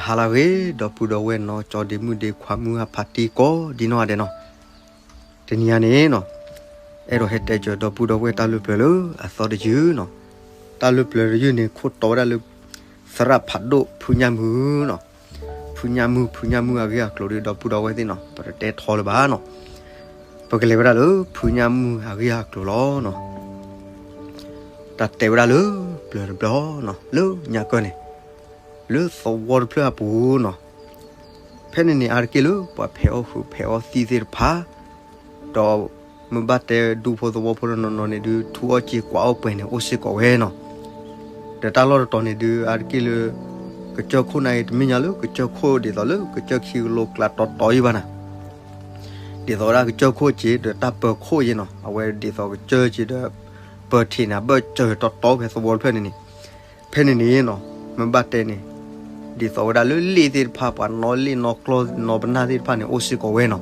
ဟါလၢအဂ့ၤ ဒီပုၢ်ဒီဝဲၢ်နီၢ်ကၠီဒ့မုၣ်ဒ့ခွါမုၢ်အဖါတံၢ်ကိးဒ်နီၢ်ဂၤဒဲးနီၤ, တနံၤအံၤန့ၣ်နီၤ, အဲၣ်ဒိးဟဲတဲစၢၤဒီပုၢ်ဒီဝဲၢ်တၢ်လၢပျၢၤလၢအသီတယုၢ်နီၤ, တၢ်လၢပျၢၤတယုၢ်န့ၣ် ခိၣ်တီဝဲဒၣ်လၢ သရၣ်ဖးဒိၣ်ဖုညၣ်မုၢ်နီၤ, ဖုညၣ်မုၢ် ဖုညၣ်မုၢ်အဂ့ၢ်အကျိၤဒီး ဒီပုၢ်ဒီဝဲၢ်သ့ၣ်နီၤ ပတတဲထီလၢၤဘၣ်နီၤ, ပကလဲၤဝဲဒၣ်လၢဖုညၣ်မုၢ်အဂ့ၢ်အကျိၤလီၤနီၤ. တၢ်တဲဝဲဒၣ်လၢပျၢၤတဘျီနီၤ လၢညါကၢၢ်န့ၣ် လၢသဝီတဖျၢၣ်အပူၤနီၤ, ဖဲန့ၣ်န့ၣ် အါတက့ၢ်လၢပှၤဖဲးအီၣ်ဟုးဖဲးအီၣ်သံၣ်သ့ၣ်တဖၣ်, ဒီးမ့ၢ်ဘၣ်တဲဒူဖိသဝီဖိတနီၤနီၤန့ၣ်ဒုး ထူအီၣ်စ့ကွၢ်အီၣ်ပှဲၤန့ၣ် အိၣ်စ့ၢ်ကီးဝဲနီၤ. ဒီးတၢ်လီၢ်တတီၤန့ၣ်ဒုး အါတက့ၢ်လၢ ကစၢၢ်ခိၣ်န့ၣ် တမ့ၢ်ညါလၢကစၢၢ်ခိၣ်ဒ်သိးလၢကစၢၢ်ခံကလိကျါတီတီအံၤဘၣ်နၤ, ဒ်သိးဝဲဒၣ်ကစၢၢ်ခိၣ်က့ၤဒီးတၢ်ပၢၤခိၣ်က့ၤနီၤ အဝဲဒ်သိးကစၢၢ်က့ၤဒီး ပၢၤထံးန့ၣ် အဘၢၣ်စၢၤတီတီဖဲသဝီတဖျၢၣ်န့ၣ်န့ၣ်, ဖဲန့ၣ်န့ၣ်နီၤ မ့ၢ်ဘၣ်တဲန့ၣ် ဒ်သိးဝဲဒၣ်လၢလ့ၣ်သ့ၣ်တဖၣ် ပှၤနီၣ်လ့ၣ်နီၣ်ကျီၢ်နီၣ်ပနၢ်သ့ၣ်တဖၣ်န့ၣ် အိၣ်စ့ၢ်ကီးဝဲနီၤ.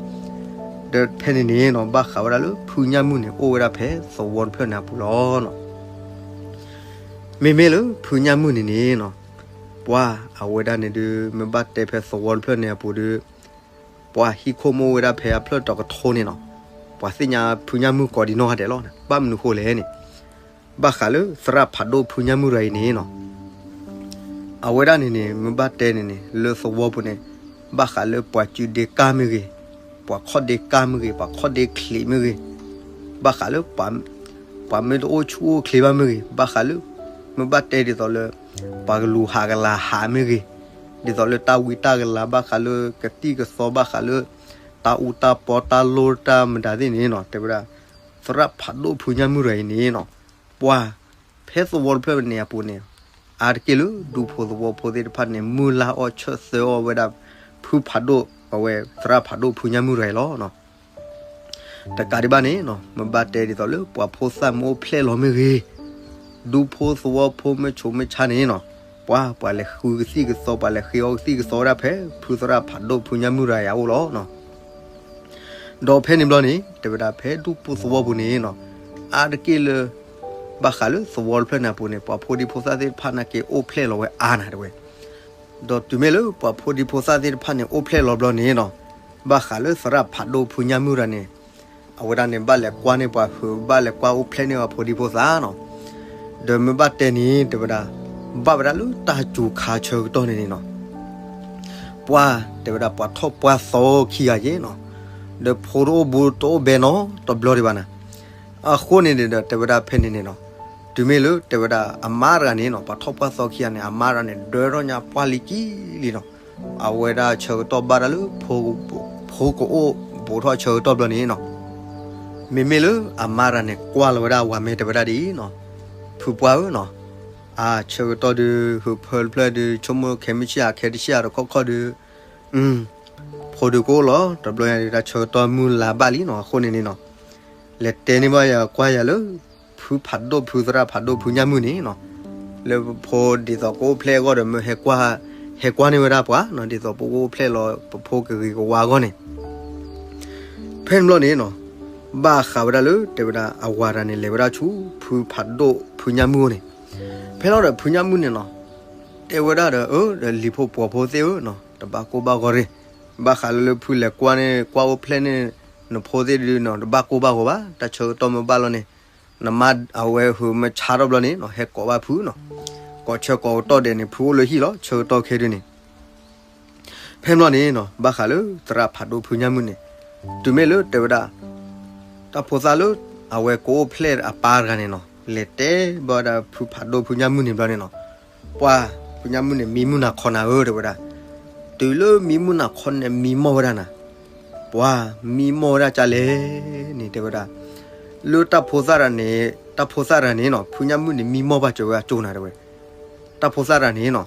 ဒီးဖဲန့ၣ်န့ၣ်နီၤ ဘၣ်ဃးဝဲဒၣ်လၢဖုညၣ်မုၢ်န့ၣ် အိၣ်ဝဲဒၣ်ဖဲသဝီတဖျၢၣ်န့ၣ်အပူၤလီၤနီၤ. မ့မ့ၢ်လၢဖုညၣ်မုၢ်န့ၣ်န့ၣ်နီၤ, ပှၤအဝဲဒၣ်န့ၣ်ဒုး မ့ၢ်ဘၣ်တဲဖဲသဝီတဖျၢၣ်န့ၣ်အပူၤဒီး ပှၤဟံးခိၣ်မ့ၢ်အိၣ်ဝဲဒၣ်ဖဲအဖျၢၣ်တီၤကထိန့ၣ်နီၤ, ပှၤသ့ၣ်ညါဖုညၣ်မုၢ်ကိးဒ်နီၢ်ဂၤဒဲးလီၤ. ဘၣ်မနုၤဃိလဲၣ်န့ၣ်, ဘၣ်ဃးလၢသရၣ်ဖးဒိၣ်ဖုညၣ်မုၢ်တဂၤအံၤန့ၣ်နီၤ, အဝဲဒၣ်န့ၣ်န့ၣ် မ့ၢ်ဘၣ်တဲန့ၣ်န့ၣ် လၢသဝီပူၤန့ၣ် ဘၣ်ဃးလၢပှၤစုဒ့ကၢ်မ့ၢ်ဂ့ၤ, ပှၤခီၣ်ဒ့ကၢ်မ့ၢ်ဂ့ၤ, ပှၤခီၣ်ဒ့ချံးမ့ၢ်ဂ့ၤ, ဘၣ်ဃးလၢ ပှၤမ့ၢ်တအိၣ်ဆူၣ်အိၣ်ချ့ဘၣ်မ့ၢ်ဂ့ၤ, ဘၣ်ဃးလၢ မ့ၢ်ဘၣ်တဲဒ်သိးလၢ ပှၤကလူၤဟးကလၤဟးမ့ၢ်ဂ့ၤ, ဒ်သိးလၢတၢ်ဝံတၢ်ကလၤ ဘၣ်ဃးလၢကသံၣ်ကသီ ဘၣ်ဃးလၢ တၢ်အူတၢ်ပီတၢ်လိၣ်တၢ်မတၤသ့ၣ်န့ၣ်နီၤ, တဲဝဲဒၣ် သရၣ်ဖးဒိၣ်ဖုညၣ်မုၢ်တဂၤအံၤန့ၣ်နီၤ, ပှၤဖဲသဝီတဖျၢၣ်န့ၣ်အပူၤန့ၣ် အါတက့ၢ်လၢဒူဖိသဝီဖိသ့ၣ်တဖၣ်န့ၣ် မုၢ်လၢ်အီၣ်ဆၢၣ်သၢအီၣ်ဝဲဒၣ် ဖုဖးဒိၣ် အဝဲသရၣ်ဖးဒိၣ်ဖုညၣ်မုၢ်တဂၤအံၤလီၤ. တကးဒံးဘၣ်န့ၣ်နီၤ မ့ၢ်ဘၣ်တဲဒ်သိးလၢပှၤဖိသၣ်မ့ၢ်အိၣ်ဖျဲၣ်လီၤမ့ၢ်ဂ့ၤ, ဒူဖိသဝီဖိမ့ၢ်ဆိးမ့ၢ်ဆါန့ၣ်နီၤ, ပှၤ ပှၤလဲၤဃုကသံၣ်ကသီ ပှၤလဲၤဃ့အီၣ်ကသံၣ်ကသီဝဲဒၣ်ဖဲ ဖုသရၣ်ဖးဒိၣ်ဖုညၣ်မုၢ်တဂၤအံၤအအိၣ်လီၤ. ဒီးဖဲန့ၣ်ဘျီန့ၣ် တဲဝဲဒၣ်ဖဲဒူဖိသဝီပူၤန့ၣ်နီၤ, အါတက့ၢ်လၢ ဘၣ်ဃးလၢသဝီတဖျၢၣ်န့ၣ်အပူၤန့ၣ် ပှၤဖိဒံဖိသၣ်သ့ၣ်တဖၣ်နာ်က့အိၣ်ဖျဲၣ်လီၤဝဲအါနၤတဲဝဲ. ဒီးတုၤမ့ၢ်လၢပှၤဖိဒံဖိသၣ်သ့ၣ်တဖၣ်န့ၣ် အိၣ်ဖျဲၣ်လီၤဘျီန့ၣ်နီၤ, ဘၣ်ဃးလၢသရၣ်ဖးဒိၣ်ဖုညၣ်မုၢ်တဂၤန့ၣ် အဝဲဒၣ်န့ၣ် ဘၣ်လဲၤကွၢ်န့ၢ်ပှၤဟုး ဘၣ်လဲၤကွၢ်အိၣ်ဖျဲၣ်န့ၢ်ပှၤဖိဒံဖိသၣ်နီၤ. ဒီးမ့ၢ်ဘၣ်တဲန့ၣ် တဲဝဲဒၣ် ဘၣ်ဝဲဒၣ်လၢတၢ်စူၤခါဆၢကတီၢ်န့ၣ်န့ၣ်နီၤ, ပှၤ တဲဝဲဒၣ်ပှၤထီၣ်ပှၢ်သီခံဂၤယဲနီၤ, ဒီးဖိတအိၣ်ဘိတအိၣ်ဘဲနီတဘျီဒံးဘၣ်နၤ. အဃိန့ၣ်ဒီး တဲဝဲဒၣ်ဖဲန့ၣ်န့ၣ်နီၤ, တုၤမ့ၢ်လၢတဲဝဲဒၣ်အမါတဂၤန့ၣ်နီၤ ပှၤထီၣ်ပှၢ်သီခံဂၤန့ၣ် အမါတဂၤန့ၣ် ဒၢထီၣ်ညါပှၢ်လံကံလံနီၤ, အဝဲဒၣ်ဆၢကတီၢ်ဘၣ်ဒၣ်လၢ ဖိကအိၣ်ဘူးထီၣ်ဆၢကတီၢ်ဘျီန့ၣ်နီၤ, မ့မ့ၢ်လၢအမါတဂၤန့ၣ် ကွၢ်လီၤဝဲဒၣ်ဝၤမဲာ်တဲဝဲဒၣ်ဒ်အံၤနီၤ, ဖုပှၢ်ဧၢနီၤ, အဆၢကတီၢ်ဒုး ဟုးဖၢတဖျၢၣ်ဒုး ဆိကမိၣ်ခဲမုၢ်ဆံးဧါ ခဲတဆံးဧါတခီခီဒုး အ ဖိဒုးကအိၣ်လီၤ တဘျီညါဒုး တၢ်ဆၢကတီၢ်မုၢ်လါဘၣ်လံနီၤ. အဃိန့ၣ်န့ၣ်နီၤ, လဲၤတဲန့ၢ်ဘၣ်ယၤကွၢ်ယၤလၢ ဖုဖးဒိၣ်ဖုသရၣ်ဖးဒိၣ်ဖုညၣ်မုၢ်န့ၣ်နီၤ, လၢဖိဒ်သိးကအိၣ်ဖျဲၣ်အဂီၢ်ဒီး မ့ၢ်ဟဲကွၢ် ဟဲကွၢ်န့ၢ်ဝဲဒၣ်ပှၤနီၤ, ဒ်သိးပကအိၣ်ဖျဲၣ်လီၤ ပဖိကဂ့ၤကဝါအဂီၢ်န့ၣ် ဖဲန့ၣ်ဘျီန့ၣ်နီၤ, ဘၣ်ဃးဝဲဒၣ်လၢ တဲဝဲဒၣ်အဝၤတဂၤန့ၣ် လဲၤဝဲဒၣ်ဆူ ဖုဖးဒိၣ်ဖုညၣ်မုၢ်အအိၣ်န့ၣ်, ဖဲလီၤဒီးဖုညၣ်မုၢ်န့ၣ်နီၤ, တဲဝဲဒၣ်ဒီး အၢ ဒီးလံၤဖိပှီၤဖိသ့ၣ်ဧၢနီၤ, တဘၣ်ကိၢ်ဘၣ်ဂီၤရ့ၣ်, ဘၣ်ဃးလၢလၢဖုလဲၤကွၢ်န့ၢ် ကွၢ်အိၣ်ဖျဲၣ်န့ၢ် နဖိသ့ၣ်ဒုးနီၤ တဘၣ်ကိၢ်ဘၣ်ဂီၤဘၣ်, တၢ်ဆၢကတီၢ်မ့ၢ်ဘၣ်လီၤန့ၣ် နမါအဝဲဟုးမ့ၢ်ဆါထီၣ်ဘျီန့ၣ်နီၤ ဟဲကိးဘၣ်ဖုနီၤ, ကိးဆၢကိးကတီၢ်ဒဲးန့ၣ် ဖုအိၣ်လၢဟံၣ်လီၤ ဆၢကတီၢ်ခဲဒုးန့ၣ် ဖဲန့ၣ်ဘျီန့ၣ်နီၤ ဘၣ်ဃးလၢသရၣ်ဖးဒိၣ်ဖုညၣ်မုၢ်န့ၣ်, တုၤမ့ၢ်လၢတဲဝဲဒၣ် တၢ်ဖိသၣ်လၢ အဝဲကအိၣ်ဖျဲၣ်အပၢ်တဂၤန့ၣ်နီၤ လဲၤတဲဘၣ်ဝဲဒၣ်ဖုဖးဒိၣ်ဖုညၣ်မုၢ်န့ၣ်ဘျီန့ၣ်နီၤ, ပှၤ ဖုညၣ်မုၢ်န့ၣ် မံမုၢ်နၤခီနၤဧၢ တဲဝဲဒၣ်, တုၤလၢမံမုၢ်နၤခီန့ၣ် မံမီၢ်ဝဲဒၣ်နၤ, ပှၤ မံမီၢ်ဝဲဒၣ်ကလဲၣ်န့ၣ် တဲဝဲဒၣ်, လၢတၢ်ဖိသၣ်တဂၤန့ၣ် တၢ်ဖိသၣ်တဂၤန့ၣ်နီၤ ဖုညၣ်မုၢ်န့ၣ် မံမီၢ်ဘၣ်စၢၤဝဲအကၠိနၤတဲဝဲ, တၢ်ဖိသၣ်တဂၤန့ၣ်နီၤ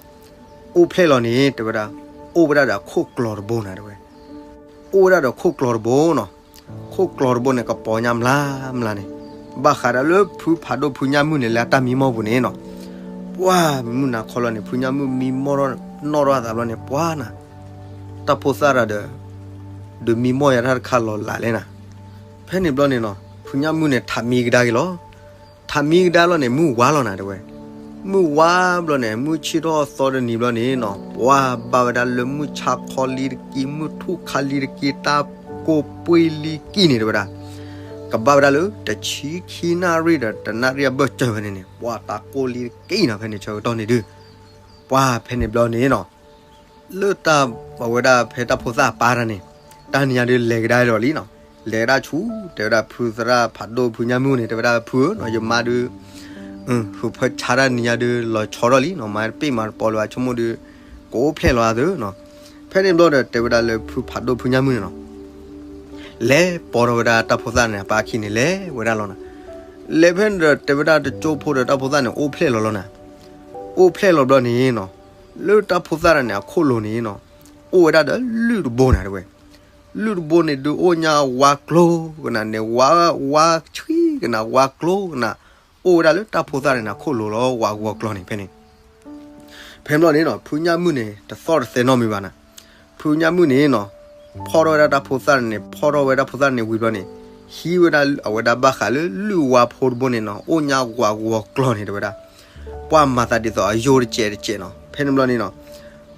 အိၣ်ဖျဲၣ်လီၤန့ၣ် တဲဝဲဒၣ် အိၣ်ဝဲဒၣ်ဒီးခိၣ်ကျီၤတဘိနၤတဲဝဲ, အိၣ်ဝဲဒၣ်ဒီးခိၣ်ကျီၤတဘိနီၤ, ခိၣ်ကျီၤတဘိန့ၣ် ကပီၤညါမျါမျါန့ၣ်, ဘၣ်ဃးဒီးလၢဖုဖးဒိၣ်ဖုညၣ်မုၢ်န့ၣ် လၢအတၢ်မံမီၢ်ပူၤန့ၣ်နီၤ, ပှၤ မံမုၢ်နၤခီလီၤန့ၣ် ဖုညၣ်မုၢ်မံမီၢ်ထီၣ်နီၣ်ထီၣ်အသးဘျီန့ၣ် ပှၤနၤ, တၢ်ဖိသၣ်တဂၤဒီး ဒုးမံမီၢ်ယၤတၢ်တခါလီၤလးလဲၣ်နၤ, ဖဲန့ၣ်ဘျီန့ၣ်နီၤ ဖုညၣ်မုၢ်န့ၣ် ထးမံကဒါက့ၤလီၤ, ထးမံကဒါလီၤန့ၣ် မုၢ်ဝါလီၤနၤတဲဝဲ, မုၢ်ဝါဘျီန့ၣ် မုၢ်ဆ့ၣ်ထီၣ်သီတနံၤဘျီန့ၣ်နီၤ ပှၤဘၣ်ဝဲဒၣ်လၢမုၢ်ဆါခီလံတက့ၢ် မုၢ်ထူၣ်ခါလံတက့ၢ် တၢ်ကိၢ်ပှ့ၤလံကံၢ်န့ၣ်တဲဝဲဒၣ်, ကဘၣ်ဝဲဒၣ်လၢတဆံခံနၣ်ရံၣ်ဒီးတနၣ်ရံၣ်အဘၢၣ်စၢၤဝဲန့ၣ်န့ၣ် ပှၤတၢ်ကိၢ်လံတက့ၢ်နီၤ ဖဲန့ၣ်ဆၢကတီၢ်န့ၣ်ဒုး, ပှၤဖဲန့ၣ်ဘျီန့ၣ်နီၤ လၢတၢ်အဝဲဒၣ်ဖဲတၢ်ဖိသၣ်အပၢ်တၢ်န့ၣ်, တၢ်နံၤညါဒုးလဲၤကဒါလီၤလံနီၤ, လဲၤကဒါဆူ တဲဝဲဒၣ်ဖုသရၣ်ဖးဒိၣ်ဖုညၣ်မုၢ်န့ၣ် တဲဝဲဒၣ်ဖုဧၢနီၤ ယမါဒုး ဃုဖၢဆါတၢ်နံၤညါဒုးလီၤဆီထီၣ်လံနီၤ မၤတပ့ၢ်မၤတပီၤလၢၤဘၣ် ဆိကမိၣ်ဒုး ကအိၣ်ဖျဲၣ်လီၤအသးနီၤ, ဖဲန့ၣ်ဘျီဒီးတဲဝဲဒၣ်လၢဖုဖးဒိၣ်ဖုညၣ်မုၢ်န့ၣ်နီၤ လဲၤပိာ်ထီၣ်ဝဲဒၣ်တၢ်ဖိသၣ်န့ၣ် အပၢ်ခံန့ၣ်လဲၤဝဲဒၣ်လီၤနီၤ, လဲၤဖဲန့ၣ်ဒီးတဲဝဲဒၣ်တကၠိဖိဒီးတၢ်ဖိသၣ်န့ၣ် အိၣ်ဖျဲၣ်လီၤလီၤနီၤ, အိၣ်ဖျဲၣ်လီၤဘျီန့ၣ်နီၤ, လၢတၢ်ဖိသၣ်တၢ်န့ၣ် အခိၣ်လိၤန့ၣ်နီၤ, အိၣ်ဝဲဒၣ်ဒီးလုၢ်တဘိန့ၣ်တဲဝဲ, လုၢ်တဘိန့ၣ်ဒုးအိၣ်ညါဝါကျိကနၣ်န့ၣ် ဝါ ဝါဆှံကနၣ် ဝါကျိကနၣ်, အိၣ်ဝဲဒၣ်လၢတၢ်ဖိသၣ်တၢ်န့ၣ် အခိၣ်လိၤလီၤ ဝါဂီၤကျိန့ၣ်ဖဲန့ၣ် ဖဲဘျီန့ၣ်နီၤ ဖုညၣ်မုၢ်န့ၣ် တသီၣ်တသဲနီတမံၤဘၣ်နီၤ, ဖုညၣ်မုၢ်န့ၣ်နီၤ, ဖီၣ်ထီၣ်ဝဲဒၣ်တၢ်ဖိသၣ်န့ၣ် ဖီၣ်ထီၣ်ဝဲတၢ်ဖိသၣ်န့ၣ်ဝံၤဘျီန့ၣ်, ဟံးဝဲဒၣ်အဝဲဒၣ်ဘၣ်ဃးလၢလုၢ်ဝါဖိတဘိန့ၣ်နီၤ အိၣ်ညါဝါဂီၤကျိန့ၣ်တဲဝဲဒၣ်, ပှၤမၤသးဒ်သိးအယိာ်တစဲးတစဲးနီၤ, ဖဲန့ၣ်ဘျီန့ၣ်နီၤ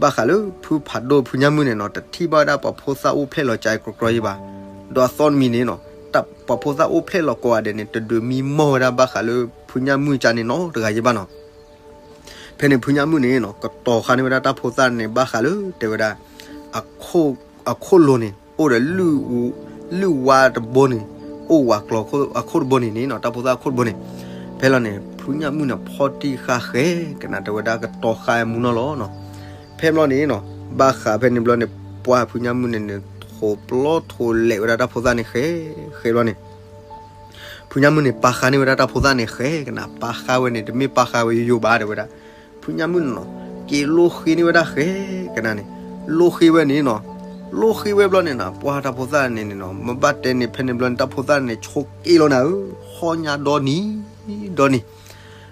ဘၣ်ဃးလၢဖုဖးဒိၣ်ဖုညၣ်မုၢ်န့ၣ်နီၤ တထံၣ်ဘၣ်ဝဲဒၣ်ပှၤဖိသၣ်အိၣ်ဖျဲၣ်လီၤကါအံၤကြီကြီယံၤဘၣ်, ဒီးအသီတမံၤန့ၣ်နီၤ, ပှၤဖိသၣ်အိၣ်ဖျဲၣ်လီၤကိးဂၤဒဲးန့ၣ် တဒုးမံမီၢ်ဝဲဒၣ်ဘၣ်ဃးလၢဖုညၣ်မုၢ်ကါန့ၣ်နီတဂၤယံၤဘၣ်နီၤ, ဖဲန့ၣ်ဖုညၣ်မုၢ်န့ၣ်နီၤ ကတီၤဃာ်န့ၢ်ဝဲဒၣ်တၢ်ဖိသၣ်န့ၣ် ဘၣ်ဃးလၢတဲဝဲဒၣ် အခိၣ်လိၤန့ၣ် အိၣ်ဒီး လုၢ်ဝါတဘိန့ၣ် အိၣ်ဝးကျီၤအခိၣ်တဘိန့ၣ်န့ၣ်နီၤ တၢ်ဖိသၣ်အခိၣ်တဘိန့ၣ်, ဖဲလီၤန့ၣ် ဖုညၣ်မုၢ်န့ၣ် ဖီၣ်တံၢ်ဃာ်ဃဲကနၣ် တဲဝဲဒၣ်ကတီၤဃာ်မူနီၢ်လီၤနီၤ, ဖဲဘျီန့ၣ်နီၤ ဘၣ်ဃးဖဲန့ၣ်ဘျီန့ၣ် ပှၤဖုညၣ်မုၢ်န့ၣ်န့ၣ် ထိးပျီထိးလဲၤဝဲဒၣ်တၢ်ဖိသၣ်န့ၣ်ဃဲ, ဃဲဘျီန့ၣ် ဖုညၣ်မုၢ်န့ၣ် ပာ်ဃာ်န့ၢ်ဝဲဒၣ်တၢ်ဖိသၣ်န့ၣ်ဃဲကနၣ် ပာ်ဃာ်ဝဲန့ၣ် တမ့ၢ်ပာ်ဃာ်ဝဲယိယိဘၣ်တဲဝဲဒၣ်, ဖုညၣ်မုၢ်န့ၣ်နီၤ က့ၤလိဃ့န့ၢ်ဝဲဒၣ်ဃဲကနၣ်န့ၣ်, လိဃ့ဝဲန့ၣ်နီၤ, လိဃ့ဝဲဘျီန့ၣ်နီၤ ပှၤတၢ်ဖိသၣ်န့ၣ်န့ၣ်နီၤ မ့ၢ်ဘၣ်တဲန့ၣ် ဖဲန့ၣ်ဘျီန့ၣ် တၢ်ဖိသၣ်န့ၣ် ဆိးက့လီၤနၤဧၢ, ဟီၣ်ညါဒီနံၤ ဒီနံၤ,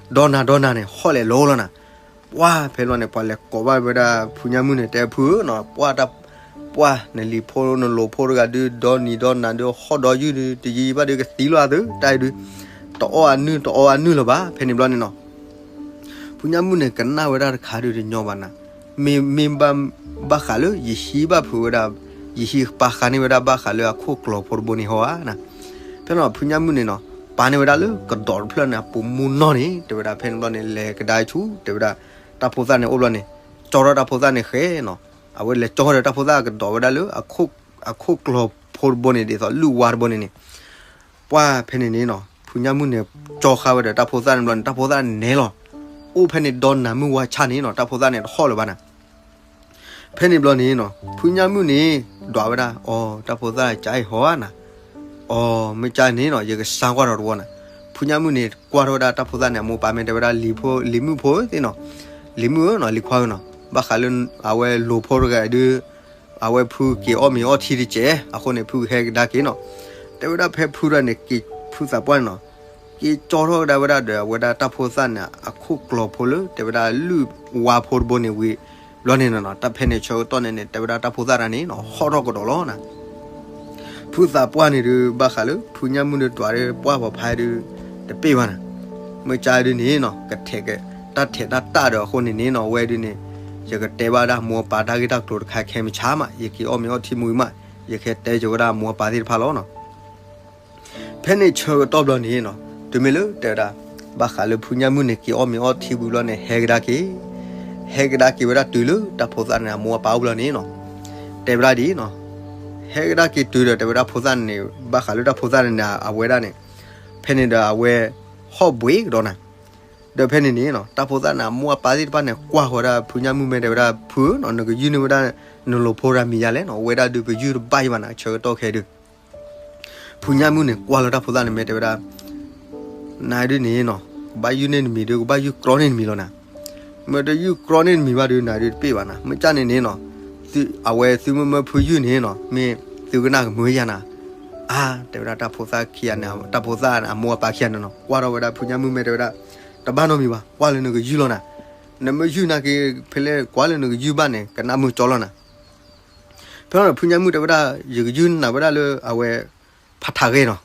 ဒီနၤဒီနၤန့ၣ် ဟီၣ်လဲၤလီၤလီၤနၤ ပှၤဖဲလီၤန့ၣ် ပှၤလဲၤကိးဘၣ်ဝဲဒၣ်ဖုညၣ်မုၢ်န့ၣ် တဲဖုဧၢနီၤ ပှၤတၢ် ပှၤနလံၤဖိနလိၤဖိတဂၤဒုး ဒီနံၤဒီနၤဒုး ဟီၣ်ဒီယုၢ်ဒုး တယံာ်ဘၣ်ဒုး ကသံလီၤအသး တၢ်အံၤဒုး တအီၣ်အနုၢ် တအီအနုၢ်လၢၤဘၣ် ဖဲန့ၣ်ဘျီန့ၣ်နီၤ ဖုညၣ်မုၢ်န့ၣ် ကနၣ်ဝဲဒၣ်တခါဒုးတညီဘၣ်နၤ, မ့ၢ် မ့ၢ်ဘၣ် ဘၣ်ဃးလၢယဟံးဘၣ်ဖုးဝဲဒၣ် ယဟံးပာ်ဃာ်န့ၢ်ဝဲဒၣ်ဘၣ်ဃးလၢအခိၣ်ကျီၤဖိတဘိန့ၣ်ဟီဧါနၤ, ဖဲန့ၣ်ဖုညၣ်မုၢ်န့ၣ်နီၤ ပာ်န့ၢ်ဝဲဒၣ်လၢကဒီးတဖျၢၣ်န့ၣ် အပူၤမူနီၢ်န့ၣ် တဲဝဲဒၣ်ဖဲန့ၣ်ဘျီန့ၣ် လဲၤကဒါဆူ တဲဝဲဒၣ် တၢ်ဖိသၣ်န့ၣ်အိၣ်ဘျီန့ၣ် ကၠီထီၣ်တၢ်ဖိသၣ်န့ၣ်ဃဲနီၤ, အဝဲလဲၤကၠီဃီဒီးတၢ်ဖိသၣ်ကဒီးဝဲဒၣ်လၢ အခိၣ်ကျီၤဖိတဘိန့ၣ် ဒ်သိးလုၢ်ဝါတဘိန့ၣ်န့ၣ် ပှၤဖဲန့ၣ်န့ၣ်နီၤ ဖုညၣ်မုၢ်န့ၣ် ကၠီဃာ်ဝဲဒီးတၢ်ဖိသၣ်န့ၣ်ဘျီန့ၣ် တၢ်ဖိသၣ်န့ၣ်နဲလီၤ, အိၣ်ဖဲန့ၣ်ဒီနၤမုၢ်ဝါဆၣ်န့ၣ်နီၤ တၢ်ဖိသၣ်န့ၣ်တဟီၣ်လၢၤဘၣ်နၤ ဖဲန့ၣ်ဘျီန့ၣ်နီၤ ဖုညၣ်မုၢ်န့ၣ် ဒွးဝဲဒၣ် အီ တၢ်ဖိသၣ်ကၠါအံၤဟီဧါနၤ, အီ မ့ၢ်ကၠါန့ၣ်နီၤ ယကစါကွၢ်ထီၣ်တဝီနၤ, ဖုညၣ်မုၢ်န့ၣ် ကွၢ်ထီၣ်ဝဲဒၣ်တၢ်ဖိသၣ်န့ၣ် အမိၢ်ပၢ်မ့ၢ်တဲဝဲဒၣ် လံၤမုၣ်ဖိသ့ၣ်နီၤ, လံၤမုၣ်ဧၢနီၤ လံၤခွါဧၢနီၤ ဘၣ်ဃးလၢ အဝဲလိၤဖိတဂၤဒုး အဝဲဖုက့ၤအီၣ်မ့ၤအီထံတစဲး အဃိန့ၣ် ဖုကဟဲကဒါက့ၤနီၤ, တဲဝဲဒၣ်ဖဲဖုဒၣ်န့ၣ် က့ၤဖုသးပှၢ်န့ၣ်နီၤ က့ၤကၠီထီၣ်ကဒါဝဲဒၣ်ဒီး အဝဲဒၣ်တၢ်ဖိသၣ်န့ၣ် အခိၣ်ကျီၤဖိလၢ တဲဝဲဒၣ်လုၢ်ဝါဖိတဘိန့ၣ်ဝံၤ ဘျီန့ၣ်နီၤ တၢ်ဖဲန့ၣ်ဆၢကတီၢ်န့ၣ်န့ၣ် တဲဝဲဒၣ်တၢ်ဖိသၣ်တၢ်န့ၣ်နီၤ ဟီၣ်ထီၣ်ကဒီးလီၤနၤ ဖုသးပှၢ်န့ၣ်ဒုး ဘၣ်ဃးလၢ ဖုညၣ်မုၢ်ဒုး ဒွးဒီးပှၢ်ပီၤဖးဒုး တပ့ၢ်ဘၣ်နၤ, မ့ၢ်ကၠါဒုးန့ၣ်နီၤ ကထဲးက တၢ်ထဲးတၢ်တၢ်ဒီးအဃိန့ၣ်န့ၣ်နီၤ ဝဲဒုးန့ၣ် ယကတဲဘၣ်ဒၣ်မိၢ်ပၢ်တၢ်ဂ့ၢ်တၢ်ကျိၤတခါခဲမုၢ်ဆါမး ယက့ၤအီၣ်မ့ၤအီထံမူမး ယကဟဲတဲက့ၤဝဲဒၣ်မိၢ်ပၢ်သ့ၣ်တဖၣ်လီၤနီၤ ဖဲန့ၣ်ဆၢကတီၢ်ဘျီန့ၣ်နီၤ တုၤမ့ၢ်လၢတဲဝဲဒၣ် ဘၣ်ဃးလၢဖုညၣ်မုၢ်န့ၣ် က့ၤအီၣ်မ့ၤအီထံဝံၤဘျီန့ၣ် ဟဲကဒါက့ၤ ဟဲကဒါက့ၤဝဲဒၣ်တုၤလၢတၢ်ဖိသၣ်န့ၣ် အမိၢ်အပၢ်အိၣ်ဘျီန့ၣ်နီၤ တဲဝဲဒၣ်ဒ်နီၤ ဟဲကဒါက့ၤတုၤဒီးတဲဝဲဒၣ်ဖိသၣ်န့ၣ် ဘၣ်ဃးလၢတၢ်ဖိသၣ်န့ၣ် အဝဲဒၣ်န့ၣ် ဖဲန့ၣ်ဒီးအဝဲ ဟီၣ်ဘှံးကဒီးနၤ ဒီးဖဲန့ၣ်န့ၣ်နီၤ တၢ်ဖိသၣ်န့ၣ် အမိၢ်အပၢ်သ့ၣ်တဖၣ်န့ၣ် ကွၢ်ဃီၤဝဲဒၣ်ဖုညၣ်မုၢ်မ့ၢ်တဲဝဲဒၣ် ဖုဧၢနီၤ နကယုၢ်န့ၢ်ဝဲဒၣ် နလိၤဖိတဂၤမံၤယါလဲၣ်နီၤ အဝဲဒၣ်ဒုးပယုၢ်တဘၣ်ယံၤဘၣ်နၤ ဆၢကတီၢ်ခဲဒုး ဖုညၣ်မုၢ်န့ၣ် ကွၢ်လၢတၢ်ဖိသၣ်န့ၣ်မ့ၢ်တဲဝဲဒၣ် နဒုးန့ၣ်နီၤ ကဘၣ်ယုၢ်န့ၢ်နမံၤဒုး ကဘၣ်ယုၢ်ကြီန့ၢ်နမံၤလီၤနၤ မ့ၢ်တယုၢ်ကြီန့ၢ်နမံၤဘၣ်ဒုး နဒုးတပ့ၢ်ဘၣ်နၤ မ့ၢ်ကၠၢ်န့ၣ်န့ၣ်နီၤ အဝဲသုမ့ၢ်မၢဖုယုၢ်န့ၣ်နီၤ မ့ၢ်သုကနၣ်ကမုာ်ယါနၤ အါ တဲဝဲဒၣ်တၢ်ဖိသၣ်ခံဂၤန့ၣ် တၢ်ဖိသၣ်အမိၢ်အပၢ်ခံဂၤန့ၣ်နီၤ ကွၢ်ထီၣ်ဝဲဒၣ်ဖုညၣ်မုၢ်မ့ၢ်တဲဝဲဒၣ် တဘၣ်နီတမံၤဘၣ် ကွၢ်လၢနကယုၢ်လီၤနၤ နမ့ၢ်ယုၢ်နာ်က့ ဖဲလဲၣ်ကွၢ်လၢနကယုၢ်ဘၣ်န့ၣ် ကနၣ်မုာ်ကၠီလီၤနၤ ဖဲန့ၣ်ဖုညၣ်မုၢ်တဲဝဲဒၣ် ယကယုၢ်နၤဝဲဒၣ်လၢအဝဲ ဖးထးဂဲၤနီၤ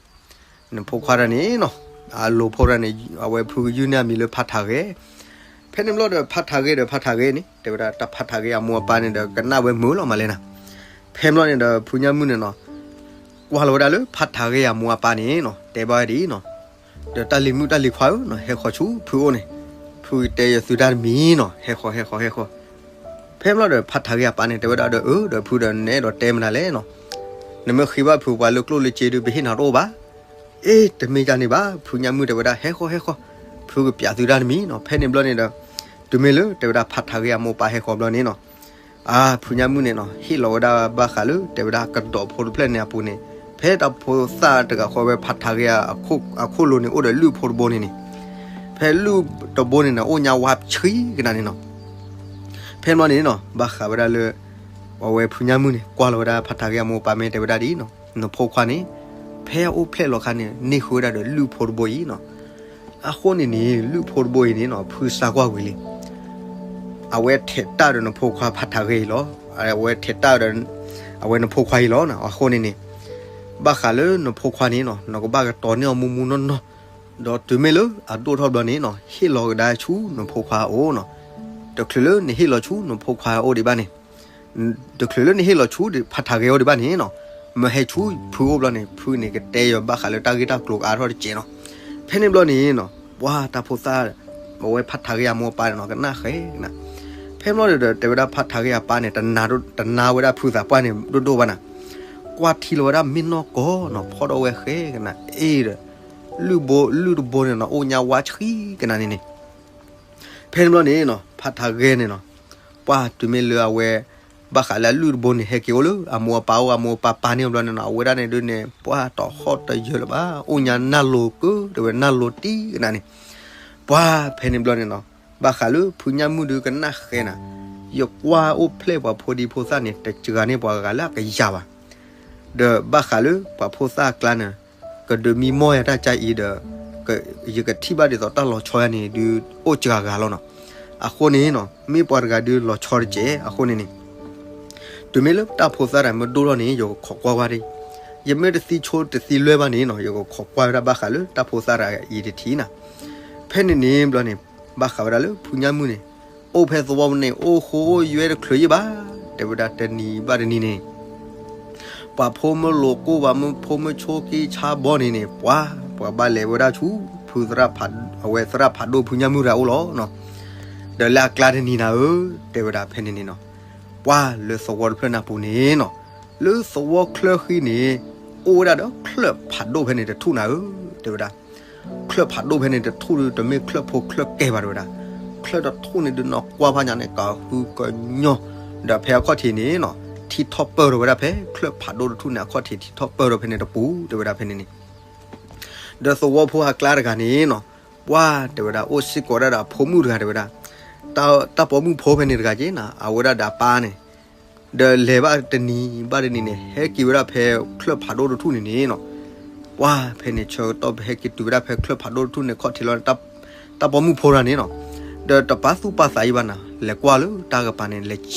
နဖိခွါတဂၤန့ၣ်နီၤ အလိၤဖိတဂၤန့ၣ် အဝဲဖုကယုၢ်န့ၢ်အမံၤလၢဖးထးဂဲၤ ဖဲန့ၣ်ဘျီဒီး ဖးထးဂဲၤဒီး ဖးထးဂဲၤန့ၣ် တဲဝဲဒၣ် တၢ်ဖးထးဂဲၤအမိၢ်အပၢ်န့ၣ်ဒီး ကနၣ်ဝဲမုာ်လီၤမးလဲၣ်နၤ. ဖဲန့ၣ်ဘျီန့ၣ်ဒီး ဖုညါမုၣ်န့ၣ်နီၤ ကွၢ်လီၤဝဲဒၣ်လၢဖးထးဂဲၤအမိၢ်အပၢ်န့ၣ်နီၤ တဲဘၣ်ဝဲဒ်အံၤနီၤ, ဒီးတၢ်လံၤမုၣ်တၢ်လံၤခွါဧၢနီၤ, ဟဲဃီၤဆူဖုအိၣ်န့ၣ်, ဖုကတဲယသုတၢ်တမံၤနီၤ, ဟဲဃီၤ ဟဲဃီၤ ဟဲဃီၤ. ဖဲန့ၣ်ဘျီဒီး ဖးထးဂဲၤအပၢ်န့ၣ် တဲဝဲဒၣ်ဒီး အၢ ဒီးဖုဒီး နအဲၣ်ဒိးတဲမနုၤလဲၣ်နီၤ, နမ့ၢ်ဃ့ဘၣ်ဖုပှၤလၢကျိၣ်လၢစ့ဒီး ပဟ့ၣ်နၤတအိၣ်ဘၣ်. အ့ တမ့ၢ်ဒ်န့ၣ်ဘၣ်, ဖုညါမုၣ်တဲဝဲဒၣ် ဟဲဃီၤ ဟဲဃီၤ, ဖုကပျးသုတၢ်တမံၤနီၤ. ဖဲန့ၣ်ဘျီန့ၣ်ဒီး တုၤမ့ၢ်လၢတဲဝဲဒၣ် ဖးထးဂဲၤအမိၢ်အပၢ်ဟဲဃီၤဘျီန့ၣ်နီၤ, အါ ဖုညါမုၣ်န့ၣ်နီၤ ဟ့ၣ်လီၤဝဲဒၣ်ဘၣ်ဃးလၢ တဲဝဲဒၣ်ကဒီးဖိတဖျၢၣ်န့ၣ်အပူၤန့ၣ်, ဖဲတၢ်ဖိသၣ်တဂၤဃီဝဲဖးထးဂဲၤအခိၣ်လိၤန့ၣ် အိၣ်ဒီးလုၢ်ဖိတဘိန့ၣ်န့ၣ်, ဖဲလုၢ်တဘိန့ၣ်န့ၣ် အိၣ်ညါဝါဆှံကနၤန့ၣ်နီၤ. ဖဲန့ၣ်ဘျီန့ၣ်နီၤ ဘၣ်ဃးဝဲဒၣ်လၢ အဝဲဖုညါမုၣ်န့ၣ် ကွၢ်လီၤဝဲဒၣ်ဖးထးဂဲၤအမိၢ်အပၢ်မ့ၢ်တဲဝဲဒၣ်ဒ်အံၤနီၤ, နဖိခွါန့ၣ် ဖဲအအိၣ်ဖျဲၣ်လီၤခါန့ၣ် န့ၢ်ဃုာ်ဝဲဒၣ်ဒီးလုၢ်ဖိတဘိအံၤနီၤ. အဃိန့ၣ်န့ၣ် လုၢ်ဖိတဘိအံၤန့ၣ်နီၤ ဖုစါကွၢ်ဝံၤလံ အဝဲထဲးတၢ်ဒီးနဖိခွါဖးထးဂဲၤအံၤလီၤ. အဝဲထဲးတၢ်ဒီး အဝဲနဖိခွါအံၤလီၤ. အဃိန့ၣ်န့ၣ် ဘၣ်ဃးလၢနဖိခွါန့ၣ်နီၤ နကဘၣ်ကတီၤန့ၢ်အီၤမူမူနီၢ်နီၢ်, ဒီးတုၤမ့ၢ်လၢအဒိၣ်ထီၣ်ဘျီန့ၣ်နီၤ ဟ့ၣ်လီၤကဒါဆူနဖိခွါအအိၣ်နီၤ. တချုးလၢနဟ့ၣ်လီၤဆူနဖိခွါအအိၣ်ဒံးဘၣ်န့ၣ် တချုးလၢနဟ့ၣ်လီၤဆူဖးထးဂဲၤအအိၣ်ဒံးဘၣ်န့ၣ်နီၤ, မ့ၢ်ဟဲဆူဖုအိၣ်ဘျီန့ၣ် ဖုန့ၣ်ကတဲယၤဘၣ်ဃးလၢတၢ်ဂ့ၢ်တၢ်ကျိၤကအါထီၣ်တစဲးနီၤ. ဖဲန့ၣ်ဘျီန့ၣ်နီၤ ပှၤတၢ်ဖိသၣ် အဝဲဖးထးဂဲၤအမိၢ်အပၢ်န့ၣ်နီၤ ကနၣ်ဃဲကနၤ. ဖဲန့ၣ်ဘျီဒီး တဲဝဲဒၣ်ဖးထးဂဲၤအပၢ်န့ၣ် တနာ်ဝဲဒၣ်ဖုသးပှၢ်န့ၣ်ဒိၣ်ဒိၣ်ဘၣ်နၤ, ကွၢ်ထံလီၤဝဲဒၣ်မ့ၢ်နီၢ်ကီၢ်နီၤ ဖီၣ်ဒီးဝဲဃဲကနၤ အ့ဒီး လုၢ်ဘိ လုၢ်တဘိန့ၣ်နီၤ အိၣ်ညါဝါဆှံကနၤန့ၣ်န့ၣ် ဖဲန့ၣ်ဘျီန့ၣ်နီၤ ဖးထးဂဲၤန့ၣ်နီၤ ပှၤတုၤမ့ၢ်လၢအဝဲ ဘၣ်ဃးလၢအလုၢ်တဘိန့ၣ် ဟဲက့ၤအိၣ်လၢအမိၢ်အပၢ်အိၣ် အမိၢ်အပၢ်ပာ်န့ၢ်အီၤဘျီန့ၣ်နီၤ အဝဲဒၣ်န့ၣ်ဒုးန့ၣ် ပှၤတဟီၣ်တယၢၤလၢၤဘၣ် အိၣ်ညါနၢ်လိၤကၢ တဲဝဲနၢ်လိၤတံၢ်ကနၤန့ၣ် ပှၤဖဲန့ၣ်ဘျီန့ၣ်နီၤ ဘၣ်ဃးလၢဖုညါမုၣ်ဒုးကနၣ်ဃဲနၤ ယကွၢ်အိၣ်ဖျဲၣ်ပှၤဖိဒံဖိသၣ်န့ၣ် တစှၤန့ၢ်ပှၤဂၤလၢအကယၤဘၣ် ဒီးဘၣ်ဃးလၢပှၤဖိသၣ်အကျါန့ၣ် ကဒုးမံမီၢ်ယၤတၢ်ကါအံၤဒီး ယကထံၣ်ဘၣ်ဒ်သိးတၢ်လီၤဆီယၤန့ၣ်ဒုး အိၣ်စှၤဂၤလီၤနီၤ. အဃိန့ၣ်နီၤ မ့ၢ်ပှၤတဂၤဒုးလီၤဆီတကဲး အဃိန့ၣ်န့ၣ် တုၤမ့ၢ်လၢတၢ်ဖိသၣ်တဂၤမ့ၢ်ဒိၣ်ထီၣ်န့ၣ် ယကခိးကွၢ်ဝဲဒၣ်, ယမ့ၢ်တသံဆိတသံလွဲဘၣ်န့ၣ်နီၤ ယကခိးကွၢ်ဝဲဒၣ်ဘၣ်ဃးလၢတၢ်ဖိသၣ်တဂၤအံၤတထံၣ်နၤ. ဖဲန့ၣ်န့ၣ်ဘျီန့ၣ် ဘၣ်ဃးဝဲဒၣ်လၢဖုညါမုၣ်န့ၣ် အိၣ်ဖဲသဝီပူၤန့ၣ် အိၣ်ဃိအိၣ်ယွဲတချုးယံာ်ဘၣ်, တဲဝဲဒၣ်တနံၤဘၣ်တနံၤန့ၣ် ပှၤဖိမုၣ်လိၤကိၢ်ဘၣ် မုၣ်ဖိမုၣ်ဆိက့ဆါဘီန့ၣ်န့ၣ် ပှၤ ပှၤဘၣ်လဲၤဝဲဒၣ်ဆူ ဖုသရၣ်ဖး အဝဲသရၣ်ဖးဒိၣ်ဖုညါမုၣ်တဂၤအိၣ်လီၤ. ဒီးလၢအကျါတနံၤနၤဧၢ, တဲဝဲဒၣ်ဖဲန့ၣ်န့ၣ်နီၤ ပှၤလၢသဝီတဖျၢၣ်နၢ်ပူၤန့ၣ်နီၤ လၢသဝီချၢဃံန့ၣ် အိၣ်ဝဲဒၣ်ဒီးချၢၣ်ဖးဒိၣ်ဖဲန့ၣ်တထူၣ်နၤဧၢ, တဲဝဲဒၣ် ချၢၣ်ဖးဒိၣ်ဖဲန့ၣ်တထူၣ်ဒုး တမ့ၢ်ချၢၣ်ဖိချၢၣ်ကဲဘၣ်တဲဝဲဒၣ်, ချၢၣ်တထူၣ်န့ၣ်ဒုးနီၤ ကွၢ်ဖးညါန့ၣ် ကဟုကညီၢ်, ဒီးဖဲအခီၣ်ထံးန့ၣ်နီၤ ထံထီၣ်ပၢၢ်ထီၣ်ဝဲဒၣ်ဖဲ ချၢၣ်ဖးဒိၣ်တထူၣ်န့ၣ် အခီၣ်ထံးထံထီၣ်ပၢၢ်ထီၣ်ဖဲန့ၣ်တပူၤ တဲဝဲဒၣ်ဖဲန့ၣ်န့ၣ် ဒီးသဝီဖိအကျါတဂၤန့ၣ်နီၤ ပှၤတဲဝဲဒၣ် အိၣ်စ့ၢ်ကီးဒၣ်ဒီးအဖိမုၣ်တဂၤတဲဝဲဒၣ်, တၢ်ပိာ်မုၣ်ဖိဖဲန့ၣ်တဂၤက့ၤနၤ အဝဲဒၣ်ဒီးအပၢ်န့ၣ် ဒီးလဲၤဘၣ်တနံၤဘၣ်တနံၤန့ၣ် ဟဲက့ၤဝဲဒၣ်ဖဲချၢၣ်ဖးဒိၣ်တထူၣ်န့ၣ်န့ၣ်နီၤ, ပှၤဖဲန့ၣ်ဆၢကတီၢ်ဟဲက့ၤတုၤဝဲဒၣ်ဖဲချၢၣ်ဖးဒိၣ်တထူၣ်န့ၣ် ခီၣ်ထံးလီၤန့ၣ် တၢ်ပိာ်မုၣ်ဖိတဂၤန့ၣ်နီၤ, ဒီးတပာ်သူၣ်ပာ်သးအံၤဘၣ်နၤ လဲၤကွၢ်လၢတၢ်ကပၤန့ၣ်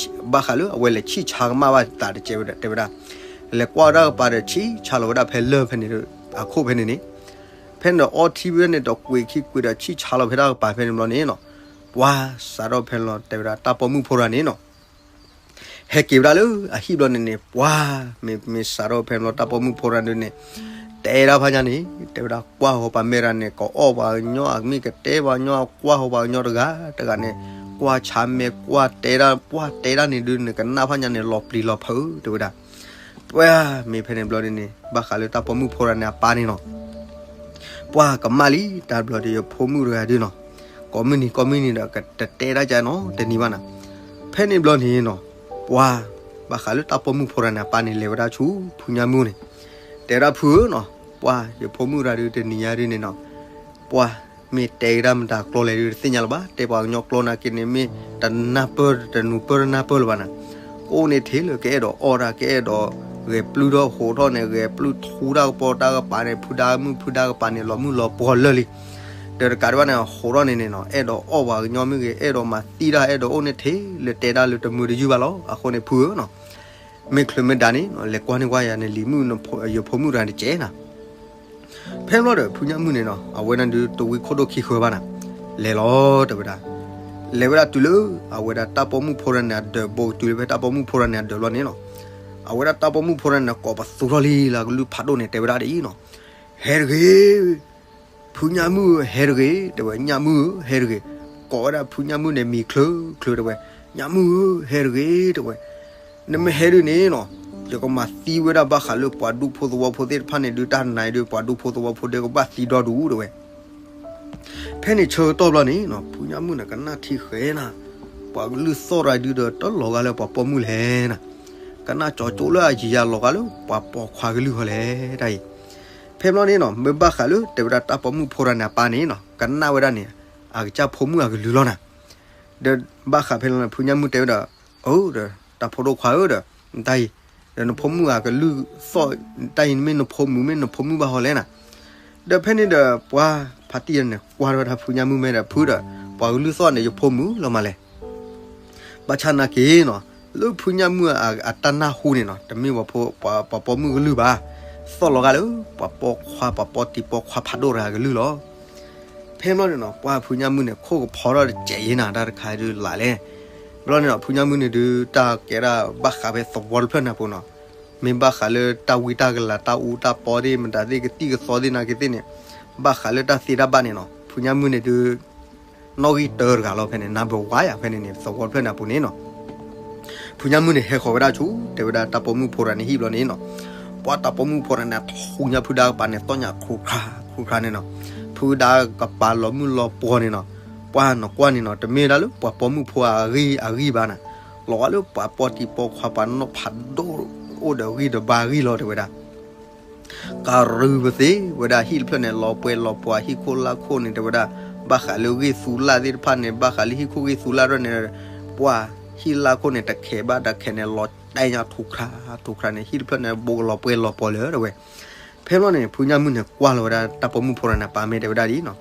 ဘၣ်ဃးလၢအဝဲလဲၤဆံၣ်ဆါကမၣ်ဘၣ်သးတကဲးဝဲဒၣ်တဲဝဲဒၣ်, လဲၤကွၢ်တၢ်ကပၤဒီးဆံၣ်ဆါလီၤဝဲဒၣ်ဖဲလၢၢ်ဖဲန့ၣ် အခိၣ်ဖဲန့ၣ်န့ၣ်, ဖဲန့ၣ်ဒီးအီထံဝဲန့ၣ်ဒီးကွံာ်ခံကွံာ်ဒီးဆံၣ်ဆါလီၤဖဲတၢ်ကပၤဖဲန့ၣ်ဘျီန့ၣ်နီၤ, ပှၤစးထီၣ်ဖဲန့ၣ်လီၤတဲဝဲဒၣ် တၢ်ပိာ်မုၣ်ဖိတဂၤန့ၣ်နီၤ ဟဲက့ၤဝဲဒၣ်လၢအဟံၣ်ဘျီန့ၣ်န့ၣ် ပှၤ မ့ၢ် မ့ၢ်စးထီၣ်ဖဲန့ၣ်လီၤ တၢ်ပိာ်မုၣ်ဖိတဂၤန့ၣ်န့ၣ် တဲဒၣ်ဖးညါန့ၣ် တဲဝဲဒၣ်ကွၢ်ဃီၤပှၤမဲာ်တဂၤန့ၣ် ကအီၣ်ပှၤကညီ အမ့ၢ်ကတဲပှၤကညီ ကွၢ်ဃီၤပှၤကညီတဂၤတဂၤန့ၣ် ကွၢ်ဆါမဲာ် ကွၢ်တဲဒၣ် ပှၤတဲဒၣ်န့ၣ်ဒုးန့ၣ် ကနၣ်ဖးညါန့ၣ် လီၤပျံၤလီၤဖုး တဲဝဲဒၣ် ပှၤ မ့ၢ်ဖဲန့ၣ်ဘျီန့ၣ်န့ၣ် ဘၣ်ဃးလၢတၢ်ပိာ်မုၣ်ဖိတဂၤန့ၣ်အပၢ်န့ၣ်နီၤ ပှၤကမၣ်လံ တၢ်ဘျီဒီးယဖိမုၣ်တဂၤဒုးနီၤ ကိးမုၢ်နံၤကိးမုၢ်နံၤဒီး ကတတဲဒၣ်ကနီတနံၤဘၣ်နၤ ဖဲန့ၣ်ဘျီန့ၣ်နီၤ ပှၤ ဘၣ်ဃးလၢတၢ်ပိာ်မုၣ်ဖိတဂၤန့ၣ် အပၢ်န့ၣ်လဲၤဝဲဒၣ်ဆူ ဖုညါမုၣ်န့ၣ် တဲဝဲဒၣ်ဖုဧၢနီၤ ပှၤ ယဖိမုၣ်တဂၤဒုးတနံၤညါဒုးန့ၣ်နီၤ ပှၤ မ့ၢ်တဲကဒါမတၤကျိၤလဲၣ်ဒုးတသ့ၣ်ညါလၢၤဘၣ် တဲပှၤကညီကျိၤနာ်က့န့ၣ် မ့ၢ်တနၢ်ပၢၢ်တနူၤပၢၢ်တနၢ်ပၢၢ်လၢၤဘၣ်နၤ ကအိၣ်န့ၣ်ထဲလၢကအဲၣ်ဒိးအီၣ်တၢ် ကအဲၣ်ဒိးဂဲၤပျုၢ်ထီၣ်ဟိးထီၣ်န့ၣ် ဂဲၤပျုၢ်ထူတၢ်ကပီၤတၢ်ကပၤန့ၣ် ဖုဒါမုၣ်ဖုဒါကပၤန့ၣ် လီၤမုၢ်လီၤပှီၤလၢာ်လံ ဒီးတကးဒံးဘၣ်န့ၣ် ဟိးထီၣ်န့ၣ်န့ၣ်နီၤ အဲၣ်ဒိးအီၣ်ပှၤကညီမ့ၢ်ဂ့ၤ အဲၣ်ဒိးမၤသံတၢ် အဲၣ်ဒိးအိၣ်န့ၣ်ထဲလၢတဲဒၣ်လၢတမုာ်တယုၢ်ဘၣ်လီၤ အဃိန့ၣ်ဖုဧၢနီၤ မ့ၢ်ချုးမ့ၢ်ဒါန့ၣ် လဲၤကွၢ်န့ၢ်ကွၢ်ယၤန့ၣ် လံၤမုၣ် ယဖိမုၣ်တဂၤန့ၣ်တကဲးနၤ ဖဲဘျီဒီး ဖုညါမုၣ်န့ၣ်နီၤ အဝဲန့ၣ်ဒုးတဝံခိၣ်ဒိၣ်ခံဃၢၤဘၣ်နၤ လဲၤလီၤတဲဝဲဒၣ် လဲၤဝဲဒၣ်တုၤလၢ အဝဲဒၣ်တၢ်ပိာ်မုၣ်ဖိတဂၤန့ၣ်အဒၢးဘိ တုၤလၢဖဲတၢ်ပိာ်မုၣ်ဖိတဂၤန့ၣ်အဒၢးဘျီန့ၣ်နီၤ, အဝဲဒၣ်တၢ်ပိာ်မုၣ်ဖိတဂၤန့ၣ် ကိးပသူထီၣ်လံလၢအကလုၢ်ဖးဒိၣ်န့ၣ် တဲဝဲဒၣ်ဒ်အံၤနီၤ, ဟဲတဂ့ၤ, ဖုညၣ်မုၣ်ဧၢ ဟဲတဂ့ၤ တဲဝဲ, ညၣ်မုၣ်ဧၢ ဟဲတဂ့ၤ, ကိးဝဲဒၣ်ဖုညၣ်မုၣ်န့ၣ် မံၤချၢချၢ တဲဝဲ, ညၣ်မုၣ်ဧၢ ဟဲတဂ့ၤ တဲဝဲ, နမ့ၢ်ဟဲဒုးန့ၣ်နီၤ, ယကမၤသံဝဲဒၣ်ဘၣ်ဃးလၢပှၤဒူဖိသဝီဖိသ့ၣ်တဖၣ်န့ၣ်ဒုး တၢ်နၤဒုး ပှၤဒူဖိသဝီဖိဒီးကဘၣ်သံဒီဒူၣ် တဲဝဲ. ဖဲန့ၣ်ဆၢကတီၢ်ဘျီန့ၣ်နီၤ ဖုညၣ်မုၣ်န့ၣ် ကနၣ်ထံဃဲနၤ, ပှၤကလုၢ်သီၣ်တဂၤဒုးဒီး တလီၤဂာ်လၢပှၤပိာ်မုၣ်လဲၣ်နၤ, ကနၣ်ကၠီကၠိလၢအယံၤယၤ လီၤဂာ်လၢပှၤပိာ်ခွါကလုၢ်ဟီလဲၣ်တၢ်အံၤ. ဖဲဘျီန့ၣ်နီၤ မ့ၢ်ဘၣ်ဃးလၢတဲဝဲဒၣ်တၢ်ပိာ်မုၣ်ဖိတဂၤန့ၣ်အပၢ်န့ၣ်နီၤ ကနၣ်ဝဲဒၣ်န့ၣ် အကစၢ်ဖိမုၣ်အကလုၢ်လီၤနၤ. ဒီးဘၣ်ဃးဖဲန့ၣ် ဖုညၣ်မုၣ်တဲဝဲဒီး, အၢ ဒီး တၢ်ဖိဒိၣ်ခွါဧၢဒီး, တၢ်အံၤ, ဒီးနဖိမုၣ်အကလုၢ်သီၣ်, တၢ်အံၤမ့ၢ်နဖိမုၣ် မ့ၢ်နဖိမုၣ်ဘၣ်ဟီလဲၣ်နၤ. ဒီးဖဲန့ၣ်ဒီး ပှၤဖါတံၢ်န့ၣ် ကွၢ်ထီၣ်ဝဲဒၣ်ဖုညၣ်မုၣ် မ့ၢ်ဒီး ဖုဒီး, ပှၤကလုၢ်သီၣ်န့ၣ် ယဖိမုၣ်လီၤမးလဲၣ်. ဘၣ်ဆၣ်နာ်က့နီၤ, လၢဖုညၣ်မုၣ်အတၢ်နၢ်ဟူန့ၣ်နီၤ တမ့ၢ်ပှၤပိာ်မုၣ်ကလုၢ်ဘၣ်, သီၣ်လီၤဂာ်လၢ ပှၤပိာ်ခွါ ပှၤပိာ်တံၤပိာ်ခွါဖးဒိၣ်တဂၤကလုၢ်လီၤ. ဖဲဘျီန့ၣ်နီၤ ပှၤဖုညၣ်မုၣ်န့ၣ် ခိၣ်ကဖီထီၣ်တစဲးယဲနၤ တၢ်တခါဒုးလၢ်လဲၣ်. ဘျီန့ၣ်နီၤ ဖုညၣ်မုၣ်န့ၣ်ဒုး တၢ်ကဲဒၣ်ဘၣ်ဃးဖဲသဝီတဖျၢၣ်န့ၣ်အပူၤနီၤ, မ့ၢ်ဘၣ်ဃးလၢတၢ်ဝံတၢ်ကလၤ တၢ်အူတၢ်ပီသ့ၣ် မတၤသ့ၣ် ကသံၣ်ကသီသ့ၣ်နာ်က့သ့ၣ်န့ၣ်, ဘၣ်ဃးလၢတၢ်သ့တၢ်ဘၣ်န့ၣ်နီၤ ဖုညၣ်မုၣ်န့ၣ်ဒုး နီၣ်ဂံၢ်တၢတဂၤလီၤဖဲန့ၣ် နၢ်ဘၢဝါယၤဖဲန့ၣ်န့ၣ် သဝီတဖျၢၣ်န့ၣ်အပူၤန့ၣ်နီၤ. ဖုညၣ်မုၣ်န့ၣ် ဟဲဃီၤဝဲဒၣ်ဆူ တဲဝဲဒၣ်တၢ်ပိာ်မုၣ်ဖိတဂၤန့ၣ်ဟံၣ်ဘျီန့ၣ်နီၤ, ပှၤတၢ်ပိာ်မုၣ်ဖိတဂၤန့ၣ် ထူညါဖုဒါကပၤန့ၣ် သီၣ်ညါခူခါခူခါန့ၣ်နီၤ, ဖုဒါကပၤလီၤမုၢ်လီၤပှီၤန့ၣ်နီၤ, ပှၤနကွၢ်န့ၣ်နီၤ တမ့ၢ်ဒၣ်လၢပှၤပိာ်မုၣ်ဖိအဂံၢ်အဂံၢ်ဘၣ်နၤ, လီၤဂာ်လၢပှၤပိာ်တံၤပိာ်ခွါ ပှၤနီၢ်ဖးဒိၣ်အိၣ်ဒီးဂံၢ်ဒီးဘါဂံၢ်လီၤ တဲဝဲဒၣ်. ကရုပသ့ဝဲဒၣ်ဟံၣ်တဖျၢၣ်န့ၣ် လီၤပှဲၤလီၤပှီၤ ဟံၣ်ခိၣ်လၢခိၣ်န့ၣ် တဲဝဲဒၣ်, ဘၣ်ဃးလၢဂ့ၢ်သူလၢ်သ့ၣ်တဖၣ်န့ၣ် ဘၣ်ဃးလၢဟံၣ်ခိၣ်ဂ့ၢ်သူလၢ်ဒ်န့ၣ်, ပှၤဟံၣ်လၢခိၣ်န့ၣ် တခဲးဘၣ်တခဲးန့ၣ် လီၤတဲညါထူခါထူခါန့ၣ် ဟံၣ်တဖျၢၣ်န့ၣ် ဘိးကလီၤပှဲၤလီၤပှီၤလၢၤ တဲဝဲ. ဖဲဘျီန့ၣ် ဖုညၣ်မုၣ်န့ၣ် ကွၢ်လီၤဝဲဒၣ်တၢ်ပိာ်မုၣ်ဖိတဂၤန့ၣ် ပၢ်မ့ၢ်တဲဝဲဒၣ်ဒ်နီၤ,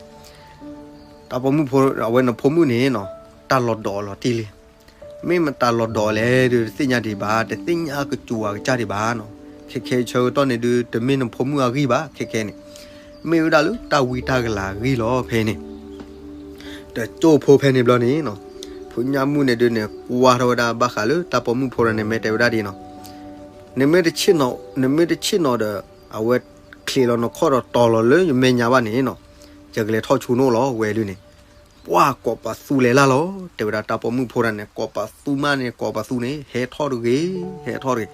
တၢ်ပိာ်မုၣ်ဖိ အဝဲနဖိမုၣ်န့ၣ်နီၤ, တၢ်လီၤဒီးအီၤလီၤတံၢ်လံ. မ့ၢ်မတၤလီၤဒီးလဲၣ်ဒီး တသ့ၣ်ညါဒံးဘၣ်, တသ့ၣ်ညါကစူၤအကစၢ်ဒံးဘၣ်နီၤ. ခဲခဲဆၢကတီၢ်န့ၣ်ဒုး တမ့ၢ်နဖိမုၣ်အဂံၢ်ဘၣ်, ခဲခဲန့ၣ် မ့ၢ်ဝဲဒၣ်လၢတၢ်ဝံတၢ်ကလၤအဂံၢ်လီၤ ဖဲန့ၣ်. တကၠိဖိဖဲန့ၣ်ဘျီန့ၣ်နီၤ, ဖုညၣ်မုၣ်န့ၣ်ဒုးန့ၣ် ကွၢ်ထီၣ်ဝဲဒၣ်ဘၣ်ဃးလၢတၢ်ပိာ်မုၣ်ဖိတဂၤန့ၣ် မ့ၢ်တဲဝဲဒၣ်ဒ်နီၤ, နမ့ၢ်တဆ့ၣ်နီၤ, နမ့ၢ်တဆ့ၣ်နီၤဒီး အဝဲချံးလီၤနခီၣ်ဒီးတီၤလီၤလၢယမဲာ်ညါဘၣ်န့ၣ်နီၤ, ယကလဲၤထီၣ်ဆူနအိၣ်လီၤ ဝဲဒုးန့ၣ်. ပှၤကိးပသူလဲၤလၢ်လီၤ, တဲဝဲဒၣ်တၢ်ပိာ်မုၣ်ဖိတဂၤန့ၣ် ကိးပသူမးန့ၣ် ကိးပသူန့ၣ် ဟဲထီၣ်တဂ့ၤ, ဟဲထီၣ်တဂ့ၤ.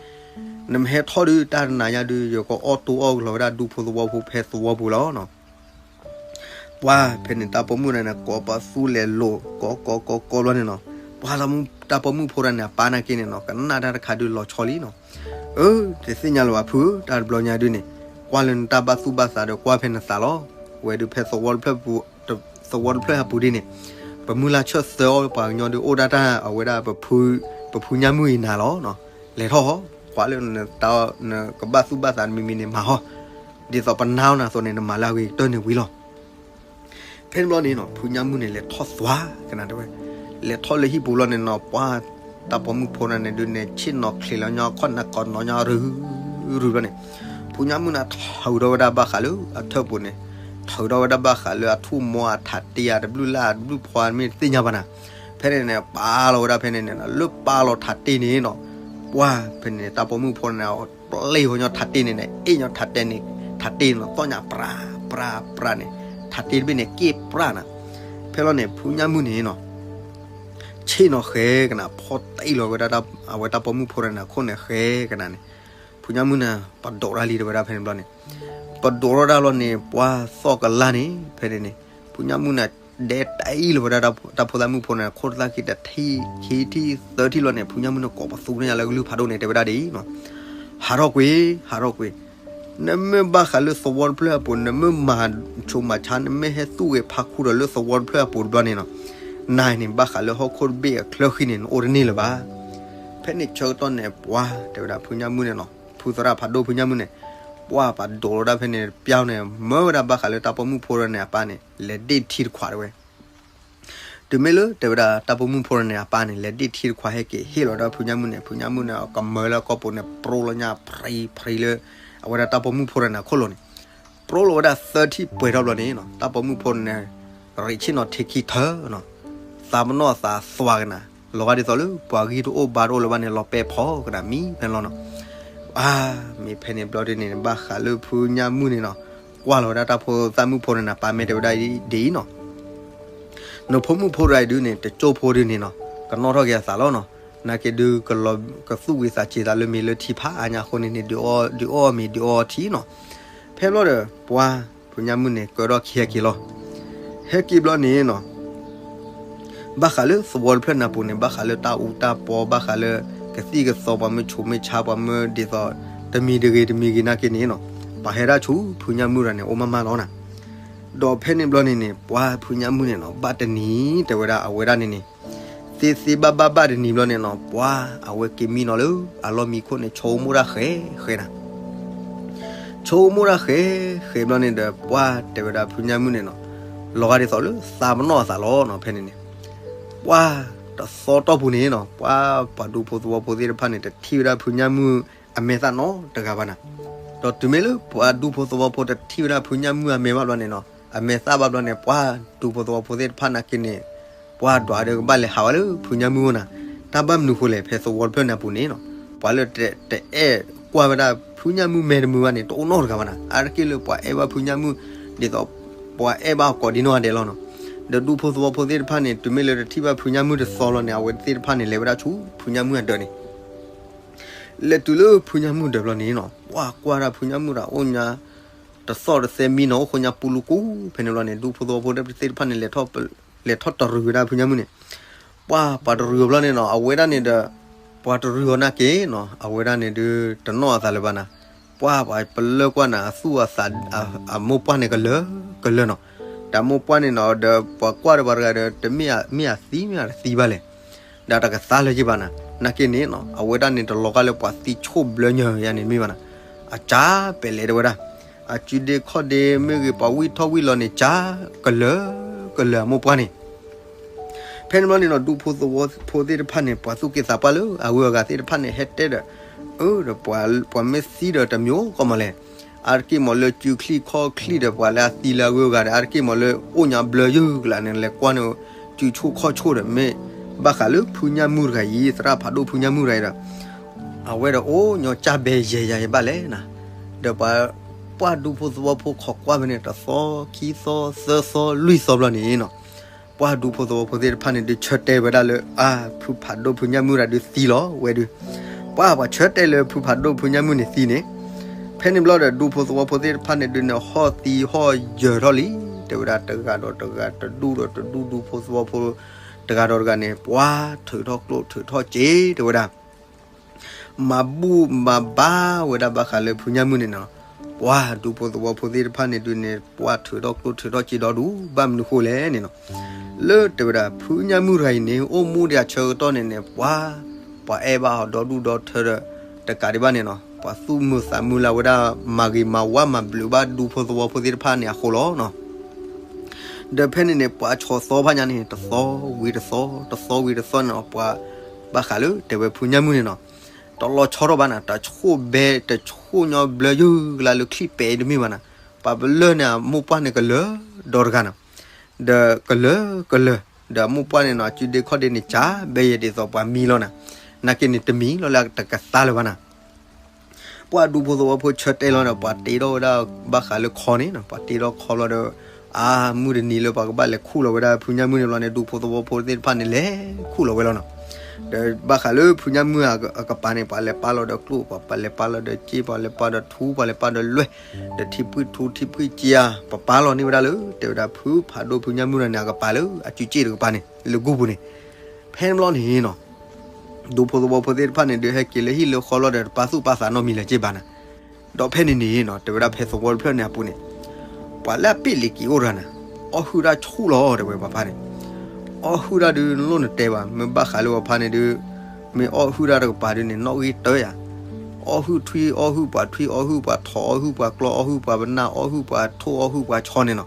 နမ့ၢ်ဟဲထီၣ်ဒုး တၢ်တနၤညါဒုး ယကအီၣ်တိၢ်အီၣ်ကလီၤဝဲဒၣ်ဒူဖိသဝီဖိဖဲသဝီပူၤလီၤနီၤ. ပှၤဖဲန့ၣ် တၢ်ပိာ်မုၣ်တဂၤန့ၣ် ကိးပသူလဲၤလိာ် ကိးကိးကိးကိးဘျီန့ၣ်နီၤ, ပှၤတၢ်ပိာ်မုၣ်ဖိတဂၤန့ၣ် အပၢ်နာ်က့န့ၣ်နီၤ ကနၣ်တၢ်တခါဒုးလီၤဆီလံနီၤ. အၢ တသ့ၣ်ညါလၢၤဘၣ်ဖုဧၢ, တၢ်တဘျီညါဒုးန့ၣ် ကွၢ်လၢနတၢ်ဘၣ်သူၣ်ဘၣ်သးဒီး ကွၢ်ဖဲနသးလီၤ. ဝဲဒုးဖဲသဝီတဖျၢၣ်ပူၤ သဝီတဖျၢၣ်အပူၤဒ်န့ၣ် ပမုၢ်လၢ်ဆၢၣ်သၢအီၤပှၤကညီဒုး အိၣ်ဒၣ်တၢ်အဝဲဒၣ် ပဖုညၣ်မုၣ်အံၤနၤလီၤ. လဲၤထီၣ် ကွၢ်လၢနကဘၣ်သူၣ်ဘၣ်သးမံၤမံၤန့ၣ်မၤဟီ, ဒ်သိးပနါအီၤနၤအသိးန့ၣ် နမၤလၢအဂ့ၤကတၢၢ်န့ၣ်ဝံၤလီၤ. ဖဲန့ၣ်ဘျီန့ၣ်နီၤ ဖုညၣ်မုၣ်န့ၣ် လဲၤထီၣ်သွါကနၤတဲဝဲ, လဲၤထီၣ်လၢဟံၣ်ပူၤလီၤန့ၣ်နီၤ ပှၤတၢ်ပိာ်မုၣ်ဖိနၤန့ၣ်ဒုးန့ၣ် ဆ့ၣ်နီၤချံးလီၤညီခီၣ်နၢ်ကီၢ်နီၤညီရုၢ်ရုၢ်ဘျီန့ၣ်, ဖုညၣ်မုၣ်န့ၣ် ထုးထီၣ်ဝဲဒၣ်ဘၣ်ဃးလၢအထၢၣ်ပူၤန့ၣ်, ထုးထီၣ်ဝဲဒၣ်ဘၣ်ဃးလၢအထူၣ်မီအထးတ့ၢ် အတဘျုးလၢ်အတဘျုးဖှီၣ်မ့ၢ်တသ့ၣ်ညါဘၣ်နၤ. ဖဲန့ၣ်န့ၣ် ပာ်လီၤဝဲဒၣ်ဖဲန့ၣ်န့ၣ် လၢပာ်လီၤထးတ့ၢ်န့ၣ်နီၤ, ပှၤဖဲန့ၣ် တၢ်ပိာ်မုၣ်ဖိန့ၣ် ပျဲၢ်ဃီညီထးတ့ၢ်န့ၣ်န့ၣ် အ့ၣ်ညီထးတ့ၢ်န့ၣ်, ထးတ့ၢ်န့ၣ်နီၤ သီၣ်ညါပြးပြးပြးန့ၣ်, ထးတ့ၢ်တဘ့ၣ်န့ၣ် က့ၣ်ပြးနၤ. ဖဲလီၤန့ၣ် ဖုညၣ်မုၣ်န့ၣ်နီၤ ဆ့ၣ်နီၤဃဲကနၤ ဖီၣ်တ့ၢ်လီၤဝဲဒၣ် အဝဲတၢ်ပိာ်မုၣ်ဖိတဂၤန့ၣ် အခိၣ်န့ၣ်ဃဲကနၤန့ၣ်, ဖုညၣ်မုၣ်န့ၣ် ပဒိးတၢ်လံတဲဝဲဒၣ်ဖဲန့ၣ်ဘျီန့ၣ်, ပဒိးထီၣ်တၢ်လီၤန့ၣ် ပှၤသီၣ်ကလၢ်န့ၣ် ဖဲန့ၣ်န့ၣ် ဖုညၣ်မုၣ်န့ၣ် ဒဲတ့ၢ်လီၤဝဲဒၣ်တၢ်ဖိသၣ်မုၣ်ဖိန့ၣ် ခိၣ်တသၣ်ခံတထံၣ်ခံထံၣ်သၢထံၣ်လီၤန့ၣ် ဖုညၣ်မုၣ်န့ၣ် ကိးပသူန့ၢ်ယၤလၢကလုၢ်ဖးဒိၣ်န့ၣ် တဲဝဲဒၣ်ဒ်အံၤနီၤ, ဟးထီၣ်ကွံာ် ဟးထီၣ်ကွံာ်, နမ့ၢ်ဘၣ်ဃးလၢသဝီတဖျၢၣ်အပူၤ နမ့ၢ်မၤဆိမၤဆါ နမ့ၢ်ဟဲသူၣ်ဂဲၤဖးခူဒီးလၢသဝီတဖျၢၣ်အပူၤတဘျီန့ၣ်နီၤ, နၤန့ၣ် ဘၣ်ဃးလၢဟီၣ်ခိၣ်တဘ့ၣ်အချၢဃံန့ၣ် နအိၣ်တန့ၢ်လၢၤဘၣ်. ဖဲန့ၣ်ဆၢကတီၢ်န့ၣ် ပှၤတဲဝဲဒၣ်ဖုညၣ်မုၣ်န့ၣ်နီၤ ဖုသရၣ်ဖးဒိၣ်ဖုညၣ်မုၣ်န့ၣ် ပှၤပဒိးထီၣ်ဒၣ်ဖဲန့ၣ် ပျီန့ၣ် မၢဝဲဒၣ်ဘၣ်ဃးလၢတၢ်ပိာ်မုၣ်ဖိတဂၤန့ၣ် အပၢ်န့ၣ် လဲၤဒ့ၣ်ထံတခွးတဲဝဲ တုၤမ့ၢ်လၢတဲဝဲဒၣ်တၢ်ပိာ်မုၣ်ဖိတဂၤန့ၣ် အပၢ်န့ၣ် လဲၤဒ့ၣ်ထံတခွးဟဲက့ၤဟ့ၣ်လီၤဝဲဒၣ်ဖုညၣ်မုၣ်န့ၣ် ဖုညၣ်မုၣ်န့ၣ် အကမၢလၢအကီၢ်ပူၤန့ၣ် ပရိလီၤညါဖရံဖရံလၢ အဝဲဒၣ်တၢ်ပိာ်မုၣ်ဖိတဂၤန့ၣ်အခိၣ်လိၤန့ၣ်, ပရိလီၤဝဲဒၣ်သၢထံၣ်ပှဲၤထီၣ်ဘျီန့ၣ်နီၤ တၢ်ပိာ်မုၣ်ဖိတဂၤန့ၣ် ရံးဆ့ၣ်နီၤထံခံထၢနီၤ, သ သးပနီၣ်အသးသွါကနၤ, လီၤဂာ်ဒ်သိးလၢပှၤဂံၢ်တအိၣ်ဘါတအိၣ်လၢၤဘၣ်န့ၣ် လီၤပဲာ်ဖီကနၤမံဖဲန့ၣ်လီၤနီၤ. အါ, မ့ၢ်ဖဲန့ၣ်ဘျီဒုန့ၣ် ဘၣ်ဃးလၢဖုညၣ်မုၣ်န့ၣ်နီၤ, ကွၢ်လီၤဝဲဒၣ်တၢ်ဖိသၣ်မုၣ်ဖိန့ၣ်နၤ ပာ်မဲာ်တဲဝဲဒၣ်ဒ်အံၤနီၤ, နဖိမုၣ်ဖိတဂၤအံၤဒုန့ၣ် တကၠိဖိဒုန့ၣ်နီၤ ကနီၣ်ထီၣ်က့ၤအသးလီၤနီၤ. နာ်က့ဒု ကသူၣ်ဝံၤသးစ့ၤသးလၢမ့ၢ်လၢထံဖးအါညါအဃိန့ၣ်န့ၣ် ဒုးအီၣ်မ့ၤဒုးအီထံနီၤ. ဖဲဘျီဒီး ပှၤဖုညၣ်မုၣ်န့ၣ် ကၢထီၣ်ခံဟဲက့ၤလီၤ. ဟဲက့ၤဘျီန့ၣ်နီၤ ဘၣ်ဃးလၢသဝီတဖျၢၣ်န့ၣ်အပူၤန့ၣ် ဘၣ်ဃးလၢတၢ်အူတၢ်ပီ ဘၣ်ဃးလၢကသံၣ်ကသီ ပှၤမၢဆိးမၢဆါ ပှၤမၢဒ်သိး တမံၤတဂ့ၤတမံၤဂ့ၤနာ်က့န့ၣ်နီၤ, ပှၤဟဲဒၣ်ဆူ ဖုညၣ်မုၣ်တဂၤန့ၣ် အိၣ်မးမးလီၤနၤ. ဒီးဖဲန့ၣ်ဘျီန့ၣ်န့ၣ် ပှၤဖုညၣ်မုၣ်န့ၣ်နီၤ ဘၣ်တနံၤ တဲဝဲဒၣ်အဝဲဒၣ်န့ၣ်န့ၣ် သ့သ့ဘၣ်ဘၣ်ဘၣ်တနံၤဘျီန့ၣ်နီၤ ပှၤအဝဲက့ၤမံနီၤလၢအလီၢ်မံခိၣ်န့ၣ် ဆိကမိၣ်တၢ်ဃဲဃဲနၤ ဆိကမိၣ်တၢ်ဃဲဃဲဘျီန့ၣ်ဒီး ပှၤတဲဝဲဒၣ်ဖုညၣ်မုၣ်န့ၣ်နီၤ, လီၤဂာ်ဒ်သိးလၢသးပနီၣ်အသးလီၤနီၤ ဖဲန့ၣ်န့ၣ်, ပှၤတသီတီၢ်ပူၤန့ၣ်နီၤ ပှၤပှၤဒူဖိသဝီဖိသ့ၣ်တဖၣ်န့ၣ် တထံၣ်ဝဲဒၣ်ဖုညၣ်မုၣ်အမဲာ်သၣ်နီတဂၤဘၣ်နၤ. ဒီးတုၤမ့ၢ်လၢပှၤဒူဖိသဝီဖိတထံၣ်ဝဲဒၣ်ဖုညၣ်မုၣ်အမဲာ်ဘၣ်ဘျီန့ၣ်နီၤ အမဲာ်သၣ်ဘၣ်ဘျီန့ၣ် ပှၤဒူဖိသဝီဖိသ့ၣ်တဖၣ်နာ်က့န့ၣ် ပှၤဒွးဒီးကဘၣ်လဲၤဟးဝဲလၢဖုညၣ်မုၣ်အိၣ်နၤ. တၢ်ဘၣ်မနုၤဃိလဲၣ် ဖဲသဝီတဖျၢၣ်န့ၣ်အပူၤန့ၣ်နီၤ ပှၤလၢတအဲၣ်ကွၢ်ဝဲဒၣ်ဖုညၣ်မုၣ်မဲာ်တမုာ်ဘၣ်န့ၣ် တအိၣ်နီတဂၤဘၣ်နၤ. အါတက့ၢ်လၢပှၤအဲၣ်ဘၣ်ဖုညၣ်မုၣ် ဒ်သိးပှၤအဲၣ်ဘၣ်အကိးဒံနီၢ်ဂၤဒဲးလီၤနီၤ. ဒီးဒူဖိသဝီဖိသ့ၣ်တဖၣ်န့ၣ် တုၤမ့ၢ်လၢတထံၣ်ဘၣ်ဖုညၣ်မုၣ်တသီလီၤန့ၣ် အဝဲသ့ၣ်တဖၣ်န့ၣ် လဲၤဝဲဒၣ်ဆူဖုညၣ်မုၣ်အဒၢးန့ၣ် လဲၤတုၤလၢဖုညၣ်မုၣ်ဒၢးဘျီန့ၣ်နီၤ ပှၤကွၢ်ဒၣ်ဖုညၣ်မုၣ်တဂၤအိၣ်ညါ တသီၣ်တသဲမံနီၤ အိၣ်ဃိညါပူလူကူ ဖဲန့ၣ်ဘျီန့ၣ် ဒူဖိသဝီဖိသ့ၣ်တဖၣ်န့ၣ် လဲၤထီၣ်တရံးဝဲဒၣ်ဖုညၣ်မုၣ်န့ၣ်, ပှၤပှၤတရံးအီၤဘျီန့ၣ်နီၤ အဝဲဒၣ်န့ၣ်ဒီး ပှၤတရံးအီၤနာ်က့နီၤ အဝဲဒၣ်န့ၣ်ဒုး တနီၣ်အသးလၢၤဘၣ်နၤ. ပှၤပှၤပလၢကွၢ်နၤ အသူၣ်အသး အမိၢ်ပှၢ်န့ၣ်ကလၢၤကလၢၤနီၤ. တၢ်မိၢ်ပှၢ်န့ၣ်နီၤ ဒီးပှၤကွၢ်ဒီးပှၤတဂၤဒီး တမ့ၢ်အသံမ့ၢ်အတသံဘၣ်လဲၣ် ဒီးတကသါလၢၤက့ဘၣ်နၤ. နာ်က့န့ၣ်နီၤ အဝဲဒၣ်န့ၣ်တလီၤဂာ်လၢပှၤသံဆိၣ်ဘျၢညါယါန့ၣ်မ့ၢ်ဘၣ်နၤ. အကၢ်ပဲာ်လဲၤတဲဝဲဒၣ် အစုဒ့ခီၣ်ဒ့မ့ၢ်ဂ့ၤ ပှၤဝံၣ်ထီၣ်ဝံၣ်လီၤန့ၣ် ကၢ်ကလၢၤကလၢၤအမိၢ်ပှၢ်န့ၣ် ဖဲန့ၣ်ဘျီန့ၣ်နီၤ ဒူဖိသဝီဖိသ့ၣ်တဖၣ်န့ၣ် ပှၤသူၣ်က့သးပှၢ်လၢအဂုၤအဂၤသ့ၣ်တဖၣ်န့ၣ် ဟဲတဲဒီး အၢ ဒီးပှၤမ့ၢ်သံဒီးတမံၤအိၣ်ကီးမးလဲၣ်. အါတက့ၢ်မးလၢစုချံၣ်ခီၣ်ချံၣ်ဒီး ပှၤလၢအသံလၢအဂုၤအဂၤဒီး အါတက့ၢ်မးလၢအိၣ်ညါဘျၢယုၢ်ကလးန့ၣ် လဲၤကွၢ်န့ၣ် စုဆိၣ်ခီၣ်ဆိၣ်ဒီး မ့ၢ်ဘၣ်ဃးလၢဖုညၣ်မုၣ်တဂၤအံၤ သရၣ်ဖးဒိၣ်ဖုညၣ်မုၣ်တဂၤအံၤဒီး အဝဲဒီးအိၣ်ညီကၢ်ဘဲယဲယၤယဘၣ်လဲၣ်နၤ. ဒီးပှၤ ပှၤဒူဖိသဝီဖိခိးကွၢ်ဖဲန့ၣ် တသီ ခံသီ သၢသီ လွံၢ်သီဘျီန့ၣ်နီၤ, ပှၤဒူဖိသဝီဖိသ့ၣ်တဖၣ်န့ၣ်ဒုးဆၢတဲာ်ဝဲဒၣ်လၢ အါ ဖုဖးဒိၣ်ဖုညၣ်မုၣ်တဂၤဒုးသံလီၤဝဲဒုး, ပှၤပှၤဆၢတဲာ်လၢဖုဖးဒိၣ်ဖုညၣ်မုၣ်န့ၣ်သံန့ၣ်, ဖဲန့ၣ်ဘျီဒီး ဒူဖိသဝီဖိသ့ၣ်တဖၣ်န့ၣ်ဒုးန့ၣ် ဟီၣ်သံဟီၣ်ယၢၤထီၣ်လံ, တဲဝဲဒၣ်တဂၤဒီးတဂၤ တဒူၣ်ဒီးတဒူၣ် ဒူဖိသဝီဖိ တဂၤဒီးတဂၤန့ၣ် ပှၤထုးထီၣ်ကျိၣ်ထုးထီၣ်စ့ တဲဝဲဒၣ် မၤဘူၣ်မၤဘါဝဲဒၣ်ဘၣ်ဃးလၢဖုညၣ်မုၣ်န့ၣ်နီၤ, ပှၤဒူဖိသဝီဖိသ့ၣ်တဖၣ်န့ၣ်ဒုးန့ၣ် ပှၤထုးထီၣ်ကျိၣ်ထုးထီၣ်စ့ဒီဒူၣ် ဘၣ်မနုၤဃိလဲၣ်န့ၣ်နီၤ, လၢတဲဝဲဒၣ် ဖုညၣ်မုၣ်တဂၤအံၤန့ၣ် အိၣ်မူဒံးအဆၢကတီၢ်န့ၣ်န့ၣ် ပှၤ ပှၤအဲၣ်ဘၣ်အီၤဒီဒူၣ်ဒီထၢဒီး တကးဒံးဘၣ်န့ၣ်နီၤ ပှၤသူၣ်မုာ်သးမုာ်လၢဝဲဒၣ် မၤဂ့ၤမၤဝါမၤဘျုးဘၣ်ဒူဖိသဝီဖိသ့ၣ်တဖၣ်န့ၣ်အဃိလီၤနီၤ. ဒီးဖဲန့ၣ်န့ၣ် ပှၤဆီၣ်သီဖးညါန့ၣ် တသီဝံၤတသီ တသီဝံၤတသီန့ၣ်နီၤ ပှၤ ဘၣ်ဃးလၢတဲဝဲဖုညၣ်မုၣ်န့ၣ်နီၤ, တလီၤဆီထီၣ်ဘၣ်နၤ, တဆိၣ်ဘဲ တဆိၣ်ညီဘျၢယုၢ်ကလါလၢချံၣ်ပဲာ်အံၤတမ့ၢ်ဘၣ်နၤ, ပှၤပလၢၢ်န့ၣ် အမိၢ်ပှၢ်န့ၣ်ကလၢၤဒီးတဂၤနီၤ, ဒီးကလၢၤကလၢၤ ဒီးအမိၢ်ပှၢ်န့ၣ်နီၤ အစုဒ့ခီၣ်ဒ့န့ၣ် ကၢ်ဘဲယဲဒ်သိးပှၤမံလီၤနၤ, နာ်က့န့ၣ်တမံၤလီၤလၢတကသါလၢၤဘၣ်နၤ. ပှၤဒူဖိသဝီဖိဆၢတဲာ်လီၤဒီး ပှၤတ့ထီၣ်ဝဲဒၣ်ဘၣ်ဃးလၢခီန့ၣ်နီၤ, ပှၤတ့ထီၣ်ခီဘျီဒီး အါ မုၢ်တနံၤလၢပှၤကဘၣ်လဲၤခူၣ်လီၤဝဲဒၣ်ဖုညၣ်မုၣ်န့ၣ်ဘျီန့ၣ် ဒူဖိသဝီဖိသ့ၣ်တဖၣ်န့ၣ် လဲၤခူၣ်လီၤဝဲလီၤနီၤ. ဒီးဘၣ်ဃးလၢဖုညၣ်မုၣ်အကပၤန့ၣ် ပှၤလဲၤပာ်လီၤဒီးကျိၣ် ပှၤလဲၤပာ်လီၤဒီးစ့ ပှၤလဲၤပာ်ဒီးထူ ပှၤလဲၤပာ်ဒီးလွဲၢ် ဒီးထံဖှံၣ်ထူထံဖှံၣ်စ့ဧါ ပပာ်လီၤန့ၢ်ဝဲဒၣ်လၢ တဲဝဲဒၣ်ဖုဖးဒိၣ်ဖုညၣ်မုၣ်တဂၤန့ၣ် အကပၤလၢအစုစ့ၣ်တကပၤန့ၣ် လၢကူၣ်ပူၤန့ၣ် ဖဲန့ၣ်ဘျီန့ၣ်နီၤ ဒူဖိသဝီဖိသ့ၣ်တဖၣ်န့ၣ်ဒုး ဟဲက့ၤလၢဟံၣ်လၢဃီလီၤဒီး တပာ်သူၣ်ပာ်သးနီတမံၤလၢၤက့ဘၣ်နၤ. ဒီးဖဲန့ၣ်န့ၣ်နီၤ တဲဝဲဒၣ်ဖဲသဝီတဖျၢၣ်န့ၣ်အပူၤန့ၣ် ပှၤလၢအပ့ၢ်လံၤက့ၤအိၣ်တဂၤန့ၣ် အီၣ်ဟုၣ်တၢ်ဆူၣ်လီၤ တဲဝဲပှၤဖါန့ၣ်, အီၣ်ဟုၣ်တၢ်ဒုး နလိၣ်နတဲဘၣ် မ့ၢ်ဘၣ်ဃးလၢပှၤဖါန့ၣ်ဒုး မ့ၢ်အီၣ်ဟုၣ်တၢ်တကပၤဒုးန့ၣ် နီၣ်ဂံၢ်တၢယၤ, အီၣ်ဟုၣ်ထွံ အီၣ်ဟုၣ်ပှၤထွံ အီၣ်ဟုၣ်ပှၤထိး အီၣ်ဟုၣ်ပှၤကျီ အီၣ်ဟုၣ်ပှၤပနၢ် အီၣ်ဟုၣ်ပှၤထိၣ် အီၣ်ဟုၣ်ပှၤဆီန့ၣ်နီၤ,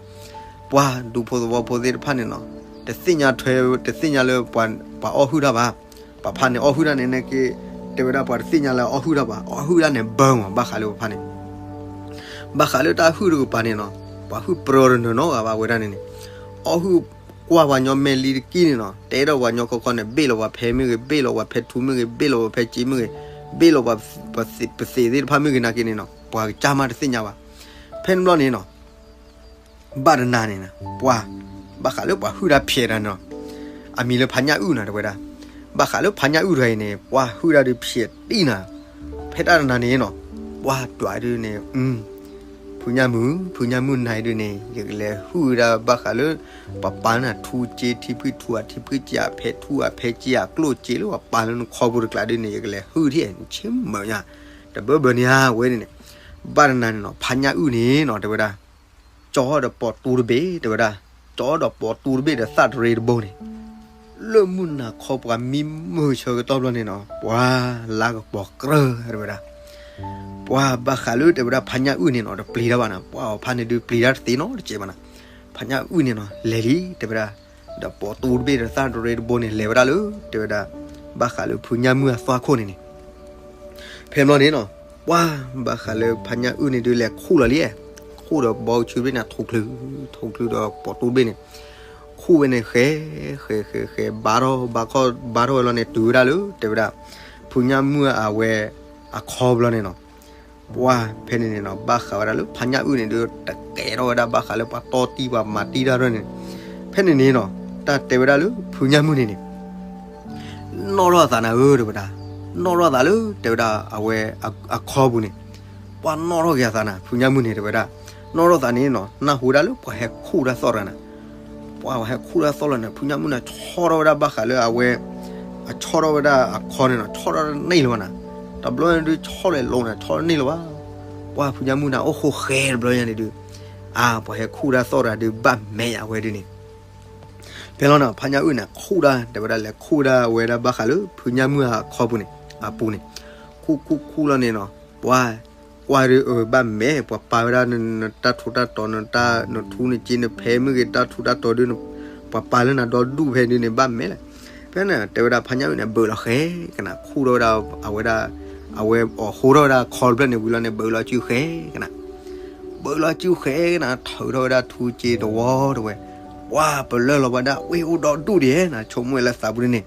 ပှၤဒူဖိသဝီဖိသ့ၣ်တဖၣ်န့ၣ်နီၤ တသ့ၣ်ညါထွဲ တသ့ၣ်ညါလၢပှၤအီၣ်ဟုၣ်တၢ်ဘၣ်. ပှၤဖါန့ၣ်အီၣ်ဟုၣ်တၢ်န့ၣ် နက့ တဲဝဲဒၣ်ပှၤတသ့ၣ်ညါလၢအီၣ်ဟုၣ်တၢ်ဘၣ် အီၣ်ဟုၣ်တၢ်န့ၣ်ဘၢမး ဘၣ်ဃးလၢပှၤဖါန့ၣ် ဘၣ်ဃးလၢတၢ်ဟုၣ်တကပၤန့ၣ်နီၤ ပှၤဟုၣ်ပြၢတနီၤနီၤဂၤဘၣ်ဝဲဒၣ်န့ၣ်န့ၣ် အီၣ်ဟုၣ် ကွၢ်ပှၤညီမဲာ်လံတကံၢ်န့ၣ်နီၤ, တဲဒီးပှၤညီခီခီန့ၣ် ဘ့ၣ်လီၤပှၤဖဲမ့ၢ်ဂ့ၤ, ဘ့ၣ်လီၤပှၤဖဲထူမ့ၢ်ဂ့ၤ, ဘ့ၣ်လီၤပှၤဖဲစ့မ့ၢ်ဂ့ၤ, ဘ့ၣ်လီၤပှၤပသ့ၣ်သ့ၣ်တဖၣ်မ့ၢ်ဂ့ၤနာ်က့န့ၣ်နီၤ, ပှၤကစၢ်မးတသ့ၣ်ညါဘၣ်. ဖဲန့ၣ်ဘျီန့ၣ်နီၤ ဘၣ်တနၤန့ၣ်နီၤ ပှၤ ဘၣ်ဃးလၢပှၤဟုၣ်တၢ်ဖျဲးတၢ်န့ၣ်နီၤ, အမံၤလၢဖါညၣ်အုၣ်နီၤ တဲဝဲဒၣ်. ဘၣ်ဃးလၢဖါညၣ်အုၣ်တဂၤအံၤန့ၣ် ပှၤဟုၣ်တၢ်ဒုးဖျဲးတံၢ်နၤ, ဖဲတၢ်တနၤန့ၣ်နီၤ ပှၤတွၤဒုးန့ၣ် ဖုညၣ်မုၣ်, ဖုညၣ်မုၣ်နၤဒုးန့ၣ် ယကလဲၤဟုၣ်ဝဲဒၣ်ဘၣ်ဃးလၢ ပှၤပာ်နၤထူစ့ထံဖှံထူအထံဖှံစ့အဖဲထူအဖဲစ့အကျိၣ်စ့လၢပှၤပာ်လၢနခီပူၤတကျးဒုးန့ၣ် ယကလဲၤဟုၣ်ထံၣ်နဆ့မုာ်ညါ, တဘၣ်ဘၣ်န့ၣ်ဧါဝဲန့ၣ်, ဘၣ်တနၤန့ၣ်နီၤ ဖါညၣ်အုၣ်န့ၣ်နီၤ တဲဝဲဒၣ် ကၠီဒီးပိာ်တူတဘ့ၣ် တဲဝဲဒၣ်, ကၠီဒီးပိာ်တူတဘ့ၣ်ဒီးသၣ်တရ့တဘိန့ၣ် လၢမုၢ်နၤခီပှၤမံမုာ်ဆၢကတီၢ်ဘျီန့ၣ်နီၤ ပှၤလါကပီၤကြၢၢ် တဲဝဲဒၣ်. ပှၤဘၣ်ဃးလၢတဲဝဲဒၣ်ဖါညၣ်အုၣ်န့ၣ်နီၤ တပျံၤတၢ်ဘၣ်နၤ, ပှၤအီၤဖါန့ၣ်ဒုးပျံၤတၢ်တသ့နီတစဲးဘၣ်နၤ. ဖါညၣ်အုၣ်န့ၣ်နီၤ လဲၤလံ တဲဝဲဒၣ်, ဒီးပိာ်တူတဘ့ၣ်ဒီးသၣ်တရ့တဘိန့ၣ် လဲၤဝဲဒၣ်လၢ တဲဝဲဒၣ် ဘၣ်ဃးလၢဖုညၣ်မုၣ်အသွၣ်ခိၣ်န့ၣ်န့ၣ် ဖဲဘျီန့ၣ်နီၤ ပှၤဘၣ်ဃးလၢဖါညၣ်အုၣ်န့ၣ်ဒုးလဲၤခူၣ်လီၤလံ, ခူၣ်ဒီးဘီဆူဘ့ၣ်န့ၣ် ထိၣ်ချုး, ထိၣ်ချုးဒီးပိာ်တူဘ့ၣ်န့ၣ်, ခူၣ်ဝဲန့ၣ်ဃဲ, ဃဲဃဲဃဲ ဘါထီၣ်ဘါခီၣ်ဘါထီၣ်ဝဲလီၤန့ၣ် တုၤဝဲဒၣ်လၢ တဲဝဲဒၣ် ဖုညၣ်မုၣ်အဝဲ အခီဘျီန့ၣ်နီၤ, ပှၤဖဲန့ၣ်န့ၣ်နီၤ ဘၣ်ဃးဝဲဒၣ်လၢဖါညၣ်အုၣ်န့ၣ်ဒုး တကဲထီၣ်ဝဲဒၣ်ဘၣ်ဃးလၢပှၤတီတံၢ်ပှၤမၤတံၢ်တၢ်ရၢၢ်န့ၣ်, ဖဲန့ၣ်န့ၣ်နီၤ တၢ်တဲဝဲဒၣ်လၢဖုညၣ်မုၣ်န့ၣ်န့ၣ် နီၣ်ထီၣ်အသးနၤဧၢ တဲဝဲဒၣ်, နီၣ်ထီၣ်အသးလၢ တဲဝဲဒၣ် အဝဲ အခီပူၤန့ၣ်, ပှၤနီၣ်ထီၣ်က့ၤအသးနၤ ဖုညၣ်မုၣ်န့ၣ် တဲဝဲဒၣ်, နီၣ်ထီၣ်သးန့ၣ်နီၤ နၢ်ဟူဒၣ်လၢပှၤဟဲခူၣ်တၢ်သီၣ်တဂၤနၤ, ပှၤဟဲခူၣ်တၢ်သီၣ်လီၤန့ၣ် ဖုညၣ်မုၣ်န့ၣ် ဆီၣ်ထီၣ်ဝဲဒၣ်ဘၣ်ဃးလၢအဝဲ အဆီၣ်ထီၣ်ဝဲဒၣ်အခီန့ၣ်နီၤ ဆီၣ်ထီၣ်တန့ၢ်လၢၤဘၣ်နၤ, တဘျီန့ၣ်ဒုးဆီၣ်လဲၤလိၤနၤ ဆီၣ်တန့ၢ်လၢၤဘၣ်, ပှၤဖုညၣ်မုၣ်န့ၣ် အိၣ်ဃိဃဲတဘျီညါန့ၣ်ဒုး, အါ ပှၤဟဲခူၣ်တၢ်သီၣ်တဂၤဒုးဘၣ်မဲာ်အဝဲဒုးန့ၣ် ဖဲလီၤန့ၣ် ဖါညၣ်အုၣ်န့ၣ် ခူၣ်ဒၣ် တဲဝဲဒၣ်လဲၤခူၣ်ဒၣ်ဝဲဒၣ်ဘၣ်ဃးလၢ ဖုညၣ်မုၣ်အခီပူၤန့ၣ် အပူၤန့ၣ်, ခူၣ်ခူၣ်ခူၣ်လီၤန့ၣ်နီၤ, ပှၤ ကွၢ်ဒုးအၢ ဘၣ်မဲာ် ပှၤပာ်ဝဲဒၣ်နတၢ်ထူးတၢ်တီၤ နတၢ် နထူနစ့နဖဲမ့ၢ်ဂ့ၤ တၢ်ထူးတၢ်တီၤဒုး ပှၤပာ်လၢနၤဒီဒူၣ်ဖဲဒုးန့ၣ် ဘၣ်မဲာ်လဲၣ်. ဖဲန့ၣ် တဲဝဲဒၣ်ဖါညၣ်အုၣ်န့ၣ် ဘၢးလီၤဃဲကနၤ ခူၣ်ထီၣ်ဝဲဒၣ် အဝဲဒၣ် အဝဲအီၣ်ဟိထီၣ်ဝဲဒၣ်ခီတဖျၢၣ်န့ၣ်ဝံၤလီၤန့ၣ် ဘၢးလီၤစုဃဲကနၤ ဘၢးလီၤစုဃဲကနၤ ထုးထီၣ်ဝဲဒၣ်ထူစ့တဝီတဝဲ, ပှၤပလၢၢ်လီၤဝဲဒၣ် ဝ့ၢ်အိၣ်ဒီဒူၣ်ဒံးနၤ ဆိကမိၣ်ဝဲလၢသးပူၤန့ၣ်,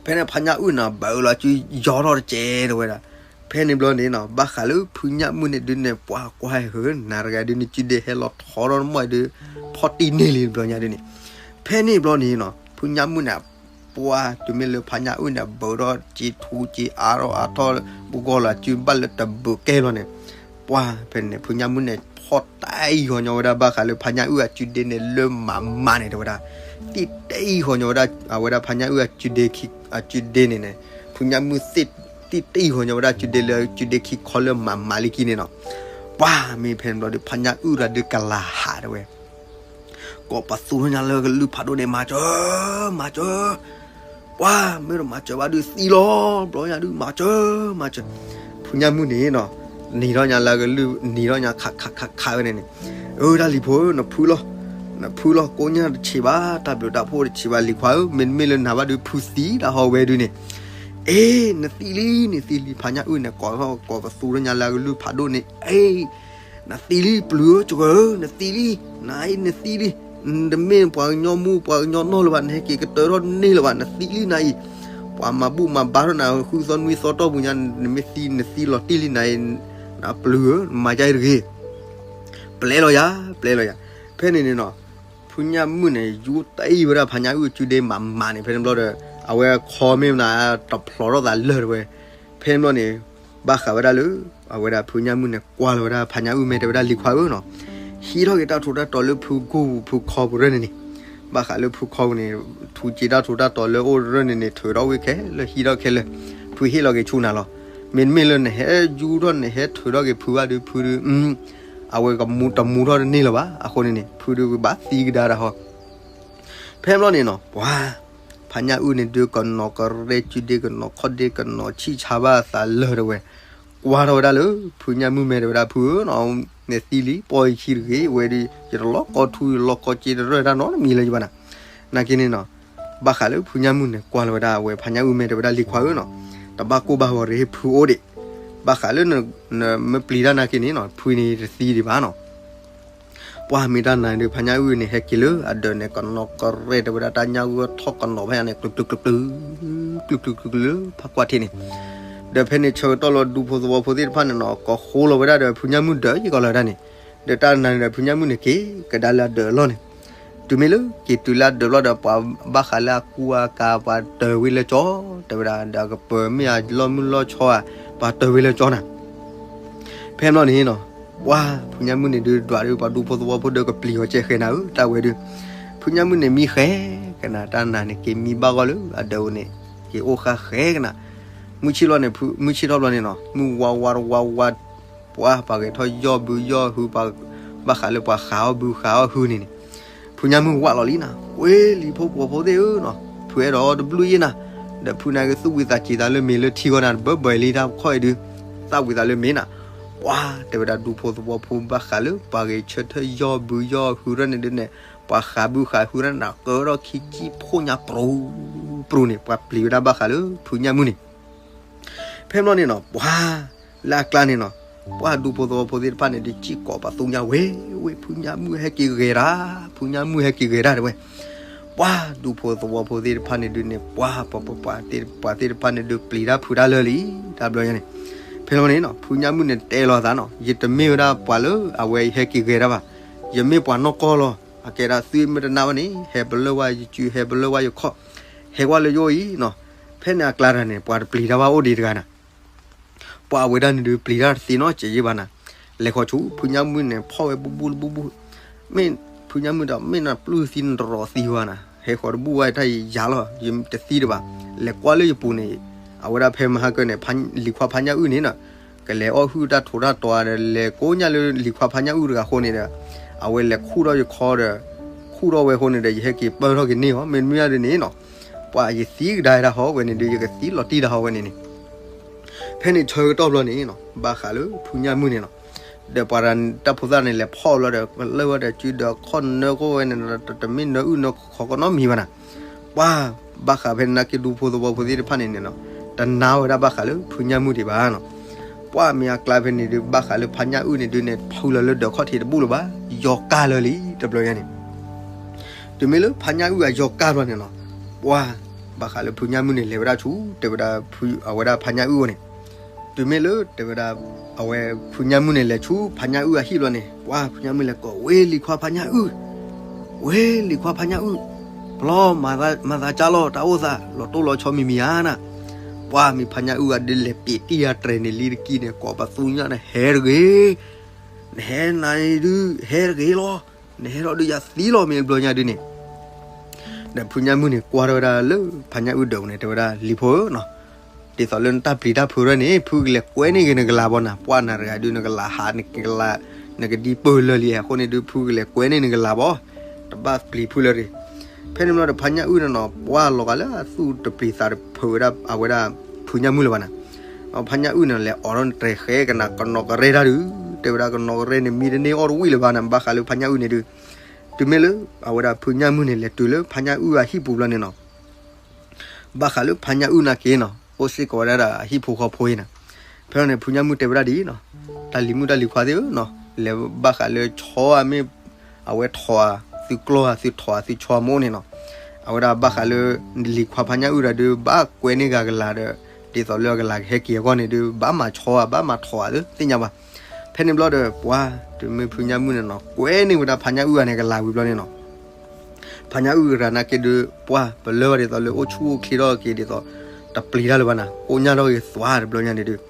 ဖဲန့ၣ်ဖါညၣ်အုၣ်န့ၣ် ဘၢးလီၤစုယီၤထီၣ်တကဲတဝဲဒၣ်, ဖဲန့ၣ်ဘျီန့ၣ်နီၤ ဘၣ်ဃးလၢဖုညၣ်မုၣ်န့ၣ်ဒုးန့ၣ် ပှၤကွၢ်ဟဲ နၤတဂၤဒုး နစုဒ့ဟဲလီၤထီထီၣ်တမီၢ်ဒုး ဖီၣ်တံၢ်န့ၢ်လံတဘျီညါဒုးန့ၣ်, ဖဲန့ၣ်ဘျီန့ၣ်နီၤ ဖုညၣ်မုၣ်န့ၣ် ပှၤတုၤမ့ၢ်လၢဖါညၣ်အုၣ်န့ၣ် ဘၢးထီၣ်စ့ထူစ့အါထီၣ်အါထီၣ် ပဂီၢ်လီၤစုဘၣ်လၢတဘၢးကဲဘျီန့ၣ်, ပှၤဖဲန့ၣ် ဖုညၣ်မုၣ်န့ၣ် ဖီၣ်တံၢ်ဃီညီဝဲဒၣ်ဘၣ်ဃးလၢဖါညၣ်အုၣ်အစုဒ့န့ၣ် လၢမးမးန့ၣ် တဲဝဲဒၣ်, သ့ၣ်တံၢ်ဃီညီဝဲဒၣ် အဝဲဒၣ်ဖါညၣ်အုၣ်အစုဒ့ခံ အစုဒ့န့ၣ်န့ၣ်, ဖုညၣ်မုၣ်သ့ၣ်တံၢ်ဃီညီဝဲဒၣ်အစုဒ့လၢအစုဒ့ခံခီလၢမးမးလံခံန့ၣ်နီၤ, ပှၤမ့ၢ်ဖဲန့ၣ်ဘျီဒီး ဖါညၣ်အုၣ်တဂၤဒုးကလၤဟးတဲဝဲ ကိးပသူထီၣ်ညါလၢကလုၢ်ဖးဒိၣ်န့ၣ် မၤစၢၤ, မၤစၢၤ, ပှၤမ့ၢ်တမၤစၢၤဘၣ်ဒုးသံလီၤ, ဘျီညါဒုး မၤစၢၤ, မၤစၢၤ, ဖုညၣ်မုၣ်န့ၣ်နီၤ, နံၤထီၣ်ညါလၢကလုၢ် နံၤထီၣ်ညါခးခးခးခးဝဲန့ၣ်န့ၣ်, အၢ တၢ်လံၤဖိဧၢ နဖုလီၤ, နဖုလီၤ ကိညၢ်တဆံးဘၣ် တၢ်ဘျုးတၢ်ဖှိၣ်တဆံးဘၣ် လံၤခွါဧၢ, မ့တမ့ၢ်လၢနၤဘၣ်ဒုး ဖုသံတၢ်ဟီဝဲဒုးန့ၣ်, အ့ နသံလံ နသံလံ, ဖါညၣ်အုၣ်န့ၣ် ကိးထီၣ်ကိးပသူထီၣ်ညါလၢကလုၢ်ဖးဒိၣ်န့ၣ်, အ့ နသံလံ ပျုၤဧၢ ကဂၢၢ်ဧၢ နသံလံ, နအံၤနသံလံ, နတမ့ၢ်ပှၤကညီမူပှၤကညီနီၢ်လၢၤဘၣ်, နဟဲက့ၤကတၢၢ်ထီၣ်တန့ၢ်လၢၤဘၣ်, နသံလံနၤအံၤ, ပှၤမၤဘူၣ်မၤဘါထီၣ်နၤ ဃုသီနွံသီတီၢ်ပူၤညါ, နမ့ၢ်သံနသံလီၤတံၢ်လံနၤအံၤ, နပျုၤဧၢ နမၤယါအံၤတဂ့ၤ, ပျဲလီၤယၤ ပျဲလီၤယၤ, ဖဲန့ၣ်န့ၣ်နီၤ, ဖုညၣ်မုၣ်န့ၣ် ယူတံၢ်ဝဲဒၣ်ဖါညၣ်အုၣ်စုဒ့မးမးန့ၣ် ဖဲန့ၣ်ဘျီဒီး, အဝဲခီမ့ၢ်မနုၤတဖျိးထီၣ်သးလၢာ်တဝဲ, ဖဲန့ၣ်ဘျီန့ၣ်, ဘၣ်ဃးဝဲဒၣ်လၢ, အဝဲဒၣ်ဖုညၣ်မုၣ်န့ၣ် ကွၢ်လီၤဝဲဒၣ်ဖါညၣ်အုၣ်မဲာ်တဲဝဲဒၣ်လံၤခွါဧၢနီၤ, ဟံးထီၣ်က့ၤတၢ်ထူးတၢ်တီၤလၢဖုကိၢ်ပူၤဖုခီပူၤရၢၢ်န့ၣ်န့ၣ်, ဘၣ်ဃးလၢဖုခီပူၤန့ၣ်, ထူးက့ၤတၢ်ထူးတၢ်တီၤလၢအိၣ်ရၢၢ်န့ၣ်န့ၣ် ထုးထီၣ်ဝဲခဲလၢာ်ဟံးထီၣ်ခဲလၢာ်, ဖုဟ့ၣ်လီၤက့ၤဆူနၤလီၤ, မ့တမ့ၢ်လၢနဟဲယူထီၣ်နဟဲထုးထီၣ်က့ၤဖုဘၣ်ဒီးဖုဒီး အဝဲကမူတမူထီၣ်တန့ၢ်လၢၤဘၣ်, အဃိန့ၣ်န့ၣ် ဖုဒုးဘၣ်သံကဒါတၢ်ဟီ, ဖဲဘျီန့ၣ်နီၤ ပှၤ, ဖါညၣ်အုၣ်န့ၣ်ဒုးကနီၤကရဲစုဒ့ကနီၤခီၣ်ဒ့ကနီၤဆံၣ်ဆါဘၣ်သးလၢာ်တဝဲ, ကွၢ်ထီၣ်ဝဲဒၣ်လၢ, ဖုညၣ်မုၣ်မဲာ်တဲဝဲဒၣ်ဖုဧၢနီၤ, နသံလံ ပီၢ်ယခံတဂ့ၤ အဝဲဒုး ယတလီၤကီထူယတလီၤကီစ့တရၢၢ်တၢ်နီတမံၤလၢၤယဘၣ်နၤ, နာ်က့န့ၣ်နီၤ, ဘၣ်ဃးလၢဖုညၣ်မုၣ်န့ၣ်ကွၢ်လီၤဝဲဒၣ်အဝဲဖါညၣ်အုၣ်မဲာ်တဲဝဲဒၣ်လံၤခွါဧၢနီၤ, တဘၣ်ကိၢ်ဘၣ်ဂီၤရ့ၣ်ဖုအိၣ်ဒံး, ဘၣ်ဃးလၢန, နမ့ၢ်ပျံၤတၢ်နာ်က့န့ၣ်နီၤ ဖုန့ၣ်တသံဒံးဘၣ်နီၤ ပှၤမ့ၢ်တၢ်နၤဒုး ဖါညၣ်အုၣ်န့ၣ် ဟဲက့ၤလၢအဒၢးန့ၣ် ကနီၤကရဲ တဲဝဲဒၣ် တၢ်ညၣ်ဂိၢ်ထီၣ်ကနီၤဖဲညါန့ၣ် ကျုးကျုးကျုးကျုး ကျုးကျုးကျုးကျုးလၢဖးကွၢ်ထံးန့ၣ်. ဒီးဖဲန့ၣ်ဆၢကတီၢ်လီၤ ဒူဖိသဝီဖိသ့ၣ်တဖၣ်န့ၣ်နီၤ ကိးဃိလီၤဝဲဒၣ်ဒီး ဖုညၣ်မုၣ်ဒၢးယံာ်ကီးလီၤဝဲဒၣ်န့ၣ်. ဒီးတၢ်နၤန့ၣ်ဒီး ဖုညၣ်မုၣ်န့ၣ်က့ၤကဒါလၢအဒၢးအလီၢ်န့ၣ်. တုၤမ့ၢ်လၢက့ၤတုၤလၢအဒၢးလီၢ်ဒီး ပှၤဘၣ်ဃးလၢအကူအကၤ ပှၤတၢၤဝဲလၢကၠီ တဲဝဲဒၣ် ဒီးကပၢၤမ့ၢ်အလီၢ်မုၢ်လီၢ်ဆီဧါ ပှၤတၢၤဝဲလၢကၠီနၤ. ဖဲန့ၣ်ဘျီန့ၣ်နီၤ ပှၤဖုညၣ်မုၣ်န့ၣ်ဒုး ဒွးဒုး ပှၤဒူဖိသဝီဖိဒီး ကပျံၤအီၤကဲဃဲနၤဧၢ တၢ်ဝဲဒုး. ဖုညၣ်မုၣ်န့ၣ်မံဃဲကနၤ တၢ်နၤန့ၣ် က့ၤမံဘၣ်ဂီၢ်လၢအဒၢးန့ၣ် က့ၤအိၣ်ဃာ်ဃဲကနၤ. မုၢ်ဆ့ၣ်လီၤန့ၣ် မုၢ်ဆ့ၣ်ထီၣ်ဘျီန့ၣ်နီၤ မုၢ်ဝါဝါတဝါဝါ ပှၤပှၤဂဲၤထီၣ်ယီၢ်ဘုယီၢ်ဟု ဘၣ်ဃးလၢပှၤဃးအီၣ်ဘုဃးအီၣ်ဟုန့ၣ်န့ၣ် ဖုညၣ်မုၣ်ဝးလီၤလံနၤ ဝ့ၢ်လံၤဖိပှၤဖိသ့ၣ်ဧၢနီၤ ဖုအဲၣ်ဒိးအီၣ်တဘျုးယဲနၤ ဒီးဖုန့ၣ်ကသူၣ်ဝံသးစူၤသးလၢမ့ၤလၢထံဂီၢ်နၤ တဘၢဘၢလံတၢ်ခီၣ်အံၤဒုး သၣ်ဝံသးလၢမ့ၤနၤ. ပှၤတဲဝဲဒၣ် ဒူဖိသဝီဖိဘၣ်ဃးလၢပှၤဂဲၤဆၢထၢၣ်ယီၢ်ဘုယီၢ်ဟုရၢ်န့ၣ်ဒုးန့ၣ် ပှၤဃးဘုဃးဟုရၢ်န့ၣ် ကၢထီၣ်ခံကံၢ်ဖိညါပြူၤပြူၤန့ၣ် ပှၤပျံၤဝဲဒၣ်ဘၣ်ဃးလၢဖုညၣ်မုၣ်န့ၣ်. ဖဲန့ၣ်ဘျီန့ၣ်နီၤ ပှၤလၢအကျါန့ၣ်နီၤ ပှၤဒူဖိသဝီဖိသ့ၣ်တဖၣ်န့ၣ်ဒုး စံၣ်ကိးပသူညါဝဲ ဝ့ၢ်ဖုညၣ်မုၣ်ဟဲက့ၤဂဲၤတၢ် ဖုညၣ်မုၣ်ဟဲက့ၤဂဲၤတၢ်တဲဝဲ. ပှၤဒူဖိသဝီဖိသ့ၣ်တဖၣ်န့ၣ်ဒုးန့ၣ် ပှၤပှၤပှၤပှၤသ့ၣ်တဖၣ်န့ၣ်ဒုး ပျံၤတၢ်ဖုးတၢ်လၢာ်လံ တၢ်ဘျီညါန့ၣ်. ဖဲန့ၣ်ဘျီန့ၣ်နီၤ ဖုညၣ်မုၣ်န့ၣ်တဲလီၤသးနီၤ ယတမ့ၢ်ဝဲဒၣ်ပှၤလၢအဝဲယဟဲက့ၤဂဲၤတၢ်ဘၣ်. ယမ့ၢ်ပှၤနီၢ်ကီၢ်လီၤ. အကဲဒၣ်သုမ့ၢ်တနာ်ဝဲန့ၣ် ဟဲပလၢၢ်ဝဲယစု ဟဲပလၢၢ်ဝဲယခီၣ် ဟဲကွၢ်လၢယအိၣ်အံၤနီၤ. ဖဲန့ၣ်အကျါတဂၤန့ၣ် ပှၤတပျံၤတၢ်ဘၣ်အိၣ်ဒံးတဂၤနၤ ပှၤအဝဲဒၣ်န့ၣ်ဒုး ပျံၤတၢ်တသ့နီတစဲးယံဘၣ်နၤ. လဲၤဃီၤဆူ ဖုညၣ်မုၣ်န့ၣ် ဖီၣ်ဝဲဘူၣ်ဘူၣ်လၢဘူၣ်ဘူၣ်. မ့ၢ်ဖုညၣ်မုၣ်ဒီး မ့ၢ်နပျုၢ်သံနတရီးသံဘၣ်နၤ. ဟဲဃီၤတဘူၣ်ဝဲတၢ်ယၤလီၤ ယတသံတဘၣ်. လဲၤကွၢ်လၢယပူၤန့ၣ် အဝဲဒၣ်ဖဲမဟါကၢန့ၣ် လံၤခွါဖါညၣ်အုၣ်န့ၣ်နီၤ ကလဲၤအီၣ်ဟုၣ်တၢ်ထိးတၢ်တီၤဒီး လဲၤကိးညၣ်လၢလံၤခွါဖါညၣ်အုၣ်တဂၤအဃိန့ၣ်ဒီး အဝဲလဲၤခူၣ်ထီၣ်ယခီဒီး ခူၣ်ထီၣ်ဝဲအဃိန့ၣ်ဒီး ယဟဲက့ၤပၢၢ်ထီၣ်က့ၤန့ၢ်အီၤ မ့တမ့ၢ်ဒ်န့ၣ်နီၤ ပှၤယသံကဒါဒၣ်ဟီဝဲန့ၣ်ဒုး ယကသံလီၤတံၢ်ဒၣ်ဟီဝဲန့ၣ်န့ၣ်. ဖဲန့ၣ်ဆၢကတီၢ်ဘျီန့ၣ်နီၤ ဘၣ်ဃးလၢဖုညၣ်မုၣ်န့ၣ်နီၤ ဒီးပှၤတၢ်ဖိသၣ်န့ၣ် လဲၤဖီၣ်ဘျီဒီး ပလၢၢ်ဝဲဒီးစုဒီးခီၣ်နၢဃိဝဲန့ၣ် တမ့ၢ်နၢအုၣ်နၢခီကနီတမံၤဘၣ်နၤ. ပှၤဘၣ်ဃးဖဲန့ၣ် နာ်က့ဒူဖိသဝီဖိသ့ၣ်တဖၣ်န့ၣ်န့ၣ်နီၤ တနာ်ဝဲဒၣ်ဘၣ်ဃးလၢဖုညၣ်မုၣ်ဒံးဘၣ်နီၤ. ပှၤမ့ၢ်အကျါဖဲန့ၣ်ဒုး ဘၣ်ဃးလၢဖါညၣ်အုၣ်န့ၣ်ဒုးန့ၣ် ဖုလီၤလၢဒၢးခီၣ်ထံးတဘူၣ်လၢၤဘၣ် ယီၤကၢ်လၢာ်လံ တဘျီညါန့ၣ်. တုၤမ့ၢ်လၢဖါညၣ်အုၣ်အယီၤကၢ်ဘျီန့ၣ်နီၤ ပှၤဘၣ်ဃးလၢဖုညၣ်မုၣ်န့ၣ် လဲၤဝဲဒၣ်ဆူ တဲဝဲဒၣ် အဝဲဒၣ်ဖါညၣ်အုၣ်အအိၣ်န့ၣ်. တုၤမ့ၢ်လၢတဲဝဲဒၣ် အဝဲဖုညၣ်မုၣ်န့ၣ် လဲၤဆူဖါညၣ်အုၣ်အဟံၣ်ဘျီန့ၣ် ပှၤဖုညၣ်မုၣ်လဲၤကိး ဝ့ၢ်လံၤခွါဖါညၣ်အုၣ် ဝ့ၢ်လံၤခွါဖါညၣ်အုၣ် ပျီ မၤသးကၢ်လီၤ တၢ်အိၣ်သး လီၤတိၢ်လီၤဆီမံၤမံၤဧါနၤ. ပှၤမ့ၢ်ဖါညၣ်အုၣ်ဂၤဒုး လဲၤပ့းတံၢ်အတြဲၤန့ၣ်လံတကံၢ်န့ၣ် ကိးပသူညါန့ၣ် ဟဲတဂ့ၤ နဟဲနၤဒုး ဟဲတဂ့ၤလီၤ နဟဲထီၣ်ဒုးယၤသံလီၤ မ့ၢ်ဘျီညါဒုးန့ၣ်. ဒီးဖုညၣ်မုၣ်န့ၣ် ကွၢ်ထီၣ်ဝဲဒၣ်လၢဖါညၣ်အုၣ်ဒၢးန့ၣ် တဲဝဲဒၣ် လံၤဖိဧၢနီၤ ဒ်သိးလၢနတၢ်ပျံၤတၢ်ဖုးထီၣ်န့ၣ် ဖုကလဲၤကွဲန့ၢ်က့ၤနကလၤဘီနၤ ပှၤနၤတဂၤဒုး နကလၤဟး နကလၤ နကဒံပၢၢ်လၢာ်လံ အဃိန့ၣ်ဒုး ဖုကလဲၤကွဲန့ၢ်နကလၤဘီ တဘၣ်ပျံၤဖုလၢၤတဂ့ၤ. ဖဲန့ၣ်ဘျီဒီး ဖါညၣ်အုၣ်န့ၣ်နီၤ ပှၤလီၤဂာ်လၢအသူၣ်တပျံၤသးတဖုးဝဲဒၣ် အဝဲဒၣ်ဖုညၣ်မုၣ်လၢၤဘၣ်နၤ. ဖါညၣ်အုၣ်န့ၣ် လဲၤအိးထီၣ်တြဲၤဃဲကနၤ ကနီၤကရဲတၢ်ဒုး တဲဝဲဒၣ် ကနီၤကရဲန့ၣ် မံတန့ၢ်အီၣ်တဝံၣ်လၢၤဘၣ်နၤ ဘၣ်ဃးလၢဖါညၣ်အုၣ်န့ၣ်ဒုး. တုၤမ့ၢ်လၢ အဝဲဒၣ်ဖုညၣ်မုၣ်န့ၣ် လဲၤတုၤလၢဖါညၣ်အုၣ်အဟံၣ်ပူၤဘျီန့ၣ်နီၤ ဘၣ်ဃးလၢဖါညၣ်အုၣ်နာ်က့နီၤ အိၣ်စ့ၢ်ကီးဝဲဒၣ်ဒီးအဟံၣ်ဖိဃီဖိအံၤနၤ. ဖဲန့ၣ် ဖုညၣ်မုၣ်တဲဝဲဒၣ်ဒ်အံၤနီၤ တၢ်လံၤမုၣ်တၢ်လံၤခွါသ့ၣ်ဧၢနီၤ လဲၤဘၣ်ဃးလၢဆီဧါ မ့ၢ်အဝဲထိးဧါ သုကျီၢ်ဧါ သုထိးဧါ သုဆီမ့ၢ်အိၣ်န့ၣ်နီၤ အဝဲဒၣ်ဘၣ်ဃးလၢ လံၤခွါဖါညၣ်အုၣ်တဂၤဒုး ဘၣ်ကွဲန့ၢ်ဂၤကလၤဒီး ဒ်သိးလၢအကလၤကဟဲက့ၤအဂီၢ်န့ၣ်ဒုး ဘၣ်မၤဆီဧါ ဘၣ်မၤထိးဧါ သ့ၣ်ညါဘၣ်. ဖဲန့ၣ်ဘျီဒီး ပှၤ တုၤမ့ၢ်ဖုညၣ်မုၣ်န့ၣ်နီၤ ကွဲန့ၢ်ဝဲဒၣ်ဖါညၣ်အုၣ်ဂၤန့ၣ် ကလၤဝံၤဘျီန့ၣ်နီၤ ဖါညၣ်အုၣ်တဂၤနာ်က့ဒုး ပှၤပလၢၢ်ဝဲဒ်သိးလၢအိၣ်ဆူၣ်အိၣ်ချ့ထီၣ်က့ၤဒ်သိး တပျံၤတၢ်လၢၤဘၣ်နၤ ကိညၢ်ထီၣ်က့ၤသွါတဘျီညါန့ၣ်ဒုး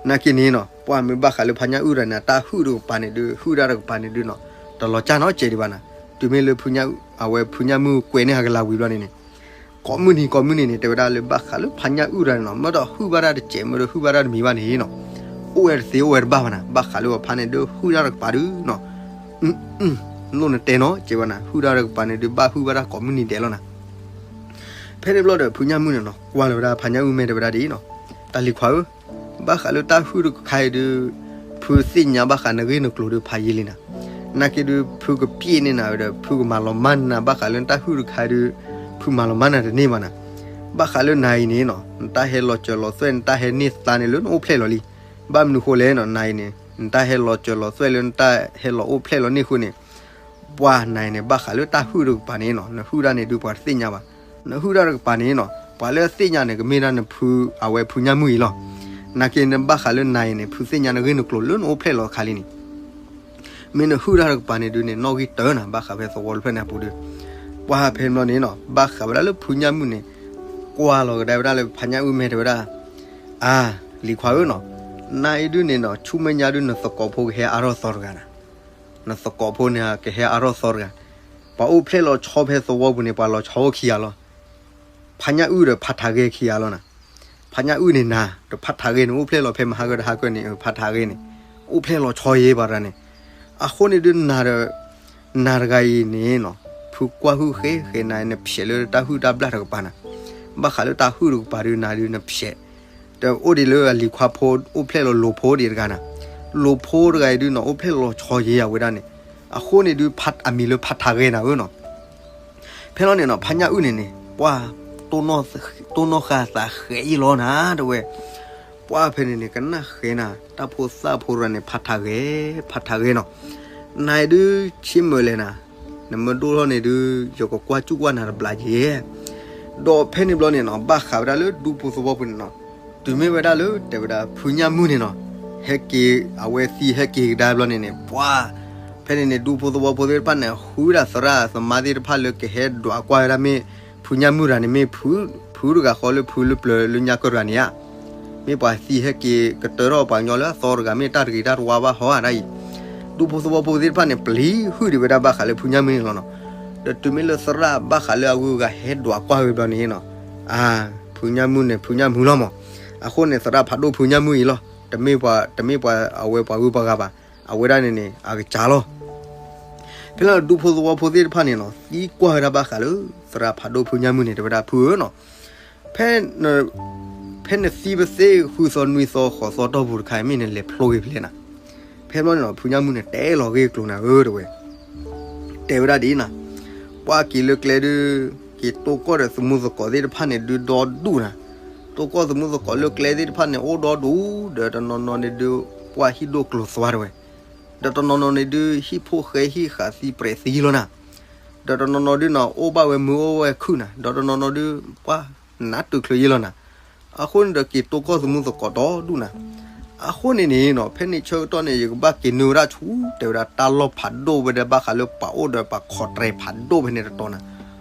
နာ်က့န့ၣ်နီၤ ပှၤမ့ၢ်ဘၣ်ဃးလၢဖါညၣ်အုၣ်တဂၤန့ၣ် တၢ်ဟုၣ်တကပၤန့ၣ်ဒုး ဟုၣ်တၢ်တကပၤန့ၣ်ဒုးနီၤ တလီၤကၢ်နီတစဲးဒံးဘၣ်နၤ. တုၤမ့ၢ်လၢဖုညၣ် အဝဲဖုညၣ်မုၣ်ကွဲန့ၢ်ဟးကလၤဝံၤဘျီန့ၣ်န့ၣ် ကိးမုၢ်နံၤကိးမုၢ်နံၤန့ၣ် တဲဝဲဒၣ်လၢဘၣ်ဃးလၢဖါညၣ်အုၣ်တဂၤန့ၣ်နီၤ မ့ၢ်ဒီးဟုၣ်ဘၣ်တၢ်တစဲး မ့ၢ်ဒီးဟုၣ်ဘၣ်တၢ်တမံၤဘၣ်န့ၣ်နီၤ အိၣ်ဝဲတသ့အိၣ်ဝဲတဘၣ်ဘၣ်နၤ ဘၣ်ဃးလၢအဖါန့ၣ်ဒုးဟုၣ်တၢ်တကပၤဒုးနီၤ လိၣ်နတဲနီၤ ကဲဝဲနၤ ဟုၣ်တၢ်တကပၤန့ၣ်ဒုး ဘၣ်ဟုၣ်ဘၣ်တၢ်ကိးမုၢ်နံၤဒဲးလီၤနၤ. ဖဲန့ၣ်ဘျီဒီး ဖုညၣ်မုၣ်န့ၣ်နီၤ ကွၢ်လီၤဝဲဒၣ်ဖါညၣ်အုၣ်မဲာ်တဲဝဲဒၣ်ဒ်အံၤနီၤ တၢ်လံၤခွါဧၢ ဘၣ်ဃးလၢတၢ်ဟုၣ်တခါအံၤဒုး ဖုသ့ၣ်ညါဘၣ်ဃးနဂ့ၢ်နကျိၤဒုးဖးယံာ်လံနၤ. နာ်က့ဒုး ဖုကပျဲန့ၢ်နၤဝဲဒီး ဖုကမၤလီၤမၢ်နၤ ဘၣ်ဃးလၢနတၢ်ဟုၣ်တခါအံၤဒုး ဖုမၤလီၤမၢ်နၤတန့ၢ်ဘၣ်နၤ. ဘၣ်ဃးလၢနၤအံၤန့ၣ်နီၤ နတၢ်ဟဲလီၤစၢၤလီၤသွဲၣ် နတၢ်ဟဲန့ၢ်သါန့ၣ်လၢနအိၣ်ဖျဲၣ်လီၤလံ. ဘၣ်မနုၤဃိလဲၣ်နီၤ နၤအံၤန့ၣ် နတၢ်ဟဲလီၤစၢၤလီၤသွဲၣ်လၢနတၢ်ဟဲလီၤအိၣ်ဖျဲၣ်လီၤန့ၢ်ဃိန့ၣ် ပှၤနၤအံၤန့ၣ် ဘၣ်ဃးလၢတၢ်ဟုၣ်တကပၤန့ၣ်နီၤ, နဟုၣ်တၢ်န့ၣ်ဒုးပှၤတသ့ၣ်ညါဘၣ်. နဟုၣ်တၢ်တကပၤန့ၣ်နီၤ, ပှၤလၢအသ့ၣ်ညါန့ၣ် ကမ့ၢ်ဒၣ်နဖုအဝဲဖုညၣ်မုၢ်အံၤလီၤ. နာ်က့နဘၣ်ဃးလၢနၤအံၤန့ၣ် ဖုသ့ၣ်ညါနဂ့ၢ်နကျိၤလၢနအိၣ်ဖျဲၣ်လီၤအခါလံန့ၣ် မ့ၢ်နဟုၣ်တၢ်တကပၤန့ၣ်ဒုးန့ၣ် နီၣ်ဂံၢ်တၢနၤ ဘၣ်ဃးဖဲသဝီတဖျၢၣ်န့ၣ်အပူၤဒီး ပှၤဖဲန့ၣ်ဘျီန့ၣ်နီၤ ဘၣ်ဃးဝဲဒၣ်လၢဖုညၣ်မုၢ်န့ၣ် ကွၢ်လီၤကဒါဝဲဒၣ်လၢဖုညၣ်မုၢ်မဲာ်တဲဝဲဒၣ်, အါ, လံၤခွါဧၢနီၤ, နၤအံၤဒုးန့ၣ်နီၤ ဆူမဲာ်ညါဒုး နသကိးဖိကဟဲအါထီၣ်သီတဂၤနၤ, နသကိးဖိန့ၣ်ကဟဲအါထီၣ်သီတဂၤ, ပှၤအိၣ်ဖျဲၣ်လီၤဆီဖဲသဝီပူၤန့ၣ် ပှၤလီၤဆီအိၣ်ခံဂၤလီၤ. ဖါညၣ်အုၣ်ဒီးဖါထးဂဲခံဂၤလီၤနၤ. ဖါညၣ်အုၣ်န့ၣ်နၤ ဒီးဖါထးဂဲန့ၣ် အိၣ်ဖျဲၣ်လီၤဖဲမဟါကတဟါကန့ၣ် ဖါထးဂဲန့ၣ် အိၣ်ဖျဲၣ်လီၤဆီယဲပှၤတဂၤန့ၣ်. အဃိန့ၣ်ဒုးနၤဒီး နၤတဂၤအံၤန့ၣ်နီၤ ဖုကွၢ်ဟုၣ်ဃဲဃဲနၤ နဖျဲးလၢတၢ်ဟုၣ်တၢ်ဘျၣ်တကပၤနၤ, ဘၣ်ဃးလၢတၢ်ဟုၣ်တကပၤဒုးနၤဒုးနဖျဲး ဒီးအိၣ်ဒံးလၢအလံၤခွါဖိအိၣ်ဖျဲၣ်လီၤလိၤဖိဒံးတဂၤနၤ, လိၤဖိတဂၤအံၤဒုးနီၤ အိၣ်ဖျဲၣ်လီၤဆီယဲအဝဲဒၣ်န့ၣ်, အဃိန့ၣ်ဒုး အမံၤလၢဖါထးဂဲနၤဧၢနီၤ. ဖဲလီၤန့ၣ်နီၤ ဖါညၣ်အုၣ်န့ၣ်န့ၣ် ပှၤ တိၢ်နီၣ်ဃာ်သးဃဲအံၤလီၤနၤ တဲဝဲ, ပှၤဖဲန့ၣ်န့ၣ် ကနၣ်ဃဲနၤ တၢ်ဖိသၣ်ဖိတဂၤန့ၣ် ဖါထးဂဲ, ဖါထးဂဲနီၤ, နၤအံၤဒုးဆ့မုၢ်လဲၣ်နၤ, နမ့ၢ်ဒိၣ်ထီၣ်န့ၣ်ဒုး ယကကွၢ်စူၣ်ကွၢ်နၤတဘျီယဲ ဒီးဖဲန့ၣ်ဘျီန့ၣ်နီၤ ဘၣ်ဃးဝဲဒၣ်လၢဒူဖိသဝီဖိန့ၣ်နီၤ, တုၤမ့ၢ်ဝဲဒၣ်လၢတဲဝဲဒၣ်ဖုညၣ်မုၢ်န့ၣ်နီၤ, ဟဲက့ၤ အဝဲသံဟဲက့ၤကဒါဘျီန့ၣ်န့ၣ် ပှၤ ဖဲန့ၣ်န့ၣ် ဒူဖိသဝီဖိသ့ၣ်တဖၣ်န့ၣ် ဃုဒၣ်သရၣ်သမါသ့ၣ်တဖၣ်လၢကဟဲဒွးကွၢ်ဝဲဒၣ်မ့ၢ် ဖုညၣ်မုၢ်တဂၤန့ၣ် မ့ၢ်ဖုတဂၤဃီလၢဖုလၢပျၢၤလၢညါကၢၢ်တဂၤန့ၣ်ဧါ မ့ၢ်ပှၤသံဟဲက့ၤကတၢၢ်ထီၣ်ပှၤကညီလၢအသီတဂၤ မ့ၢ်တၢ်တဂ့ၤတၢ်တဝါဘၣ်ဟီဧါဒၣ်အံၤ, ဒူဖိသဝီဖိသ့ၣ်တဖၣ်န့ၣ် ပျံၤဟုၣ်ဒံးဝဲဒၣ်ဘၣ်ဃးလၢဖုညၣ်မုၢ်န့ၣ်လီၤနီၤ. ဒီးတုၤမ့ၢ်လၢသရၣ်ဘၣ်ဃးလၢအဂုၤအဂၤဟဲဒွးကွၢ်ဝဲဘျီန့ၣ်နီၤ, အါ, ဖုညၣ်မုၢ်န့ၣ် ဖုညၣ်မုၢ်လီၤမး, အဃိန့ၣ် သရၣ်ဖးဒိၣ်ဖုညၣ်မုၢ်အံၤလီၤ, တမ့ၢ်ပှၤ, တမ့ၢ်ပှၤအဝဲပှၤဂုၤပှၤဂၤဘၣ်, အဝဲဒၣ်န့ၣ်န့ၣ် အကစၢ်လီၤ. ဖဲလၢဒူဖိသဝီဖိသ့ၣ်တဖၣ်န့ၣ်နီၤ သံကွၢ်ဝဲဒၣ်ဘၣ်ဃးလၢ သရၣ်ဖးဒိၣ်ဖုညၣ်မုၢ်န့ၣ် တဲဝဲဒၣ်ဖုဧၢနီၤ, ဖဲ ဖဲနသံပသ့ၣ်ဃုသီနွံသီဃိးသီတီၢ်ပူၤတခါ မ့ၢ်နလဲၤဖျိဂ့ၤဖဲလဲၣ်နၤ. ဖဲဘျီန့ၣ်နီၤ ဖုညၣ်မုၢ်န့ၣ် တဲလီၤဂ့ၢ်ကျိၤနၤဧၢ တဲဝဲ, တဲဝဲဒၣ်ဒ်အံၤနၤ, ပှၤက့ၤလၢကျဲဒုး က့ၤတိၢ်ကီၢ်ဒီးသမူသကိးသ့ၣ်တဖၣ်န့ၣ်ဒုးဒီဒူၣ်နၤ, တိၢ်ကီၢ်သမူသကိးလၢကျဲသ့ၣ်တဖၣ်န့ၣ် အိၣ်ဒီဒူၣ် ဒီးတနီၤနီၤန့ၣ်ဒုး ပှၤဟံၣ်ဒိၣ်ကျိၤသွါတဲဝဲ, ဒီးတနီၤနီၤန့ၣ်ဒုး ဟံၣ်ဖိဃဲဟံၣ်ဃာ်သံပြဲးသံလီၤနၤ, ဒီးတနီၤနီၤဒုးနီၤ အိၣ်ဘၣ်ဝဲမုာ်အိၣ်ဝဲခုၣ်နၤ, ဒီးတနီၤနီၤဒုး ပှၤနးတုာ်ချုးယ့လီၤနၤ. အဃိန့ၣ်ဒီးက့ၤတိၢ်ကီၢ်သမူသကိးဒီဒူၣ်နၤ. အဃိန့ၣ်န့ၣ်နီၤ ဖဲန့ၣ်ဆၢကတီၢ်န့ၣ် ယကဘၣ်က့ၤနုာ်ဝဲဒၣ်ဆူ တဲဝဲဒၣ်တၢ်လီၢ်ဖးဒိၣ်ဝဲဒၣ်ဘၣ်ဃးလၢပှၤအိၣ်ဒီးပှၤခီၣ်တြဲၤဖးဒိၣ်ဖဲန့ၣ်တတီၤနၤ.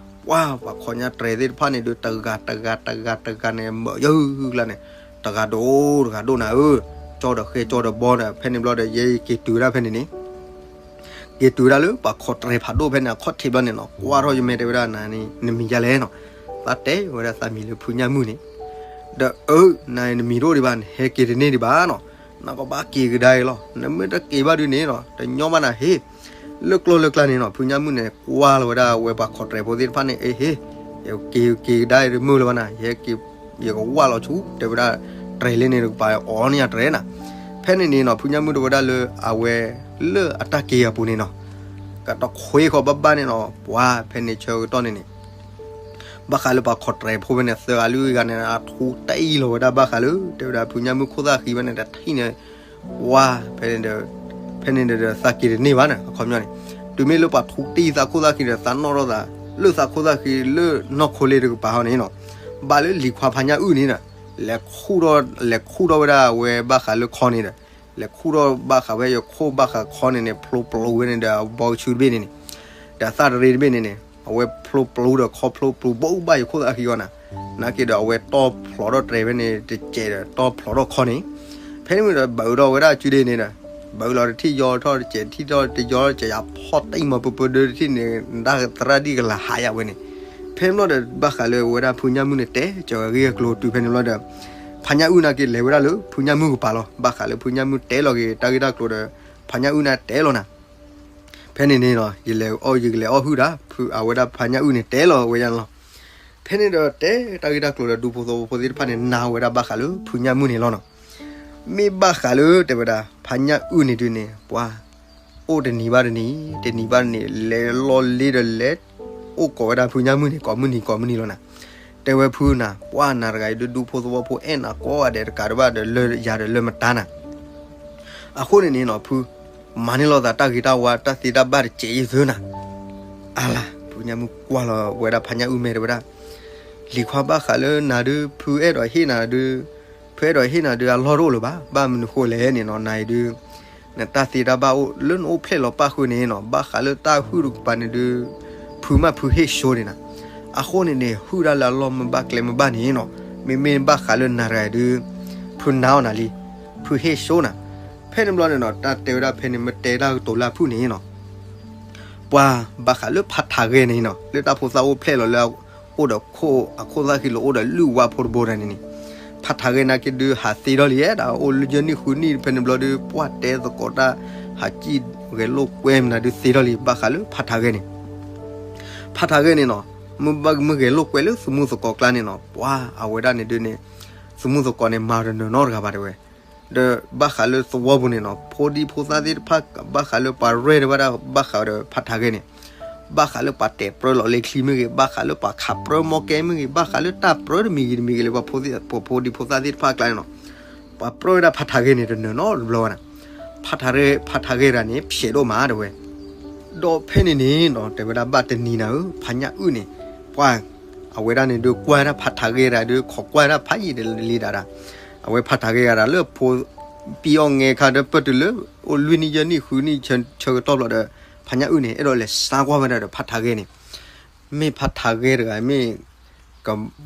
ပှၤ ပှၤခီၣ်ညါတြဲၤသ့ၣ်တဖၣ်န့ၣ်ဒုး တဂၤတဂၤတဂၤတဂၤန့ၣ် မၢယုၢ်ကျါန့ၣ် တဂၤဒိၣ်တဂၤဒိၣ်နၤဧၢ, ကၠီဒီးဃဲကၠီဒီးဘီဒီး ဖဲန့ၣ်ဘျီဒီး ယဲယက့ၤတုၤဝဲဒၣ်ဖဲန့ၣ်န့ၣ် က့ၤတုၤဝဲဒၣ်လၢပှၤခီၣ်တြဲၤဖးဒိၣ်ဖဲန့ၣ် အခီၣ်ထံးဘျီန့ၣ်နီၤ ကွၢ်ထီၣ်ယမဲာ်တဲဝဲဒၣ်နၤန့ၣ် နမံၤဒ်လဲၣ်နီၤ. သးတဲဝဲဒၣ်သးမံၤလၢဖုညၣ်မုၢ်န့ၣ်, ဒီးအၢ နၤနမံၤတအိၣ်ဒံးဘၣ် နဟဲက့ၤတန့ၢ်ဒံးဘၣ်နီၤ, နကဘၣ်က့ၤကဒါအံၤလီၤ. နမ့ၢ်တက့ၤဘၣ်ဒုးန့ၣ်နီၤ တညီဘၣ်နၤဟ့ၣ်. လၢကျိာ်လၢကျါန့ၣ်နီၤ ဖုညၣ်မုၢ်န့ၣ် ကွၢ်လီၤဝဲဒၣ်ဝဲပှၤခီၣ်တြဲၤဖိသ့ၣ်တဖၣ်န့ၣ် အ့ဟ့ၣ်, ယက့ၤက့ၤကဒါအံၤတမုာ်လၢၤဘၣ်နၤ ယဟဲက့ၤ ယကဝၢ်လီၤဆူ တဲဝဲဒၣ် တြဲၤလၢန့ၣ်တကပၤ အီၤန့ၢ်ယတြဲၤနၤ. ဖဲန့ၣ်န့ၣ်နီၤ ဖုညၣ်မုၢ်တဲဝဲဒၣ်လၢအဝဲ လၢအတၢ်က့ၤအပူၤန့ၣ်နီၤ ကတခွ့ဃီဘၣ်ဘၣ်န့ၣ်နီၤ ပှၤဖဲန့ၣ်ဆၢကတီၢ်န့ၣ်န့ၣ် ဘၣ်ဃးလၢပှၤခီၣ်တြဲၤဖိဖဲန့ၣ် သၢဂၤလွံၢ်ဂၤန့ၣ် အထူတ့ၢ်လီၤဝဲဒၣ်ဘၣ်ဃးလၢ တဲဝဲဒၣ်ဖုညၣ်မုၢ်ခိၣ်သၣ်ဃံဖဲန့ၣ် တထံၣ်န့ၣ် ဝါ ဖဲန့ၣ်ဒီး ဖဲန့ၣ်ဒီးသးက့ၤတန့ၢ်ဘၣ်န့ၣ် အခီပညီန့ၣ် တုၤမ့ၢ်လၢပှၤထူတ့ၢ်သးခိၣ်သၣ်ဃံဒီး သးနီၣ်ထီၣ်သး လၢသးခိၣ်သၣ်ဃံလၢနီၢ်ခိလ့တကပၤဟီန့ၣ်နီၤ ဘၣ်လၢလံၤခွါဖါညၣ်အုၣ်န့ၣ်ဒီး လဲၤခူၣ်ထီၣ် လဲၤခူၣ်ထီၣ်ဝဲဒၣ်အဝဲဘၣ်ဃးလၢခီန့ၣ်ဒီး လဲၤခူၣ်ထီၣ်ဘၣ်ဃးဝဲယခိၣ်ဘၣ်ဃးခီန့ၣ်န့ၣ် ဖျိပျိဝဲန့ၣ်ဒီး အဘီကဆူတဘ့ၣ်န့ၣ်န့ၣ် ဒီးအသၣ်တရံးတဘ့ၣ်န့ၣ်န့ၣ် အဝဲဖျိပျိဒီးခီဖျိပျိဘၣ်ဘၣ်ယခိၣ်သၣ်ဃံအီၤနၤ နာ်က့ဒီးအဝဲတီၢ်ဖျိးထီၣ်တြဲၤဖဲန့ၣ်တစဲးဒီး တီၢ်ဖျိးထီၣ်ခီန့ၣ် ဖဲန့ၣ်ဒီးဘၣ်အၢဒီးဝဲဒၣ်စုဒ့န့ၣ်ဒီး ဘၣ်အၢလီၤတထံၣ်ယီထီၣ်တစဲး ထံၣ်ထီၣ်တယီထီၣ်တစဲး ယဖီၣ်တံၢ်မီၤပၢပၢဒၢတထံၣ်န့ၣ် ဒၣ်သရၣ်ဒံၣ်ကလၤဟးယၤဝဲန့ၣ် ဖဲန့ၣ်ဘျီဒီးဘၣ်ဃးလၢဝဲဒၣ်ဖုညၣ်မုၢ်န့ၣ် တဲကၢၤဂ့ၢ်အကျိၤတုၤဖဲန့ၣ်ဘျီဒီး ဖါညၣ်အုၣ်နာ်က့လဲၤဝဲဒၣ်လၢဖုညၣ်မုၢ်ကပၤလီၤ ဘၣ်ဃးလၢဖုညၣ်မုၢ်တဲလီၤက့ၤတၢ်ဂ့ၢ်တၢ်ကျိၤဒီး ဖါညၣ်အုၣ်န့ၣ်တဲလီၤနၤ ဖဲန့ၣ်န့ၣ်နီၤ ယလဲၤအီၣ်ယကလဲၤအီၣ်ဟုၣ်ဒၣ် ဖုအဝဲဒၣ်ဖါညၣ်အုၣ်န့ၣ်တဲလီၤဝဲယၤန့ၣ်လီၤ. ဖဲန့ၣ်ဒီးတဲတၢ်ဂ့ၢ်တၢ်ကျိၤဒီး ဒူဖိသဝီဖိသ့ၣ်တဖၣ်န့ၣ် နာ်ဝဲဒၣ်ဘၣ်ဃးလၢဖုညၣ်မုၢ်န့ၣ်လီၤနီၤ. မ့ၢ်ဘၣ်ဃးလၢတဲဝဲဒၣ် ဖါညၣ်အုၣ်န့ၣ်ဒုးန့ၣ် ပှၤ အိၣ်တနံၤဘၣ်တနံၤ တနံၤဘၣ်တနံၤ လဲၤလီၤလ့ဒီးလဲၤ အိၣ်ကိးဝဲဒၣ်ဖုညၣ်မုၢ်န့ၣ် ကိးမုၢ်နံၤကိးမုၢ်နံၤလီၤနၤ. တဲဝဲဖုနၤ ပှၤနၤတဂၤအံၤဒုး ဒူဖိသဝီဖိအဲၣ်နၤကိးဂၤဒဲးတကးတဘၣ်ဒီး လၢယၤဒီးလၢမတၤနၤ အဃိန့ၣ်န့ၣ်နီၤ ဖု မၤန့ၢ်လိာ်သးတၢ်ဂ့ၤတၢ်ဝါ တၢ်သ့တၢ်ဘၣ်တစဲးအံၤသၢနၤ အါလါ, ဖုညၣ်မုၣ်ကွၢ်လီၤဝဲဒၣ်ဖါညၣ်အုၣ်မဲာ်တဲဝဲဒၣ်, လံၤခွါဘၣ်ဃးလၢနၤဒုး ဖုအဲၣ်ဒိးဟ့ၣ်နၤဒုး, ဖုအဲၣ်ဒိးဟ့ၣ်နၤဒုး အလီၢ်တအိၣ်လၢၤဘၣ်, ဘၣ်မနုၤဃိလဲၣ်န့ၣ်နီၤ, နၤအံၤဒုး နတၢ်သ့တၢ်ဘၣ်အိၣ်လၢနအိၣ်ဖျဲၣ်လီၤပၣ်ဃုာ်န့ၣ်နီၤ, ဘၣ်ဃးလၢတၢ်ဟုၣ်တကပၤန့ၣ်ဒုး ဖုမးဖုဟ့ၣ်ဆိန့ၣ်နၤ, အဃိန့ၣ်န့ၣ် ဟုၣ်ဒၣ်လၢအလီၢ်မ့ၢ်ဘၣ်ကျဲမ့ၢ်ဘၣ်န့ၣ်နီၤ, မ့မ့ၢ်ဘၣ်ဃးလၢနၤတဂၤဒုး ဖုနာ်အီၤနၤလံ, ဖုဟ့ၣ်ဆိနၤ, ဖဲန့ၣ်ဘျီန့ၣ်နီၤ တၢ်တဲဝဲဒၣ်ဖဲန့ၣ် မ့ၢ်တဲတၢ်ကတိၤလၢအဖုၣ်န့ၣ်နီၤ ပှၤဘၣ်ဃးလၢဖးထးဂဲၤန့ၣ်နီၤ, လၢတၢ်ဖိသၣ်အိၣ်ဖျဲၣ်လီၤလၢ အိၣ်ဒီးခိၣ်အခိၣ်သၣ်ဃံလီၤ အိၣ်ဒီးလုၢ်ဝါဖိတဘိတဂၤန့ၣ်န့ၣ်, ဖးထးဂဲၤနာ်က့ဒုး ဟးသ့ထီၣ်လံ, အဲၣ်ဒိးအိၣ်လၢယဲၢ်နံၣ်ဃုနံၣ်ဖဲန့ၣ်ဘျီဒုး ပှၤတဲသကိးတၢ် ဟးစံၣ်ဂဲၤလိာ်ကွဲမနုၤဒုးသ့ထီၣ်လံ, ဘၣ်ဃးလၢဖးထးဂဲၤန့ၣ် ဖးထးဂဲၤန့ၣ်နီၤ, မ့ၢ်ဘၣ်မ့ၢ်ဂဲၤလိာ်ကွဲလၢသမူသကိးကျါန့ၣ်နီၤ, ပှၤအဝဲဒၣ်န့ၣ်ဒုးန့ၣ် သမူသကိးန့ၣ် မၤတနၢၤနီတဂၤဘၣ်တဲဝဲ, ဒီးဘၣ်ဃးလၢသဝီပူၤန့ၣ်နီၤ, ဖိဒံဖိသၣ်သ့ၣ်တဖၣ် ဘၣ်ဃးလၢပှၤရဲၣ်ဒၣ်ဝဲဒၣ် ဘၣ်ဃးဒီးဖးထးဂဲၤန့ၣ်, ဘၣ်ဃးလၢပှၤတဲာ်ပြၢလီၤလ့ချံမ့ၢ်ဂ့ၤ, ဘၣ်ဃးလၢပှၤခးပြၢမီၢ်ကဲမ့ၢ်ဂ့ၤ, ဘၣ်ဃးလၢတၢ်ပြၢတမံၤဂ့ၤတမံၤဂ့ၤလၢပှၤဖိဒံဖိသၣ်သ့ၣ်တဖၣ်အကျါန့ၣ်နီၤ, ပှၤပြၢဝဲဒၣ်ဖးထးဂဲၤန့ၣ် တနၢၤနီတဘျီဘၣ်နၤ, ဖးထးဂဲၤ ဖးထးဂဲၤတဂၤန့ၣ် ဖျဲးဒိၣ်မးတဲဝဲ ဒီးဖဲန့ၣ်န့ၣ်နီၤ တဲဝဲဒၣ်ဘၣ်တနံၤနၤဧၢ ဖးညၣ်အုၣ်န့ၣ် ပှၤ အဝဲဒၣ်န့ၣ်ဒုးကွၢ်ဝဲဒၣ်ဖးထးဂဲၤတဂၤဒုး ခိးကွၢ်ဝဲဒၣ်ဖးယံာ်လံဒၣ်ဒၣ်, အဝဲဖးထးဂဲၤတဂၤဒီးလၢဖိ ပံအီၣ်ငဲခါဒီးပတုၤလၢ အိၣ်လွံၢ်နံၣ်ယဲၢ်နံၣ်ဃုနံၣ်ဆၢကတီၢ်ဘျီဒီး ဖးညၣ်အုၣ်န့ၣ် အဲၣ်ဒိးလဲၤစါကွၢ်ဝဲဒၣ်ဒီးဖးထးဂဲၤန့ၣ် မ့ၢ်ဖးထးဂဲၤတဂၤမ့ၢ်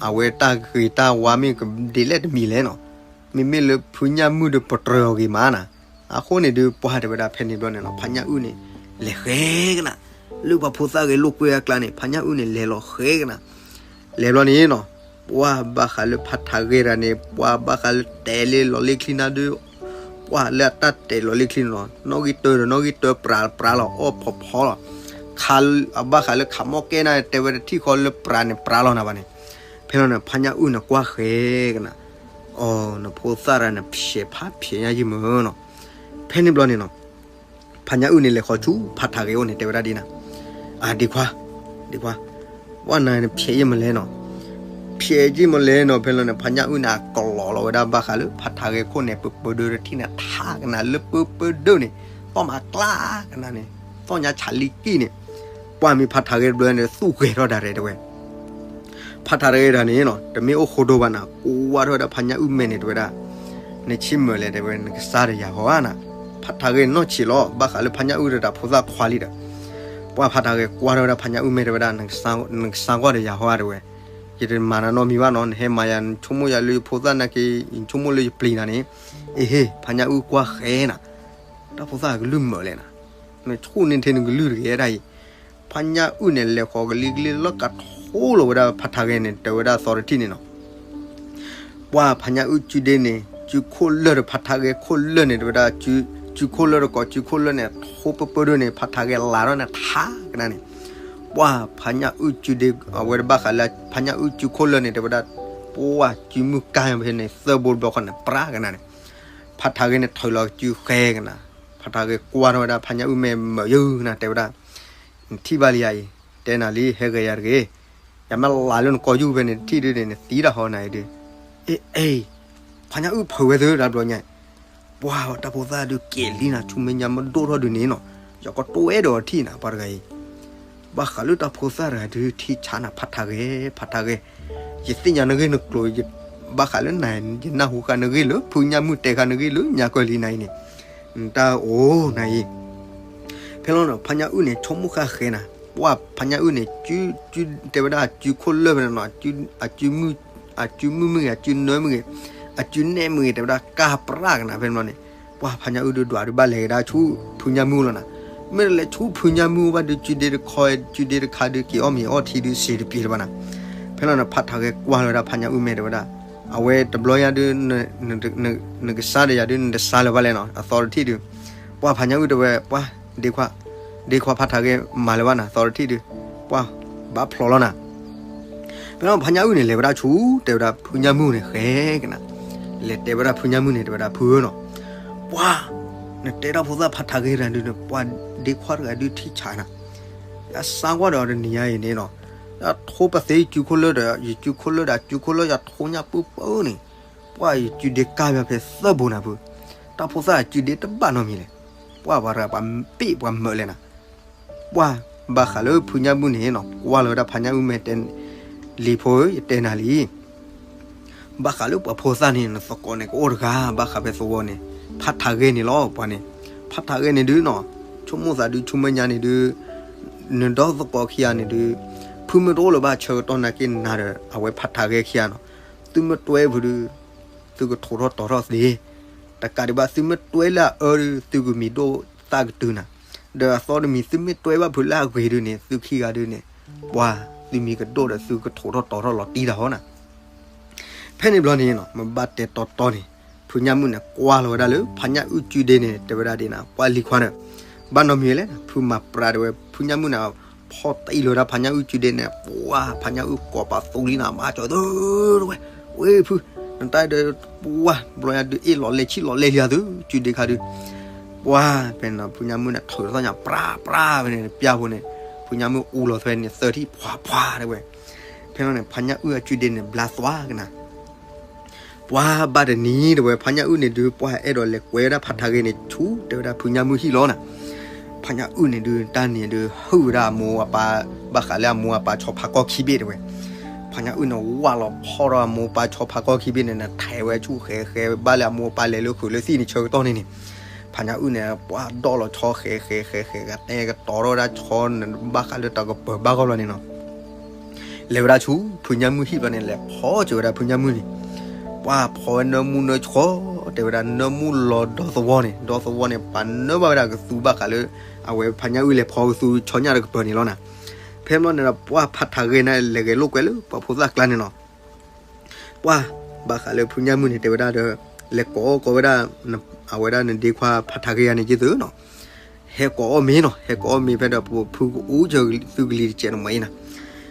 အဝဲတၢ်ဂ့ၤတၢ်ဝါမ့ၢ်ကဒ်လဲၣ်တမံၤလဲၣ်နီၤ, မ့မ့ၢ်လၢဖုညၣ်မုၣ်ဒီးပတြၢၤအီၤဂ့ၤမးနၤ, အဃိန့ၣ်ဒုးပှၤတဲဝဲဒၣ်ဖဲန့ၣ်ဘျီန့ၣ်နီၤ ဖးညၣ်အုၣ်န့ၣ် လဲၤဃဲကနၤ, လၢပှၤဖိသၣ်ဂဲၤလိာ်ကွဲအကျါန့ၣ် ဖးညၣ်အုၣ်န့ၣ် လဲၤလီၤဃဲကနၤ, လဲၤဘျီန့ၣ်နီၤ ပှၤဘၣ်ဃးလၢဖးထးဂဲၤတဂၤန့ၣ် ပှၤဘၣ်ဃးလၢတဲာ်လံလီၤလ့ချံနၤဒုး ပှၤလၢအတၢ်တဲာ်လီၤလ့ချံန့ၣ်နီၤ နီၣ်ဂံၢ်တၢဒီးနီၣ်ဂံၢ်တၢပြးပြးလီၤ အီၣ်ဖီၣ်ဖီလီၤ, ခးအဘၣ်ဃးလၢခးမီၢ်ကဲနၤ တဲဝဲတထံၣ်ဃီလၢပြးန့ၣ်ပြးလီၤနၤဘၣ်န့ၣ်, ဖဲလီၤန့ၣ် ဖးညၣ်အုၣ်န့ၣ်ကွၢ်ဃဲကနၤ, အီၤ နဖိသၣ်တဂၤန့ၣ် ဖျဲးဖးဖျဲးညါယံာ်မးနီၤ, ဖဲန့ၣ်ဘျီန့ၣ်နီၤ ဖးညၣ်အုၣ်န့ၣ်လဲၤဃီၤဆူဖးထးဂဲၤအိၣ်န့ၣ် တဲဝဲဒၣ်ဒ်နၤ, အဒ့ခွါ, ဒ့ခွါ, ပှၤနၤန့ၣ်ဖျဲးယံာ်မးလဲၣ်နီၤ, ဖျဲးယံာ်မးလဲၣ်နီၤ ဖဲလီၤန့ၣ် ဖးညၣ်အုၣ်န့ၣ် အကလီၤလီၤဝဲဒၣ်ဘၣ်ဃးလၢဖးထးဂဲၤခိၣ်န့ၣ် ပပၢဒၢတထံၣ်န့ၣ် ထးကနၤလၢပပၢဒၢန့ၣ် သီၣ်မးကျါကနၤန့ၣ် သီၣ်ညါဆးလံကံၢ်န့ၣ်, ပှၤမ့ၢ်ဖးထးဂဲၤတဘျီန့ၣ် သူၣ်ဂဲၤထီၣ်ဒၣ်ရဲၣ်တဲဝဲ ဖးထးဂဲၤတဂၤန့ၣ်နီၤ တမ့ၢ်အိၣ်ဃိဒိဘၣ်နၤ ကွၢ်ထီၣ်ဝဲဒၣ်ဖးညၣ်အုၣ်မဲာ်န့ၣ် တဲဝဲဒၣ်, နဆ့မုၢ်လဲၣ်တဲဝဲ နကစၢ်ဒီးယၤဟီဧါနၤ, ဖးထးဂဲၤနီၢ်ဆံးလီၤ ဘၣ်ဃးလၢဖးညၣ်အုၣ်ဒီးတၢ်ဖိသၣ်ခွါလံဒီး, ပှၤဖးထးဂဲၤကွၢ်ထီၣ်ဝဲဒၣ်ဖးညၣ်အုၣ်မဲာ်တဲဝဲဒၣ်, နကစၢ်ကွၢ်ဒီးယၤဟီဧါတဲဝဲ, ယတမၤနၤနီတမံၤဘၣ်နီၤ နဟဲမၤယၤ နဆိကမိၣ်ယၤလၢယဖိသၣ်နာ်က့ ယဆိကမိၣ်လၢယပျံၤနၤန့ၣ်, အ့ဟ့ ဖးညၣ်အုၣ်ကွၢ်ဃဲနၤ, တၢ်ဖိသၣ်ကလုၢ်မုာ်လဲၣ်နၤ, နဆိၣ်န့ၢ်ထဲနကလုၢ်တဂ့ၤဒၣ်အံၤ ဖးညၣ်အုၣ်န့ၣ် လဲၤဃီၤကလံကလံလီၤကးထိလီၤဝဲဒၣ်ဖးထးဂဲၤန့ၣ် တဲဝဲဒၣ်သီတထံၣ်န့ၣ်နီၤ, ပှၤဖးညၣ်အုၣ်စုဒ့န့ၣ် စုခိၣ်လၢာ်ဒီးဖးထးဂဲၤခိၣ်လၢာ်န့ၣ် တဲဝဲဒၣ် စုခိၣ်လၢာ်ဒီးကိးစုခိၣ်လၢာ်န့ၣ် ထိပၢပၢဒိၣ်န့ၣ် ဖးထးဂဲၤလးထီၣ်န့ၣ်ထးကနၤန့ၣ်, ပှၤဖးညၣ်အုၣ်စုဒ့ အဝဲတဘၣ်ဃးလၢ ဖးညၣ်အုၣ်စုခိၣ်လၢာ်န့ၣ် တဲဝဲဒၣ် ပှၤစုမုၢ်ကါဖဲန့ၣ် သၢဘိတဘျီဃီန့ၣ် ပြးကနၤန့ၣ်, ဖးထးဂဲၤန့ၣ် ထုးလီၤစုဃဲကနၤ, ဖးထးဂဲၤကွၢ်ထီၣ်ဝဲဒၣ်ဖးညၣ်အုၣ်မဲာ်မုာ်ယုာ်ကနၤ တဲဝဲဒၣ် နထံၣ်ဘၣ်လံယၤအံၤ, တဲနၤလံ ဟဲဂဲၤယၤတဂ့ၤ, ယမ့ၢ်လးလၢနကိာ်ယူၢ်ဖဲန့ၣ် တထံၣ်ဒုန့ၣ် နသံတၢ်ဟီနၤအံၤဒု, အ့ အ့ ဖးညၣ်အုၣ်ဖုးဝဲသုတဘျီညါ, ပှၤတၢ်ဖိသၣ်ဒုးကဲၤလံနၤ ဆူမဲာ်ညါမ့ၢ်ဒိၣ်ထီၣ်ဒုန့ၣ်နီၤ, ယကတိၤအဲၣ်ဒိးထံၣ်နၤ ပှၤတဂၤအံၤ, ဘၣ်ဃးလၢတၢ်ဖိသၣ်တဂၤဒုးထံဆးနၤ ဖးထးဂဲၤ ဖးထးဂဲၤ, ယသ့ၣ်ညါနဂ့ၢ်နကျိၤ, ဘၣ်ဃးလၢနၤ ယနၢ်ဟူဃာ်နဂ့ၢ်လၢ ဖုညၣ်မုၢ်တဲဃာ်နဂ့ၢ်လၢညါကၢၢ်လံနၤအံၤန့ၣ်, နတၢ်အိၣ်နၤအံၤ ဖဲလီၤန့ၣ် ဖးညၣ်အုၣ်န့ၣ် ဆိကမိၣ်ဃာ်ဃဲနၤ, ပှၤဖးညၣ်အုၣ်န့ၣ် တဲဝဲဒၣ်အစုခိၣ်လၢာ်ဖဲန့ၣ်နီၤ, အစုမုၢ်မုၢ်ဂ့ၤ အစုနၢမုၢ်ဂ့ၤ အစုနဲၣ်မုၢ်ဂ့ၤ တဲဝဲဒၣ်ကါပြးကနၤဖဲန့ၣ်ဘျီန့ၣ်, ပှၤဖးညၣ်အုၣ်ဒုးဒွးဒုးဘၣ်လဲၤကဒါဆူဖုညၣ်မုၢ်လီၤနၤ, မ့ၢ်တလဲၤဆူဖုညၣ်မုၢ်ဘၣ်ဒုး စုဒ့တခါ စုဒ့တခါဒုးက့ၤအီၣ်မ့ၤအီထံဒုးစံးတပျ့ၤလၢၤဘၣ်နၤ, ဖဲလီၤန့ၣ် ဖးထးဂဲၤကွၢ်လီၤဝဲဒၣ်ဖးညၣ်အုၣ်မဲာ်တဲဝဲဒၣ်, အဝဲတဘျီညါဒုး နကစၢ်ဒီးယၤဒုး နတစၢ်လၢၤဘၣ်လဲၣ်နီၤ, အသီတထံၣ်ဒုး, ပှၤဖးညၣ်အုၣ်တဲဝဲ ပှၤ ဒ့ခွါ, ဒ့ခွါဖးထးဂဲၤမၤလၢၤဘၣ်နၤ သီတထံၣ်ဒုး, ပှၤ ဘၣ်ဖျိးလီၤနၤ, ဖဲလီၤဖးညၣ်အုၣ်န့ၣ် လဲၤဝဲဒၣ်ဆူ တဲဝဲဒၣ်ဖုညၣ်မုၢ်န့ၣ်ဃဲကနၤ, လဲၤတဲဝဲဒၣ်ဖုညၣ်မုၢ်န့ၣ် တဲဝဲဒၣ်ဖုဧၢနီၤ, ပှၤ နတဲတၢ်ဖိသၣ်ဖးထးဂဲၤတဂၤဒုးန့ၣ် ပှၤဒ့ခွါတဂၤဒုးထံဆးနၤ, ယစါကွၢ်ဒီးတနံၤညါအံၤန့ၣ်နီၤ, ယထိပသ့စုခိၣ်လၢာ်ဒီး ယစုခိၣ်လၢာ်ဒီးစုခိၣ်လၢာ် ယထိညၣ်ပၢပၢန့ၣ်, ပှၤယစုဒ့ကါဖဲသၢဘိနၤဖု, တၢ်ဖိသၣ်စုဒ့တဘၣ်နီတမံၤလဲၣ်, ပှၤပှၤတဂၤပှၤပ့ၣ်ပှၤမၢးလဲၣ်နၤ, ပှၤ ဘၣ်ဃးလၢဖုညၣ်မုၣ်န့ၣ်နီၤ ကွၢ်လီၤဝဲဒၣ်ဖါညၣ်အုၣ်မဲာ်တဲ, လံၤဖိဧၢ ယတဲနၤလံ ဘၣ်ဃးလၢပှၤဖိသၣ်န့ၣ် နသကိးန့ၣ်ကအိၣ်တဂၤ ဘၣ်ဃးဖဲသဝီန့ၣ် ဖးထးဂဲၤန့ၣ်လီၤ ပှၤန့ၣ်, ဖးထးဂဲၤန့ၣ်ဒုနီၤ, ဆိကမိၣ်သးဒု ဆူမဲာ်ညါန့ၣ်ဒု နဒီသကိးခံဂၤန့ၣ်ဒု ဖုမ့ၢ်တအိၣ်လၢၤဘၣ် ဆၢကတီၢ်နာ်က့နၤဒီး အဝဲဖးထးဂဲၤခံဂၤနီၤ, သုမ့ၢ်တွဲဖုဒု သုကထိးထီၣ်တီၤထီၣ်သ့, တကးဒံးဘၣ် သုမ့ၢ်တွဲလၢအအၢဒု သုကမံၤဒိၣ်သၣ်ကတုၤနၤ, ဒီးအသီတမံၤ သုမ့ၢ်တွဲဘၣ်ဖုလၢအဂ့ၤဒုန့ၣ် သုခံဂၤဒုန့ၣ် ပှၤ သုမံၤကဒိၣ်ဒီးသုကထိးထီၣ်တီၤထီၣ်လီၤတံၢ်တၢ်ဟီနၤ ဖဲန့ၣ်ဘျီန့ၣ်နီၤ မ့ၢ်ဘၣ်တဲတီတီန့ၣ် ဖုညၣ်မုၣ်န့ၣ် ကွၢ်လီၤဝဲဒၣ်လၢ ဖါညၣ်အုၣ်ကုဒ့န့ၣ် တဲဝဲဒၣ်ဒ်နၤ ပှၤလံၤခွါန့ၣ် ဘၣ်နီတမံၤလဲၣ် ဖုမၤပြးတဲဝဲ ဖုညၣ်မုၣ်န့ၣ် ဖီၣ်တံၢ်လီၤဝဲဒၣ်ဖါညၣ်အုၣ်ကုဒ့န့ၣ် ပှၤ ဖါညၣ်အုၣ်ကိးပသူလံနၤ မၤကၠီၤသု တဲဝဲ, ဝဲဖု နတၢ်ဒီး ပှၤ ဘျီညါဒုးအ့ၣ်လီၤလဲဆံၣ်လီၤလဲလံသု ကုဒ့ခါဒုး ပှၤ ဖဲန့ၣ် ဖုညၣ်မုၣ်န့ၣ် ထုးထီၣ်ညါ ပြးပြးဖဲန့ၣ် ပျၢ်ဖိန့ၣ် ဖုညၣ်မုၣ်အူလီၤသွဲန့ၣ် သၢထံၣ် ပှၤပှၤတဲဝဲ, ဖဲန့ၣ် ဖါညၣ်အုၣ်အကုဒ့န့ၣ် ဘျါသွါကနၤ ပှၤဘၣ်တနံၤတဲဝဲ ဖါညၣ်အုၣ်န့ၣ်ဒုး ပှၤအဲၣ်ဒိးလဲၤကွဲဝဲဒၣ်ဖးထးဂဲၤန့ၣ် ဆူတဲဝဲဒၣ်ဖုညၣ်မုၣ်ဟံၣ်လီၤနၤ, ဖါညၣ်အုၣ်န့ၣ်ဒုး တၢ်န့ၣ်ဒုး ဟုၣ်ဝဲဒၣ်အမိၢ်အပၢ် ဘၣ်ဃးလၢအမိၢ်အပၢ်ဆီဖါကီၢ်ခံဘ့ၣ်တဲဝဲ, ဖါညၣ်အုၣ်န့ၣ် ဝၢ်လီၤဖီၣ်ဒီးအမိၢ်ပၢ်ဆီဖါကီၢ်ခံဘ့ၣ်န့ၣ် နထဲးဝဲဆူဃဲးဃဲး ဘၣ်လၢအမိၢ်အပၢ်လဲၤလၢဃုာ်လၢသံၣ်န့ၣ် ဆၢကတီၢ်န့ၣ်န့ၣ်, ဖါညၣ်အုၣ်န့ၣ် ပှၤဒီၣ်လီၤဆီဃဲးဃဲးဃဲးဃဲး ကတဲကတီၤထီၣ်ဝဲဒၣ်ဆီန့ၣ် ဘၣ်ဃးလၢတၢ်ကပၢၤဘၣ်ဂီၢ်ဘျီန့ၣ်နီၤ လဲၤဝဲဒၣ်ဆူ ဖုညၣ်မုၣ်ဟံၣ်ဘျီန့ၣ် လဲၤဖီၣ်စၢၤဝဲဒၣ်ဖုညၣ်မုၣ်န့ၣ်, ပှၤဖီၣ်ဝဲနၢမူနၢဆှီ, တဲဝဲဒၣ် နၢမူလီၤဒီသဝီန့ၣ် ဒီသဝီန့ၣ် ပှၤနၢဘၣ်ဝဲဒၣ်ကသူဘၣ်ဃးလၢ အဝဲဖါညၣ်အုၣ်လဲၤဖီကသူဆီညၣ်တကပၢၤန့ၣ်လီၤနၤ, ဖဲဘျီန့ၣ်ဒီး ပှၤဖးထးဂဲၤန့ၣ် လဲၤဂဲၤလိာ်ကွဲလၢပှၤဖိသၣ်ကျါန့ၣ်နီၤ ပှၤ ဘၣ်ဃးလၢဖုညၣ်မုၣ်န့ၣ် တဲဝဲဒၣ်ဒီး လဲၤကိးအီၣ်ကိးဝဲဒၣ် အဝဲဒၣ်နဒ့ခွါဖးထးဂဲၤယၤန့ၣ်က့သုနီၤ, ဟဲကိးအီၣ်မ့ၤနီၤ ဟဲကိးအီၣ်မ့ၤဖဲဒီး ဖုကအူကၢၤသုကလံၤတစဲးန့ၣ်မ့ၢ်အံၤနၤ,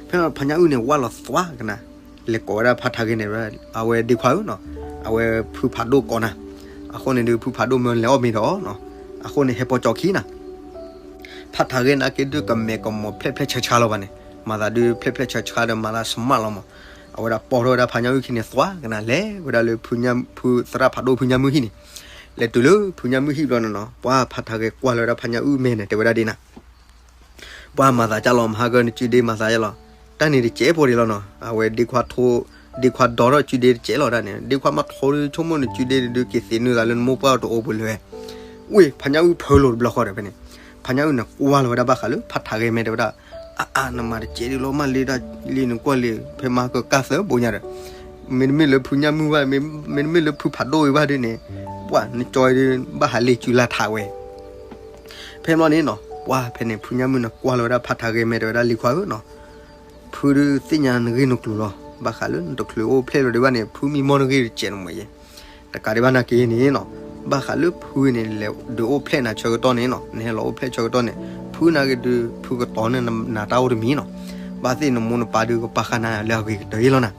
ဖဲဖါညၣ်အုၣ်န့ၣ် ဝၢ်လီၤသွါကနၤ, လဲၤကိးဝဲဒၣ်ဖးထးဂဲၤန့ၣ် အဝဲဒ့ခွါဧၢနီၤ, အဝဲဖုဖးဒိၣ်ကိးနၤ, အဃိန့ၣ်ဒုး ဖုဖးဒိၣ်မၢလဲၤအီၣ်မ့ၤဒီးနီၤ, အဃိန့ၣ် ဟဲပိာ်ကၠီခံနၤ ဖးထးဂဲၤန့ၣ်က့ဒုး ကမဲာ်ကမီၤဖျဲၣ်ဖျဲၣ်ဆါဆါလီၤဘၣ်န့ၣ်, မၤသးဒုးဖျဲၣ်ဖျဲၣ်ဆါဆါဒီး မၤသး smart လီၤမး, အဝဲဒၣ်ပိာ်ထီၣ်ဝဲဒၣ်ဖါညၣ်အုၣ်ခံန့ၣ်သွါကနၤ လဲၤဝဲဒၣ်လၢ ဖုသရၣ်ဖးဒိၣ်ဖုညၣ်မုၣ်ဟံၣ်န့ၣ်, လဲၤတုၤလၢဖုညၣ်မုၣ်ဟံၣ်ဘျီန့ၣ်နီၤ ပှၤဖးထးဂဲၤကွၢ်လီၤဝဲဒၣ်ဖါညၣ်အုၣ်မဲာ်န့ၣ် တဲဝဲဒၣ်ဒ်နၤ ပှၤမၤသးကၢ်လီၤ မဟါကၢနကုဒ့မၤသးကၢ်လီၤ, တၢ်န့ၣ်တစဲးဖိဒံးလီၤနီၤ, အဝဲဒ့ခွါထိ, ဒ့ခွါဒီထီၣ်ကုဒ့တစဲးလီၤဒၣ်န့ၣ်, ဒ့ခွါမ့ၢ်ထိဒုး ဆိကမိၣ်နကုဒ့ဒုး က့ၤသ့နုာ်သးလၢနမိၢ်ပှၢ်တအိၣ်ပူၤလၢၤ, ဝ့ၢ် ဖါညၣ်အုၣ်ဖၢလိာ်တဘျီဃီဒီးဖဲန့ၣ်, ဖါညၣ်အုၣ်န့ၣ်ကွၢ်လီၤဝဲဒၣ်ဘၣ်ဃးလၢဖးထးဂဲၤမဲာ်တဲဝဲဒၣ်, အါအါ နမၤတစဲးဒုးလီၤ မၤလ့ဒၣ်လံနကွၢ်လံ, ဖဲမဟါကၢ်သၢဘိညါဒီး, မ့တမ့ၢ်လၢဖုညၣ်မုၣ်ဘၣ်, မ့တမ့ၢ်လၢဖုဖးဒိၣ်အံၤဘၣ်ဒုးန့ၣ်, ပှၤနကၠီဒုး ဘၣ်ဟးလ့ၤစုလၢထးဝဲ ဖဲဘျီန့ၣ်နီၤ ပှၤဖဲန့ၣ် ဖုညၣ်မုၣ်န့ၣ်ကွၢ်လီၤဝဲဒၣ်ဖးထးဂဲၤမဲာ်တဲဝဲဒၣ်လံၤခွါဧၢနီၤ, ဖုဒုးသ့ၣ်ညါနဂ့ၢ်နကျိၤလီၤ, ဘၣ်ဃးလၢနတချုးအိၣ်ဖျဲၣ်လီၤဒံးဘၣ်န့ၣ် ဖုမံမီၢ်နဂ့ၢ်တစဲးန့ၣ်မ့ၢ်ယဲ, တကးဒံးဘၣ်နာ်က့န့ၣ်နီၤ, ဘၣ်ဃးလၢဖုန့ၣ် လဲၤဒုးအိၣ်ဖျဲၣ်နၤဆၢကတီၢ်န့ၣ်နီၤ, နဟဲလီၤအိၣ်ဖျဲၣ်ဆၢကတီၢ်န့ၣ် ဖုနာ်က့ဒုး ဖုကတီၤန့ၢ်နၤတၢ်အိၣ်တမံၤနီၤ, ဘၣ်သ့ၣ်နမိၢ်နပၢ်ဒုးကပာ်ဃာ်နၤလၢအဂ့ၤကတၢၢ်အံၤလီၤနၤ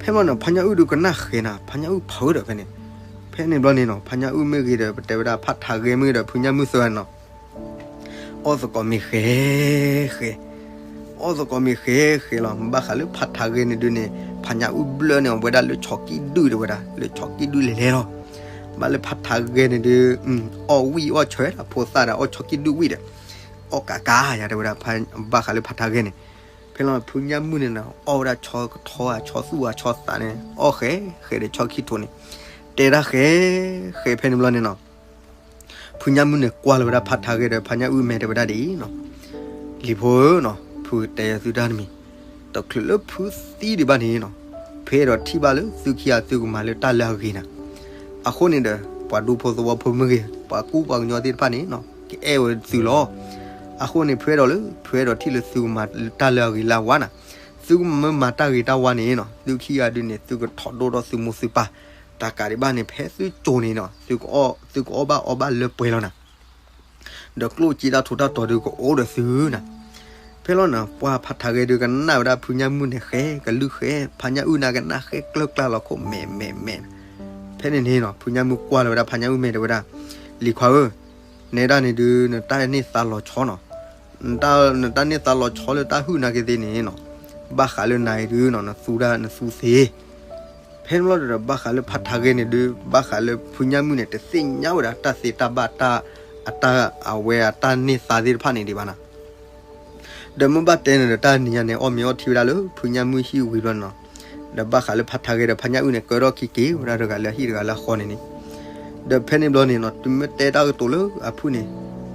ဖဲဘျီန့ၣ် ဖါညၣ်အုၣ်ဒုးကနၣ်ဃဲၤနၤ ဖါညၣ်အုၣ်ဖုဒီးဖဲန့ၣ်, ဖဲန့ၣ်ဘျီန့ၣ်နီၤ ဖါညၣ်အုၣ်မ့ၢ်ဂ့ၤဒီး ပတဲဝဲဒၣ်ဖးထးဂဲၤမ့ၢ်ဂ့ၤဒီး ဖုညၣ်မုၣ်သၢဂၤန့ၣ်နီၤ အီၣ်သကိးမ့ၤဃဲၤ ဃဲၤ, အီၣ်သကိးမ့ၤဃဲၤဃဲၤလီၤ, ဘၣ်ဃးလၢဖးထးဂဲၤန့ၣ်ဒုးန့ၣ် ဖါညၣ်အုၣ်ဘျၢန့ၣ် အဝဲဒၣ်လၢဆီကံၣ်ဒုၣ်တဲဝဲဒၣ် လၢဆီကံၣ်ဒုၣ်လဲၤလဲၤလီၤ, ဘၣ်လၢဖးထးဂဲၤန့ၣ်ဒုး အီၣ်ဝံၣ်အီၣ်ဆၢလီၤ ဖိသၣ်ဒီးအီၣ်ဆီကံၣ်ဒုၣ်ဝံၣ်ဒီး အီၣ်ကးကးယၤတဲဝဲဒၣ်, ဘၣ်ဃးလၢဖးထးဂဲၤန့ၣ်, ဖဲလီၤဖုညၣ်မုၣ်န့ၣ်နီၤ အီၣ်ဝဲဒၣ်ဆီကထီဧါ ဆီသူၣ်ဧါ ဆီသးန့ၣ် အီၣ်ဃဲၤဃဲၤဒီးဆီခံထိးန့ၣ်, တဲဒၣ်ဃဲၤဃဲၤဖဲန့ၣ်ဘျီန့ၣ်နီၤ ဖုညၣ်မုၣ်န့ၣ်ကွၢ်လီၤဝဲဒၣ်ဖးထးဂဲၤဒီး ဖါညၣ်အုၣ်မဲာ်တဲဝဲဒၣ်ဒ်အံၤနီၤ, လံၤဖိဧၢနီၤ ဖုတဲသုတၢ်တမံၤ, တချုးလၢဖုသံဒံးဘၣ်န့ၣ်နီၤ, ဖဲအဲၣ်ဒိးထံၣ်ဘၣ်လၢသုခံဂၤသုကမၤလၢတၢ်လၢအဂ့ၤနၤ, အဃိန့ၣ်ဒီး ပှၤဒူဖိသဝီဖိမ့ၢ်ဂ့ၤ ပှၤကူပှၤကညီသ့ၣ်တဖၣ်န့ၣ်နီၤ ကအဲၣ်ဝဲသုလီၤ, အဃိန့ၣ် ဖုအဲၣ်ဒိးလၢ ဖုအဲၣ်ဒိးထံၣ်လၢသုကမၤတၢ်လၢအဂ့ၤလၢအဝါနၤ, သုကမၤမၤတၢ်ဂ့ၤတၢ်ဝါန့ၣ်နီၤ သုခံဂၤဒုးန့ၣ် သုကထီၣ်ဒိၣ်ထီၣ်သုမိၢ်သုပၢ်, တကးဒံးဘၣ်န့ၣ် ဖဲသုကၠိန့ၣ်နီၤ သုကအီၣ်ဘၣ်အီဘၣ်လၢပှဲၤလီၤနၤ, ဒီးကျိၣ်စ့တၢ်ထူးတၢ်တီၤဒုးကအိၣ်ဒီးသုနၤ, ဖဲလီၤနၤ ပှၤဖးထးဂဲၤဒုးကနၣ်ဝဲဒၣ်ဖုညၣ်မုၣ်န့ၣ်ဃဲၤကလုၢ်ဃဲၤ ဖါညၣ်အုၣ်န့ၣ်ကနၣ်ဃဲၤကျၢၢ်ကျါလီၤခိၣ်မဲာ်မဲာ်မဲာ်, ဖဲန့ၣ်န့ၣ်နီၤ ဖုညၣ်မုၣ်ကွၢ်လီၤဝဲဒၣ်ဖါညၣ်အုၣ်မဲာ်တဲဝဲဒၣ်, လံၤခွါဧၢ, နဲဒၣ်န့ၣ်ဒုး နတၢ်န့ၢ်သါလီၤဆီနီၤ, နတၢ်န့ၢ်သါလီၤဆီလၢတၢ်ဟုၣ်နာ်က့သ့န့ၣ်နီၤ, ဘၣ်ဃးလၢနၤအံၤဒုးနီၤ နသူဒၣ်နသူသ့ ဖဲန့ၣ်ဘျီဒီး ဘၣ်ဃးလၢဖးထးဂဲၤန့ၣ်ဒုး ဘၣ်ဃးလၢဖုညၣ်မုၣ်န့ၣ် တသ့ၣ်ညါဝဲဒၣ်တၢ်သ့တၢ်ဘၣ် အတၢ် အဝဲအတၢ်န့ၢ်သါသ့ၣ်တဖၣ်န့ၣ်ဒံးဘၣ်နၤ, ဒီးမ့ၢ်ဘၣ်တဲန့ၣ်ဒီး တၢ်နံၤညါန့ၣ် အီၣ်မ့ၤအီထံဝဲဒၣ်လၢ ဖုညၣ်မုၢ်ဟံၣ်ဝံၤဘျီန့ၣ်နီၤ, ဒီးဘၣ်ဃးလၢဖးထါဂဲဒီးဖးညၣ်အုၣ်န့ၣ် ကၢထီၣ်ခံက့ၤဝဲဒၣ်တဂၤလၢအဟံၣ်တဂၤလၢအဃီန့ၣ်န့ၣ်, ဒီးဖဲန့ၣ်ဘျီန့ၣ်နီၤ တုၤမ့ၢ်တဲတၢ်ကတိၤလၢအဖုၣ်န့ၣ်,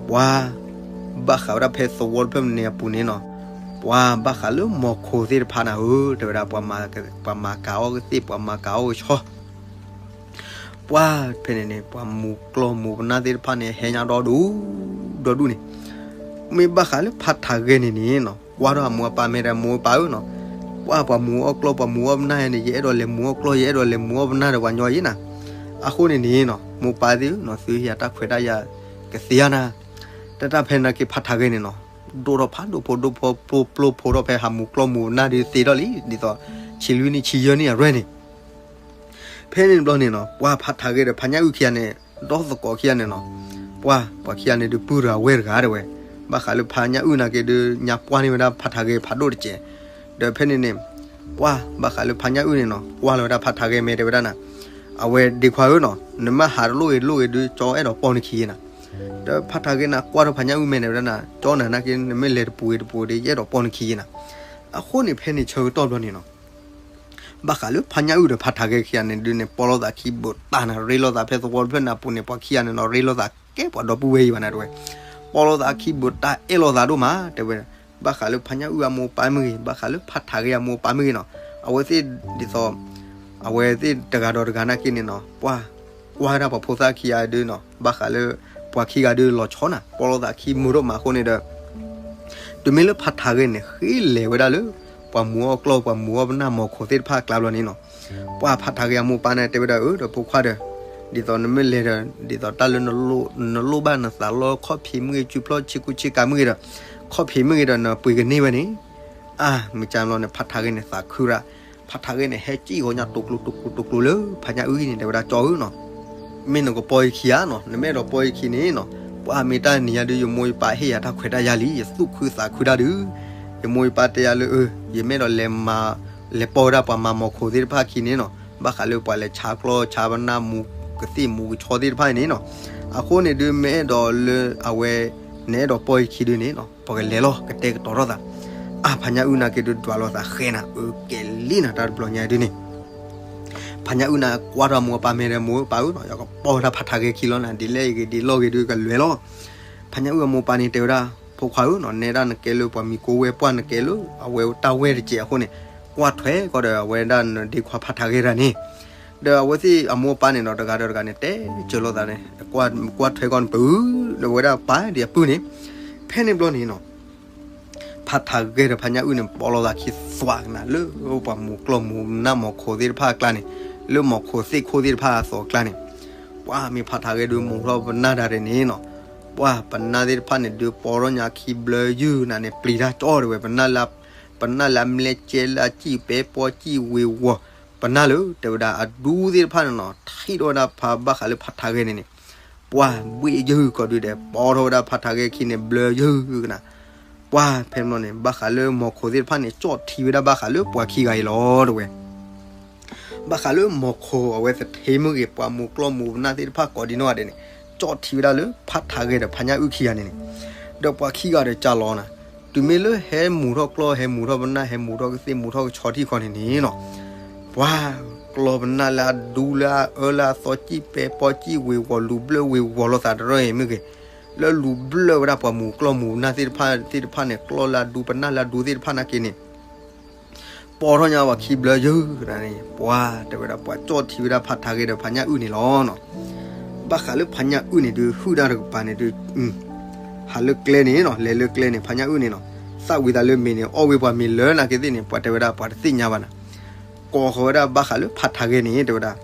ပှၤ ဘၣ်ဃးဝဲဒၣ်ဖဲသဝီတဖျၢၣ်န့ၣ်အပူၤန့ၣ်နီၤ, ပှၤဘၣ်ဃးလၢမိၤခိၣ်သ့ၣ်တဖၣ်န့ၣ်ဧၢ, တဲဝဲဒၣ် ပှၤမၤကၤအီၣ်ကသ့ၣ် ပှၤမၤကၤအီၣ်ကဆီ ပှၤဖဲန့ၣ်န့ၣ် ပှၤမူၤကျီၢ်မူၤပနၢ်သ့ၣ်တဖၣ်န့ၣ် ဟဲညါဒီဒူၣ် ဒီဒူၣ်န့ၣ်, မ့ၢ်ဘၣ်ဃးလၢဖးထါဂဲန့ၣ်န့ၣ်နီၤ ကွၢ်ထီၣ်အမိၢ်အပၢ်မဲာ်ဒီး မိၢ်ပၢ်ဧၢနီၤ, ပှၤပှၤမူၤအီၣ်ကျီၢ်ပှၤမူၤအီၣ်ပနၢ်ယဲန့ၣ် ယအဲၣ်ဒိးလဲၤမူၤအီၣ်ကျီၢ် ယအဲၣ်ဒိးလဲၤမူၤအီၣ်ပနၢ်ဒီးပှၤညီယဲနၤ, အဃိန့ၣ်န့ၣ်နီၤ မိၢ်ပၢ်သ့ၣ်ဧၢနီၤ သုဟ့ၣ်ယၤတၢ်ခွဲးတၢ်ယာ်ကသ့ဧါနၤ, တၢ်တၢ်ဖဲန့ၣ်က့ၤဖးထါဂဲန့ၣ်နီၤ ဒိၣ်ထီၣ်ဖးဒိၣ်ဖိဒိၣ်ဖိ ပျိပျိဖိထီၣ်ဖဲဟးမူၤကျီၢ်မူၤပနၢ်ဒုးသ့ထီၣ်လံ ဒ်သိး ဆံလွံၢ်နံၣ်ဆံယဲၢ်နံၣ်အရွဲၣ်န့ၣ် ဖဲန့ၣ်ဘျီန့ၣ်နီၤ ပှၤဖးထါဂဲဒီးဖးညၣ်အုၣ်ခံဂၤန့ၣ် ဒီသကိးခံဂၤန့ၣ်နီၤ, ပှၤ ပှၤခံဂၤန့ၣ်ဒုးပုၢ်တဂၤဝဲၢ်တဂၤတဲဝဲ, ဘၣ်ဃးလၢဖးညၣ်အုၣ်နာ်က့ဒုး ညါပှၢ်န့ၢ်ဝဲဒၣ်ဖးထါဂဲဖးဒိၣ်တစဲး, ဒီးဖဲန့ၣ်န့ၣ် ပှၤ ဘၣ်ဃးလၢဖးညၣ်အုၣ်န့ၣ်နီၤ ကွၢ်လီၤဝဲဒၣ်ဖးထါဂဲမဲာ်တဲဝဲဒၣ်နၤ, အဝဲဒ့ခွါဧၢနီၤ နမ့ၢ်ဟးတလိၣ်ဂ့ၤတလိၣ်ဂ့ၤဒုး ကၠီအဲၣ်ဒိးပိာ်နခံဂ့ၤနၤ, ဒီးဖးထါဂဲနၤကွၢ်ထီၣ်ဖးညၣ်အုၣ်မဲာ်တဲဝဲဒၣ်နၤ ကၠီနၤနာ်က့ နမ့ၢ်လဲၤတပူၤဂ့ၤတပူၤဒီး ယအဲၣ်ဒိးပိာ်နခံဂ့ၤနၤ, အဃိန့ၣ်ဖဲန့ၣ်ဆၢကတီၢ်ဘျီန့ၣ်နီၤ ဘၣ်ဃးလၢဖးညၣ်အုၣ်ဒီးဖးထါဂဲခံဂၤန့ၣ်ဒုးန့ၣ် ပိာ်လိာ်သးခံဘုးတၢ်နၤ ရ့လိာ်သးဖဲသဝီတဖျၢၣ်န့ၣ်အပူၤန့ၣ် ပှၤခံဂၤန့ၣ်နီၤ ရ့လိာ်သးကဲပှၤဒီပုၢ်ဝဲၢ်အံၤဘၣ်နၤတဲဝဲ, ပိာ်လိာ်သးခံဘုးတၢ်အဲၣ်လိာ်သးဒိၣ်မးတဲဝဲ, ဘၣ်ဃးလၢဖးညၣ်အုၣ်အမိၢ်ပၢ်မ့ၢ်ဂ့ၤ ဘၣ်ဃးလၢဖးထါဂဲအမိၢ်ပၢ်မ့ၢ်ဂ့ၤနီၤ အဝဲသ့ၣ်ဒ်သိး အဝဲသ့ၣ်တဂၤဒီးတဂၤနာ်က့န့ၣ်နီၤ ပှၤ ကွၢ်ဝဲဒၣ်ပှၤဖိသၣ်ခံဂၤဒုးနီၤ ဘၣ်ဃးလၢ ပှၤခံဂၤဒုးလီၤဆီနၤ ပိာ်လိာ်သးခံမုာ်ဒိၣ်မးအဃိန့ၣ်ဒီး တုၤမ့ၢ်လၢဖးထါဂဲန့ၣ် ဃ့လဲၤဝဲဒၣ်လၢ ပှၤမူၤအီၣ်ကျီၢ် ပှၤမူၤအီၣ်ပနၢ်မိၤခိၣ်သ့ၣ်တဖၣ်အကျါဘျီန့ၣ်နီၤ, ပှၤဖးထါဂဲအမိၢ်ပၢ်န့ၣ် တဲဝဲဒၣ် အၢ ဒီးဖိခွါဒီး ဒ်သိးနမ့ၢ်လဲၤဒီး ဒ်သိးတၢ်လၢနလိၣ်ဘၣ်နသးလီခီၣ်ဖံးမ့ၢ်ဂ့ၤ စုဖျီၣ်ဆ့ကူဆ့ကၤမ့ၢ်ဂ့ၤဒီး ခီၣ်ဖံးမ့ၢ်ဂ့ၤဒီးနပှ့ၤကန့ၢ်ဝဲန့ၣ် အါ မ့ၢ်ကၢဘျီန့ၣ် ဖးထါဂဲန့ၣ်သးခုရၣ်, ဖးထါဂဲန့ၣ် ဟဲစံၣ်ဂီၤညါတိၤကျိၤတိၤကျိၤတိၤကျိၤလၢ ဖးညၣ်အုၣ်န့ၣ် တဲဝဲဒၣ် ကၠီဧၢနီၤ မ့ၢ်နကပိာ်ယခံဧါနီၤ နမ့ၢ်အဲၣ်ဒိးပိာ်ယခံန့ၣ်နီၤ ပှၤမ့ၢ်တၢ်နံၤညါဒုး ယမိၢ်ယပၢ်ဟ့ၣ်ယၤတၢ်ခွဲးတၢ်ယာ်လံ ယသူၣ်ခုသးခုဒၣ်ဒုး ယမိၢ်ယပၢ်တဲယၤလၢ အၢ ယမ့ၢ်အဲၣ်ဒိးလဲၤမၤ လဲၤပိာ်ဝဲဒၣ်ပှၤမၤမိၤခိၣ်သ့ၣ်တဖၣ်ခံန့ၣ်နီၤ ဘၣ်ဃးလၢပှၤလဲၤဆါကျီၢ်ဆါပနၢ်မူၤကသ့ၣ်မူၤကဆီသ့ၣ်တဖၣ်န့ၣ်နီၤ အဃိန့ၣ်ဒုး မ့ၢ်အဲၣ်ဒိးလၢအဝဲ နအဲၣ်ဒိးပိာ်ယခံဒုးန့ၣ်နီၤ ပကလဲၤလီၤ ကတဲာ်ကတီၤထီၣ်သး, အါ ဖးညၣ်အုၣ်နာ်က့ဒုး ဒွးလိာ်သးဃဲနၤ အၢ ကဲလံနၤ တၢ်တဘျီညါဒုးန့ၣ် ဖးညၣ်အုၣ်န့ၣ် ကွၢ်ထီၣ်မိၢ်ပၢ်မဲာ်ဒီး မိၢ်ပၢ်ဧၢနီၤ ယကပိာ်ဝဲဒၣ်ဖးထါဂဲခံလီၤနၤ ဒ်လဲၣ်ဂ့ၤဒ်လီၢ်ဂ့ၤဒုးကလဲၤလီၤ, ဖးညၣ်အုၣ်အမိၢ်ပၢ်န့ၣ် တဲဝဲဒၣ် ဖိခွါဧၢနီၤ နဲဒၣ်နကဲလၢပှၤမံၤကိးဝဲၢ်ပှၢ် နကဲလၢအဝဲတၢ်ဝဲၢ်တစဲးအဃိန့ၣ် ကွၢ်ထွဲကီးဒီးအဝဲဒၣ်နဒ့ခွါဖးထါဂဲတဂၤန့ၣ်, ဒီးအဝဲသ့ၣ်အမိၢ်အပၢ်န့ၣ်နီၤ တဂၤဒီးတဂၤန့ၣ် တဲစၢၤလိာ်သးန့ၣ် ကွၢ်ထွဲကီးန့ၣ် ပၢဒီးဝဲဒၣ်ပၢ်ဒံးအပုၢ်န့ၣ်, ဖဲန့ၣ်ဘျီန့ၣ်နီၤ ဖးထါဂဲဒီးဖးညၣ်အုၣ်န့ၣ် ပိာ်လိာ်သးခံသွးကနၤ လၢပှၤမူၤကျီၢ်မူၤပနၢ်မိၤခိၣ်သ့ၣ်တဖၣ်အကျါန့ၣ်, လၢမိၤခိၣ်သ့ၣ်ခိၣ်သ့ၣ်တဖၣ်အသိးအကျါန့ၣ်, ပှၤမ့ၢ်ဖးထါဂဲဒုးမူၤထီၣ်ပနၢ်တၢ်န့ၣ်နီၤ, ပှၤပနၢ်သ့ၣ်တဖၣ်န့ၣ်ဒုး ပိာ်ထီၣ်ညါခံဘျၢယုၢ်နၤန့ၣ် ပျံၤတၢ်ကၠီတဲဝဲ, ပနၢ်လၢအမျဲၢ်ကဲလၢအစံၣ်ပဲပီစံၣ်ဝ့ၤဝီၤ, ပနၢ်လၢ တဲဝဲဒၣ်အဒူသ့ၣ်တဖၣ်န့ၣ်နီၤ ထံၣ်ထီၣ်ဝဲဒၣ်ဖးဘၣ်ဃးလၢဖးထါဂဲန့ၣ်န့ၣ် ပှၤဘှ့ၣ်ယုၢ်ကီးဒုးဒီး ပိာ်ထီၣ်ဝဲဒၣ်ဖးထါဂဲခံန့ၣ် ဘျၢယုၢ်ကနၤ, ပှၤဖဲန့ၣ်ဘျီန့ၣ် ဘၣ်ဃးလၢမိၤခိၣ်သ့ၣ်တဖၣ်န့ၣ် ကၠီၣ်ထံဝဲဒၣ်ဘၣ်ဃးလၢပှၤခံဂၤအံၤလီၤတဲဝဲ ဘၣ်ဃးလၢမိၤခိၣ်အဝဲသထ့မ့ၢ်ဂ့ၤ ပှၤမူၤကျီၢ်မူၤပနၢ်သ့ၣ်တဖၣ်ကိးဒံနီၢ်ဂၤဒဲးန့ၣ် ကၠီၣ်ထံဝဲဒၣ်လၢဖးထါဂဲဒီးဖးညၣ်အုၣ်ခံဂၤန့ၣ်န့ၣ်, ဒီးပှၤခံဂၤဒီးကၢ်လီၤနၤ, တုၤမ့ၢ်လၢဟဲမူၤထီၣ်ကျီၢ် ဟဲမူၤထီၣ်ပနၢ် ဟဲမူၤထီၣ်ကသ့ၣ်မူၤထီၣ်ကဆီထံၣ်ခီန့ၣ်န့ၣ်နီၤ, ပှၤကျီၢ်ပနၢ်လၢအဒူလၢအအၢလၢအသီစံၣ်ပဲပီစံၣ်ဝ့ၤဝီၤ လူၤဘျၢၣ်ဝ့ၤဝီၤလိာ်သးတရၢၢ်အံၤမ့ၢ်ဂ့ၤ, လၢလူၤဘျၢၣ်ဝဲဒၣ်ပှၤမူၤကျီၢ်မူၤပနၢ်သ့ၣ်တဖၣ်သ့ၣ်တဖၣ်န့ၣ် ကျီၢ်လၢအဒူပနၢ်လၢအဒူသ့ၣ်တဖၣ်နာ်က့န့ၣ် ပိာ်ထီၣ်ညါပှၤခံဘျၢယုၢ်န့ၣ် ပှၤတဲဝဲဒၣ်ပှၤကၠီၣ်ထံဝဲဒၣ်ဖးထါဂဲဒီးဖးညၣ်အုၣ်န့ၣ်လီၤနီၤ, ဘၣ်ဃးလၢဖးညၣ်အုၣ်န့ၣ်ဒုး ဟုၣ်တၢ်တကပၤန့ၣ်ဒုး ဟးလၢကျဲန့ၣ်နီၤ လဲၤလၢကျဲန့ၣ် ဖးညၣ်အုၣ်န့ၣ်နီၤ သၣ်ဝံၤသးလၢမ့ၤန့ၣ် အီၣ်ဝဲပှၤမ့ၤလၢနာ်က့သ့ၣ်န့ၣ် ပှၤတဲဝဲဒၣ်ပှၤတသ့ၣ်ညါဘၣ်နၤ, ကိးဃီၤဝဲဒၣ်ဘၣ်ဃးလၢဖးထါဂဲန့ၣ် တဲဝဲဒၣ်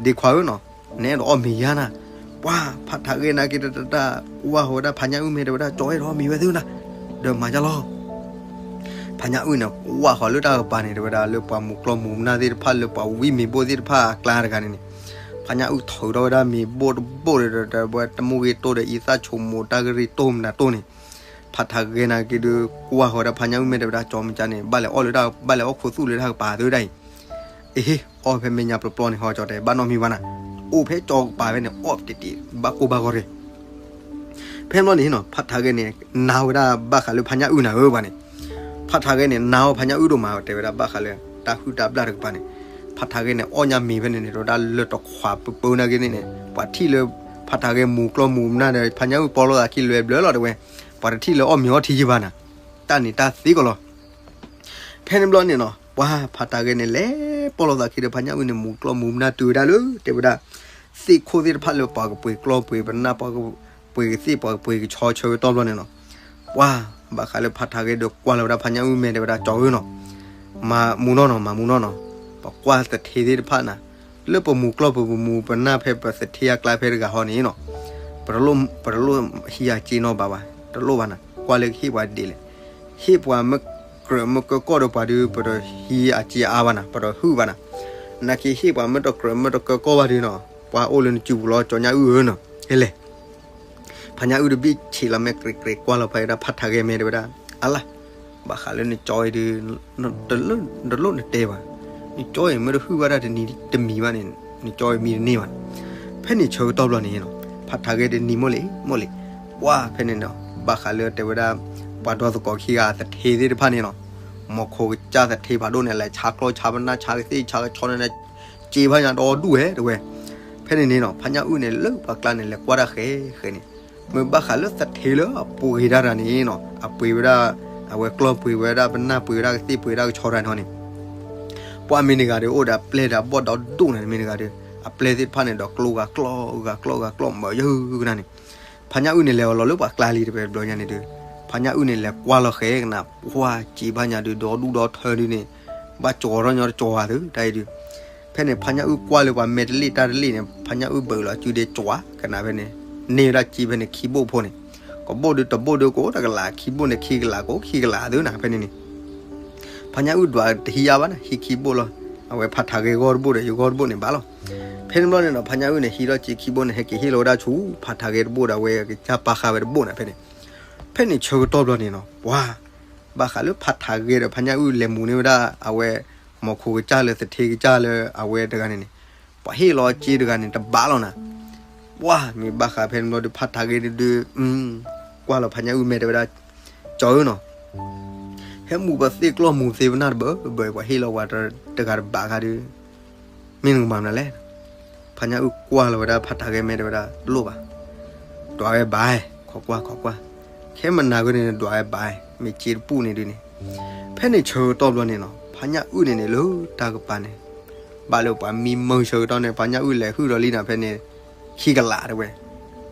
ဒ့ခွါဧၢနီၤ နအဲၣ်ဒိးအီၣ်မ့ၤယါနၤ, ပှၤဖးထါဂဲနာ်က့တတၢ် ကွၢ်ဃီၤဝဲဒၣ်ဖးညၣ်အုၣ်မ့ၢ်တဲဝဲဒၣ် ကၠီအဲၣ်ဒိးအီၣ်မ့ၤဝဲသ့ၣ်နၤ, ဒီးမၤယါလီၤ ဖးညၣ်အုၣ်န့ၣ် ကွၢ်ဃီၤလၢတၢ်ကပၤန့ၣ် တဲဝဲဒၣ်လၢပှၤမူၤကျီၢ်မူၤပနၢ်သ့ၣ်တဖၣ်လၢပှၤဝံမ့ၤဘိၣ်သ့ၣ်တဖၣ်အကျါတဂၤန့ၣ်န့ၣ်, ဖးညၣ်အုၣ်ထုးထီၣ်ဝဲဒၣ်မ့ၤဘိၣ်တဘိၣ်ဒီး တဲဝဲတမူဂ့ၤတိၢ်ဒီးအံသၣ်ဆိမိးတၢ်ကရံၣ်တိၢ်မနုၤတိၢ်န့ၣ်, ဖးထါဂဲနာ်က့ဒုး ကွၢ်ဃီၤဝဲဒၣ်ဖးညၣ်အုၣ်မ့ၢ်တဲဝဲဒၣ် ကၠီမ့ၢ်ကၠါန့ၣ် ဘၣ်လဲၤအီၣ်လၢတၢ် ဘၣ်လဲၤအီၣ်ခိသူၣ်လၢတၢ်ကပၤသ့ဝဲဒၣ်အံၤ အဟ့ၣ် အီၣ်ဖဲမဲာ်ညါပျီပျီန့ၣ် ဟီကၠီတဲ ဘၣ်နီတမံၤဘၣ်နၤ, အိၣ်ဖဲကၠီကပၤဖဲန့ၣ် အီၣ်တ့ၢ်တ့ၢ် ဘၣ်ကိၢ်ဘၣ်ဂီၤရ့ၣ်, ဖဲဘျီန့ၣ်နီၤ ဖးထါဂဲန့ၣ် နာ်ဝဲဒၣ်ဘၣ်ဃးလၢဖးညၣ်အုၣ်နၤဧၢပှၤန့ၣ်, ဖးထးဂဲန့ၣ် နာ်အီၤဖးညၣ်အုၣ်ဒိၣ်မး တဲဝဲဒၣ်ဘၣ်ဃးလၢ တၢ်ဟုၣ်တၢ်ဘျၣ်တကပၤန့ၣ်, ဖးထးဂဲန့ၣ် အီၣ်ညၣ်မ့ၤဖဲန့ၣ်န့ၣ် တဲဝဲဒၣ်လၢတခွးပပၢနာ်က့န့ၣ်န့ၣ် ပှၤထံၣ်လၢ ဖးထးဂဲမူၤကျီၢ်မူၤနၢ်ဒီး ဖးညၣ်အုၣ်ပီလိာ်သးခံလွဲဘျၢလီၤတဲဝဲ, ပှၤတထံၣ်လၢအီၣ်မ့ၤအီထံယံဘၣ်နၤ, တၢ်န့ၣ်တၢ်သ့ကီးလီၤ. ဖဲန့ၣ်ဘျီန့ၣ်နီၤ ပှၤဖးထးဂဲန့ၣ် လဲၤပီလိာ်သးခံဒီး ဖးညၣ်အုၣ်န့ၣ် မူၤကျီၢ်မူၤနၢ်တုၤဝဲဒၣ်လၢ တဲဝဲဒၣ် သ့ၣ်ခိၣ်သ့ၣ်တဖၣ်လၢပှၤကပှ့ၤကျီၢ်ပှ့ၤပနၢ် ပှၤကပှ့ၤကသ့ၣ် ပှၤကပှ့ၤကဆီဆၢကတီၢ်ဘျီန့ၣ်နီၤ, ပှၤ ဘၣ်ဃးလၢဖးထးဂဲဒီးကွၢ်လီၤဝဲဒၣ်ဖးညၣ်အုၣ်မဲာ်တဲဝဲဒၣ် ကၠီၤဧၢနီၤ, မၤမူနီၢ်နီၤ မၤမူနီၢ်နီၤ, ပကွၢ်သထ့သ့ၣ်တဖၣ်နၤ, လၢပမူၤကျီၢ်ပမူၤပနၢ်ဖဲပသထ့အကျါဖဲတဂၤဟီန့ၣ်နီၤ, ပတလိၣ်ဟံးအစ့နီတဘျီဘၣ်, တလိၣ်ဘၣ်နၤ, ကွၢ်လၢကဟ့ၣ်ပှၤဒ်လဲၣ်, ဟ့ၣ်ပှၤမ့ၢ်ကြၢးမ့ၢ်ကၢကီၢ်ဒီးပှၤဒီး ပတဟံးအစ့အါဘၣ်နၤ, ပတဟုၣ်ဘၣ်နၤ, နာ်က့ဟ့ၣ်ပှၤမ့ၢ်တကြၢးမ့ၢ်တကၢကီၢ်ဘၣ်ဒီးနီၤ, ပှၤအိၣ်လၢနစုပူၤလီၤ ကၠီၤညၣ်အုၣ်ဧၢနီၤ, ဟဲလဲၣ် ဖးညၣ်အုၣ်တဘ့ၣ်ဆံးလီၤမဲာ်ကြ့းကြ့းကွၢ်လီၤဖးဝဲဒၣ်ဖးထးဂဲမဲာ်တဲဝဲဒၣ်, အလါ, ဘၣ်ဃးလၢနကၠီအံၤဒီး တလိၣ်နတဲဘၣ်, နကၠီအံၤမ့ၢ်တဟုၣ်ဘၣ်တၢ်တနံၤတမံၤဘၣ်န့ၣ် နကၠီအံၤမံတန့ၢ်ဘၣ်, ဖဲန့ၣ်ဆၢကတီၢ်ဘျီန့ၣ်နီၤ, ဖးထးဂဲတနံၤမိၢ်လံမိၢ်လံ, ပှၤဖဲန့ၣ်နီၤ ဘၣ်ဃးလၢတဲဝဲဒၣ် ပှၤဒီသကိးခံဂၤသထ့သ့ၣ်တဖၣ်န့ၣ်နီၤ, မီၤခိၣ်ကစၢ်သထ့ဖးဒိၣ်န့ၣ် လဲၤဆါကျီၢ်ဆါပနၢ်ဆါကသ့ၣ်ဆါကဆီန့ၣ် စ့ဖးညါဒီဒူၣ်ဝဲတဲဝဲ, ဖဲန့ၣ်န့ၣ်နီၤ ဖးညၣ်အုၣ်န့ၣ် လၢပှၤကျါန့ၣ် လဲၤကွၢ်တၢ်ဃဲဃဲန့ၣ်, မ့ၢ်ဘၣ်ဃးလၢသထ့လၢအပှ့ၤတၢ်တဂၤန့ၣ်နီၤ အပှ့ၤဝဲဒၣ် အဝဲကျီၢ်ပှ့ၤဝဲဒၣ်ပနၢ်ပှ့ၤဝဲဒၣ်ကသ့ၣ်ပှ့ၤဝဲဒၣ်ကဆီတဂၤန့ၣ်န့ၣ်, ပှၤမ့ၢ်တဂၤဒီးအိၣ်ဒီးအပျဲၢ်ဒီးအဘီၣ်ဒီဒိၣ်န့ၣ် မ့ၢ်တဂၤဒီး အပျဲၢ်သ့ၣ်တဖၣ်န့ၣ်ဒီးကျိဂၤကျီၢ်ဂၤကျီၢ်ဂၤကျီၢ်မၤယုၢ်ကနၣ်န့ၣ်, ဖးညၣ်အုၣ်န့ၣ်လဲၤအီၤလီၤလၢပှၤကျါလံတဝဲဘျီညါန့ၣ်ဒုး, ဖးညၣ်အုၣ်န့ၣ်လဲၤကွၢ်လီၤဃဲကနၣ် ပှၤစ့ဖးညါဒုးဒီဒူၣ်ဒီထၢဒုးန့ၣ်, ဘၣ်ကၠီၤထီၣ်ညီတကၠီၤဝဲသုတၢ်အံၤဒုး, ဖဲန့ၣ် ဖးညၣ်အုၣ်ကွၢ်လၢပှၤမဲာ်တလ့ၣ်တၢ်တလ့ၣ်န့ၣ် ဖးညၣ်အုၣ်ဘၢၣ်လီၤစုဒဲကၠီၤကနၣ်ဖဲန့ၣ်, န့ၢ်ဝဲဒၣ်စ့ဖဲန့ၣ်ခံဘိၣ်ဖိန့ၣ်, ကဘိၣ်ဒုးတဘိၣ်ဒုးကိးတကလး ခံဘိၣ်န့ၣ်ခံကလးကိးခံကလးသုနၤ ဖဲန့ၣ်န့ၣ် ဖးညၣ်အုၣ်ဒွးတဟံးအါဘၣ်နၤ ဟံးခံဘိၣ်လီၤ, အဝဲဖးထးဂဲဂီၢ်တဘိၣ်ဒီး ယဂီၢ်တဘိၣ်န့ၣ်ဘၣ်လီၤ. ဖဲန့ၣ်ဘျီန့ၣ်ဒီး ဖးညၣ်အုၣ်န့ၣ် ဟံးထီၣ်စ့ခံဘိၣ်န့ၣ် ဟဲက့ၤဟ့ၣ်လီၤဝဲဒၣ်ဆူ ဖးထးဂဲတဘိၣ်ဒီး အဝဲကစၢ်ပာ်ဃာ်ဝဲတဘိၣ်နၤ ဖဲန့ၣ်, ဖဲန့ၣ်ဆၢကတီၢ်ဘျီန့ၣ်နီၤ ပှၤ ဘၣ်ဃးလၢဖးထးဂဲဒီး ဖးညၣ်အုၣ်လဲၤမူၤန့ၢ်ဝဲဒၣ် အဝဲ မီၤခိၣ်ကစၢ်လၢသထ့ကစၢ်လၢအဝဲတဂၤန့ၣ်န့ၣ်, ပှၤဟ့ၣ်လီၤစ့တဂၤန့ၣ် တဘၣ်လီၤနၤ, ပှၤမ့ၢ်ဘၣ်ဃးဖဲန့ၣ်ဘျီဒီး ဖးထးဂဲဒုး ကွၢ်လီၤဖးညၣ်အုၣ်မဲာ်တဲဝဲဒၣ်, ကၠီၤဧၢနီၤ ဟဲမူၤပသ့ၣ်ကျီၢ်မူၤသ့ပနၢ်တဘၢဘၢ ပှၤဟ့ၣ်လီၤပှၤတဂၤတဘၣ်ခါဒီး, မ့ၢ်နကမၤမနုၤလဲၣ်. ဖးညၣ်အုၣ်ကွၢ်လီၤဝဲဒၣ်ဖးထးဂဲမဲာ်တဲဝဲဒၣ် တလိၣ်ဘၣ်, ဒွးဝဲဘၣ်, ခိးကွၢ်ခိးကွၢ်, ခဲမနၤဂ့ၤန့ၣ် ဒွးဝဲဘၣ်, မ့ၢ်စ့တပူၤန့ၣ်ဒုးန့ၣ်, ဖဲန့ၣ်ဆၢကတီၢ်ဘျီန့ၣ်နီၤ ဖးညၣ်အုၣ်န့ၣ်န့ၣ် လၢတၢ်ကပၤန့ၣ် ဘၣ်လၢပှၤမံမၢဆၢကတီၢ်န့ၣ် ဖးညၣ်အုၣ်လဲၤဟုၣ်ဒီးလံနၤဖဲန့ၣ်, ခံကလးတဲဝဲ,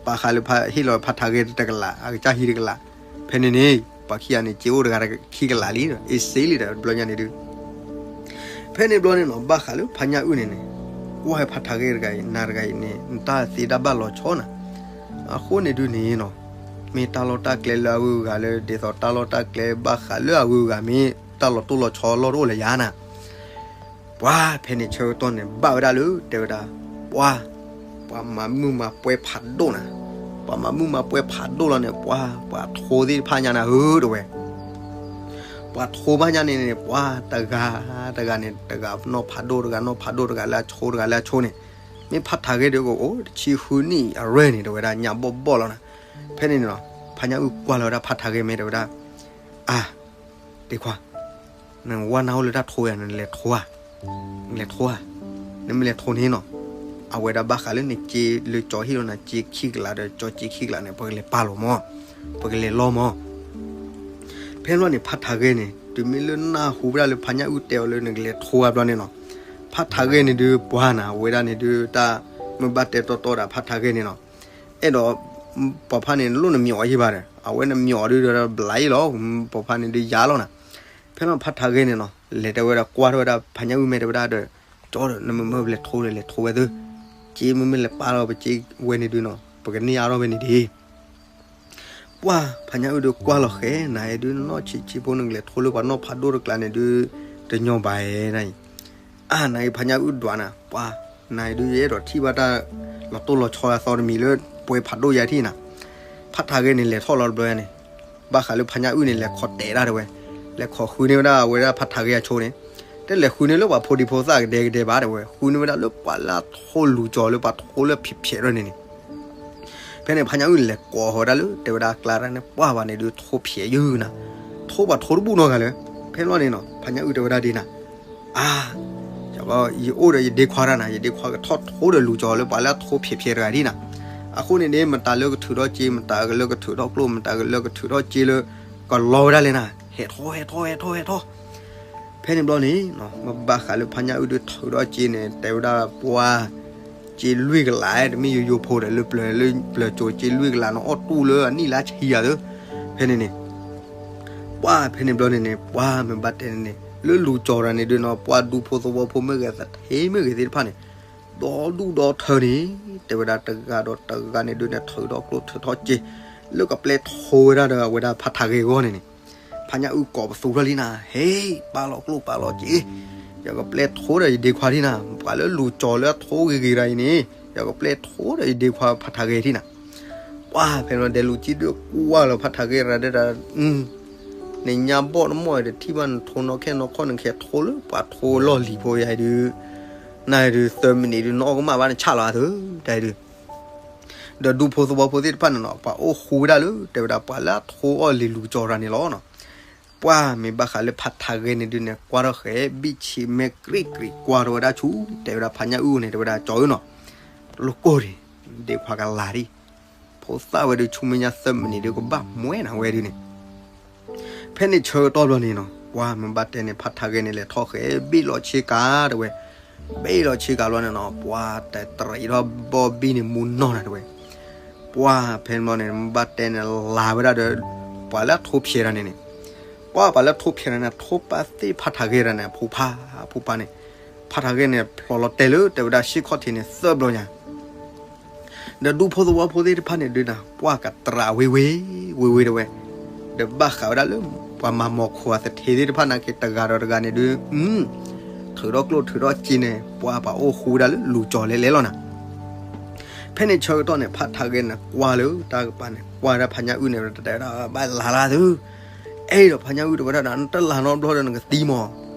ပာ်ဃာ်လၢဖးဟ့ၣ်လီၤဖးထးဂဲတကလး အကစၢ်ဟံးတကလး, ဖဲန့ၣ်န့ၣ် ပှၤခံဂၤန့ၣ် စ့အိၣ်တဂၤခံကလးလံဒီး အ့စ့လံဒီး ဘျီညါန့ၣ်ဒုး ဖဲန့ၣ်ဘျီန့ၣ်နီၤ ဘၣ်ဃးလၢဖးညၣ်အုၣ်န့ၣ်န့ၣ်, ကွၢ်ဖးထးဂဲတဂၤအံၤ နၤတဂၤအံၤန့ၣ် နတၢ်သ့တၢ်ဘၣ်လီၤဆီနၤ, အဃိန့ၣ်ဒုးန့ၣ်နီၤ, မ့ၢ်တၢ်လီၢ်တၢ်ကျဲလၢအဂုၤအဂၤလၢ ဒ်သိးတၢ်လီၢ်တၢ်ကျဲဘၣ်ဃးလၢအဂုၤအဂၤ မ့ၢ်တၢ်လီၤတိၢ်လီၤဆီလီၢ်တအိၣ်လၢၤယၤနၤ ပှၤဖဲန့ၣ်ဆၢကတီၢ်န့ၣ် ဘၣ်ဝဲဒၣ်လၢတဲဝဲဒၣ်, ပှၤ, ပှၤမၤမုၢ်မၤပွဲဖးဒိၣ်နၤ, ပှၤမၤမုၢ်မၤပွဲဖးဒိၣ်လီၤန့ၣ် ပှၤ, ပှၤထိသ့ၣ်တဖၣ်ညါနၤဧၢတဲဝဲ, ပှၤထိဘၣ်ညါန့ၣ်န့ၣ် ပှၤတဂၤ, တဂၤန့ၣ် တဂၤနီၢ်ဖးဒိၣ် တဂၤနီၢ်ဖးဒိၣ် တဂၤလၢအဆိ တဂၤလၢအဆိန့ၣ်, မ့ၢ်ဖးထးဂဲဒီးကအိၣ်တဆံဃုနံၣ်အရွဲၢ်န့ၣ် တဲဝဲဒၣ်ညၣ်ဘီၣ်ဘီၣ်လီၤနၤ, ဖဲန့ၣ်န့ၣ်လီၤ, ဖးညၣ်အုၣ်ကွၢ်လီၤဝဲဒၣ်ဖးထးဂဲမဲာ်တဲဝဲဒၣ်, အါ ဒ့ခွါ, နဝဲနၢ်အိၣ်လၢတၢ်ထိယၤ နလဲၤထိဧါ, နလဲၤထိဧါ, နမ့ၢ်လဲၤထိန့ၣ်နီၤ, အဝဲဒၣ်ဘၣ်ဃးလၢနစ့လၢကၠီဟ့ၣ်လီၤနၤစ့ခံကလးဒီး ကၠီစ့ခံကလးန့ၣ် ပကလဲၤပာ်လီၤမး, ပကလဲၤလီမး, ဖဲန့ၣ်ဘျီန့ၣ်ဖးထးဂဲန့ၣ် တုၤမ့ၢ်လၢနၢ်ဟူဝဲဒၣ်လၢဖးညၣ်အုၣ်တဲအီၤလၢနကလဲၤထိအါဘျီန့ၣ်နီၤ, ဖးထးဂဲန့ၣ်ဒုးပှၤနၤ အဝဲဒၣ်န့ၣ်ဒုးတၢ်, မ့ၢ်ဘၣ်တဲတီတီဒၣ်ဖးထးဂဲန့ၣ်နီၤ, အဲၣ်ဒိး, ပိာ်ဖးန့ၣ် လိၣ်နမၠီၤအီၤယံၤဘၣ်ဒီး အဝဲနမၠီၤအီၤဒုးဒီးဘျးအံၤလီၤ, ပိာ်ဖးန့ၣ်ဒုးယၤလီၤနၤ, ဖဲန့ၣ်ဖးထးဂဲန့ၣ်နီၤ လဲၤတဲဝဲဒၣ်ကွၢ်ထီၣ်ဝဲဒၣ်ဖးညၣ်အုၣ်မဲာ်တဲဝဲဒၣ်ဒီး, ကၠီဒီး နမ့ၢ်မၢလဲၤထိဒီးလဲၤထိဝဲသု, စ့မ့မ့ၢ်လဲၤပာ်လီၤပစ့ဝဲန့ၣ်ဒုးနီၤ ပကန့ၢ်အါထီၣ်ဝဲန့ၣ်ဒံး ပှၤဖးညၣ်အုၣ်ဒုးကွၢ်လီၤဃဲ နၤအံၤဒုးနီၢ်ဆံးဆံးဖိ နကလဲၤထိလၢပှၤနီၢ်ဖးဒိၣ်တကျါန့ၣ်ဒုး, တညီဘၣ်ဧါနၤအံၤ, အါနၤအံၤဖးညၣ်အုၣ်ဒွးနၤ ပှၤ, နၤအံၤဒုးယအဲၣ်ဒိးထံၣ်ဘၣ်တၢ်လီၤတိၢ်လီၤဆီအသီတမံၤလၢ ပှဲၤဖးဒိၣ်ယၤထံၣ်နၤ, ဖးထးဂဲန့ၣ်လဲၤထီၣ်လီၤတဘျီန့ၣ်, ဘၣ်ဃးလၢဖးညၣ်အုၣ်န့ၣ် လဲၤခိးတဲာ်ဒၣ်တဲဝဲ, လဲၤခိးဃုန့ၢ်ဝဲဒၣ်အဝဲဒၣ်ဖးထးဂဲအဆိန့ၣ်, တလဲၤဃုန့ၢ်လၢပှၤဖိဒံဖိသၣ်ကဒဲကဒဲဘၣ်တဲဝဲ ဃုန့ၢ်ဝဲဒၣ်လၢပှၤလၢအထိလူၤကၠီၤလၢပှၤထိလၢဖျဲးဖျဲးထီၣ်န့ၣ်န့ၣ် ဖဲန့ၣ်ဖးညၣ်အုၣ်န့ၣ်လဲၤကိးဃီၤဝဲဒၣ်လၢ တဲဝဲဒၣ်အကျါတၢ်န့ၣ် ပှၢ်ဘၣ်န့ၣ်ဒုးထိဖျဲးယုၢ်နၤ, ထိပှၤထိတဘူၣ်နီတဂၤလၢၤ, ဖဲန့ၣ်ဘျီန့ၣ်နီၤ ဖါညၣ်အုၣ်တဲဝဲဒၣ်ဒ်နၤ, အါ, ယအိၣ်ဒီးယဒ့ခွါတၢ်နၤ, ယဒ့ခွါကထီၣ်ထိဒီးလူၤကၠီၤလၢပှၤလၢအထိဖျဲးဖျဲးတဂၤဒ်နၤ, အဃိန့ၣ်န့ၣ် မတၤလၢကထုးထီၣ်စ့, မတၤလၢကထုးထီၣ်ကျိၣ်, မတၤလၢကထုးထီၣ်စ့လၢ ကလီဝဲဒၣ်လဲၣ်နၤ, ဟဲထီၣ် ဟဲထီၣ် ဟဲထီၣ် ဟဲထီၣ်. ဖဲန့ၣ်ဘျီန့ၣ် မ့ၢ်ဘၣ်ဃးလၢဖါညၣ်အုၣ်ဒုးထုးထီၣ်စ့န့ၣ် တဲဝဲဒၣ်ပှၢ် စ့လွံၢ်ကလး, တမ့ၢ်ယိယိဖိဒီး လၢပျၢၤ လၢပျၢၤကၠိၤ စ့လွံၢ်ကလးန့ၣ် အီၣ်တူၢ်လၢအနံၣ်လၢဆံယၤသၢ. ဖဲန့ၣ်န့ၣ် ပှၢ်ဖဲန့ၣ်ဘျီန့ၣ်န့ၣ် ပှၢ်မ့ၢ်ဘၣ်တဲန့ၣ်န့ၣ် လၢလူၤကၠီၤတၢ်န့ၣ်ဒုးနီၤ ပှၢ်ဒူဖိသဝီဖိမ့ၢ်ဂ့ၤ သထ့မ့ၢ်ဂ့ၤသ့ၣ်တဖၣ်န့ၣ် ဒီဒူၣ်ဒီထၢန့ၣ် တဲဝဲဒၣ်တဂၤဒီးတဂၤန့ၣ်ဒုးန့ၣ် ထုးထီၣ်ကျိၣ်ထုးထီၣ်စ့ လၢကပျဲထိဝဲဒၣ်ဒီးအဝဲဒၣ်ဖါထးဂဲအဂီၢ်န့ၣ်န့ၣ်, ဖါညၣ်အုၣ်ကိးပသူထီၣ်လံနၤ, ဟ့ၣ်, ပာ်လီၤကျိၣ်ပာ်လီၤစ့, ယကပျဲထိဒီးယဒ့ခွါဒ်နၤ, ပှၤလၢလူၤကၠီၤလၢအထိဂ့ၤဂ့ၤတဂၤအံၤန့ၣ် ယကပျဲထိဒီးယဒ့ခွါဖါထးဂဲဒ်နၤ. ပှၢ်ဖဲန့ၣ်ဘျီ ဒဲးလူၤကံဒုးကွၢ်လီၤဖါထးဂဲရၤဒၣ်ဒၣ် နညါဘီၣ်နမီၢ်အံၤတထံၣ်ဘၣ် နထိနီၣ်ခဲနီၣ်ခီၣ် နကဟဲထိလၢပှၤထိလီၢ်လံၤဖိယၤအံၤဒုး, နၤအံၤဒုး သၢမံးနံးဒုး နအီၣ်ကမၣ်ဘၣ် နဆၣ်လီၤအါသု, တၢ်အံၤဒုး ဒီးဒူဖိသဝီဖိသ့ၣ်တဖၣ်န့ၣ်နီၤ ပှၤအိၣ်ဃူဝဲဒၣ်လၢ တဲဝဲဒၣ်ပှၤလၢအထိအီၣ်လံၤလူၤကၠီၤတၢ်န့ၣ်လီၤနီၤ. ပှၢ်မ့ၢ်ဘၣ်ဃးလၢဖါထးဂဲန့ၣ်ဒုးန့ၣ် ကွၢ်ထီၣ်ဃဲၤ ဘံၣ်ဆံးမဲာ်ကြံၣ်ကြံၣ်ကွၢ်ထီၣ်ဝဲဒၣ်ဆူ တဲဝဲဒၣ်ဖါညၣ်အုၣ်န့ၣ် တဲဝဲဒၣ်ကၠီၤအုၣ်နီၤ, လိၣ်ကိၢ်ဒံး ဒ့ခွါကလၤဒံး, ဖိသၣ်ဝဲဒုးဆူမဲာ်ညါသၢမံးနံးဒုးကဘၣ်မှဲနၤဝဲဒုးန့ၣ် ဖဲန့ၣ်ဆၢကတီၢ်ဘျီန့ၣ်နီၤ ပှၢ်မ့ၢ်ဘၣ်တဲန့ၣ် ဖါထးဂဲန့ၣ် လဲၤထီၣ်ဃဲၤဘ့ၣ်လီၤဆ့ကၤတဲဝဲ, ဘ့ၣ်လီၤဆ့ကၤဘျီန့ၣ်နီၤ ပှၢ်တတရံးထီၣ်ဘီဘံၣ်န့ၣ်မူနီၢ်နၤတဲဝဲ, ပှၢ်ဖဲန့ၣ်ဘျီန့ၣ် မ့ၢ်ဘၣ်တဲန့ၣ် လၤဝဲဒၣ်ဒီး ပှၤလၢအထိဖျဲးတၢ်န့ၣ်န့ၣ်, ပှၢ်ပှၤလၢအထိဖျဲးတၢ်န့ၣ် ထိပာ်သ့ၣ်ဖါထးဂဲတၢ်န့ၣ် ဖိဖါ, ဖိပၢ်န့ၣ်, ဖါထးဂဲန့ၣ် ဖျိးလီၤတဲာ်လၢတဲဝဲဒၣ်ဆ့ခီၣ်ထံးန့ၣ် သၢဘျီညါ ဒီးဒူဖိသဝီဖိသ့ၣ်တဖၣ်န့ၣ်ဒုးနၤ ပှၢ်ကတြးဝ့ဝ့, ဝ့ဝ့တဲဝဲ, ဒီးဘၣ်ဃးဝဲဒၣ်လၢ ပှၤမၤမီၤခိၣ်အသထ့သ့ၣ်တဖၣ်န့ၣ်က့ၤတဂၤဒီးတဂၤန့ၣ်ဒုး, ထုးထီၣ်ကျိၣ်ထုးထီၣ်စ့န့ၣ် ပှၢ်ပှၤအိၣ်ဃူဝဲဒၣ်လၢလူၤကၠီၤလဲၤလဲၤလီၤနၤ. ဖဲန့ၣ်ဆၢကတီၢ်န့ၣ် ဖါထးဂဲန့ၣ် ကွၢ်လၢတၢ်ကပၤန့ၣ် ကွၢ်ဝဲဒၣ်ဖါညၣ်အုၣ်န့ၣ် တဲဝဲဒၣ်ဘၣ်လၤလၢသု အဲၣ်ဒိးဖါညၣ်အုၣ်တဲဝဲဒၣ်ဒီး နတလၤနီတဘျီဒီးနကသံမီၤ,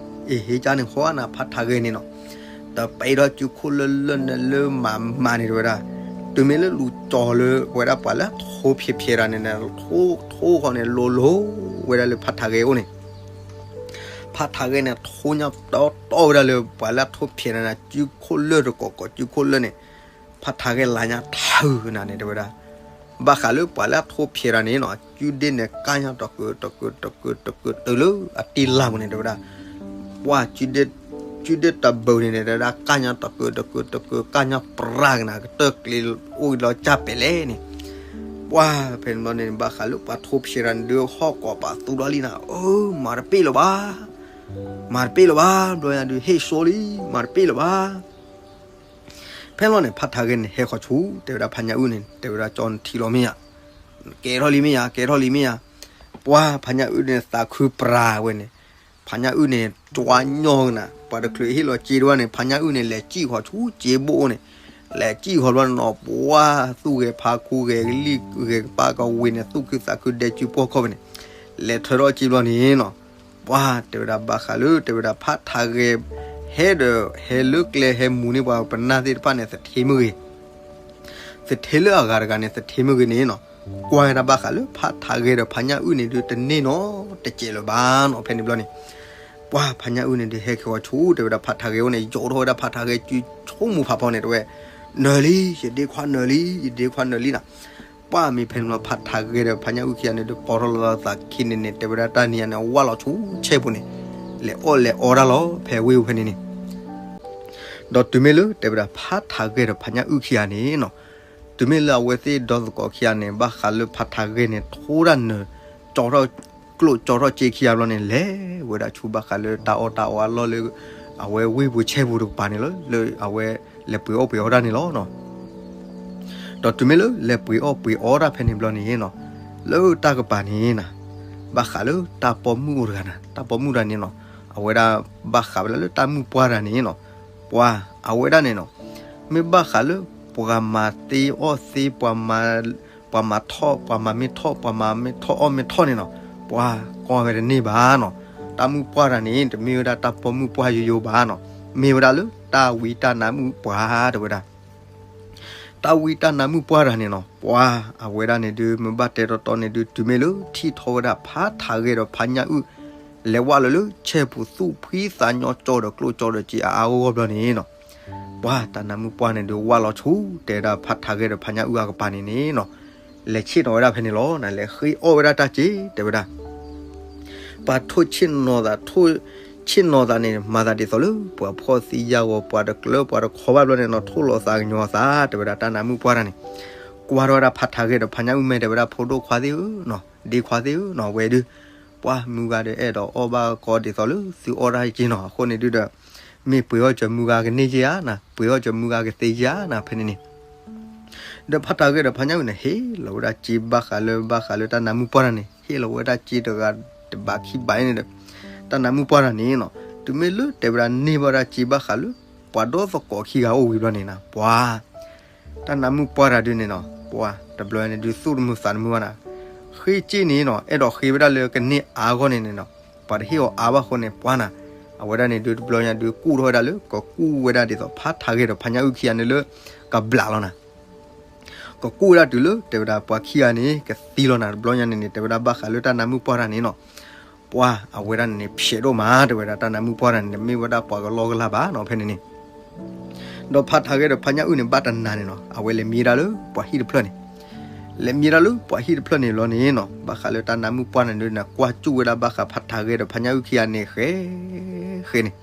အ့ၣ် ဟ့ကၢ်န့ၣ်ဃီနၤ ဖါထးဂဲန့ၣ်နီၤ, ဒီးပာ်ဒီးစုခိၣ်လၢလၢၢ်န့ၣ်လၢမၤမၤန့ၣ်တဲဝဲဒၣ်, တုၤမ့ၢ်လၢလူၤကၠီၤလၢပဝဲဒၣ်ပှၤလၢအထိဖျဲးဖျဲးတၢ်န့ၣ်န့ၣ် ထိထိဃီန့ၣ် လိၤလိၤဝဲဒၣ်လၢဖါထးဂဲအိၣ်န့ၣ် ဖါထးဂဲန့ၣ် ထိညါတီတီဝဲဒၣ်လၢပှၤလၢအထိဖျဲးတၢ်န့ၣ် စုခိၣ်လၢၢ်တကိးကိးစုခိၣ်လၢၢ်န့ၣ်, ဖါထးဂဲလၤညါထၢၣ်နၤန့ၣ်တဲဝဲဒၣ်, ဘၣ်ဃးလၢပှၤလၢအထိဖျဲးတၢ်န့ၣ်နီၤ စုဒ့န့ၣ် ကၢ်ညါတကုာ်တကုာ်တကုာ်တကုာ်တုၤလၢအတ့လၢ်ပူၤန့ၣ်တဲဝဲဒၣ်, ပှၢ် စုဒ့တဘုးန့ၣ်န့ၣ်တဲဝဲဒၣ် ကၢ်ညါတကုာ်တကုာ်တကုာ် ကၢ်ညါပြၢ်ကနၤ ကတၢၢ်ကျ့အိၣ်လီၤကၢ်ပဲာ်လဲၣ်န့ၣ်, ပှၢ်ဖဲန့ၣ်ဘျီန့ၣ် ဘၣ်ဃးလၢပှၤထိဖျဲးတၢ်န့ၣ်ဒုး ဟီၣ်ကိးပသူထီၣ်လံနၤ, အၢ မၤတပ့ၢ်လၢၤဘၣ်, မၤတပ့ၢ်လၢၤဘၣ်, ဘျီညါဒုးဟ့ၣ်စိလံ, မၤတပ့ၢ်လၢၤဘၣ်. ဖဲလီၤန့ၣ် ဖါထးဂဲန့ၣ် ဟဲဃီၤဆူ တဲဝဲဒၣ်ဖါညၣ်အုၣ်န့ၣ် တဲဝဲဒၣ် ကၠီ နထံၣ်လီၤမ့ၢ်ဧါ, ကဲထီၣ်လံမ့ၢ်ဧါ, ကဲထီၣ်လံမ့ၢ်ဧါ. ပှၢ်ဖါညၣ်အုၣ်န့ၣ် သးခုပြးဝဲန့ၣ်, ဖါညၣ်အုၣ်န့ၣ် တွါညီနၤ, ပှၤတချုးဟ့ၣ်လီၤစ့တဝဲန့ၣ် ဖါညၣ်အုၣ်န့ၣ် လဲၤစံၣ်ဃီၤဆူစ့ဘိၣ်န့ၣ်, လဲၤစံၣ်ဃီၤဘျီန့ၣ်နီၤ ပှၢ်သူၣ်ဂဲၤဖါခူဂဲၤလံၣ်ဂဲၤကပၢ်ကဝ့ၤန့ၣ် သူၣ်ခုသးခုဒဲစုပှီၢ်ခီၣ်ဖဲန့ၣ်, လဲၤထၢထီၣ်စ့ဘျီန့ၣ်နီၤ ပှၢ်တဲဝဲဒၣ်ဘၣ်ဃးလၢ တဲဝဲဒၣ်ဖါထးဂဲ ဟဲဒီး ဟဲလၢကျဲဟဲမူန့ၢ်ပှၤပနၢ်သ့ၣ်တဖၣ်န့ၣ် သထ့မ့ၢ်ဂ့ၤ, သထ့လၢအဂၤတဂၤန့ၣ် သထ့မ့ၢ်ဂ့ၤန့ၣ်နီၤ, ကွၢ်ဝဲဒၣ်ဘၣ်ဃးလၢဖါထးဂဲဒီးဖါညၣ်အုၣ်န့ၣ်ဒုး တန့ၢ်နီတစဲးလၢၤဘၣ်နီၤ. ဖဲန့ၣ်ဘျီန့ၣ် ပှၢ်ဖါညၣ်အုၣ်န့ၣ်ဒုး ဟဲက့ၤဃီၤဆူ တဲဝဲဒၣ်ဖါထးဂဲအိၣ်န့ၣ် ယိးထီၣ်ဝဲဒၣ်ဖါထးဂဲစုဆိကမိၣ်ဖးဖီန့ၣ်တဲဝဲ, နၢၤလံ ယဒ့ခွါနၢၤလံ ယဒ့ခွါနၢၤလံနၤ. ပှၢ်မ့ၢ်ဖဲန့ၣ်ဘျီ ဖါထးဂဲဒီးဖါညၣ်အုၣ်ခံဂၤန့ၣ်ဒုး ပိာ်ထီၣ်လိာ်သးခံန့ၣ်န့ၣ် တဲဝဲဒၣ်တၢ်နံၤညါန့ၣ် ဝၢ်လီၤဆူဆဲပူၤန့ၣ် လဲၤအီၣ်လဲၤအီတၢ်လီၤ ဖဲဝ့ၢ်ဖဲန့ၣ်န့ၣ် ဒီးတုၤမ့ၢ်လၢ တဲဝဲဒၣ်ဖါထးဂဲဒီးဖါညၣ်အုၣ်ခံဂၤန့ၣ်နီၤ, တုၤမ့ၢ်လၢအဝဲသ့ၣ်ဒီသကိးခံဂၤန့ၣ် ဘၣ်ဃးလၢဖါထးဂဲန့ၣ် ထိတၢ်နၢၤ ကၠီထီၣ်ကျိၣ်ကၠီထီၣ်စ့ခံဂၤဘျီန့ၣ် လဲၤဝဲဒၣ်ဆူဘၣ်ဃးလၢတၢ်အီၣ်တၢ်အီအလီၢ်လၢ အဝဲဝ့ၢ်ပူၤဆဲပူၤတကပၤန့ၣ်လီၤ. လၢအဝဲလဲၤပှ့ၤအီၣ်ပှ့ၤအီတၢ်န့ၣ်လီၤနီၤ. ဒီးတုၤမ့ၢ်လၢလဲၤပှ့ၤအီၣ်ပှ့ၤအီတၢ်ဖဲန့ၣ်ဘျီန့ၣ်နီၤ, လၢတၢ်ကပၤန့ၣ်နၤ, ဘၣ်ဃးလၢတၢ်ပိာ်မုၣ်အိၣ်တဂၤနၤ, တၢ်ပိာ်မုၣ်တဂၤန့ၣ်နီၤ, အဝဲဒၣ်ဘၣ်ဃးဝဲဒၣ်လၢတၢ်မုၣ်ပှၢ်တဂၤန့ၣ်နီၤ, ပှၤအဝဲဒၣ်န့ၣ်နီၤ, မ့ၢ်ဘၣ်ဃးလၢ ပှၤမၤသ့အီၣ်သ့ ပှၤမၤ ပှၤမၤထီၣ် ပှၤမၤမ့ၢ်ထီၣ် ပှၤမၤမ့ၢ်ထီၣ်အီၣ်မ့ၢ်ထီၣ်န့ၣ်နီၤ, ပှၤကွၢ်ဝဲတန့ၢ်ဘၣ်နီၤ. တၢ်မုၣ်ပှၢ်တဂၤန့ၣ် တမ့ၢ်ဝဲဒၣ်တၢ်ပိာ်မုၣ်ပှၢ်ယိယိဘၣ်နီၤ, မ့ၢ်ဝဲဒၣ်လၢတၢ်ဝံတၢ်နါမုၣ်ပှၢ်တဲဝဲဒၣ် တၢ်ဝံတၢ်နါမုၣ်ပှၢ်တဂၤန့ၣ်နီၤ, ပှၤအဝဲဒၣ်န့ၣ်ဒုး မ့ၢ်ဘၣ်တဲတီတီန့ၣ်ဒုး တုၤမ့ၢ်လၢထံၣ်ထီၣ်ဝဲဒၣ်ဖါထးဂဲဒီးဖါညၣ်အုၣ် လဲၤဝၣ်လၢလၢဆဲပူၤ သူၣ်ဖှံသးညီ ကၠီဒီးကျိၣ်ကၠီဒီးစ့အါအါဂီၢ်ဂီၢ်ဘျီန့ၣ်နီၤ, ပှၤတၢ်နးမုၣ်ပှၢ်န့ၣ်ဒုးဝၣ်လီၤဆူ တဲဝဲဒၣ်ဖးထးဂဲဒီးဖးညၣ်အုၣ်အကပၤန့ၣ်န့ၣ်နီၤ, လဲၤဆ့ၣ်နီၤဝဲဒၣ်ဖဲန့ၣ်လီၤ. လဲၤဃ့အီၣ်ဝဲဒၣ်တၢ်စ့ တဲဝဲဒၣ် ပှၤထိၣ်ဆ့ၣ်နီၤသး ထိၣ်ဆ့ၣ်နီၤသးန့ၣ် မၤသးဒ်သိးလၢ ပှၤဖှီၣ်သံယာ်ဂီၤ ပှၤတကျၢၤပှၤတခီဘၣ်ဘျီန့ၣ်နီၤ, ထိၣ်လီၤသးကညီၤသး တဲဝဲဒၣ်တၢ်နးမုၣ်ပှၢ်တၢ်န့ၣ်, ကွၢ်ထီၣ်ဝဲဒၣ်ဖးထးဂဲဒီးဖးညၣ်အုၣ် မ့ၢ်တဲဝဲဒၣ် ဖိဒိၣ်ခွါသ့ၣ်ဧၢနီၤ, ဒ့ခွါသ့ၣ်ဧၢနီၤ, ဝဲဒုး ပှၤမုၢ်ဂၤဒီးအဲၣ်ဒိးအီၣ်ဘၣ်ကီဒ်သိးလၢသုအီၣ်တၢ်က့နီၤ, အဃိန့ၣ်ဒုးဒီး မ့ၢ်ပှ့ၤအီၣ်စၢၤမုၢ်ဂၤကန့ၢ်က့ဧါနၤ, ပှ့ၤအီၣ်စၢၤမုၢ်ဂၤကသ့က့ဧါနၤ ဖဲန့ၣ်န့ၣ် ဒီးဖးထးဂဲဒီးဖးညၣ်အုၣ်န့ၣ် ဟ့ၣ်လီၤဝဲဒၣ်စ့ဘၣ်ဃးလၢ ဘၣ်ဃးလၢတၢ်နးမုၣ်ပှၢ်တၢ်န့ၣ်, ဟ့ၣ်လီၤဝဲဒၣ်စ့တဂၤတဘးခံဘးန့ၣ်ဒီး တၢ်နးမုၣ်ပှၢ်တၢ်န့ၣ်နီၤ, တုၤမ့ၢ်လၢတဲဝဲဒၣ်န့ၢ်ဘၣ်ဒၣ်စ့ဘၣ်ဃးလၢ ပှၤဒီသကိးခံဂၤအိၣ်ဝံၤဘျီန့ၣ်နီၤ, ပှၤ တၢ်နးမုၣ်ပှၢ်တၢ်ဒုးန့ၣ်နီၤ, ပှၤတဘျီန့ၣ်ဒုးသူၣ်တမုာ်သးတမုာ်ဘၣ်နၤ, ဃ့စ့န့ၣ်နီၤ, အဲၣ်ဒိးဃ့ဝဲဒၣ်လၢကန့ၢ်အါအဂီၢ်န့ၣ်န့ၣ်နီၤ, ပှၤတဟ့ၣ်အီၤအါဘၣ်အဃိန့ၣ် ပှၤနၤ အဝဲဒၣ်န့ၣ်ဒုးတဘျီညါဒုးကူၣ်ထီၣ်ဝဲဒၣ်လၢ ကကူၣ်ဝဲဒၣ်ဒ်သိးဖးထးဂဲဒီးဖးညၣ်အုၣ်ခံဂၤန့ၣ်လၢ ကဘျးလီၤနၤ, ကကူၣ်ဝဲဒၣ်တုၤလၢတဲဝဲဒၣ်ပှၤခံဂၤန့ၣ် ကသံလီၤနၤ, တဘျီညါန့ၣ်န့ၣ် တဲဝဲဒၣ်ဘၣ်ဃးလၢတၢ်နးမုၣ်ပှၢ်တၢ်န့ၣ်နီၤ, ပှၤအဝဲဒၣ်န့ၣ်န့ၣ် ဖျဲးဒိၣ်မး တဲဝဲဒၣ်တၢ်နးမုၣ်ပှၢ်တၢ်န့ၣ် တမ့ၢ်ဝဲဒၣ်ပှၤကလီကလီဘၣ်နီၤ ဖဲန့ၣ်န့ၣ် ဒီးဖးထးဂဲဒီးဖးညၣ်အုၣ်န့ၣ် ဘၣ်တနၤန့ၣ်နီၤ, အဝဲလဲၤမံဒၣ်လၢပှၤဟံၣ်တဖျၢၣ်န့ၣ်, လဲၤမံဒၣ်လၢပှၤဟံၣ်တဖျၢၣ်န့ၣ်လီၤန့ၣ်နီၤ, ဘၣ်ဃးလၢတၢ်နးမုၣ်ပှၢ်န့ၣ်ဒုးန့ၣ် ကွၢ်ကၠူၣ်ဝဲဒၣ်ဘၣ်ဃးဖးထးဂဲဒီးဖးညၣ်အုၣ်ခံဂၤန့ၣ် ဃဲ ဃဲန့ၣ်,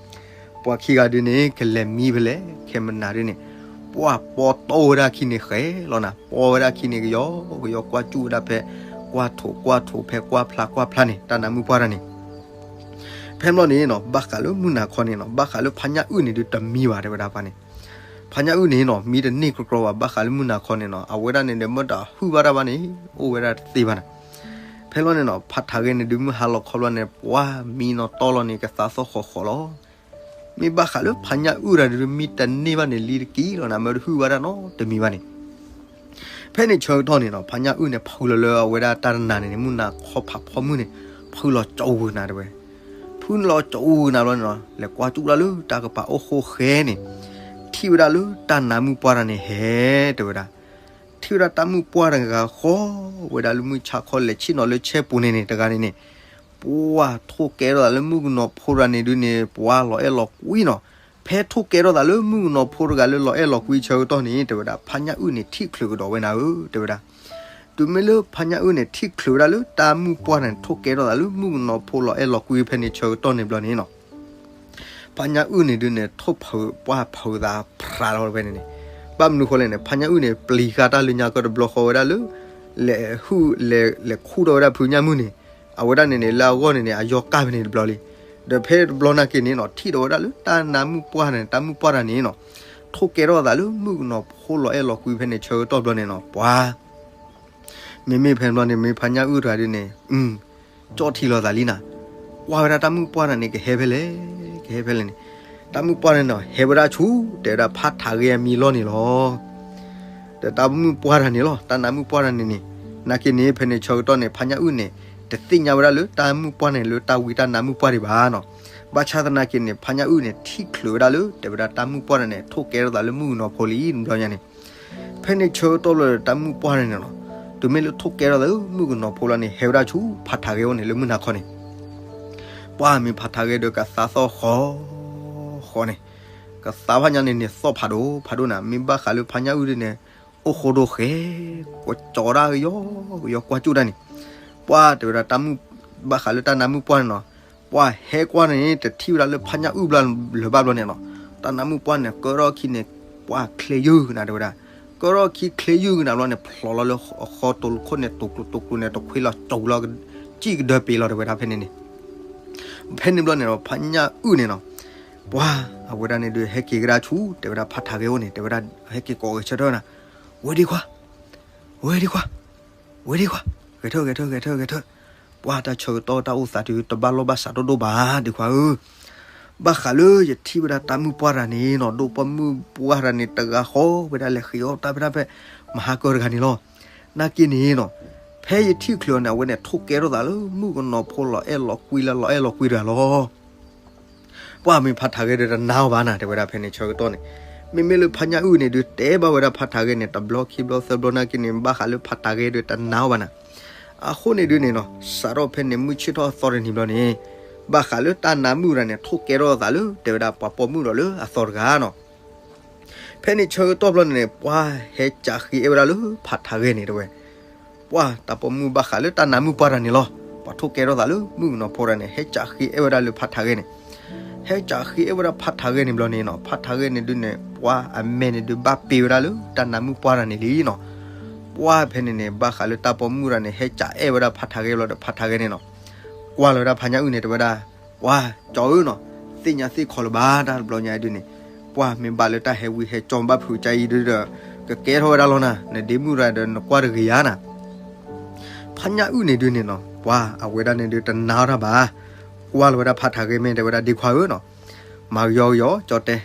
ပှၤခံဂၤဒုးန့ၣ် ကလဲၤမံဖဲလဲၣ် ခဲမနၤဒုးန့ၣ်, ပှၤပီတီၢ်ဝဲဒၣ်ခံန့ၣ်ဃဲလီၤနၤ, ပီဝဲဒၣ်ခံန့ၣ် ကယီကယီကွၢ်ကၠူၣ်ဝဲဒၣ်ဖဲ ကွၢ်ထိးကွၢ်ထိး ဖဲကွၢ်ဖျါကွၢ်ဖျါန့ၣ် တၢ်နးမုၣ်ပှၢ်တၢ်န့ၣ် ဖဲဘျီန့ၣ်နီၤ ဘၣ်ဃးလၢမုၢ်နၤခီန့ၣ်နီၤ, ဘၣ်ဃးလၢဖးညၣ်အုၣ်န့ၣ်ဒုးတမံဘၣ် တဲဝဲဒၣ်ပှၤန့ၣ်, ဖးညၣ်အုၣ်န့ၣ်နီၤ မံတန့ၢ်ကြီကြီဘၣ် ဘၣ်ဃးလၢမုၢ်နၤခီန့ၣ်နီၤ, အဝဲဒၣ်န့ၣ်ဒီး မ့ၢ်တၢ်ဟုၣ်ဘၣ်တၢ်ဘၣ်န့ၣ် အိၣ်ဝဲဒၣ်တသ့ဘၣ်နၤ, ဖဲလီၤန့ၣ်နီၤ ဖးထးဂဲန့ၣ်ဒုးမုၢ်ဟါလီၤခီဘျီန့ၣ် ပှၤမံနီၤတီလီၤန့ၣ် ကသးသီၣ်ဃီၤဃီၤလီၤ. မ့ၢ်ဘၣ်ဃးလၢဖးညၣ်အုၣ်တၢ်ဒုး မံတန့ၢ်ဘၣ်န့ၣ် လံတကံလီၤနၤ, မ့ၢ်တဟုၣ်ဘၣ်တၢ်နီတမံၤဘၣ်န့ၣ် ဖဲန့ၣ်ဆၢကတီၢ်န့ၣ်နီၤ ဖးညၣ်အုၣ်န့ၣ် ဖုလီၤလၢအဝဲဒၣ်တၢ်တနၤန့ၣ်န့ၣ် မုၢ်နၤခီဖးဖီမုၢ်န့ၣ် ဖုလီၤကၠီဝုၤနၤတဲဝဲ, ဖုလီၤကၠီဝုၤနၤဘျီန့ၣ်နီၤ လဲၤကွၢ်ကၠူၣ်ဒၣ်လၢတၢ်ကပၤအိၣ်ဃိဃဲန့ၣ်, ထံၣ်ဝဲဒၣ်လၢတၢ်နးမုၣ်ပှၢ်တၢ်န့ၣ်ဟဲ တဲဝဲဒၣ် ထံၣ်ဝဲဒၣ်တၢ်မုၣ်ပှၢ်တဂၤဃီဝဲဒၣ်လၢမုၢ်ဆါခီ လဲၤဆ့ၣ်နီၤလၢဆဲပူၤန့ၣ်န့ၣ် တဂၤန့ၣ်န့ၣ်, ပှၤထိၣ်ကဲထီၣ်သးလၢမုၣ်ကနီၤဖိတဂၤန့ၣ်ဒုးန့ၣ် ပှၤလီၤအဲၣ်လီၤကွံနီၤ, ဖဲထိၣ်ကဲထီၣ်သးလၢမုၣ်ကနီၤဖိတဂၤလၢလီၤအဲၣ်လီၤကွံဆၢကတီၢ်န့ၣ် တဲဝဲဒၣ် ဖးညၣ်အုၣ်န့ၣ် ထံၣ်ချုးကဒီးဝဲနၤဧၢ တဲဝဲဒၣ် တုၤမ့ၢ်လၢဖးညၣ်အုၣ်န့ၣ် ထံၣ်ချုးဝဲဒၣ်လၢတၢ်မုၣ်ပှၢ်န့ၣ် ထိၣ်ကဲထီၣ်သးလၢမုၣ်ကနီၤဖိလီၤအဲၣ်လီၤကွံဖဲန့ၣ်ဆၢကတီၢ်န့ၣ်ဘျီန့ၣ်နီၤ, ဖးညၣ်အုၣ်န့ၣ်ဒုးန့ၣ် ထိၣ်ဖုးပှၢ်ဖုးသးဖြးလီၤဝဲန့ၣ်န့ၣ်, ဘၣ်မနုၤဃိလဲၣ်န့ၣ် ဖးညၣ်အုၣ်န့ၣ် ပျံၤဃာ်တၢ်လၢညါကတဘျီဃီဝဲဒၣ်လၢ လဲၤဟုၣ် လဲၤခူၣ်ထီၣ်ဝဲဒၣ်ဖုညၣ်မုၢ်န့ၣ်, အဝဲဒၣ်န့ၣ်န့ၣ် လၢအဂီၢ်န့ၣ်န့ၣ် အယီၤကၢ်ဖဲန့ၣ်တဘျီလံ, ဒီးဖဲတဘျီနာ်က့န့ၣ်နီၤ ထံၣ်ဒီးဝဲဒၣ်လၢတၢ်နးမုၣ်ပှၢ်န့ၣ် တၢ်မုၣ်ပှၢ်တၢ်န့ၣ်နီၤ, ထိၣ်ကဲထီၣ်သးလၢမုၣ်ကနီၤဖိလီၤအဲၣ်လီၤကွံဖဲန့ၣ်ဆၢကတီၢ်ဘျီန့ၣ်နီၤ ပှၤ မ့မ့ၢ်ဖဲန့ၣ်ဘျီန့ၣ် မ့ၢ်ဖးညၣ်အုၣ်တဂၤဒုးန့ၣ် ကၠီၣ်ထံလီၤသးလံနၤ, ကွၢ်ဝဲဒၣ်တၢ်မုၣ်ပှၢ်တၢ်န့ၣ် ကဟဲဖဲလဲၣ် ကဟဲဖဲလဲၣ်န့ၣ်, တၢ်မုၣ်ပှၢ်န့ၣ်နီၤ ဟဲဝဲဒၣ်ဆူ တဲဝဲဒၣ်ဖးထးဂဲအမံၤလီၢ်န့ၣ်လီၤ. ဒီးတၢ်မုၣ်ပှၢ်တၢ်န့ၣ်လီၤ တၢ်နးမုၣ်ပှၢ်တၢ်န့ၣ်န့ၣ်, နာ်က့န့ၣ် ဖဲန့ၣ်ဆၢကတီၢ်န့ၣ် ဖးညၣ်အုၣ်န့ၣ် တသ့ၣ်ညါဝဲဒၣ်လၢတၢ်မုၣ်ပှၢ်န့ၣ် လၢတၢ်ဝံတၢ်နးမုၣ်ပှၢ်ဒံးဘၣ်နီၤ, ဘၣ်ဆၣ်သနာ်က့န့ၣ် ဖးညၣ်အုၣ်န့ၣ် ထံၣ်ချုးဝဲဒၣ်လၢ တဲဝဲဒၣ်တၢ်မုၣ်ပှၢ်တၢ်န့ၣ် ထိၣ်ကဲထီၣ်သးလၢမုၣ်ကနီၤဖိလံတဘျီညါန့ၣ် ဖဲန့ၣ်ဆၢကတီၢ်လၢတၢ်မုၣ်ပှၢ်န့ၣ်နီၤ, တုၤမ့ၢ်လၢထိၣ်ကဲထီၣ်သးလၢမုၣ်ကနီၤဖိလီၤန့ၣ် ဟဲဝဲဒၣ်ဆူဖးထးဂဲအိၣ်န့ၣ် လၢမုၢ်နၤခီန့ၣ်, ပှၤမ့ၢ်ဖးထးဂဲဒီးကသးသီၣ်ဃီ ဃီန့ၣ်, ကသးဖးညါန့ၣ်န့ၣ် သီၣ်ဖးဒိၣ်ဖးဒိၣ်နၤ, မ့ၢ်ဘၣ်ဃးလၢဖးညၣ်အုၣ်ဒုးန့ၣ် အိၣ်ဃိဒိၣ်ဃဲ ကကၠီဒၣ်ကယီကယီကွၢ်ကၠူၣ်တၢ်န့ၣ်, ပှၤတဲဝဲဒၣ်တၢ်မုၣ် ဘၣ်ဃးလၢတၢ်နးမုၣ်ပှၢ်န့ၣ်နီၤ, ပှၤဟဲကွၢ်န့ၣ် တထံၣ်ဝဲဒၣ်လၢဖးညၣ်အုၣ်ဘျီလၢၤဘၣ်ဘျီန့ၣ်နီၤ, တၢ်နးမုၣ်ပှၢ်န့ၣ် ကၢထီၣ်ခံန့ၣ် ပှၤချ့ယုၢ်ကနၤတဲဝဲဒၣ်, ကၢထီၣ်ခံချ့ယုၢ်ကနၤဘျီန့ၣ် ဖျိးလီၤလၢအဃီတိၤခိၣ်န့ၣ် တိၤကျိၤတိၤကျိၤန့ၣ် တခွ့လီၤကၠီလီၤ ကံၣ်ကဒၢပ့ၤလီၤတဲဝဲဒၣ်ဖဲန့ၣ်န့ၣ်, ဖဲန့ၣ်ဘျီန့ၣ်ဒီး ဖးညၣ်အုၣ်န့ၣ်နီၤ, ပှၤအဝဲဒၣ်န့ၣ်ဒုးဟဲက့ၤကဒါဆူ တဲဝဲဒၣ်ဖးထးဂဲအိၣ်န့ၣ် တဲဝဲဒၣ်ဟဲက့ၤကိးဂဲၤဆၢထၢၣ်နၤ, ဝဲဒံခွါ ဝဲဒံခွါ ဝဲဒံခွါ ဂဲၤထၢၣ် ဂဲၤထၢၣ် ဂဲၤထၢၣ် ဂဲၤထၢၣ်, ပှၤတၢ်ဆၢကတီၢ်တၢ်အိၣ်သးတုၤ တဘၣ်လိာ်ဘၣ်စးဒိၣ်ဒိၣ်ဘၣ် ဒံခွါဧၢ, ဘၣ်ဃးလၢယထံၣ်ဝဲဒၣ်တၢ်မုၣ်ပှၢ်တၢ်န့ၣ်နီၤ, ဒီးပှၤမုၣ်ပှၢ်တၢ်န့ၣ် တဂၤဃီဝဲဒၣ်လဲၤဃ့အီၣ်တၢ်ဖဲတၢ်ဖဲ မဟါကၢတဂၤန့ၣ်လီၤ, နာ်က့န့ၣ်နီၤ, ဖဲယထံၣ်ချုးအီၤန့ၣ် အဝဲန့ၣ်ထိၣ်ကဲထီၣ်သးလၢမုၣ်ကနီၤဖိလီၤအဲၣ်လီၤကွံလၢလီၤအဲၣ်လီၤကွံတဂၤလီၤ. ပှၤမ့ၢ်ဖးထးဂဲဒီးတနာ်အီၤဘၣ်နၤ တဲဝဲဒၣ်ဖဲန့ၣ်ဆၢကတီၢ်န့ၣ်, မ့မ့ၢ်လၢဖးညၣ်အုၣ်န့ၣ်ဒုး တဲဘၣ်ဝဲဒၣ်ဖးထးဂဲန့ၣ် တဘျီခံဘျီသၢဘျီနာ်က့န့ၣ် ဘၣ်ဃးလၢဖးထးဂဲဒီးတနာ်အီၤဘၣ်နၤ, အဃိန့ၣ်ဒုးန့ၣ်နီၤ စးထီၣ်ဖဲန့ၣ်မုၢ်ဆ့ၣ်ထီၣ်အသီတနံၤဘျီန့ၣ်, ဘၣ်ဃးလၢတၢ်နါမုၣ်တဂၤန့ၣ် ထိၣ်ကဲထီၣ်အသးလၢ တဲဝဲဒၣ်ပှၤပိာ်မုၣ်ဒီးလၢအသီတဂၤနီၤ. ဖဲန့ၣ်ဆၢကတီၢ်ဘျီန့ၣ်န့ၣ် ပှၤဟဲကးဃ့အဲၣ်ဝဲဒၣ်လၢဖးထးဂဲန့ၣ်တဲဝဲ, ပှၤတၢ်ပိာ်မုၣ်ဘၣ်ဃးလၢတၢ်နါမုၣ်ပှၢ်တဂၤန့ၣ်လီၤ. ပှၤထိၣ်ကဲထီၣ်သးလၢမုၣ်ကနီၤဖိတဂၤန့ၣ် ဟဲကးဃ့အဲၣ်ဝဲဒၣ်လၢဖးထးဂဲန့ၣ်, ဟဲကးဃ့အဲၣ်ဝဲဒၣ်ဖးထးဂဲန့ၣ်ဘျီန့ၣ်နီၤ, ဖးထးဂဲန့ၣ်ဒုးန့ၣ် ပှၤအမဲာ်န့ၣ်ဒုးဘၣ်ပ့ၤဝဲဒၣ်လၢတၢ်နါမုၣ်ပှၢ်တဂၤန့ၣ်လံနီၤ. ပှၤဖဲန့ၣ်န့ၣ် ဘၣ်ဃးလၢတၢ်ပိာ်မုၣ်တဂၤန့ၣ် ဟဲကးအဲၣ်ဝဲဒၣ်ဖးထးဂဲဘျီဒီး ဖးထးဂဲန့ၣ်နီၤ ကွၢ်လီၤဝဲဒၣ်ဖးညၣ်အုၣ်န့ၣ်တဲဝဲဒၣ်, ပှၤကၠီဧၢနီၤ, သ့ၣ်ညါသ့ၣ်ခီလၢၤဘၣ် တၢ်တဘျီညါအံၤဒုးန့ၣ်, ပှၤမ့ၢ်ဘၣ်လၢတၢ်ဟဲဝံဟဲကၠီဘၣ်ဖုးကါအံၤဒုးဒီး ကကဲထီၣ်ဝဲဒၣ်လီၤနၤ, နဒ့မုၣ်တဂၤဒီးနကွၢ်တဂ့ၤဧါနၤ. ဖးညၣ်အုၣ်န့ၣ်ဒုးန့ၣ်နီၤ ပှၤအဝဲဒၣ်န့ၣ်ဒုးတနာ်အီၤတၢ်ဘၣ်, ကွၢ်လီၤဝဲဒၣ်ဖးထးဂဲမ့ၢ်တဲဝဲဒၣ် ဒ့ခွါဧၢနီၤ, မၤကယီကယီကၠီတဲ,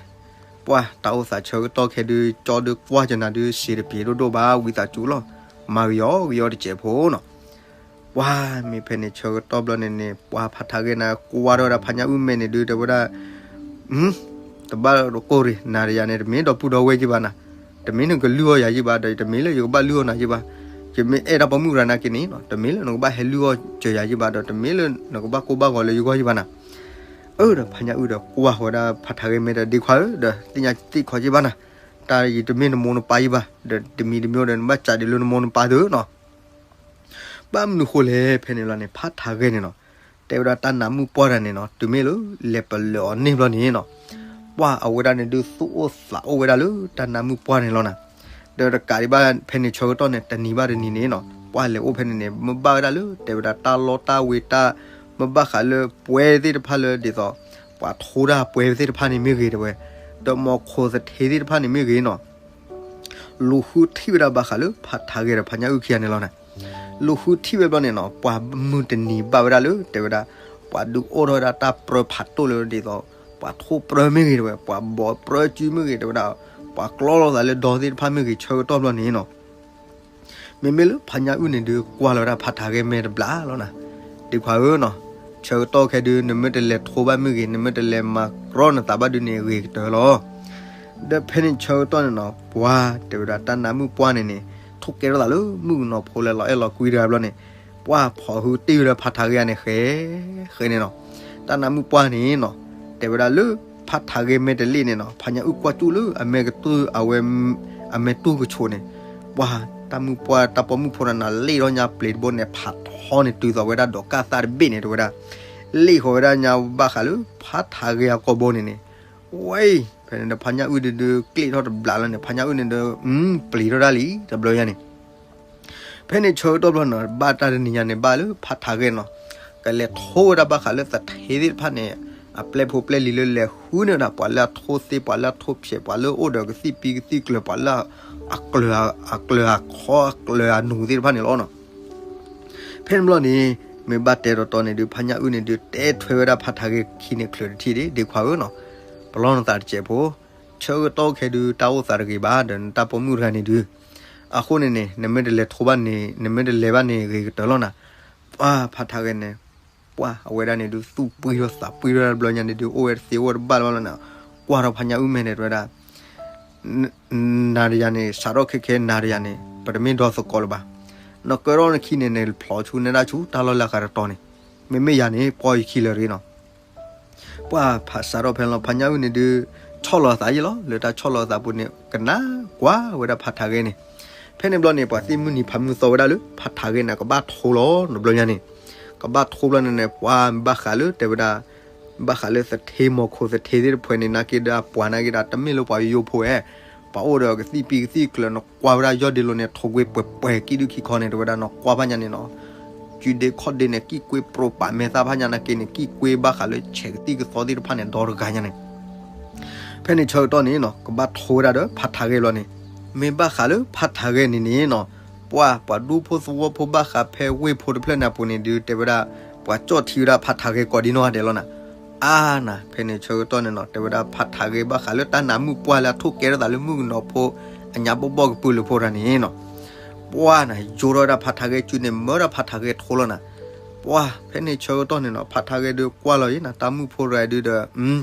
ပှၤတၢ်အိၣ်သးဆၢကတီၢ်ခဲဒုး ကၠီဒုးကွၢ်ကနၤဒုး စံးတပျ့ၤဒိၣ်ဒိၣ်ဘၣ် ဝံသးစူၤလီၤ, မၤကယီကယီတစဲးဖိနီၤ. ပှၤမ့ၢ်ဖဲန့ၣ်ဆၢကတီၢ်ဘျီန့ၣ်န့ၣ် ပှၤဖးထးဂဲန့ၣ် ကွၢ်ထီၣ်ဝဲဒၣ်ဖးညၣ်အုၣ်မဲာ်န့ၣ်ဒုး တဲဝဲဒၣ်, တဘၣ်တကိၢ်ရ့ၣ် နၤဒီးယၤန့ၣ် တမ့ၢ်ဒီပုၢ်ဒီဝဲၢ်က့ဘၣ်နၤ, တမ့ၢ်နကလုၢ်အီၣ်ယၤက့ဘၣ် ဒီးတမ့ၢ်လၢယကဘၣ်လုၢ်အီၣ်နၤက့ဘၣ်, ယမ့ၢ်အဲၣ်တၢ်ပိာ်မုၣ်တဂၤနာ်က့န့ၣ် တမ့ၢ်လၢနကဘၣ်ဟဲလုၢ်အီၣ်စၢၤယၤက့ဘၣ် ဒီးတမ့ၢ်လၢနကဘၣ်ကိၢ်ဘၣ်ဂီၤလၢယဂီၢ်က့ဘၣ်နၤ. အၢ ဒီးဖးညၣ်အုၣ်ဒီးကွၢ်ဃီၤဝဲဒၣ်ဖးထးဂဲမဲာ်ဒီး ဒ့ခွါဧၢ ဒီးသ့ၣ်ညါသ့ၣ်ခီက့ဘၣ်နၤ, တၢ်ယတမ့ၢ်နမိၢ်နပၢ်ယ့ၢ်ဘၣ် ဒီးတမံၤတမံၤဒီးနဘၣ်စးဒံးလၢနမိၢ်နပၢ်သုနီၤ. ဘၣ်မနုၤဃိလဲၣ် ဖဲန့ၣ်လီၤန့ၣ် ဖးထးဂဲန့ၣ်နီၤ, တဲဝဲဒၣ်တၢ်နါမုၣ်ပှၢ်တဂၤန့ၣ်နီၤ တုၤမ့ၢ်လၢလဲၤပလၢာ်အီၤန့ၢ်ဘျီန့ၣ်နီၤ, ပှၤအဝဲဒၣ်န့ၣ်ဒုးသူၣ်အိၣ်သးအိၣ်ဝဲဒၣ်လၢတၢ်နါမုၣ်ပှၢ်န့ၣ်လီၤနၤ. ဒီးတကးဒံးဘၣ်ဖဲန့ၣ်ဆၢကတီၢ်န့ၣ် တနံၤဘၣ်တနံၤန့ၣ်နီၤ ပှၤလဲၤအိၣ်ဖဲန့ၣ်န့ၣ် မ့ၢ်ဘၣ်ဝဲဒၣ်လၢ တဲဝဲဒၣ်တၢ်လီၢ်တၢ်ဝ့တၢ် မ့ၢ်ဘၣ်ဃးလၢပှဲၤသ့ၣ်တဖၣ်လၢဒ်သိး ပှၤထိတၢ်ပှဲၤသ့ၣ်တဖၣ်န့ၣ်မ့ၢ်ဂ့ၤတဲဝဲ, ဒီးမိၤခိၣ်သထ့သ့ၣ်တဖၣ်န့ၣ်မ့ၢ်ဂ့ၤနီၤ လူၤဃုထံၣ်ဝဲဒၣ်ဘၣ်ဃးလၢဖးထးဂဲဒီးဖးညၣ်အုၣ်ခံဂၤန့ၣ်လီၤနၤ. လူၤဃုထံၣ်ဝဲဘျီန့ၣ်နီၤ ပှၤမုၢ်တနံၤဘၣ်ဝဲဒၣ်လၢ တဲဝဲဒၣ် ပှၤဒုးအိၣ်ထီၣ်ဝဲဒၣ်တၢ်ပြၢဖးတိၢ်လၢဒ်သိး ပှၤထိၣ်ပြၢမ့ၢ်ဂ့ၤတဲဝဲ ပှၤဘီးပြၢစုမ့ၢ်ဂ့ၤတဲဝဲဒၣ် ပှၤကျီလိာ်သးလၢဒီသ့ၣ်တဖၣ်မ့ၢ်ဂ့ၤ ဆၢကတီၢ်ဘျီန့ၣ်နီၤ မ့မ့ၢ်လၢဖးညၣ်အုၣ်န့ၣ်ဒုးကွၢ်လီၤဝဲဒၣ်ဖးထးဂဲမဲာ်တဘျီလီၤနၤ. ဒ့ခွါဧၢနီၤ ဆၢကတီၢ်ခဲဒုး နမ့ၢ်တလဲၤထိဘၣ်မ့ၢ်ဂ့ၤ နမ့ၢ်တလဲၤမၤကြီနသးဘၣ်ဒုးန့ၣ် ဂ့ၤကတၢၢ်လီၤ. ဒီးဖဲန့ၣ်ဆၢကတီၢ်န့ၣ်နီၤ ပှၤတဲဝဲဒၣ်တၢ်နါမုၣ်ပှၢ်န့ၣ်န့ၣ် ထိၣ်ကဲထီၣ်သးလၢမုၣ်ကနီၤဖိလၢလီၤအဲၣ်လီၤကွံတဂၤဘျီန့ၣ် ပှၤဖီၣ်ဟုတ့ၢ်ဝဲဒၣ်ဖးထးဂဲအံၤန့ၣ် ဃဲ ဃဲန့ၣ်နီၤ. တၢ်နါမုၣ်ပှၢ်န့ၣ်နီၤ တဲဝဲဒၣ်လၢ ဖးထးဂဲမဲာ်တလ့ၣ်န့ၣ်နီၤ ဖးညၣ်အုၣ်ကွၢ်ကၠူၣ်လၢအမဲာ်ကတၢၢ်အဝဲ အမဲာ်တူၢ်ကဆိးန့ၣ် ပှၤတၢ်မုၣ်ပှၢ် တၢ်ပိာ်မုၣ်ဖိတဂၤန့ၣ် လ့ၣ်ထီၣ်ညါပျ့ၤတဘိန့ၣ် ဖးထီန့ၣ် တုၤသိးဝဲဒၣ်ဒီးကၢ်သၣ်တဘ့ၣ်န့ၣ် တဲဝဲဒၣ် လ့ၣ်ဃီၤဝဲဒၣ်ညါဘၣ်ဃးလၢဖးထးဂဲအကိာ်ဘိန့ၣ်န့ၣ် ဝဲ ဖဲန့ၣ်ဒီးဖးညၣ်အုၣ်ဒုးဒုးကျ့ၣ်ထီၣ်တဘျီလီၤန့ၣ် ဖးညၣ်အုၣ်န့ၣ်ဒီး ပျံၤထီၣ်ဒၣ်လံ တဘျီညါန့ၣ် ဖဲန့ၣ်ဆၢကတီၢ်ဘျီန့ၣ် ဘၣ်တၢ်တနံၤညါန့ၣ် ဘၣ်လၢဖးထးဂဲနီၤ ကလဲၤထိဝဲဒၣ်ဘၣ်ဃးလၢသထ့သ့ၣ်တဖၣ်န့ၣ် အပျဲၢ်ဖိပျဲၢ်လံၤလၢလဲၤဃုန့ၢ်ဝဲဒၣ် ပှၤလၢအထိသ့ ပှၤလၢအထိဖျဲး ပှၤလၢအိၣ်ဒီးကသံၣ်ပံကသံၣ်ကျၢၤ ပှၤလၢ အကျၢၤ အကျၢၤအခီ အကျၢၤအနူၤသ့ၣ်တဖၣ်န့ၣ်လီၤနီၤ. ဖဲန့ၣ်ဘျီန့ၣ် မ့ၢ်ဘၣ်တဲတီတီန့ၣ်ဒုး ဖးညၣ်အုၣ်န့ၣ်ဒုး တဲထွဲဝဲဒၣ်ဖးထးဂဲခံန့ၣ်ချုးတထံၣ်ဒံး ဒ့ခွါဧၢနီၤ ပလီၢ်နသးတစဲးဖိ ဆၢကတီၢ်ခဲဒုး တၢ်အိၣ်သးတဂ့ၤဘၣ်ဒီးနတၢ်ပိာ်မုၣ်တဂၤန့ၣ်ဒုး အဃိန့ၣ်န့ၣ် နမ့ၢ်တလဲၤထိဘၣ်န့ၣ် နမ့ၢ်တလဲၤဘၣ်န့ၣ် ဂ့ၤကတၢၢ်လီၤနၤ. ပှၤဖးထးဂဲန့ၣ် ပှၤအဝဲဒၣ်န့ၣ်ဒုး သူၣ်ပှံၢ်ထီၣ်သးပှံၢ်ထီၣ်တဘျီညါန့ၣ်ဒုး အိၣ်ဝဲတသ့အိၣ်ဝဲတဘၣ်လၢၤဘၣ်လီၤနၤ. ကွၢ်ထီၣ်ဖးညၣ်အုၣ်မဲာ်န့ၣ် တဲဝဲဒၣ် နၤဒီးယၤန့ၣ် စးထီၣ်ခဲခဲ နၤဒီးယၤန့ၣ် ပတမ့ၢ်ဒီသကိးလၢၤဘၣ်. နကၢထီၣ်နခံန့ၣ်န့ၣ် ဖျိးဆူနဒၣ်ဆူ တၢ်လီၢ်လၢအဂၤတတီၤန့ၣ် မ့မ့ၢ်ယၤန့ၣ် ပီၢ်ယခံလၢၤတဂ့ၤနီၤ. ပှၤဖးစးထီၣ်ဖဲန့ၣ်လီၤ ဖးညၣ်အုၣ်န့ၣ်ဒုး ဆီၣ်လီၤအသးယ့ၢ်လီၤ လၢတၢ်ဆီၣ်လီၤအသးပူၤန့ၣ် ကနၣ်ကွၢ်ဝဲဒၣ်ဖးထးဂဲန့ၣ်. ဖဲန့ၣ်ဘျီန့ၣ် ပှၤသ့ၣ်မုၢ်နံၤဖးမုၢ်သီဝဲဒၣ်လၢ ဖးထးဂဲန့ၣ် ကဘၣ်ထိလီၤ တဘျီညါန့ၣ် ကဘၣ်ထိဘျီန့ၣ်န့ၣ် ပှၤဘၣ်ဃးလၢတဲဝဲဒၣ် ဘၣ်ဃးလၢသထ့ မိၤခိၣ်သထ့သ့ၣ်တဖၣ်န့ၣ် နာ်က့ဒီးအပှၤနာ်က့ဒီး တမ့ၢ်လၢပှၤယိယိဖိဧါ ပှၤအိၣ်ဒီးကသံၣ်ပံကသံၣ်ကျၢၤ နကွၢ်ဝဲဒၣ်ယီၢ်ဒ့လိၤန့ၣ် ထိၣ်ကွ့ပှဲၤပှဲၤကံၣ်ဒုၣ်ခံခီန့ၣ် တဲဝဲဒၣ်နီၤ ကွၢ်ဖးညါန့ၣ်နီၤ ကုဒ့ခီၣ်ဒ့န့ၣ် ကံၣ်ကွ့ပရိးပာ်မဲာ်သၣ်ဖးညါနာ်က့န့ၣ် ကံၣ်ကွ့ဘၣ်ဃးလၢဆဲးကသံၣ်ကသီသ့ၣ်တဖၣ်န့ၣ် ဒီတဂၤညါန့ၣ် ဖဲန့ၣ်ဆၢကတီၢ်န့ၣ်နီၤ ကဘၣ်ထိဝဲဒၣ်ဒီးဖးထးဂဲဘျီန့ၣ် မ့ၢ်ဘၣ်ဃးလၢဖးထးဂဲန့ၣ်န့ၣ်နီၤ ပှၤ ပှၤဒူဖိသဝီဖိဘၣ်ဃးဖဲဝ့ၢ်ဖိတဖျၢၣ်န့ၣ်အပူၤန့ၣ်ဒုး တဲဝဲဒၣ် ပှၤကၠီၣ်ထံဝဲဒၣ်ဖးထးဂဲကိးဒံနီၢ်ဂၤဒဲးလီၤနၤ. အါနၤ ဖဲန့ၣ်ဆၢကတီၢ်န့ၣ်နီၤ တဲဝဲဒၣ်ဖးထးဂဲဘၣ်ဃးလၢတၢ်နါမုၣ်ပှၢ်လၢအထိၣ်ကဲထီၣ်သးလၢမုၣ်ကနီၤဖိ အညါဘီၣ်ဘီၣ်ကပုာ်လၢဖိတဂၤန့ၣ်နီၤ ပှၤနၤ ယိထီၣ်ဝဲဒၣ်ဖးထးဂဲစုန့ၣ် မၢဒၣ်ဖးထးဂဲထိလီၤနၤ. ပှၤ ဖဲန့ၣ်ဆၢကတီၢ်န့ၣ်နီၤ ဖးထးဂဲဒုးကွၢ်လီၤအံၤနၤ တၢ်မုၣ်ဖိတဂၤဒုးဒီး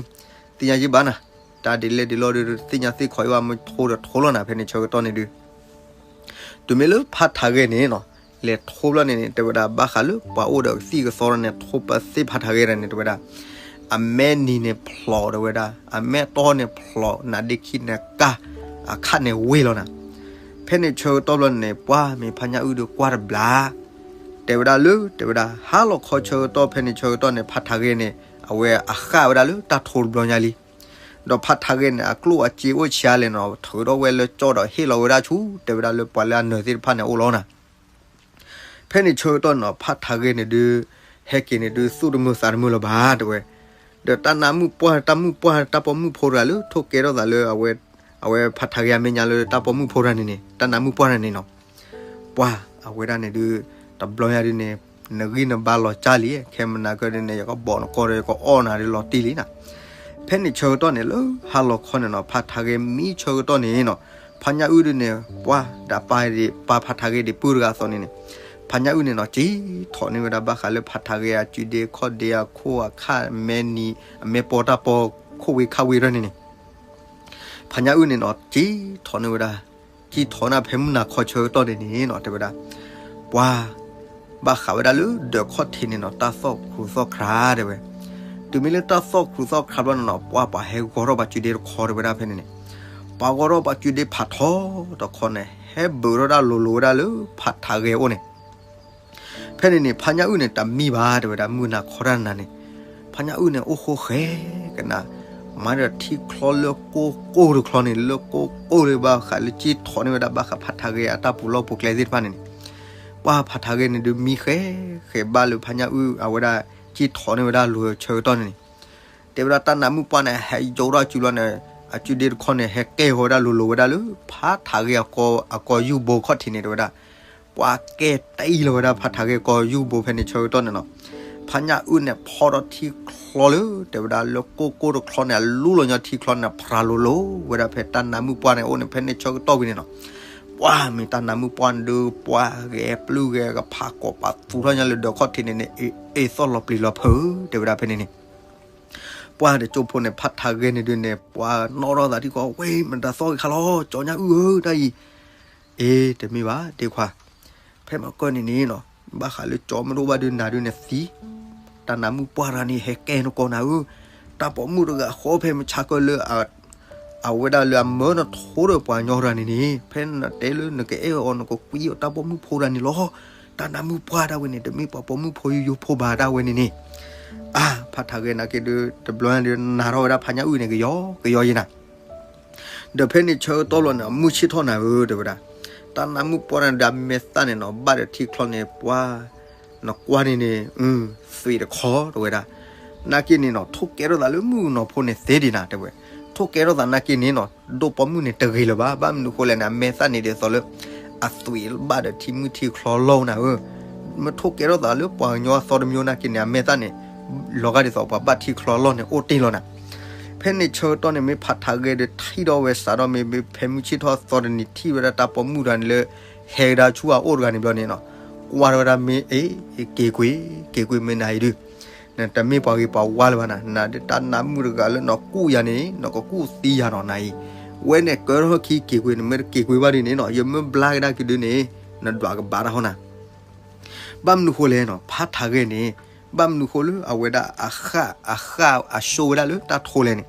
သ့ၣ်ညါယ့ၢ်ဘၣ်နၤ တၢ်ဒ်လဲၣ်ဒ်လဲၣ်ဒုး သ့ၣ်ညါသ့ၣ်ခီယ့ၢ်ဘၣ် မ့ၢ်ထိဒီးထိလီၤနၤ ဖဲန့ၣ်ဆၢကတီၢ်န့ၣ်ဒုး တုၤမ့ၢ်လၢဖးထးဂဲန့ၣ်နီၤ လဲၤထိဘျီန့ၣ်န့ၣ် တဲဝဲဒၣ် ဘၣ်ဃးလၢပှၤအိၣ်ဒီးကသံၣ်ကသီန့ၣ် ထိပသ့ၣ်ဖးထးဂဲၤန့ၣ် တဲဝဲဒၣ် အမဲနံၤန့ၣ်ဖျိး တဲဝဲဒၣ် အမဲတီန့ၣ်ဖျိး နးဒ့ခံန့ၣ်ကၢ် အခါန့ၣ်ဝ့ၢ်လီၤနၤ. ဖဲန့ၣ်ဆၢကတီၢ်ဘျီန့ၣ် ပှၢ်မ့ၢ်ဖါညၣ်အုၣ်ဒီးကွၢ်တဘျီ တဲဝဲဒၣ်လၢ တဲဝဲဒၣ် ဟါလီၤခီဆၢကတီၢ် ဖဲန့ၣ်ဆၢကတီၢ်န့ၣ် ဖးထးဂဲၤန့ၣ် အဝဲအဃၣ်ဝဲဒၣ်လၢတၢ်ထိတဘျီညါလံ. ဒီးဖးထးဂဲၤန့ၣ် အကျိၣ်အစ့အိၣ်ဆံးအါလဲၣ်နီၤ ထုးထီၣ်ဝဲလၢကၠီဒီးဟ့ၣ်လီၤဝဲဒၣ်ဆူ တဲဝဲဒၣ်လၢပှၤလၢအနၢၤသ့ၣ်တဖၣ်န့ၣ်အိၣ်လီၤနၤ. ဖဲန့ၣ်ဆၢကတီၢ်န့ၣ်နီၤ ဖးထးဂဲၤန့ၣ်ဒုး ဟဲက့ၤန့ၣ်ဒုး သူၣ်တမုာ်သးတမုာ်လၢၤဘၣ် တဲဝဲ. ဒီးတၢ်နးမုၣ်ပှၢ် တၢ်မုၣ်ပှၢ် တၢ်ပိာ်မုၣ်ဖိတဂၤလၢ ထိၣ်ကဲထီၣ်သးလၢ အဝဲဖးထးဂဲၤအမဲာ်ညါလၢတၢ်ပိာ်မုၣ်ဖိတဂၤန့ၣ်န့ၣ် တၢ်နးမုၣ်ပှၢ်တဂၤန့ၣ်နီၤ ပှၢ်အဝဲဒၣ်န့ၣ်ဒုး တဘျီညါဒုးန့ၣ် နဂံၢ်နဘါလီၤကၢ်လံ ခဲမုၢ်နၤကဒုးန့ၣ် ယကဘီၣ်နကိးဒီး ယကအီၣ်နၤဒုးလီၤတံၢ်လံနၤ. ဖဲန့ၣ်ဆၢကတီၢ်န့ၣ် လၢဟါလီၤခီန့ၣ်နီၤ ဖးထးဂဲၤမံဆၢကတီၢ်န့ၣ်နီၤ ဖါညၣ်အုၣ်ဒုးန့ၣ် ပှၢ်ဒီးပၢ်ဒံး ပၢ်ဖးထးဂဲၤဒံးပုၢ်တဂၤအသိးန့ၣ်န့ၣ် ဖါညၣ်အုၣ်န့ၣ်နီၤ က့ၤထီၣ်န့ၢ်ဝဲဒၣ်ဘၣ်ဃးလၢဖးထးဂဲၤအစုဒ့ခီၣ်ဒ့အခိၣ်အခၣ်မဲနံၤ အမဲပီတၢ်ပီခိၣ်ဝ့ခါဝ့ရၢၢ်န့ၣ်န့ၣ် ဖါညၣ်အုၣ်န့ၣ်နီၤ က့ၤထီၣ်န့ၢ်ဝဲဒၣ် က့ၤထီၣ်န့ၢ်ဖဲမုၢ်နၤခီဆၢကတီၢ်န့ၣ်န့ၣ်နီၤ တဲဝဲဒၣ် ပှၢ် ဘၣ်ဃးဝဲဒၣ်လၢဒၢးခီၣ်ထံးန့ၣ်နီၤ တၢ်သီၣ်ခူးသီၣ်ခရါတဲဝဲ. တုၤမ့ၢ်လၢတၢ်သီၣ်ခူးသီၣ်ခရါဘျီန့ၣ်နီၤ ပှၢ်ပှၤဟဲဂီၤထီၣ်ပှၤစုဒ့တခီတဲဝဲဒၣ်ဖဲန့ၣ်န့ၣ် ပှၤဂီၤထီၣ်ပှၤစုဒ့ဖးထီတခီန့ၣ် ဟဲဘုးထီၣ်ဒၣ်လိၤလိၤဝဲဒၣ်လၢဖးထးဂဲၤအအိၣ်န့ၣ် ဖဲန့ၣ်န့ၣ် ဖါညၣ်အုၣ်န့ၣ် တမံဘၣ်တဲဝဲဒၣ် မုၢ်နၤခီတၢ်နၤန့ၣ် ဖါညၣ်အုၣ်န့ၣ် အိၣ်ဃိဃဲကနၤ မၤဒီးထံချီလၢကိၢ်ကိၢ်တချီန့ၣ် လၢကိၢ်ကိၢ်လၢဘၣ်ဃးလၢက့ၤထီၣ်န့ၢ်ဝဲဒၣ်ဘၣ်ဃးဖးထးဂဲၤအတၢ်ပူၤလီၢ်ပူၤကျဲသ့ၣ်တဖၣ်န့ၣ်န့ၣ် ပှၢ်ဖးထးဂဲၤန့ၣ်ဒုးမံဃဲဃဲဘၣ်လၢဖါညၣ်အုၣ် အဝဲဒၣ် က့ၤထီၣ်န့ၢ်ဝဲဒၣ်လိၤဆၢကတီၢ်န့ၣ်န့ၣ် တဲဝဲဒၣ်တၢ်နးမုၣ်ပှၢ်န့ၣ် ဟဲယိးထီၣ်အစုလီၤန့ၣ် အစုဒ့တခီန့ၣ် ဟဲကဲၢ်ဃီဝဲဒၣ်လိၤလိၤဝဲဒၣ်လၢ ဖးထးဂဲၤအကီယူၢ်ဘိခီၣ်ထံးန့ၣ် တဲဝဲဒၣ် ပှၢ်ကဲၢ်တအံၤလီၤဝဲဒၣ်ဖးထးဂဲၤကီယူၢ်ဘိဖဲန့ၣ်ဆၢကတီၢ်န့ၣ်နီၤ ဖါညၣ်အုၣ်န့ၣ် ဖီထီၣ်ထံချီလၢ တဲဝဲဒၣ်လၢကိၢ်ကိၢ်တချီန့ၣ် အလူလီၤညီထံချီန့ၣ် ဖျးလိၤလိၤဝဲဒၣ်ဖဲတၢ်နးမုၣ်ပှၢ်န့ၣ်အိၣ်န့ၣ် ဖဲန့ၣ်ဆၢကတီၢ်ဝံၤန့ၣ်နီၤ ပှၢ်မ့ၢ်တၢ်နးမုၣ်ပှၢ်န့ၣ်ဒုး ပှၢ်ဂဲၤပျုၢ်ဂဲၤကဖးကိးပာ်သူၣ်ထီၣ်ညါလၢဒၢးခီၣ်ထံးန့ၣ်န့ၣ် အ့ၣ်သီၣ်လီၤပျံၤလီၤဖုး တဲဝဲဒၣ်ဖဲန့ၣ်န့ၣ် ပှၢ်တကၠိဖိန့ၣ် ဖးထးဂဲၤန့ၣ်ဒုးန့ၣ် ပှၢ်နီၣ်ထီၣ်သးထံကီၢ် ဝဲမတၤသီၣ်ဂ့ၤခါလီၤ ကၠီညၣ်အုၣ်ဧၢ တၢ်အံၤ အ့ တမ့ၢ်ဘၣ် ဒ့ခွါ ဖဲမၤကၢၢ်န့ၣ်န့ၣ်နီၤ ဘၣ်ဃးလၢကၠီမ့ၢ်တအိၣ်ဘၣ်ဒုးနၤဒုးန့ၣ်သံ တၢ်နးမုၣ်ပှၢ်တဂၤန့ၣ် ဟဲကဲနကိးနၤဧၢ တၢ်ပိာ်မုၣ်တဂၤဃီဖဲမုၢ်ဆါကၢၢ်လၢ အဝဲဒၣ်လၢအမၢနထိဒီးပှၤကညီတဂၤန့ၣ်န့ၣ် ဖဲနတဲလၢနကအဲၣ်အီၤ နကကွံအီၤ တၢ်ပိာ်မုၣ်ဖိတဂၤန့ၣ်လီၤ. တၢ်နးမုၣ်ပှၢ်တၢ်ဝဲန့ၣ် တမ့ၢ်ပှၤပိာ်မုၣ်ဖိယိယိဖိဘၣ်တၢ်ဝဲန့ၣ်န့ၣ် အါ ဖးထးဂဲၤနာ်က့ဒုး တဘျီညါဒုး နၤထီၣ်ဝဲဒၣ်ဖါညၣ်အုၣ်န့ၣ် ကယီကယီယံၤနၤ ဒီးဖဲန့ၣ်ဆၢကတီၢ်လီၤန့ၣ် အမုၢ်ဆ့ၣ်ထီၣ်နၤဧၢ တဲဝဲဒၣ်, တၢ်နးမုၢ်ပှၢ်န့ၣ်ဒီးအမဲာ်သၣ်န့ၣ်နီၤ ဘၣ်ဒီးထံချီန့ၣ် ပှၢ် နကွၢ်န့ၣ်န့ၣ် သွံးတခီ တဲဝဲဒၣ်, နာ်က့န့ၣ်နီၤ ထိၣ်ကဲထီၣ်သးလၢမုၣ်ကနီၤဖိန့ၣ်သ့ဒံးနၤ တဲဝဲ, ထိၣ်ကဲထီၣ်သးနာ်က့န့ၣ်နီၤ ဒိၣ်ပိာ်မုၣ်န့ၣ်တဂ့ၤလၢၤဘၣ်, ဘၣ်မနုၤဃိလဲၣ်န့ၣ် အမဲာ်သၣ်န့ၣ်ဒ်သိးလၢ အသွံးဘၣ်ဒီးထံမုၢ်ထံချီလီၤနၤဧၢ, မ့ၢ်ထိၣ်ကဲထီၣ်သးလၢပှၤကညီအသီတမျိုးနာ်က့န့ၣ် အမဲာ်သၣ်န့ၣ် လီၤဂာ်ဒ်သိးပှၤဘၣ်ထံချီလီၤန့ၣ် အိၣ်တ့ၢ်လီၤနၤ. ဖဲန့ၣ်ဆၢကတီၢ်န့ၣ် မ့ၢ်ဖးထးဂဲၤဒီးထံၣ်ဒီးဝဲစးထီၣ် မ့မ့ၢ်ဖဲမုၢ်ဆ့ၣ်ထီၣ်သီတနံၤထံၣ်ဝဲဒၣ်တၢ်ပိာ်မုၣ်တဂၤန့ၣ်လၢ ဟဲကဒါဆူအအိၣ်တဂၤန့ၣ်ဘျီန့ၣ်နီၤ, ကွၢ်ထီၣ်ဝဲဒၣ်မ့ၢ်အ့ၣ် က့ၤကွံာ် က့ၤကွံာ်မ့ၢ်နၤအံၤဒုး နတမ့ၢ်ပှၤဂ့ၤပှၤဝါလၢၤဘၣ်နၤ, နဒ်တၢ်နးမုၣ်တဂၤလၢနကူၣ်ယၤန့ၣ် နကကူၣ်သံယၤနီၤနၤအံၤ, ဝဲန့ၣ်ကၢထီၣ်ခံက့ၤကွံာ် နမ့ၢ်တက့ၤကွံာ်ဘၣ်ဒ်န့ၣ်နီၤ ယမ့ၢ်ဘျါကဒါက့ၤဒုးန့ၣ် နဒွးကဘၣ်တၢ်ဟီနၤ ဘၣ်မနုၤဃိလဲၣ်နီၤ ဖးထးဂဲၤန့ၣ် ဘၣ်မနုၤဃိလၢအဝဲဒၣ်အဃၣ်အဃၣ်အစိဝဲဒၣ်လၢတၢ်ထိလဲၣ်န့ၣ်,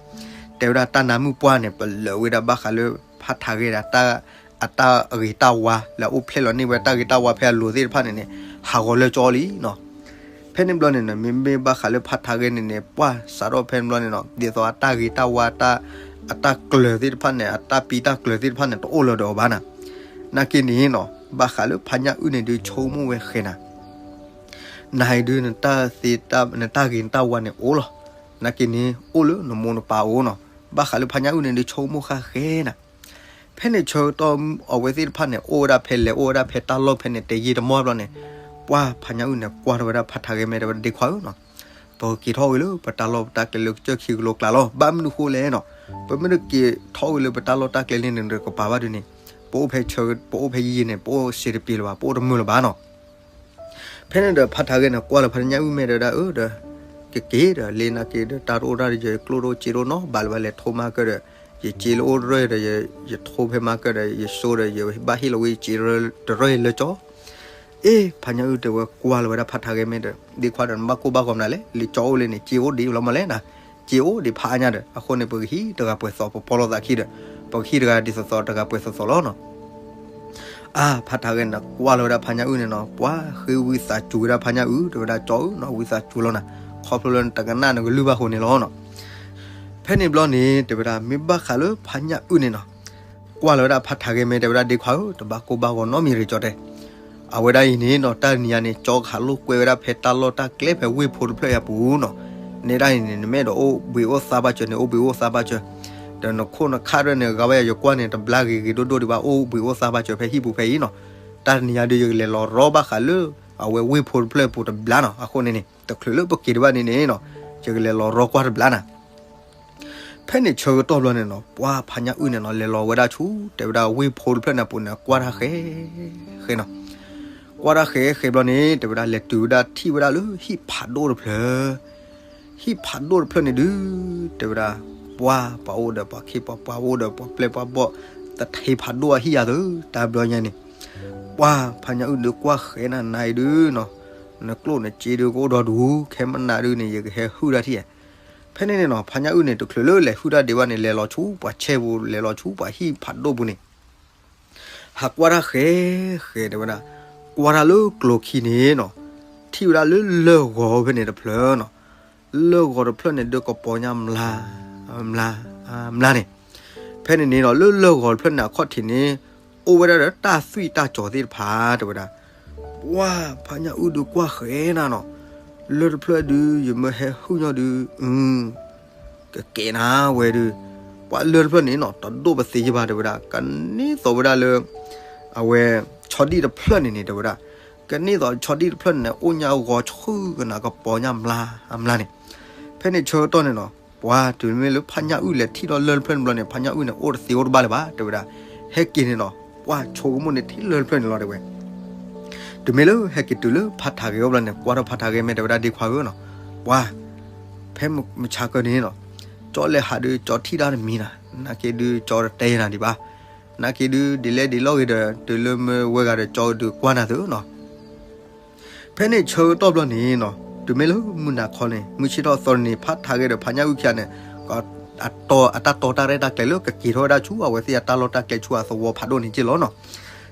တဲဝဲဒၣ်တၢ်နးမုၣ်ပှၢ်န့ၣ် ပလၢာ်ဝဲဒၣ်ဘၣ်ဃးလၢဖးထးဂဲၤဒီး အတၢ်ဂ့ၤတၢ်ဝါ လၢအအိၣ်ဖျဲၣ်လီၤန့ၢ်ဝဲတၢ်ဂ့ၤတၢ်ဝါဖဲအလိၤသ့ၣ်တဖၣ်န့ၣ်န့ၣ် ဟးဂီၤလၢကၠီလံနီၤ. ဖဲန့ၣ်ဘျီန့ၣ် မ့မ့ၢ်ဘၣ်ဃးလၢဖးထးဂဲၤန့ၣ်န့ၣ် ပှၢ်စးထီၣ်ဖဲန့ၣ်ဘျီန့ၣ်နီၤ ဒ်သိးအတၢ်ဂ့ၤတၢ်ဝါ အတၢ်ကျၢၤသ့ၣ်တဖၣ်န့ၣ် အတၢ်ပံတၢ်ကျၢၤသ့ၣ်တဖၣ်န့ၣ် တအိၣ်လၢၤဒီးအီၤဘၣ်နၤ. နာ်က့န့ၣ်နီၤ ဘၣ်ဃးလၢဖးညၣ်အုၣ်န့ၣ်ဒုးဆိကမိၣ်ဝဲဃဲၤနၤ နၤအံၤဒုး နတၢ်ဂ့ၤနတၢ်ဝါန့ၣ်အိၣ်လီၤ. နာ်က့န့ၣ် အိၣ်လၢနမိၢ်နပၢ်အအိၣ်နီၤ. ဘၣ်ဃးလၢဖးညၣ်အုၣ်န့ၣ်ဒုးဆိကမိၣ်ဃၣ်ဃဲၤနၤ. ဖဲန့ၣ်ဆၢကတီၢ်အဝဲသ့ၣ်တဖၣ်န့ၣ် အိၣ်ဝဲဒၣ်ဖဲလဲၣ် အိၣ်ဝဲဒၣ်ဖဲတၢ်လီၢ်ဖဲန့ၣ် တယံာ်တမီၢ်ဘျီန့ၣ် ပှၢ်ဖးညၣ်အုၣ်န့ၣ် ကွၢ်ထီၣ်ဝဲဒၣ်ဖးထးဂဲၤ မ့ၢ်တဲဝဲဒၣ် ဒ့ခွါဧၢနီၤ ပကက့ၤထီၣ်ဝံၤလၢပတၢ်လီၢ်ပတၢ်ကျဲလၢကစၢၢ်ခံကလိကျါလီၤ. ဘၣ်မနုၤဃိလဲၣ်နီၤ ပမ့ၢ်တက့ၤထီၣ်ဝံၤလၢပတၢ်လီၢ်တၢ်ကျဲလၢန့ၣ် နကပာ်ဘၣ်ဒုးန့ၣ် ပအိၣ်ဖဲဆၢ ပအိၣ်ဖဲယံာ်ယံာ်န့ၣ် ပအိၣ်စ့တပျ့ၤလၢၤဘၣ် ပအိၣ်တမုာ်လၢၤဘၣ်နီၤ. ဖဲန့ၣ်ဒီးဖးထးဂဲၤန့ၣ် ကွၢ်လၢဖးညၣ်အုၣ် မ့ၢ်တဲဝဲဒၣ် အၢ ဒီး ကက့ၤဒီး လ့နာ်က့ဒီး တၢ်တအိၣ်တၢ်ဒီး ယကျိၣ်တအိၣ်စ့တအိၣ်နီတဘျီလၢၤဘၣ် လဲၤထိမၤကၢၢ်ဒီး ယစ့လၢအိၣ်တရၢၢ်ဒီး ယထိဖဲမၤကၢၢ်ဒီး ယစိဒီး ယဘၣ်ဟ့ၣ်လီၤဝဲယစ့တရၢၢ်လၢကၠီ အ့ အ့ ဖါညၣ်အုၣ်တဲဝဲကွၢ်လီၤဝဲဒၣ်ဖးထးဂဲမ့ၢ်ဒီး ဒ့ခွါဒီး နဘၣ်ကိၢ်ဘၣ်ဂီၤမနုၤလဲၣ်, လၢကၠီအိၣ်လၢန့ၣ် စ့အိၣ်ဒံးလီၤမးလဲၣ်နၤ, စ့အိၣ်ဒံးဖးအါညါဒီး အဃိန့ၣ် ပကဟံၣ်တဂၤပှဲၤသီ ပပီလိာ်သးခံဒီး ပကဟံၣ်တဂၤဒ်သိးသိးတဂၤပှဲၤသီသီလီၤနီၤ. အါ ဖးထးဂဲန့ၣ် ကွၢ်လီၤဝဲဒၣ်ဖါညၣ်အုၣ်န့ၣ်နီၤ, ပှၤဃ့ဝံသးစူၤဝဲဒၣ်ဖါညၣ်အုၣ် တဲဝဲဒၣ် ကၠီဧၢနီၤ, ဝံသးစူၤလီၤနၤ, ခီဖျိလၢနတကနၣ်နကလုၢ်ဘၣ်ဃိန့ၣ်လီၤနီၤ. ဖဲန့ၣ်ဘျီန့ၣ် တဲဝဲဒၣ် မ့ၢ်ဘၣ်ဃးလၢဖါညၣ်အုၣ်န့ၣ်နီၤ, ကွၢ်လီၤဝဲဒၣ်ဖးထးဂဲမ့ၢ် တဲဝဲဒၣ် ဒ့ခွါဧၢ တဘၣ်ကိၢ်ဘၣ်ဂီၤနီတမံၤရ့ၤ ကၠီတဲ အဝဲဒၣ်အံၤန့ၣ်နီၤ တၢ်တနံၤအံၤန့ၣ် ကၠီကဟးလိာ်ကွဲဝဲဒၣ်ဖဲတၢ်လီၢ်တၢ်ကျဲဖဲဝ့ၢ်ဖိတဖျၢၣ်အံၤအပူၤနီၤ, နဲဒၣ်အံၤန့ၣ် နမ့ၢ်အဲၣ်ဒိးအိၣ်ဘှံးအိၣ်သါဘၣ်စၢၤန့ၣ် အိၣ်ဘှံးအိၣ်သါဘၣ်စၢၤ, ဒီးနခိၣ်နခါရဲၣ်န့ၣ် ဂၤဝဲယၤယကွၢ်န့ၣ် တဘျါဂ့ၤဂ့ၤဒိၣ်ဒိၣ်ဒံးဘၣ် အိၣ်ဘှံးအိၣ်သါဘၣ်စၢၤဖဲဟံၣ်ပူၤဖဲအံၤနီၤ, တၢ်တနံၤအံၤဒီး ယကလဲၤလီၤရီဘၣ်ဃးလၢ အဝဲဝ့ၢ်ဖိတဖျၢၣ်အပူၤတဘျါနီၤ, အဃိန့ၣ်န့ၣ် တချုးလၢပက့ၤတဘၣ်န့ၣ်န့ၣ်နီၤ, ယကလဲၤလီၤရီကွၢ်တဘျါနၤ. ဖဲန့ၣ်ဆၢကတီၢ်ဘျီန့ၣ်နီၤ ပှၤဖါညၣ်အုၣ်န့ၣ်နီၤ လဲၤလီၤဝဲဒၣ်ဆူ တဲဝဲဒၣ်ဝ့ၢ်ဖိတဖျၢၣ်န့ၣ်အပူၤန့ၣ် ကွၢ်တၢ်ဃဲ ဃဲနီၤ, ကွၢ်တၢ်ဃဲဃဲဘျီန့ၣ် တဲဝဲဒၣ်လဲၤတုၤဝဲဒၣ်ထံၣ်ဝဲဒၣ်လၢဟံၣ်ဖးဒိၣ်တဖျၢၣ်, ဟံၣ်ဖးဒိၣ်တဖျၢၣ်န့ၣ်ဒုး တဲဝဲဒၣ် ပှၤပှၤအိၣ်ဒီးပှၤခ့ပှၤပှၤအိၣ်ဒီး ပှၤပျဲၢ်ပှၤဘီၣ်, သထ့ဖးဒိၣ်အဟံၣ်ယၤသု တၢ်ဘျီညါန့ၣ်, ပှၤဖါညၣ်အုၣ်ဒုးကွၢ်ဃဲနၤ နၤအံၤဒုးနီၤ, နကျိၣ်နစ့ဒုးကအိၣ်ဒီးဒူၣ် ခဲမနၤဒုးန့ၣ် ယကဟဲဟုၣ်တၢ်ထံၣ်ဧါ. ဖဲန့ၣ်န့ၣ်နီၤ ဖါညၣ်အုၣ်န့ၣ် တချုးလၢလဲၤဟုၣ်တၢ်ဒံးဘၣ်န့ၣ် လဲၤလီၤဆူပှၤဆဲပူၤ လဲၤလီၤဆူပှၤဟံၣ်ဖးဒိၣ်ပူၤန့ၣ် ဟးကွၢ်တၢ်ဃဲ ဃဲတဲဝဲဒၣ်, ကွၢ်တၢ်လၢကျိၤခံန့ၣ်နီၤ, ထံၣ်ဝဲဒၣ်လၢလၢၢ်ဂီၤဖဲန့ၣ်တဖျၢၣ်နီၤ, လၢၢ်ဂီၤတဖျၢၣ်န့ၣ် ဒုးကပီၤညါမျါ မျါ မျါန့ၣ်, ဖဲန့ၣ်န့ၣ်နီၤ လၢလၢၢ်ဂီၤတဖျၢၣ်န့ၣ် အခီၣ်ထံးန့ၣ် အိၣ်ဝဲဒၣ်ဒီးတၢ်သွံၣ်တၢ်စီၤသ့ၣ်တဖၣ် တဲဝဲဒၣ်, ပှၤဖါညၣ်အုၣ်ဒုးကွၢ်ဃဲနၤနီၤ, လၢၢ်တဖျၢၣ်ဒုး ယမ့ၢ်ဟဲဟုၣ်ညီဒုး ကကဲနၤဝဲဒုး, ပှၤလၢၢ်တဖျၢၣ်န့ၣ်နီၤ တဒိၣ်ပသ့ယဘၣ် တဲဝဲဒၣ်, ကန့ၢ်သိးဝဲဒၣ်လၢ အဝဲ ဆီဒံၣ်တဖျၢၣ်န့ၣ်န့ၣ် တဲဝဲဒၣ်, ကန့ၢ်သိးဆီဒံၣ်တဖျၢၣ်န့ၣ် အိၣ်ညါဂီၤဆူကနၣ်ကပီၤညါမျါ မျါန့ၣ်, ဖဲန့ၣ်ဆၢကတီၢ်န့ၣ်နီၤ ပှၤတုၤမ့ၢ်လၢဖါညၣ်အုၣ်လဲၤထံၣ်ထီၣ်လၢၢ်တဖျၢၣ်န့ၣ်ဘျီန့ၣ် ဖါညၣ်အုၣ်န့ၣ် အိၣ်တသ့အိၣ်တဘၣ်လၢၤဘၣ် တဲဝဲဒၣ်, ဟဲက့ၤန့ၣ်နီၤ ပှၤဆိကမိၣ်န့ၣ်ထံၣ်လၢၢ်တဖျၢၣ်န့ၣ်လီၤ တဲဝဲ တုၤမ့ၢ်လၢဟဲက့ၤတုၤလၢဖါထးဂဲၤအအိၣ်ဘျီန့ၣ် ကွၢ်ထီၣ်ဖါထးဂဲၤမ့ၢ် တဲဝဲဒၣ် ဒ့ခွါဧၢနီၤ, ပှၤ ဖဲမုၢ်ဆါခီန့ၣ်နီၤ ကၠီလဲၤဟးဒုး ကၠီထံၣ်တၢ်တမံၤနၤ, နာ်က့ဒုး ကၠီတတဲနၤဒံးဘၣ်, နာ်က့ဒုး ဒ်လဲၣ်ဒ်လဲၣ်ဂ့ၤဒီး တုၤလၢမ့ၢ်ဝဲဂၤဒီး ကၠီဒုးကွၢ်နၤသုနီၤ. ဖဲန့ၣ်ဆၢကတီၢ်ဘျီန့ၣ်နီၤ တုၤမ့ၢ်လၢမုၢ်နၤခီန့ၣ် မုၢ်ဆ့ၣ်ထီၣ်သီန့ၣ် ဖါထးဂဲၤဒီးဖါညၣ်အုၣ်ခံဂၤန့ၣ် အတၢ်တီတၢ်ရဲၣ်တၢ်ကျဲၤလၢ ကက့ၤထီၣ်ဝဲဒၣ်ဆူအဝဲသ့ၣ်အတၢ်လီၢ်တၢ်ကျဲဆူအသဝီဖးဒိၣ်န့ၣ်က့ၢ်လီၤနီၤ.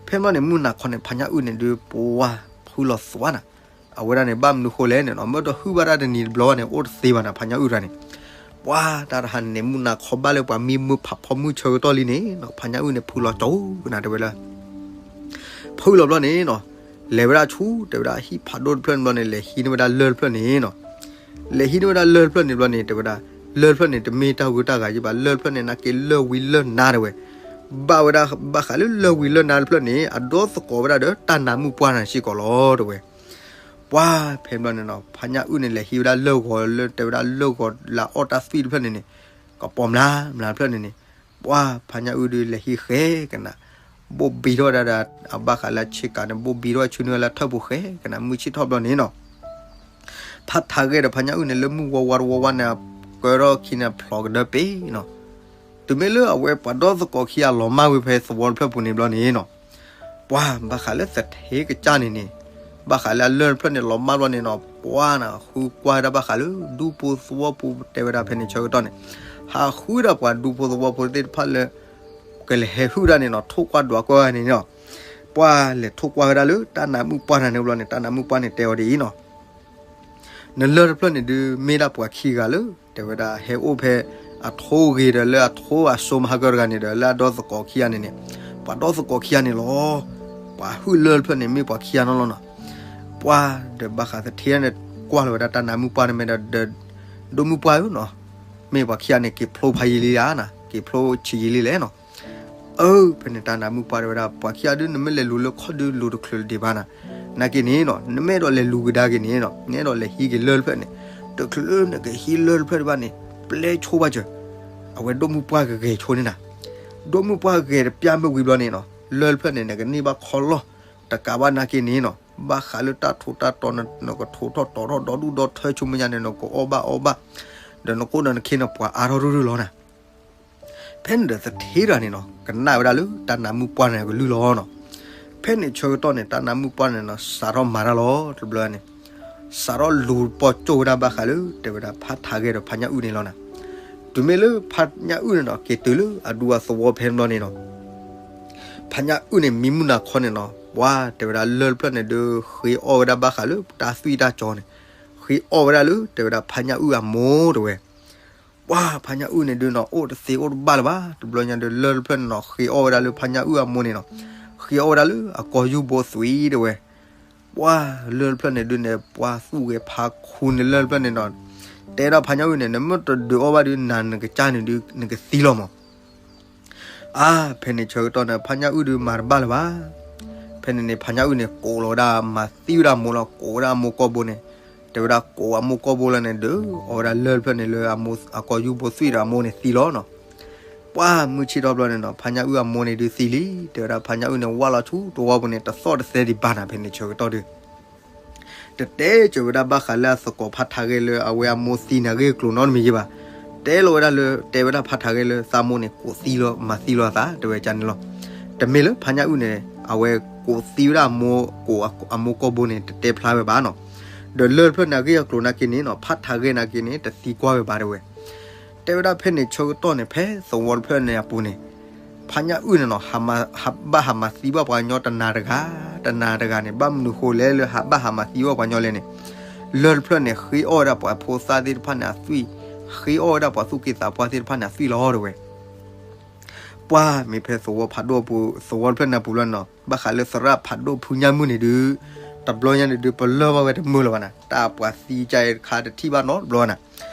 ဖဲဘျီန့ၣ် မုၢ်နၤခီန့ၣ် ဖါညၣ်အုၣ်န့ၣ်ဒုး ပှၤဖုလီၤသွါနၤ, အဝဲဒၣ်န့ၣ် ဘၣ်မနုၤဃိလဲၣ်န့ၣ်နီၤ မ့ၢ်တဟုၣ်ဘၣ်တၢ်တနံၤတဘျီဘၣ်န့ၣ် အိၣ်တသ့ဘၣ်နၤ ဖါညၣ်အုၣ်တဂၤန့ၣ်, ပှၤတၢ်တဟါန့ၣ်န့ၣ် မုၢ်နၤခီဘၣ်လၢပှၤမံမုၢ်ဖးဖီမုၢ်ဆၢကတီၢ်လံန့ၣ်နီၤ ဖါညၣ်အုၣ်န့ၣ် ဖုလီၤကၠီကနၤ တဲဝဲလၢ ဖုလီၤဘျီန့ၣ်နီၤ လဲၤဝဲဒၣ်ဆူ တဲဝဲဒၣ် ဟံၣ်ဖးဒိၣ်တဖျၢၣ်န့ၣ်ဘျီန့ၣ် လဲၤဟံးန့ၢ်ဝဲဒၣ်လၢၢ်တဖျၢၣ်န့ၣ်နီၤ, လဲၤဟံးန့ၢ်ဝဲဒၣ်လၢၢ်တဖျၢၣ်န့ၣ်ဘျီန့ၣ် တဲဝဲဒၣ် လၢၢ်တဖျၢၣ်န့ၣ် တမ့ၢ်တၢ်ဂုၤတၢ်ဂၤယဘၣ် လၢၢ်တဖျၢၣ်န့ၣ် နာ်က့လၢၢ်ဝံလၢၢ်နါတဲဝဲ, ဘၣ်ဝဲဒၣ်ဘၣ်ဃးလၢလၢၢ်ဝံလၢၢ်နါတဖျၢၣ်န့ၣ် အဒိသကိးဝဲဒၣ်ဒီးတၢ်နးမုၢ်ပှၢ်နၤစ့ၢ်ကီးလီၤ တဲဝဲ ပှၤဖဲဘျီန့ၣ်နီၤ ဖါညၣ်အုၣ်န့ၣ် လဲၤဟံးဝဲဒၣ်လၢၢ်ဂီၤလၢ တဲဝဲဒၣ်လၢၢ်ဂီၤလၢအီၣ်တၢ်သွံၣ်တဖျၢၣ်န့ၣ်န့ၣ် ကပီၤမျါမျါတဖျၢၣ်န့ၣ်န့ၣ်, ပှၤဖါညၣ်အုၣ်ဒုးလဲၤဟံးဃဲကနၤ, ဘိၣ်ဘံထီၣ်ဝဲဒၣ်ဒီး အဘၣ်ဃးလၢအဆ့ကၤန့ၣ် ဘိၣ်ဘံထီၣ်ဆူန့ၢ်ဝဲလၢထၢၣ်ပူၤဃဲကနၤ မုၢ်ဆ့ၣ်ထီၣ်ဘျီန့ၣ်နီၤ ဖါထးဂဲၤဒီးဖါညၣ်အုၣ်န့ၣ် လၢမုၢ်ဝါဝါတဝီဝါန့ၣ် ကၢထီၣ်ခံန့ၣ် ဖျိးကဒၢပ့ၤနီၤ, တုၤမ့ၢ်လၢအဝဲပှၤဒီသကိးခံဂၤလီၤမၢ်ဝဲဖဲသဝီတဖျၢၣ်ပူၤန့ၣ်ဘျီန့ၣ်နီၤ, ပှၤဘၣ်ဃးလၢသထ့ကစၢ်န့ၣ်န့ၣ်, ဘၣ်ဃးလၢအလၢၢ်တဖျၢၣ်န့ၣ်လီၤမၢ်ဘျီန့ၣ်နီၤ ပှၤနၤ ဃုကွၢ်ဝဲဒၣ်ဘၣ်ဃးလၢဒူဖိသဝီဖိတဲဝဲဒၣ်ဖဲန့ၣ်ဆၢကတီၢ်န့ၣ်, ဟးဃုဒၣ်ပှၤဒူဖိသဝီဖိသ့ၣ်တဖၣ်လၢ ကလဲၤဟဲဟုၣ်ဒၣ်န့ၣ်နီၤ ထိၣ်ကွၢ်ဒွးကွၢ်ဝဲန့ၣ်နီၤ, ပှၤလဲၤထိၣ်ကွၢ်ဝဲဒၣ်လၢတၢ်နးမုၢ်ပှၢ်နၤန့ၣ်ဘျီန့ၣ် တၢ်နးမုၢ်ပှၢ်န့ၣ်တဲအီၤဒ်အံၤနီၤ နလၢၢ်တဖျၢၣ်န့ၣ်ဒုး မ့ၢ်ဒၣ်ပှၤခံဂၤလၢ တဲဝဲဒၣ် ဟဲအိၣ်ဖဲအထိဂ့ၤဒီးလၢအထိအစိမဟါကၢတဂၤန့ၣ်ဒီး လၢအဒီသကိးခံဂၤန့ၣ်န့ၣ်, ပှၤဒီသကိးခံဂၤန့ၣ်လီၤ. ပှၤဟုၣ်လၢၢ်တဖျၢၣ်န့ၣ် မ့ၢ်ပှၤခံဂၤနီၤလီၤနီၤ. ပှၤဒီးဘၣ်ဃးသထ့န့ၣ် ကွၢ်လီၤဝဲဒၣ်တၢ်နးမုၢ်ပှၢ်န့ၣ်မ့ၢ်ဒီး ဒိၣ်မုၢ်ပှၢ်ဧၢနီၤ, မ့ၢ်ပှၤခံဂၤန့ၣ် က့ၤဖျိဖးယံာ်လံဧါနၤ, က့ၤဖျိဆံးယံာ်လံလဲၣ်နီၤ. အၢ ဖဲန့ၣ်တၢ်နးမုၢ်ပှၢ်တဲဝဲဒၣ် ပှၤခံဂၤဒုး နမ့ၢ်လဲၤလူၤလၢခီၣ်ဒုး လူၤတချုးဒံးဘၣ်နၤ, နာ်က့န့ၣ်နီၤ နမ့ၢ်အဲၣ်ဒိးလဲၤလူၤကဒါက့ၤန့ၣ်နီၤ နအဲၣ်ဒိးလဲၤဟံးက့ၤလၢၢ်တဖျၢၣ်န့ၣ်, တချုးလၢနကဟံးလၢၢ်တဖျၢၣ်ဒံးဘၣ်န့ၣ် ပျဲဆိဘၣ်စၢၤ, အဝဲဒိၣ်မုၢ်ပှၢ်ကဂဲၤဆိန့ၣ်နၤ. ဒိၣ်မုၢ်ပှၢ်ဂဲၤတပျၢ်မ့ၢ်ဝံၤဘျီန့ၣ်နီၤ လၢၢ်တဖျၢၣ်န့ၣ် နကန့ၢ်ဘၣ်ခီလီၢ်တကးဘၣ်နာ်က့န့ၣ်နီၤ ဘၣ်ဃးလၢတၢ်ထူးတၢ်တီၤ နကထူးထီၣ်တီၤထီၣ်ဒီဒူၣ်ဒီထၢဆိမ့ၢ်ညါန့ၣ် နကအီၣ်ဘၣ်အီဘၣ်, ဒီးနကိၣ်ဒီးနခ့နပှၤအါထီၣ်ရုၢ်ရုၢ်လီၤနၤ. ဖဲန့ၣ်ဒီးသထ့တဂၤန့ၣ်နီၤ ကနၣ်ဝဲဒၣ်လၢတၢ်နးမုၢ်ပှၢ်န့ၣ်ကလုၢ်လီၤနီၤ. ဖဲန့ၣ်ဆၢကတီၢ်န့ၣ် တၢ်နါမုၣ်ပှၢ်န့ၣ်နီၤ စးထီၣ်မၤတၢ်လီၤ တဘျီန့ၣ်, စးထီၣ်လူၤပိာ်ကၠိၣ်ဝဲဒၣ်ဘၣ်ဃးလၢ တဲဝဲဒၣ်ဖးထးဂဲဒီးဖါညၣ်အုၣ်န့ၣ်လီၤနၤ. တုၤမ့ၢ်လၢဖါညၣ်အုၣ်န့ၣ်နီၤ က့ၤတုၤလၢအဒူအသဝီဖဲဘျီန့ၣ်နီၤ, ဖါညၣ်အုၣ်န့ၣ် မံမုၢ်နၤခီန့ၣ်နီၤ ပှၤတဲဝဲဒၣ်လၢၢ်တဖျၢၣ်န့ၣ်ဒုး ဃ့အီၣ်ဝဲဒၣ်ဘၣ်ဃးလၢတၢ်သွံၣ်တၢ်ကၠီန့ၣ်, ဃ့အီၣ်ဝဲဒၣ်လၢ တဲဝဲဒၣ်ဖါညၣ်အုၣ်အမိၢ်တဝဲ ပှၤဖါညၣ်အုၣ်န့ၣ်ဒုးနီၤ အိၣ်တသ့အိၣ်တဘၣ်လၢၤဘၣ် တဘျီညါဒုး လၢၢ်တဖျၢၣ်န့ၣ်နီၤ ဃ့အီၣ်ဝဲဒၣ်လၢဖါညၣ်အုၣ်အမိၢ်န့ၣ်နီၤ, ဃ့အီၣ်ဝဲဒၣ်လၢအကီၢ်ယူၢ်ဘိသွံၣ်တဝဲ, ပှၤလၢၢ်တဖျၢၣ်န့ၣ်ဒုးန့ၣ် ပှၤသူၣ်ဂဲၤဖးခူန့ၣ်လၢၢ်တဖျၢၣ်န့ၣ်နီၤ, တဲဒၣ်ဖါညၣ်အုၣ်န့ၣ် နမ့ၢ်တဒုးအီၣ်ဘၣ်ဒုး နၤနကစၢ်န့ၣ်ဒုး နကသံလီၤမး အါ, ဖဲန့ၣ်ဆၢကတီၢ်န့ၣ် ဖါညၣ်အုၣ်ဒုးမၤတဘၣ်လၢၤဘၣ်. ဖဲန့ၣ်န့ၣ် ဖါညၣ်အုၣ်န့ၣ် ကိးလီၤဝဲဒၣ် မၤသံဝဲဒၣ်အမိၢ်လီၤ, ကိးဝဲဒၣ်အမိၢ်ကီၢ်ဘိန့ၣ်, တဲဝဲဒၣ်ကိးအမိၢ်ကီၢ်ဘိလီၤန့ၣ် ဒုးအီၣ်ဝဲဒၣ်လၢၢ်တဖျၢၣ်န့ၣ်လၢအကီၢ်ယူၢ်ဘိသွံၣ်ဒီးအမိၢ်န့ၣ်သံလီၤနီၤ. ပှၤမုၢ်ဆ့ၣ်ထီၣ်ဘျီန့ၣ်နီၤ ဖါညၣ်အုၣ်အမိၢ်န့ၣ်ဒုးသံလံ, တဲဝဲဒၣ်ဖါညၣ်အုၣ်န့ၣ် ဝၢ်လီၤဆူတဝီပူၤန့ၣ် တသီၣ်တသဲဒံးဘၣ်နၤ ဖဲန့ၣ်ဆၢကတီၢ်ဒုး တတဲစၢၤဝဲဒၣ်ဘၣ်ဃးလၢအသကိးဖါထးဂဲလၢအဝဲအမိၢ်သံန့ၣ်အဂ့ၢ်အကျိၤနီတမံၤယံၤဘၣ်. တဲလီၤဝဲဒၣ်လၢ တဲဝဲဒၣ်ဖါထးဂဲလၢသးမိၢ်န့ၣ် ကိးသံလီၤ မၤသံလီၤအသး တဲဝဲဒ်န့ၣ်လီၤ. တမ့ၢ်လၢဖါညၣ်အုၣ်န့ၣ် အဝဲကိးသံဝဲဒၣ်အမိၢ် ကိးအမိၢ်ကီၢ်ဘိန့ၣ် တတဲဖျါဝဲဘၣ်နီၤ. ဒီးလၢၢ်တဖျၢၣ်န့ၣ်အဂ့ၢ်အကျိၤနာ်က့န့ၣ်နီၤ ဖါထးဂဲနာ်က့န့ၣ် တသံကွၢ်ဝဲဘၣ်တဲဝဲ တဲဝဲဒၣ်ဖဲန့ၣ်ဆၢကတီၢ်န့ၣ် ဖဲသဝီတဖျၢၣ်န့ၣ်အပူၤန့ၣ် ဖါညၣ်အုၣ်န့ၣ်နီၤ ဟးဘၣ်ဟးမၤသံဘၣ်ပှၤကညီတနၤတဂၤ တနၤတဂၤန့ၣ် ဘၣ်မနုၤဃိလဲၣ်လၢဟးဘၣ်ဟးမၤသံဘၣ်ပှၤကညီလဲၣ်န့ၣ်, လၢၢ်တဖျၢၣ်န့ၣ် ဃ့အီၣ်ဝဲဒၣ်ပှၤဖိသၣ်သ့ၣ်တဖၣ်န့ၣ်အသွံၣ်, ဃ့အီၣ်ဝဲဒၣ်ပှၤသူၣ်က့သးပှၢ်သ့ၣ်တဖၣ်န့ၣ်အသွံၣ်လီၤတဲဝဲ ပှၤမ့ၢ်ဖဲသဝီဖးဒိၣ်ပူၤ သဝီတဖျၢၣ်န့ၣ်အပူၤလီၤနီၤ ဘၣ်ဃးလၢသရၣ်ဖးဒိၣ်ဖုညၣ်မုၢ်န့ၣ်ဒုး တဘျီညါန့ၣ်ဒုး ပလၢၢ်ဘၣ်ဝဲတမုာ်လၢၤဘၣ်နၤ တၢ်ပှၤသံကါအံၤတခါတထံၣ်ဘၣ်နီတဘျီဘၣ်နၤ.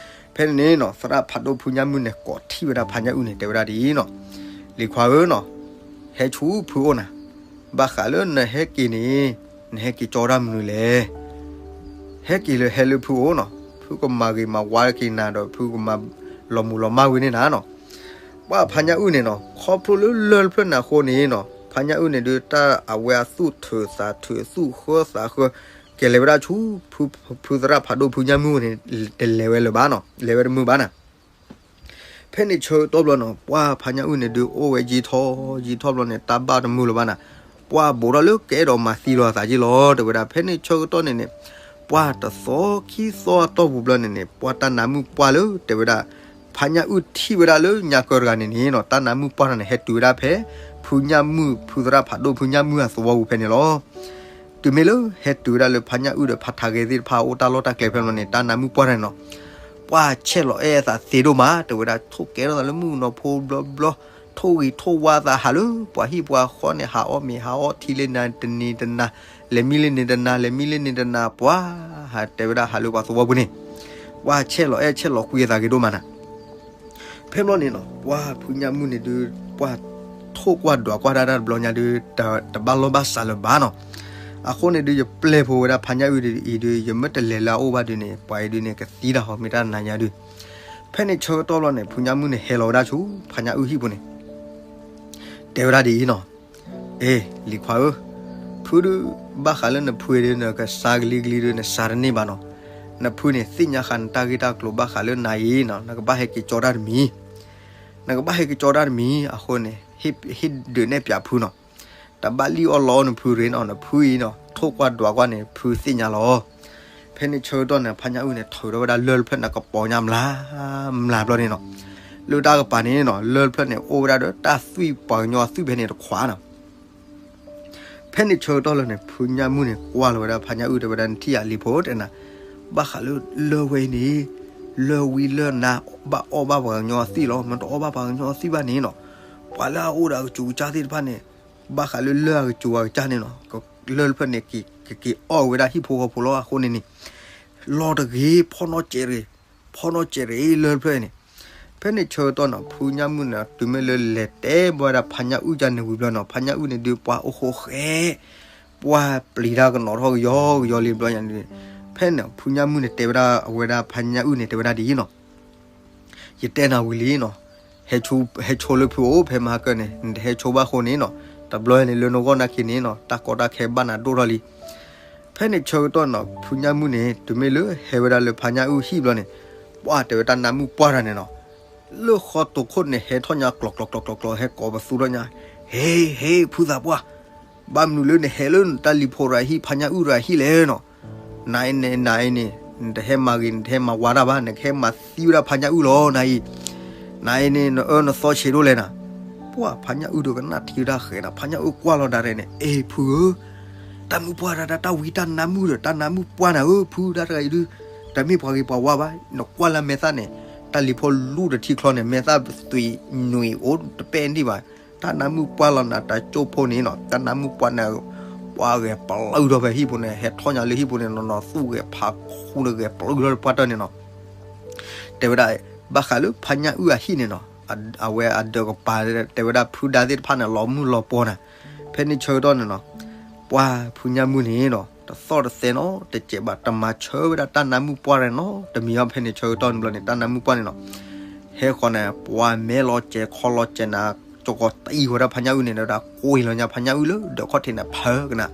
ဖဲန့ၣ်န့ၣ်နီၤ သရၣ်ဖးဒိၣ်ဖုညၣ်မုၢ်န့ၣ် ကိးထံၣ်ဝဲဒၣ်ဖါညၣ်အုၣ်န့ၣ် တဲဝဲဒၣ်ဒ်အံၤနီၤ, လံၤခွါဧၢနီၤ, ဟဲဆူဖုအိၣ်နၤ, ဘၣ်ဃးလၢနဟဲက့ၤန့ၣ် နဟဲက့ၤကၠီတၢ်မနုၤလဲၣ် ဟဲက့ၤလၢဟဲလၢဖုအိၣ်နီၤ, ဖုကမၤဂ့ၤမၤဝါက့ၤနၤဒီး ဖုကမၤလီၤမုၢ်လီၤမၢ်ဝဲန့ၣ်နၤနီၤ. ပှၤဖါညၣ်အုၣ်န့ၣ်နီၤ ခီဖျိလၢလၢၢ်တဖျၢၣ်န့ၣ်အဃိန့ၣ်နီၤ ဖါညၣ်အုၣ်န့ၣ်ဒုး တၢ်အဝဲအသူၣ်ထုးသးထုး သူၣ်ဃၢသးဃၢ ကလဲၤဝဲဒၣ်ဆူ ဖုသရၣ်ဖးဒိၣ်ဖုညၣ်မုၢ်န့ၣ် တလဲၤဝဲလၢၤဘၣ်နီၤ လဲၤဝဲတမုာ်ဘၣ်နၤ. ဖဲန့ၣ်ဆၢကတီၢ်ဘျီနီၤ ပှၤဖါညၣ်အုၣ်န့ၣ်ဒုး အိၣ်ဝဲယံာ်ထီၣ်ယံာ်ထီၣ်ဘျီန့ၣ် တၢ်ဘၣ်တမုာ်လၢၤဘၣ်နၤ, ပှၤဘူးထီၣ်လၢကအဲၣ်ဒိးမၤသံလီၤအသးက့ၤလီၤ တဲဝဲဒၣ် ဖဲန့ၣ်ဆၢကတီၢ်န့ၣ်န့ၣ် ပှၤတသီခံသီအတီၢ်ပူၤဘျီန့ၣ်န့ၣ် ပှၤတၢ်နါမုၣ်ပှၢ်လၢ တဲဝဲဒၣ် ဖါညၣ်အုၣ်ထံၣ်ဝဲဒၣ်လၢညါကၢတဂၤန့ၣ်န့ၣ်နီၤ တၢ်နါမုၣ်ပှၢ်တဂၤန့ၣ် ဟဲတုၤဝဲဒၣ်ဖဲ ဖုညၣ်မုၢ် ဖုသရၣ်ဖးဒိၣ်ဖုညၣ်မုၢ်အသဝီပူၤဖဲန့ၣ်လီၤ. တုၤမ့ၢ်လၢဟဲတုၤဝဲဒၣ်လၢဖါညၣ်အုၣ်ဒီးဖါထးဂဲသ့ၣ်တဖၣ် အိၣ်တၢ်လီၢ်တၢ်ကျဲဖဲန့ၣ်န့ၣ် တၢ်နါမုၣ်ပှၢ်တဂၤန့ၣ်နီၤ ပှၤဆဲးလီၤအဲၣ်အသးသ့ဒိၣ်မး တဲဝဲဒၣ် ထိၣ်ကဲထီၣ်သးလၢမုၣ်ကနီၤဖိဘျီဘျီ, ထိၣ်ဂံၢ်ထိၣ်ဝါသးဟးလၢပှၤဟံၣ်ပှၤဃီန့ၣ် ဟးအီၣ်မ့ၤဟးအီထံလၢနၤတနံၤတနၤ, လဲၤမံလၢန့ၣ်တနၤ လဲၤမံလၢန့ၣ်တနၤ ပှၤဟးတဲဝဲဒၣ်ဟးလၢပှၤသဝီပူၤန့ၣ် ပှၤဆဲးလီၤအဲၣ်ဆဲးလီၤကွံအသးဂ့ၤဒိၣ်မးနၤ. ဖဲဘျီန့ၣ်နီၤ ပှၤဖုညၣ်မုၣ်န့ၣ်ဒုး ပှၤထိၣ်ကွၢ်ဒွးကွၢ်တၢ်တဘျီညါဒုး တဘၣ်လီၢ်ဘၣ်စးလၢၤဘၣ်နီၤ. အဃိန့ၣ်ဒုး ယပျဲၢ်ဖိဝဲဒၣ်ဖါညၣ်အုၣ်ဒုးအံၤဒုး ယမ့ၢ်တလဲၤလၢအအိၣ်ဘၣ်ဒုးန့ၣ် ပှၤအံၤဒုးန့ၣ် ကသံတၢ်ဟီမ့ၢ်တၢ်နၤညါဒုး. ဖဲန့ၣ်ဆၢကတီၢ်ဘျီန့ၣ် ဖုညၣ်မုၣ်န့ၣ် ဟဲလီၤဝဲဒၣ်ဆူ ဖါညၣ်အုၣ်ဟံၣ်ပူၤန့ၣ် တဲဝဲဒၣ်ဒ်အံၤနီၤ, အ့ လံၤခွါဧၢ, ဖုဒုး ဘၣ်ဃးလၢနဖုဒုး နကစၢ်ကလံၤကလံၤဒုး နစၢ်တန့ၢ်ဘၣ်နီၤ. နဖုန့ၣ် သ့ၣ်ညါဃာ်နတၢ်ဂ့ၢ်တၢ်ကျိၤဘၣ်ဃးလၢနၤအံၤနီၤ နကဘၣ်ဟဲက့ၤကၠီတၢ်တမံၤ, နကဘၣ်ဟဲက့ၤကၠီတၢ်တမံၤ အဃိန့ၣ် ဟ့ၣ်ဒုးနဲၣ်ပၠးဖုနီၤ. တဘၣ်လံၣ်အီၣ်လီအီၣ်နဖုရ့နီၤ နဖုအံၤနီၤ ထိၣ်ကွၢ်ဒွးကွၢ်န့ၣ် ဖုသ့ၣ်ညါလီၤ. ဖဲန့ၣ်ဆၢကတီၢ်န့ၣ် ဖါညၣ်အုၣ်န့ၣ် ထုးထီၣ်ဝဲဒၣ်လၢၢ်တဖျၢၣ်န့ၣ် ကပီၤညါမျးမျးဘျီန့ၣ်နီၤ. လၢတၢ်ကပၤန့ၣ်နီၤ လၢၢ်တဖျၢၣ်န့ၣ် အိၣ်ဝဲဒၣ်ဒီးတၢ်သွံၣ်ပှၤကညီအသွံၣ်ဖဲန့ၣ်တခွးနီၤ. ဖဲန့ၣ်ဆၢကတီၢ်လၢန့ၣ် ဖုညၣ်မုၣ်န့ၣ် ကွၢ်လီၤဝဲဒၣ်ဖါညၣ်အုၣ်တဲဝဲဒၣ် နထံၣ်ဧါလံၤဖိတဲနၤ, ဘၣ်ဃးလၢလၢၢ်ဝဲအံၤန့ၣ် လၢၢ်ဝံလၢၢ်နါ ဘၣ်အီၣ်ဘၣ်ပှၤကညီအသွံၣ်လီၤ မ့ၢ်တအီၣ်ဘၣ်ပှၤကညီအသွံၣ်ဘၣ်န့ၣ်နီၤ, ပှၤလၢအအိၣ်ဒီးအကစူၤကစၢ်သ့ၣ်တဖၣ်န့ၣ် ဘၣ်ဃးလၢလၢၢ်အကစူၤအကစၢ်န့ၣ်နီၤ လၢၢ်တဖျၢၣ်န့ၣ် ကက့ၤအီၣ်ဝဲဒၣ်ဟံၣ်ဖိဃီဖိလီၤ အဃိန့ၣ်န့ၣ် လီၤတဂ့ၤ ဖီၣ်နီၣ်စဲးတဂ့ၤ, ဖီၣ်နီၣ်စဲးတဂ့ၤ လၢၢ်တဖျၢၣ်န့ၣ်. ဖဲန့ၣ်ဆၢကတီၢ်နီၤ ဖုညၣ်မုၣ်န့ၣ် တုၤမ့ၢ်လၢလဲၤတဲဘၣ်ဝဲဒၣ်ဖါညၣ်အုၣ်ကန့ၣ်ဝံၤဘျီနီၤ ဖါညၣ်အုၣ်န့ၣ်ဒုး ပှၤအိၣ်ဃိဃဲ ပှၤပျံၤတၢ်ကနီၤထီၣ်ကယီကယီလံဘျီညါန့ၣ်, ဖဲန့ၣ် ဖုညၣ်မုၣ်န့ၣ် တဲဝဲဒၣ်အဝဲဒၣ်ဖါညၣ်အုၣ်န့ၣ် တဲဝဲဒၣ်ဒ်အံၤနီၤ, ယတဲနၤဝံၤလံနီၤ, ဟဲဆိလၢဖုအိၣ်ဖဲမဟါကၢန့ၣ် နတဟဲဆိဘၣ်အဃိန့ၣ်နီၤ, တဘျီန့ၣ်လၢနဂီၢ်နာ်က့န့ၣ်နီၤ တၢ်ကီတၢ်ခဲဘၣ်နၤဒိၣ်ထီၣ်လံ. ဖဲန့ၣ်ဆၢကတီၢ်နီၤ ဖုညၣ်မုၣ်န့ၣ် တုၤမ့ၢ်လၢဟဲဝဲဒၣ်လၢဖါညၣ်အုၣ်ဟံၣ်ဘျီန့ၣ်, ပှၤတဲဝဲတၢ်နါမုၣ်ပှၢ်တဂၤန့ၣ်နီၤ, လၢဃီတိာ်ခိၣ်န့ၣ် ဟဲထီၣ်ညါကျီၤကျီၤကျီၤကျီၤကျီၤ ဟဲကိးပသူထီၣ်ညါ, ဟ့ ဟ့ ဖုသးပှၢ်, ဘၣ်မနုၤလၢနဟဲလၢတၢ်လံၤဖိတဂၤဟံၣ် ဖါညၣ်အုၣ်တဂၤဟံၣ်လဲၣ်နီၤ. နအံၤန့ၣ် နအံၤန့ၣ် နတဟဲမၤဂ့ၤ နတဟဲမၤဝါတၢ်ဘၣ် နကဟဲမၤသံဝဲဒၣ်ဖါညၣ်အုၣ်လီၤ နအံၤ. နအံၤန့ၣ် နအၢနသီဆံးဒိၣ်လဲၣ်နၤ. ပှၢ်ဖါညၣ်အုၣ်ဒီးကနၣ်ထံဝဲဒၣ်ဃဲးဒီး ဖါညၣ်အုၣ်ကွၢ်လီၤဒၣ်ရဲၣ်န့ၣ် အ့ၣ်ဖုဧၢ, တၢ်မုၣ်ပှၢ်တၢ် တၢ်ဝံတၢ်နါမုၣ်ဒီး တၢ်နါမုၣ်ပှၢ်နၤဧၢ ဖုတၢ်တဂၤအံၤဒုး တမ့ၢ်ပှၤဂ့ၤပှၤဝါဘၣ်. နကွၢ်လၢမဲာ်သၣ်န့ၣ် တၢ်လံၤဖိလူၢ်တထံချီန့ၣ် မဲာ်သၣ်သွံၣ်နွံအိၣ်တပဲၢ်န့ၣ်ဘၣ်. တၢ်နါမုၣ်ပှၢ်လီၤနၤ တၢ်ကၠိဖိန့ၣ်နီၤ တၢ်နါမုၣ်ပှၢ်န့ၣ် ပှၢ်ဂဲၤပျုၢ်ထီၣ်ဖဲဟံၣ်ပူၤန့ၣ် ဟဲထီၣ်ညါလၢဟံၣ်ပူၤန့ၣ်နီၤနီၤ သူၣ်ဂဲၤဖးခူဒီးဂဲၤပျုၢ်ထီၣ်လၢပှၢ်တၢၢ်န့ၣ်နီၤ. တဲဝဲဒၣ် ဘၣ်ဃးလၢဖါညၣ်အုၣ်အဟံၣ်န့ၣ်နီၤ အဝဲအဒၢးကပၤ တဲဝဲဒၣ်ဖုဒါသ့ၣ်တဖၣ်န့ၣ် လီၤမုၢ်လီၤပှီၤနၤ. ဖဲန့ၣ်ဆၢကတီၢ်န့ၣ်နီၤ ပှၢ်ဖုညၣ်မုၣ်န့ၣ်နီၤ တသီၣ်တသဲနီတစဲးဘၣ် တမၤဆၢဝဲဒၣ်တၢ်နါမုၣ်ပှၢ်ရဲၣ်နီတမံၤအီၤ. ဖဲန့ၣ်ဆၢကတီၢ်န့ၣ်ဘျီန့ၣ် တၢ်နါမုၣ်ပှၢ်န့ၣ်နီၤ ဟဲဃီၤန့ၣ် ပှၢ်မဲလီၤစဲးခီလီၤစဲးနၤ ကၠီကီၤတံၢ်ဝဲဒၣ်ဖါညၣ်အုၣ်န့ၣ် ဒီးဒၢးကွံာ်လီၤညါဖါညၣ်အုၣ်လၢဒၢးခီၣ်ထံးန့ၣ်ဖၢကနၤ.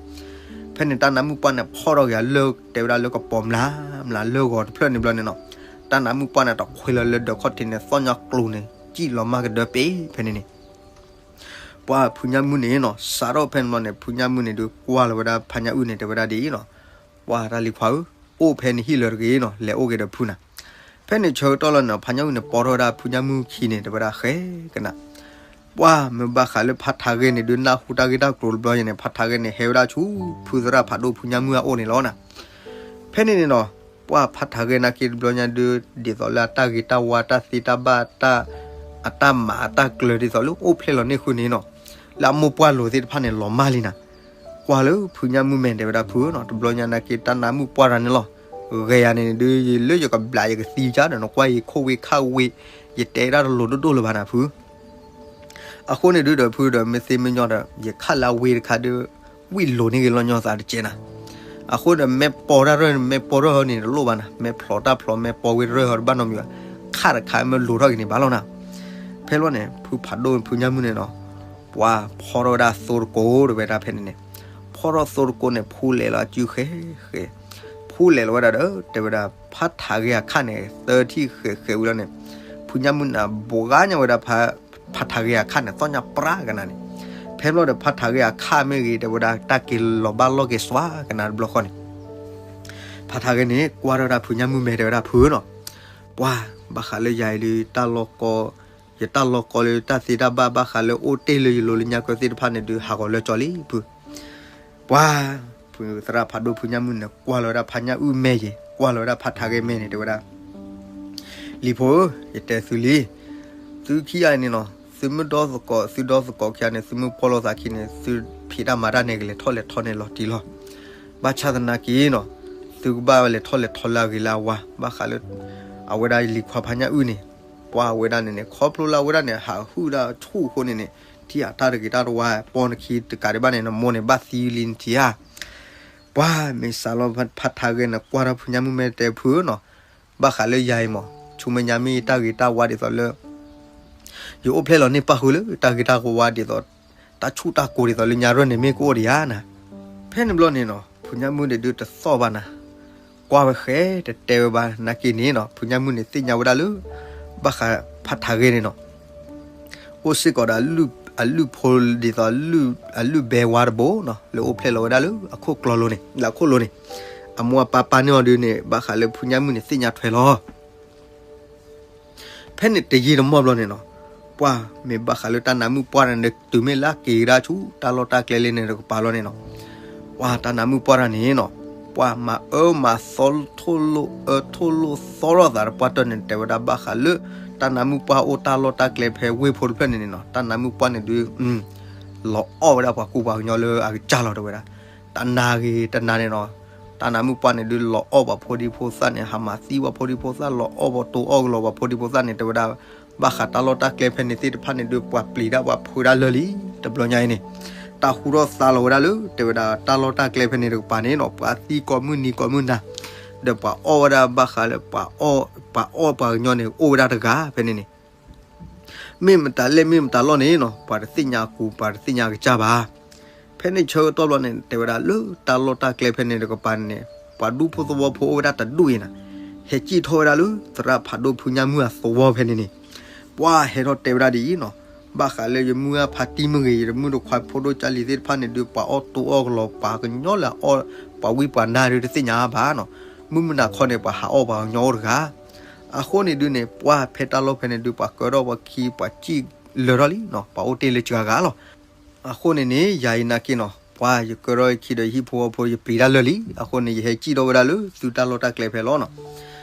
ဖဲန့ၣ်တၢ်နါမုၣ်ပှၢ်န့ၣ် ဖီၣ်ထီၣ်က့ၤအလၢၢ် တဲဝဲဒၣ်လၢကပီၤမျးမျးလၢၢ်ဂီၤတဖျၢၣ်န့ၣ်ဘျီန့ၣ်နီၤ တၢ်နါမုၣ်ပှၢ်န့ၣ် တခွဲးလီၤလၢဒၢးခီၣ်ထံးန့ၣ် သီၣ်ညါကျိၤန့ၣ် စံၣ်လီၤမၢ်ကဒၢပ့ၤ ဖဲန့ၣ်န့ၣ် ပှၢ်ဖုညၣ်မုၣ်န့ၣ်နီၤ စးထီၣ်ဖဲန့ၣ်ဘျီန့ၣ် ဖုညၣ်မုၣ်န့ၣ်ဒုးကွၢ်လီၤဝဲဒၣ်ဖါညၣ်အုၣ်န့ၣ် တဲဝဲဒၣ်ဒ်အံၤနီၤ ပှၢ်တၢ်လံၤခွါဧၢ, အိၣ်ဖဲနဟံၣ်လၢတဂ့ၤနီၤ လဲၤအိၣ်က့ၤဒီးဖုနၤ. ဖဲန့ၣ်ဆၢကတီၢ်လီၤန့ၣ် ဖါညၣ်အုၣ်န့ၣ် ပိာ်ထီၣ်ဝဲဒၣ်ဖုညၣ်မုၣ်ခံန့ၣ် တဲဝဲဒၣ်ဃဲကနၤ ပှၢ်မ့ၢ်ဘၣ်ဃးလၢဖါထးဂဲန့ၣ်ဒုး နၢ်ဟူတၢ်ဂ့ၢ်တၢ်ကျိၤတဘျီန့ၣ် ဖါထးဂဲန့ၣ် ဟဲဝဲဒၣ်ဆူဖုသရၣ်ဖးဒိၣ်ဖုညၣ်မုၣ်အအိၣ်န့ၣ်လီၤနၤ. ဖဲန့ၣ်န့ၣ်နီၤ ပှၢ်ဖါထးဂဲနာ်က့တဘျီညါဒုး ဒ်သိးလၢအတၢ်ဂ့ၤတၢ်ဝါ တၢ်သ့တၢ်ဘၣ် တၢ် အတၢ်မၤအတၢ်ကျၢၤဒ်သိးလၢအိၣ်ဖျဲၣ်လီၤန့ၢ်ဃုာ်န့ၣ်နီၤ လၢအမိၢ်ပှၢ်လိၤသ့ၣ်တဖၣ်န့ၣ် လီၤမၢ်လံနၤ. ကွၢ်လၢဖုညၣ်မုၣ်မဲာ် တဲဝဲဒၣ်ဖုနီၤ တဘျီညါနာ်က့ တၢ်နါမုၣ်ပှၢ်တဂၤန့ၣ်လီၤ. ဂဲၤယၤန့ၣ်ဒုး ယလၢယကဘျးယကသံကါဒီး နကွၢ်ယခိၣ်ဝ့ၢ်ခၣ်ဝ့ၢ် ယတဲဒၣ်တလိၤဒိၣ်ဒိၣ်လၢၤဘၣ်နၤဖု အဃိန့ၣ်ဒုးဒီးဖုဒီး မ့ၢ်သ့မ့ၢ်ညီဒီး ယခးလၢအဝ့ၢ်တခါဒုး ဝံၣ်လိၤန့ၢ်ဂ့ၤလီၤညီသးတကဲနၤ. အဃိဒီး မ့ၢ်ပိာ်တၢ်ရၢၢ်န့ၣ် မ့ၢ်ပိာ်ရၢၢ်ဟီန့ၣ် တလိၣ်ဘၣ်နၤ, မ့ၢ်ဖျိးတၢ်ဖျိး မ့ၢ်ပိာ်ဝ့ၢ်တရၢၢ်ဟီတဘၣ်နီတမံၤဘၣ်, ခးတခါမ့ၢ်လိၤထီၣ်က့ၤန့ၣ်ဘၣ်လီၤနၤ. ဖဲလီၤန့ၣ် ဖုဖးဒိၣ်ဖုညၣ်မုၣ်န့ၣ်နီၤ, ပှၤဖီၣ်ထီၣ်ဝဲဒၣ်သိတကိး တဲဝဲဒၣ်ဖဲန့ၣ်န့ၣ်, ဖီၣ်ထီၣ်သိတကိးန့ၣ် ဖူလဲၤလီၤအစုဃဲၤဃဲၤ, ဖူလဲၤလီၤဝဲဒၣ်ဒီး တဲဝဲဒၣ် ဖးထးဂဲၤအခၣ်န့ၣ် သၢထံၣ်ဃဲၤဃဲၤဝံၤလီၤန့ၣ်, ဖုညၣ်မုၣ်န့ၣ် ဘှါညါဝဲဒၣ် ဖးထးဂဲၤအခၣ်န့ၣ် သီၣ်ညါပြၢကနၤန့ၣ်, ဖဲဘျီဒီး ဖးထးဂဲၤအခၣ်မ့ၢ်ဂ့ၤ တဲဝဲဒၣ် တၢ်က့ၤလီၤဘၣ်လီၢ်က့ၤစွါကနၤတဘျီဃီန့ၣ်, ဖးထးဂဲၤန့ၣ် ကွၢ်ထီၣ်ဝဲဒၣ်ဖုညၣ်မုၣ်မဲာ် တဲဝဲဒၣ် ဖုဧၢနီၤ, ပှၤ ဘၣ်ဃးလၢယၤအံၤဒုး တၢ်လီၢ်ကီ, ယတၢ်လီၢ်ကီလၢတၢ်သ့တၢ်ဘၣ် ဘၣ်ဃးလၢအိၣ်တ့ၢ်လၢယလိၤလၢညါကၢသ့ၣ်တဖၣ်န့ၣ်ဒုး ဟးဂီၤလၢကၠီလံ ဖု ပှၤ ဖုသရၣ်ဖးဒိၣ်ဖုညၣ်မုၣ်န့ၣ် ကွၢ်လီၤဝဲဒၣ်ဖးညၣ်အုၣ်မဲာ်ယဲၤ ကွၢ်လီၤဝဲဒၣ်ဖးထးဂဲၤမဲာ်န့ၣ် တဲဝဲဒၣ်, လံၤဖိဧၢ, ယတဲသုလံ, သုခံဂၤအံၤန့ၣ်နီၤ သုမ့ၢ်ဒီသကိး သုဒီသကိးခံဂၤန့ၣ် သုမ့ၢ်ကွၢ်လိာ်သးခံန့ၣ် သုဖံးတၢ်မၤတၢ်န့ၣ် ကလဲၤထီၣ်လဲၤထီန့ၣ်လီၤတံၢ်လီၤ, ဘၣ်ဆၣ်သနာ်က့နီၤ သုကဘၣ်လဲၤထီၣ်လဲၤထီလၢအဂ့ၤလၢအဝါ ဘၣ်ဃးလၢ အဝဲဒၣ်လံၤခွါဖးညၣ်အုၣ်န့ၣ်, ပှၤအဝဲဒၣ်န့ၣ်န့ၣ် ခီဖျိလၢအဝဲဒၣ်န့ၣ် ဟးဟုၣ်ဒၣ်ဆူၣ်အဃိန့ၣ်န့ၣ် ထံၣ်အတၢ်တဂ့ၤတၢ်တဝါ ပိာ်နခံတကးဒံးဘၣ်န့ၣ် နမိၢ်န့ၣ် ဘၣ်သံလံနထံၣ်ဧါ, ပှၤမ့ၢ်စးလီၤဖးထးဂဲၤန့ၣ် ကွၢ်ထီၣ်ဖုညၣ်မုၣ်မဲာ် တဲဖုဧၢနီၤ, ဘၣ်ဃးလၢယၤအံၤမး ဆူမဲာ်ညါမ့ၢ်တၢ်ဂ့ၤတၢ်ဝါဒ်သိးလၢ ယအိၣ်ဖျဲၣ်လီၤန့ၢ်ပၣ်ဃုာ်လၢတၢ်ဂ့ၤတၢ်ဝါဒ်သိး တၢ်ဆူၣ်တၢ်ကိၤဒ်သိးလၢညါရၢၢ်န့ၣ်မ့ၢ်ကအိၣ်ဒံးဧါနၤ, ဖဲန့ၣ်ဘျီန့ၣ်နီၤ ဖုညၣ်မုၣ်န့ၣ်ဒုးတသီၣ်ဘၣ်နၤ, ကွၢ်ဝဲဃဲတတဲဝဲဘၣ် နာ်က့န့ၣ်နီၤ ဖုညၣ်မုၣ်န့ၣ်သ့ၣ်ညါဝဲဒၣ်လၢ ဘၣ်ဃးဖးထးဂဲၤန့ၣ်နီၤ အိၣ်စ့ၢ်ကီးဒီး အလုၢ်ဖိဒ်သိး အလုၢ်ဘဲဝါတဘိနီၤ လၢအိၣ်ဖျဲၣ်လီၤဝဲဒၣ်လၢအခိၣ်ကျိၤလိၤန့ၣ် လၢအခိၣ်လိၤန့ၣ်, အမိၢ်အပၢ်ပာ်န့ၢ်အီၤဒုးန့ၣ် ဘၣ်ဃးလၢဖုညၣ်မုၣ်န့ၣ်သ့ၣ်ညါထွဲလီၤ ဖဲန့ၣ်တယံာ်တမီၢ်ဘျီန့ၣ်နီၤ, ပှၤမ့ၢ်ဘၣ်ဃးလၢတၢ်နါမုၣ်ပှၢ်န့ၣ် တုၤမ့ၢ်လၢက့ၤကဒါဆူတၢ်လီၢ်တၢ်ကျဲလၢန့ၣ်တကပၤလီၤန့ၣ်နီၤ, ပှၤတၢ်နါမုၣ်ပှၢ်တဂၤန့ၣ်နီၤ, ပှၤမၤအၢမၤသီထိၣ်လိၣ်အၢထိၣ်လိၣ်သီထီၣ်သးတပှၢ်တၢၢ်န့ၣ် တဲဝဲဒၣ်ဘၣ်ဃးလၢ တၢ်နါမုၣ်ပှၢ်အိၣ်တၢ်လီၢ်တၢ်ကျဲဖဲဝ့ၢ်ဖိတဖျၢၣ်န့ၣ်န့ၣ်နီၤ, တၢ်နါမုၣ်ပှၢ်န့ၣ်ဒုး လီၤအီၣ်ဝဲဒၣ်ပှၤကူပှၤကညီလၢအကစၢ်လီၤ တဲဝဲဒၣ်, တနၤဂ့ၤတနၤန့ၣ်နီၤ, တၢ်နါမုၣ်ပှၢ်န့ၣ်ဒုး လီၤအီၣ်ပှၤဖိဒံဖိသၣ်န့ၣ် ဟးမၤသံပှၤဖိဒံဖိသၣ် လီၤအီၣ်ပှၤတိၤအီၣ်ကလီၤပှၤဖိဒံဖိသၣ်န့ၣ် တဲဝဲဒၣ်, ဘၣ်ဃးတၢ်လီၢ်တၢ်ကျဲဖဲန့ၣ်သ့ၣ်တဖၣ်န့ၣ်ဒုး ပှၤပျံၤဒၣ်ပှၤဖုးဒၣ်လၢာ်လံ, တဘျီညါအံၤန့ၣ်, တၢ်ဟူထီၣ်သါလီၤဝဲဒၣ်လၢ တဲဝဲဒၣ် တၢ်လီၢ်တၢ်ကျဲဖဲန့ၣ်တကပၤန့ၣ်နီၤ ပှၤသံကိးမုၢ်နံၤကိးမုၢ်နၤ, ဒီးပှၤအီၣ်ဝဲဒၣ်ဘၣ်ဃးလၢ ပှၤအီၣ်ပှၤကညီန့ၣ် အိၣ်ဝဲဒၣ်တဂၤဖဲန့ၣ်န့ၣ် မ့ၢ်မတၤလဲၣ်မ့ၢ်မတၤလီၢ်န့ၣ်နီၤ ပှၤတသ့ၣ်ညါအကူ ပှၤတသ့ၣ်ညါအကစၢ်ဘၣ်. ဖဲန့ၣ်ဆၢကတီၢ်ဘျီန့ၣ် တဲဝဲဒၣ်လၢတၢ်လီၢ်တၢ်ကျဲဖဲန့ၣ်တကပၤန့ၣ် ပှၤဒူဖိသဝီဖိအိၣ်ဝဲဒၣ်တဒူၣ်အံၤနၤ, ဟဲစံၣ်ထီၣ်ဝဲဒၣ်လၢသရၣ်ဖးဒိၣ်ဖုညၣ်မုၣ်အသဝီဖဲန့ၣ်န့ၣ်, ပှၤဟဲထီၣ်တဲဝဲဒၣ်ဒ်အံၤနီၤ, ဘၣ်ဃးလၢယမုၢ်အါဖးတံၢ်မ့ၢ်ဂ့ၤ, ယတမုၢ်တခွါဖိဒိၣ်ကၢ်လံၤသ့ၣ်တဖၣ်န့ၣ်ဒုး ပှၤအီၣ်တိအီၣ်ကလီၤ ပှၤကညီလၢအီၣ် ပှၤဝံပှၤနါဒုးတသ့ၣ်ညါဘၣ်နီၤ. မုၢ်မုၢ်နၤခီန့ၣ် ပှၤဟးအီၣ်ပှၤကညီအိၣ်တဂၤ. အဃိန့ၣ်ဒုးန့ၣ် ပှၤဖဲတၢ်လီၢ်ဖဲန့ၣ်ဒုး ပှၤကၢထီၣ်ပှၤခံ ပှၤစံၣ်လၢာ်ထီၣ်လံနီၤ, ပှၤအိၣ်တ့ၢ်လၢစှၤဂၤလီၤ. အဃိန့ၣ်န့ၣ် ယၤအံၤနာ်က့နီၤ ပှၤယကၢထီၣ်အခံဒီးဟံၣ်ဖိဃီဖိ ယပျံၤတၢ်လၢာ်လံ. အဃိန့ၣ် ယဟဲစံၣ်ထီၣ်ဝဲဒၣ်လၢသုတၢ်လီၢ်တၢ်ကျဲဖဲလီၤနီၤ.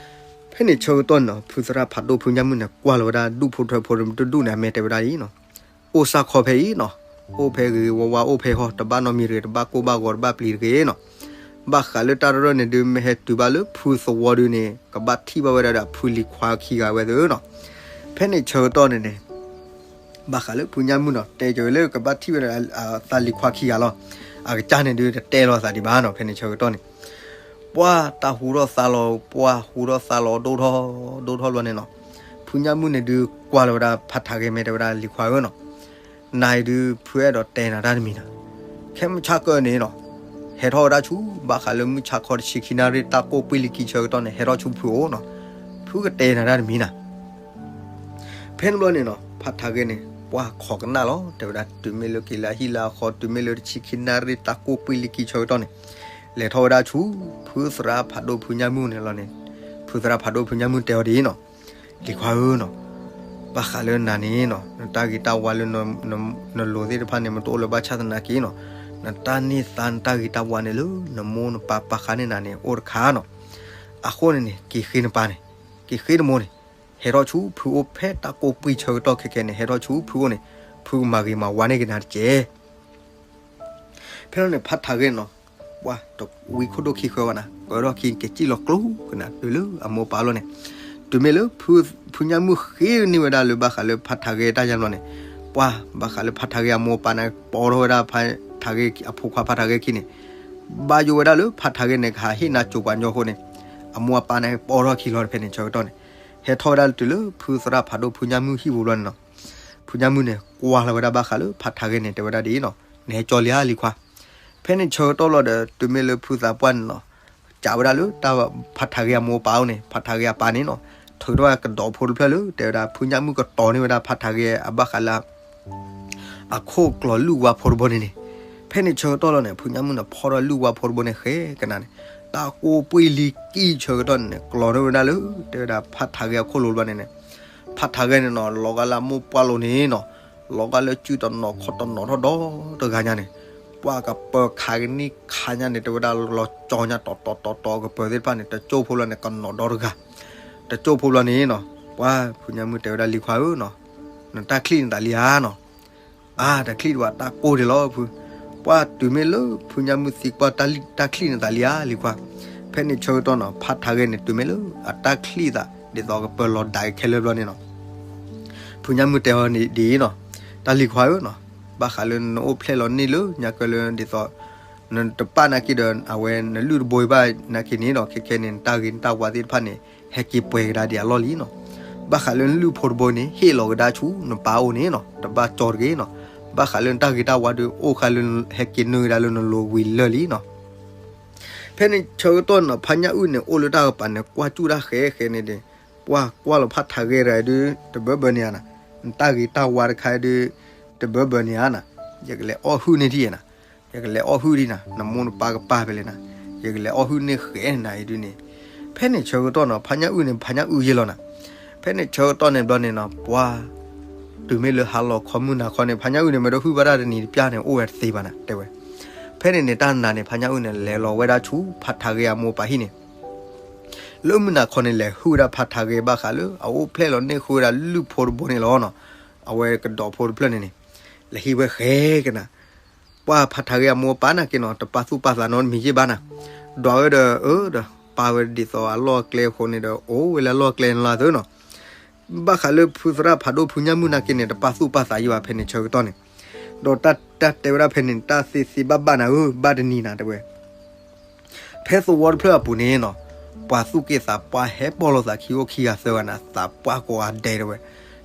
ဖဲန့ၣ်ဆၢကတီၢ်န့ၣ်နီၤ ဖုသရၣ်ဖးဒိၣ်ဖုညၣ်မုၣ်န့ၣ် ကွၢ်လီၤဝဲဒၣ်ဒူၣ်ဖိထၢဖိတဒူၣ်န့ၣ် အမဲာ်တဲဝဲဒၣ်အံၤနီၤ, အိၣ်စၢ်ခီဖဲအံၤနီၤ, အိၣ်ဖဲဂ့ၤဂ့ၤဝါဝါ အိၣ်ဖဲဃီ တဘၣ်နီတမံၤတဂ့ၤ, တဘၣ်ကိၢ်ဘၣ်ဂီၤ တဘၣ်ပျံၤတဂ့ၤနီၤ. ဘၣ်ဃးလၢတၢ်တရၢၣ်န့ၣ်ဒုး မ့ၢ်ဟဲတုၤဘၣ်လၢဖုသဝီဒုးန့ၣ် ကဘၣ်ထံၣ်ဘၣ်ဝဲဒၣ်ဒီးဖုလံၤခွါခံဂၤဝဲသ့နီၤ. ဖဲန့ၣ်ဆၢကတီၢ်န့ၣ်န့ၣ် ဘၣ်ဃးလၢဖုညၣ်မုၣ်နီၤ တဲက့ၤဝဲလၢကဘၣ်ထံၣ်ဝဲဒၣ်သးလံၤခွါခံဂၤလီၤ. အကစၢ်န့ၣ်ဒုးတတဲလီၤသးဒံးဘၣ်နီၤ. ဖဲန့ၣ်ဆၢကတီၢ်န့ၣ် ပှၢ်တၢ်ဟူထီၣ်သါလီၤ ပှၢ်ဟူထီၣ်သါလီၤဒိၣ်ထီၣ် ဒိၣ်ထီၣ်ဘျီန့ၣ်နီၤ, ဖုညၣ်မုၣ်န့ၣ်ဒုးကွၢ်လီၤဝဲဒၣ်ဖးထးဂဲ မဲာ်တဲဝဲဒၣ်လံၤခွါဧၢနီၤ, နၤအံၤဒုးဖုအဲၣ်ဒိးတဲနၤတၢ်တမံၤနီၤ. ခဲမုၢ်ဆါကၢန့ၣ်နီၤ ဟဲထီၣ်ဝဲဒၣ်ဆူ ဘၣ်ဃးလၢမုၢ်ဆါခီတဆံခံနၣ်ရံၣ် တၢ်ကိၢ်ပှံၢ်လံၤကံဆၢကတီၢ်န့ၣ် ဟဲထီၣ်ဆူဖုအိၣ်နီၤ, ဖုကတဲနၤတၢ်တမံၤနီၤ. ဖဲန့ၣ်ဘျီန့ၣ်နီၤ ဖးထးဂဲန့ၣ် ပှၢ်ခိးကနၣ်လီၤ တဲဝဲဒၣ် တုၤမ့ၢ်လၢက့ၤလၢအဟံၣ်လၢအဃီ တုၤမ့ၢ်လၢတဆံခံနၣ်ရံၣ် တၢ်ကိၢ်ပှံၢ်လံၤကံဆၢကတီၢ်န့ၣ် လဲၤထီၣ်ဝဲဒၣ်ဆူ ဖုသရၣ်ဖးဒိၣ်ဖုညၣ်မုၣ်န့ၣ်လီၤန့ၣ်, ဖုသရၣ်ဖးဒိၣ်ဖုညၣ်မုၣ်တဲအီၤဒ်အံၤနီၤ, လံၤခွါဧၢနီၤ, ဘၣ်ဃးလၢနၤန့ၣ်နီၤ နတၢ်ဂ့ၤတၢ်ဝါလၢ နလိၤသ့ၣ်တဖၣ်န့ၣ် မတအိၣ်လၢၤဘၣ်ဆၣ်သနာ်က့နီၤ, နတၢ်န့ၢ်သါနတၢ်ဂ့ၤတၢ်ဝါန့ၣ်လၢ နမိၢ်နပၢ်ပာ်ဃာ်န့ၢ်နၤန့ၣ် အိၣ်တခါနီၤ. အဃိန့ၣ်န့ၣ် က့ၤဃ့နပၢ်န့ၣ်, က့ၤဃ့နမိၢ်န့ၣ်, ဟဲထီၣ်ဆူဖုအိၣ်ဖဲတၢ်ကိၢ်ပှံၢ်ဆၢကတီၢ်ခဲခဲန့ၣ် ဟဲထီၣ်ဆူဖုအိၣ်န့ၣ်, ဖုကမၤဂ့ၤမၤဝါန့ၢ်က့ၤနၤတက့ၢ်. ဖဲန့ၣ်န့ၣ် ဖးထးဂဲနီၤ, ပှၢ်တဝံခိၣ်ဒိၣ်ခံဃၢဘၣ်နၤ, ကၢထီၣ်ခံက့ၤစံၣ်လီၤကျိကနၤ တုၤလၢအမိၢ်ပၢ်လီၤန့ၣ်, တုၤမ့ၢ်လၢ ဖုညၣ်မုၣ်ဃ့န့ၢ်ဝဲဒၣ်လၢ ဘၣ်ဃးလၢဖးထးဂဲတၢ်ယါဘျီန့ၣ်, ပှၢ်ဘၣ်ဃးလၢဖးထးဂဲအမိၢ်အပၢ်န့ၣ် ပိာ်ထီၣ်ဝဲဒၣ်ဖးထးဂဲအဖိခွါဖးထးဂဲခံန့ၣ်, ဘၣ်ယိၣ်ဝဲဒၣ်လၢဖးထးဂဲန့ၣ် ကဟးဟ့ၣ်နၤစိၤပှၤညီအဃိန့ၣ်, အမိၢ်အပၢ်န့ၣ်ပိာ်ထီၣ်ခံလီၤဖဲန့ၣ်ဆၢကတီၢ်န့ၣ်, ဟဲထီၣ်ဝဲဒၣ်လၢတုၤလၢဖုသရၣ်ဖးဒိၣ်ဖုညၣ်မုၣ်ဟံၣ်ပူၤဘျီန့ၣ်နီၤ, ဖုညၣ်မုၣ်န့ၣ် ကွၢ်လီၤဝဲဒၣ်ဘၣ်ဃးလၢဖးထးဂဲန့ၣ် တဲဝဲဒၣ်ဒ်အံၤနီၤ, နဟဲကၠီလံဧါလံၤခွါ. ဖဲန့ၣ်ဆၢကတီၢ်လီၤဒီး တုၤမ့ၢ်လၢဖုသးပှၢ်န့ၣ်နီၤ, စံးဝဲဒၣ်လၢတၢ်ဖးထးဂဲအမိၢ်အပၢ်အိၣ်န့ၣ်, ဖးထးဂဲအပၢ်န့ၣ်နီၤ, ထုးထီၣ်ကဒီးဖိတဖျၢၣ်လၢ တဲဝဲဒၣ် ဖုညၣ်မုၣ်ကတီၤန့ၢ်ဝဲဒၣ်ဖးထးဂဲအဘၣ်ဃးလၢ အခိၣ်ကျီၤလုၢ်ဝါဖိတဘိန့ၣ်န့ၣ်, ဖဲန့ၣ်ဆၢကတီၢ်လီၤန့ၣ် ဖုညၣ်မုၣ်န့ၣ် ဖီၣ်ထီၣ်လုၢ်ဝါဖိတဘိန့ၣ်ဃဲကနၤန့ၣ်, တၢ်ကိၢ်ပှံၢ်လံၤကံၢ်ဆၢကတီၢ်န့ၣ် ကျီၤန့ၢ်ဝဲဒၣ်လၢ တဲဝဲဒၣ်ဖးထးဂဲအခိၣ်လိၤတဘိန့ၣ်န့ၣ်, ဖးထးဂဲန့ၣ်နီၤ လီၤဂာ်လၢအမိၢ်ပှၢ်လိၤန့ၣ်နီၤ, လီၤဂာ်လၢစုတနီၤခီၣ်တနီၤထီၣ်ဒီတဂၤညါန့ၣ်, ပှၢ်ကပၢၤခးကနံၣ်ခါညါန့ၣ် တဲဝဲဒၣ်လီၤကၠီညါတီၤတီၤတီၤတီၤ ကပၢၤသ့ၣ်တဖၣ်န့ၣ် တကၠိၢ်ဖိလီၤန့ၣ် ကနီၤဒီတဂၤ, တကၠိၢ်ဖိလီၤန့ၣ်နီၤ, ပှၢ်ဖုညၣ်မုၣ်တဲဝဲဒၣ်လံၤခွါဧၢနီၤ, နတၢ်ချံၣ်နသးလံဧါနီၤ. အါ တၢ်ချံၣ်တဘၣ် တၢ်ကိၢ်ဒံးလီၤဖု, ပှၢ်တုၤမ့ၢ်လၢဖုညၣ်မုၣ်သံကွၢ်တၢ်ချံၣ်နသးလံဧါလံၤခွါ. ဖဲန့ၣ်ဆၢကတီၢ်နီၤ ဖးထးဂဲန့ၣ် တုၤမ့ၢ်လၢအတၢ်ချံၣ်သး ဒ်သိးကပၢၤလီၤဒၣ်ခဲလၢာ်ဘျီန့ၣ်နီၤ, ဖုညၣ်မုၣ်တဲအီၤဒ်အံၤနီၤ, တၢ်လံၤခွါဧၢနီၤ, ဘၣ်ဃးလၢနအိၣ်ဖျဲၣ်လီၤန့ၢ်လၢညါကၢလၢဒ်သိး နတပာ်နာ်က့ဒီး အဝဲနလုၢ်တဘိဘၣ်နာ်က့န့ၣ်ဒီး ခဲခဲန့ၣ် နတၢ်ဂ့ၤနတၢ်ဝါသ့ၣ်တဖၣ်န့ၣ် ဟဲက့ၤပှဲၤကဒါဒံးအလီၢ်လံနီၤ. ဘၣ်ဃးလၢနလုၢ်ဖိတဘိန့ၣ် ဟ့ၣ်လီၤကဒါဆူနပၢ်အိၣ်န့ၣ်နီၤ, တဘၣ်ကၠီတဂ့ၤနီၤ. ဘၣ်ဃးလၢနတၢ်ဂ့ၤတၢ်ဝါဒီး အိၣ်ဃာ်လၢဟဲက့ၤနုာ်ကဒါလၢနလိၤဝံၤလၢာ်လံနီၤ. ဖဲန့ၣ်ဆၢကတီၢ်နီၤ ဖါညၣ်အုၣ်န့ၣ် အိၣ်လၢတၢ်ကပၤန့ၣ် ကွၢ်စူၣ်တၢ်ဃဲဃဲန့ၣ်ဒီး ပှၢ်ကွၢ်လီၤဖးထးဂဲတဂၤဒုး တဘၢဘၢန့ၣ်ဧါနၤ, နတၢ်ဂ့ၤတၢ်ဝါတခါဒုး တဘၢဘၢန့ၣ်ဧါနၤ, ယကလဲၤအီၣ်ဟုၣ်န့ၢ်ထံၣ်ဧါနၤ, ယကလဲၤအီၣ်ဟုၣ်ဒံးနၤ, နမိၢ်နပၢ်ကပာ်ဖဲလဲၣ်နၤ, ယကလဲၤအီၣ်ဟုၣ်န့ၢ်ဃဲနၤအံၤဒုးန့ၣ်. ဖဲန့ၣ်ဆၢကတီၢ်နီၤ ဖါညၣ်အုၣ်န့ၣ် ဖါညၣ်အုၣ်ယဲလီၤနၤ. ဖဲန့ၣ်ဆၢကတီၢ်န့ၣ်ဘျီန့ၣ်နီၤ ပှၢ် တုၤမ့ၢ်လၢဟါလီၤခီမုၢ်နၤခီန့ၣ် ဖါညၣ်အုၣ်န့ၣ် မ့ၢ်တဟုၣ်ဘၣ်တၢ်တနံၤတပျၢ်န့ၣ် အိၣ်ဝဲတသ့ဘၣ်နၤ တဲဝဲ. ဖဲန့ၣ်န့ၣ် တၢ်နၤန့ၣ် ဖါညၣ်အုၣ်န့ၣ် လဲၤလီၤဝဲဒၣ်ဆူဖးထးဂဲအမိၢ်ပၢ်ဟံၣ်န့ၣ် လၢမုၢ်နၤခီန့ၣ် လဲၤဟုၣ်ဝဲဒၣ်ဖးထးဂဲဘၣ်ဃးလၢ အအိၣ်ဖျဲၣ်လီၤန့ၢ်ဃုာ်ဝဲဒၣ်လုၢ်ဖိတဘိန့ၣ်လီၤနီၤ. အဝဲကဒီးဖိတဖျၢၣ်န့ၣ်န့ၣ် လဲၤဟံးဝဲဃဲကနၤ. ပှၢ်ဖးထးဂဲအမိၢ်အပၢ်နာ်က့နီၤ တပာ်သူၣ်ပာ်သးနီတမံၤယဲၢ်ဘၣ်နၤ. ဒွးဝဲဒီး အၢ ဒီးပာ်ဝဲဒ်သိးအလီၢ်အကျဲအဃိန့ၣ်ဒီး အိၣ်ဝဲလၢအလီၢ်အကျဲန့ၣ်လီၤသ့နီၤ. ဘၣ်ဃးလၢဖုသရၣ်ဖးဒိၣ်ဖုညၣ်မုၣ်နာ်က့န့ၣ် တပာ်သူၣ်ပာ်သးယဲၢ်ဘၣ်ဖဲန့ၣ်ဆၢကတီၢ်န့ၣ်. ဒီးတၢ်တဲဝဲဒၣ်ဖဲန့ၣ် တၢ်သ့သ့ဘၣ်ဘၣ်နၤဧၢ ဘၣ်တနံၤနၤတဲဝဲ ဖဲသဝီတဖျၢၣ်အပူၤန့ၣ်နီၤ ပှၤသူၣ်က့သးပှၢ်ဟဲပိာ်လိာ်သးခံအိၣ်ခံဂၤသၢဂၤနၤ သးပှၢ်ကိးဂၤဒဲးတဲဝဲ.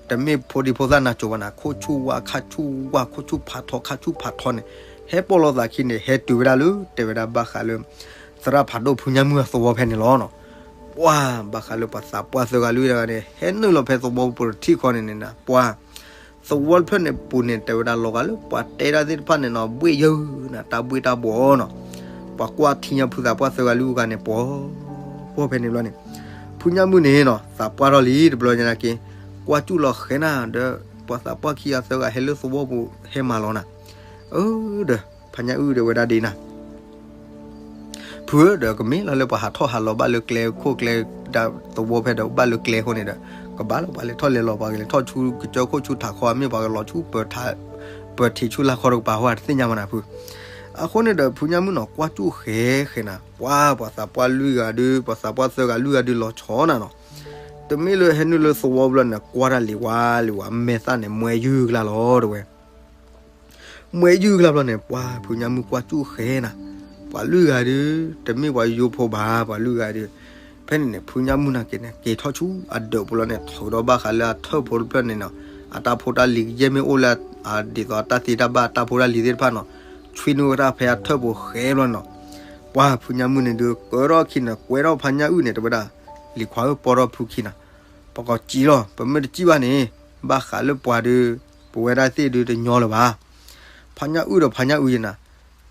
တမ့ၢ်ဖိဒံဖိသၣ်နၢ်ကၠိဘၣ်နၤ ခိၣ်ဆူၣ်ဝါခါဆူၣ်ဝါ ခိၣ်ဆူၣ်ဖးထီခါဆူၣ်ဖးထီန့ၣ် ဟဲပိာ်လိာ်သးခံန့ၣ် ဟဲတုၤဝဲဒၣ်လၢ တဲဝဲဒၣ်ဘၣ်ဃးလၢ သရၣ်ဖးဒိၣ်ဖုညၣ်မုၣ်အသဝီဖဲန့ၣ်လီၤနီၤ. ပှၢ်ဘၣ်ဃးလၢပှၤသးပှၢ်သၢဂၤလွံၢ်ဂၤန့ၣ် ဟဲနုာ်လီၤဖဲသဝီပူၤတထံၣ်ဃီန့ၣ်န့ၣ်နၤ ပှၢ် သဝီတဖျၢၣ်န့ၣ်ပူၤန့ၣ် တဲဝဲဒၣ်လီၤဂာ်လၢပှၤတဲတၢ်သ့ၣ်တဖၣ်န့ၣ်နီၤ ဘှ့ၣ်ယၢၢ်နၤ တၢ်ဘှ့ၣ်တၢ်ဘှီနီၤ. ပှၤကွၢ်ထံညါဖုသးပှၢ်သၢဂၤလွံၢ်ဂၤန့ၣ် ပှီၤ, ပှီၤဖဲန့ၣ်ဘျီန့ၣ် ဖုညၣ်မုၣ်န့ၣ်နီၤ သးပှၢ်ထီၣ်လံတဘျီညါက့ၤ, ကွၢ်ကူၣ်လီၤဃဲနၤဒီး ပှၤသးပှၢ်ခံဂၤသၢဂၤဟဲလၢသဝီပူၤဟဲမၤလီၤနၤ. အၢ ဒီး ဖုညၣ်အုၣ်ဒီးဝဲဒၣ်ဒ်နၤ ဖုဧၢ ဒီးကမ့ၢ်လီၤလၢပှၤဟးထီၣ်ဟးလီၤဘၣ်လၢကျဲခိၣ်ကျဲဒၣ်သဝီဖဲဒီးဘၣ်လၢကျဲအဃိန့ၣ်ဒီး ကဘၣ်လၢပှၤလဲၤထီၣ်လဲၤလီၤ ပှၤကလဲၤထီၣ်ဆူကစၢၢ်ခိၣ်ဆူထးခီ မ့ၢ်ပှၤကလီၤဆူ ပၢၤထံးဆူလါခီတကပၤဟီ တသ့ၣ်ညါမးနၤဖု. အဃိန့ၣ်ဒီး ဖုညၣ်မုၣ်နီၤ ကွၢ်ကူၣ်ဃဲဃဲနၤ ပှၤ ပှၤသးပှၢ်လွံၢ်ဂၤဒုး ပှၤသးပှၢ်သၢဂၤလွံၢ်ဂၤဒုးလီၤဆီနၤနီၤ. တမ့ၢ်လၢဟဲနုာ်လၢသဝီဘျီန့ၣ် ကွၢ်တၢ်လံၤဝါလံၤဝါ မဲာ်သၣ်န့ၣ် မှဲယုၢ်ကလၢ်လီၤ တဲဝဲ မှဲယုၢ်ကလၢ်ဘျီန့ၣ် ပှၤဖုညၣ်မုၣ်ကွၢ်ကူၣ်ဃဲနၤ ပှၤလွံၢ်ဂၤဒုး တမ့ၢ်ပှၤယိယိဖိဘၣ် ပှၤလွံၢ်ဂၤဒုး. ဖဲန့ၣ်န့ၣ် ဖုညၣ်မုၣ်နာ်က့န့ၣ် က့ၤထီၣ်ဆူအဒၢးပူၤလီၤန့ၣ် ထုးဒီးဘၣ်ဃးလၢအထၢၣ်ဖိတဖျၢၣ်န့ၣ်နီၤ အတၢ်ဖိတၢ်လံၤကယဲၢ်မ့ၢ်အိၣ်လၢ ဒ်သိးအတၢ်သ့တၢ်ဘၣ်တၢ်ဖိတၢ်လံၤသ့ၣ်တဖၣ်နီၤ ဆွံနုာ်ဝဲတၢ်ဖဲအထၢၣ်ပူၤဃဲဘျီန့ၣ်နီၤ. ပှၤဖုညၣ်မုၣ်န့ၣ်ဒုး ကၢထီၣ်ခံန့ၣ် ကွဲထီၣ်ဖါညၣ်အုၣ်န့ၣ် တဲဝဲဒၣ် လံၤခွါဧၢ ပိာ်ထီၣ်ဖုခံနၤ ပကီးစံၣ်လီၤ ပမ့ၢ်တစံၣ်ဘၣ်န့ၣ် ဘၣ်ဃးလၢပှၤဒုး ပဝဲဒၣ်သ့ၣ်ဒုးတညီလၢၤဘၣ်. ဖါညၣ်အုၣ်ဒီးဖါညၣ်အုၣ်ယဲနၤ စံၣ်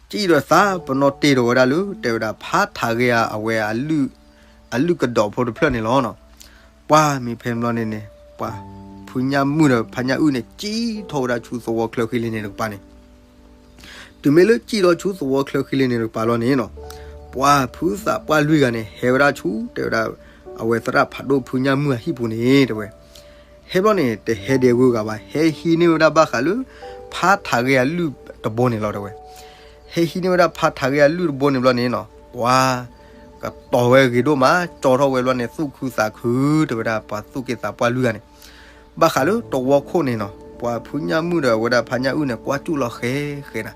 ဒီးသးပနီၣ်တ့ၢ်ဒီးဝဲဒၣ်လၢ တဲဝဲဒၣ်ဖးထးဂဲအဝဲ အလုၢ်ကဒီးဖိတဖျၢၣ်န့ၣ်လီၤနီၤ. ပှၤမ့ၢ်ဖဲန့ၣ်ဘျီန့ၣ်န့ၣ် ပှၤဖုညၣ်မုၣ်ဒီးဖါညၣ်အုၣ်န့ၣ် စံၣ်ထီၣ်ဝဲဒၣ်ဆူသဝီချၢဃံလ့န့ၣ်တကပၤန့ၣ် တုၤမ့ၢ်လၢစံၣ်ထီၣ်ဆူသဝီချၢဃံလ့န့ၣ်တကပၤလီၤန့ၣ်နီၤ ပှၤဖုသးပှၢ်လွံၢ်ဂၤန့ၣ် ဟဲဝဲဒၣ်ဆူ တဲဝဲဒၣ် အဝဲသရၣ်ဖးဒိၣ်ဖုညၣ်မုၣ်အဟံၣ်ပူၤန့ၣ် တဲဝဲ ဟဲဘျီန့ၣ် တဟဲဒံးဂုၤဂၤဘၣ် ဟဲဟံးန့ၢ်ဝဲဒၣ်ဘၣ်ဃးလၢ ဖးထးဂဲအလုၢ်တဘိန့ၣ်လီၤ တဲဝဲ. ဟဲဟံးန့ၢ်ဝဲဒၣ်ဖးထးဂဲအလုၢ်တဘိန့ၣ်ဘျီန့ၣ်နီၤ ပှၤ ကတီၤဝဲဂ့ၤဒိၣ်မး ကၠီထီၣ်ဝဲဘျီန့ၣ် သူၣ်ခုသးခု တဲဝဲဒၣ် ပှၤသူၣ်က့သးပှၢ်လွံၢ်ဂၤန့ၣ် ဘၣ်ဃးလၢတဝီခိၣ်န့ၣ်နီၤ ပှၤဖုညၣ်မုၣ်ဒီးဝဲဒၣ်ဖါညၣ်အုၣ်န့ၣ် ကွၢ်ကူၣ်လီၤဃဲဃဲနၤ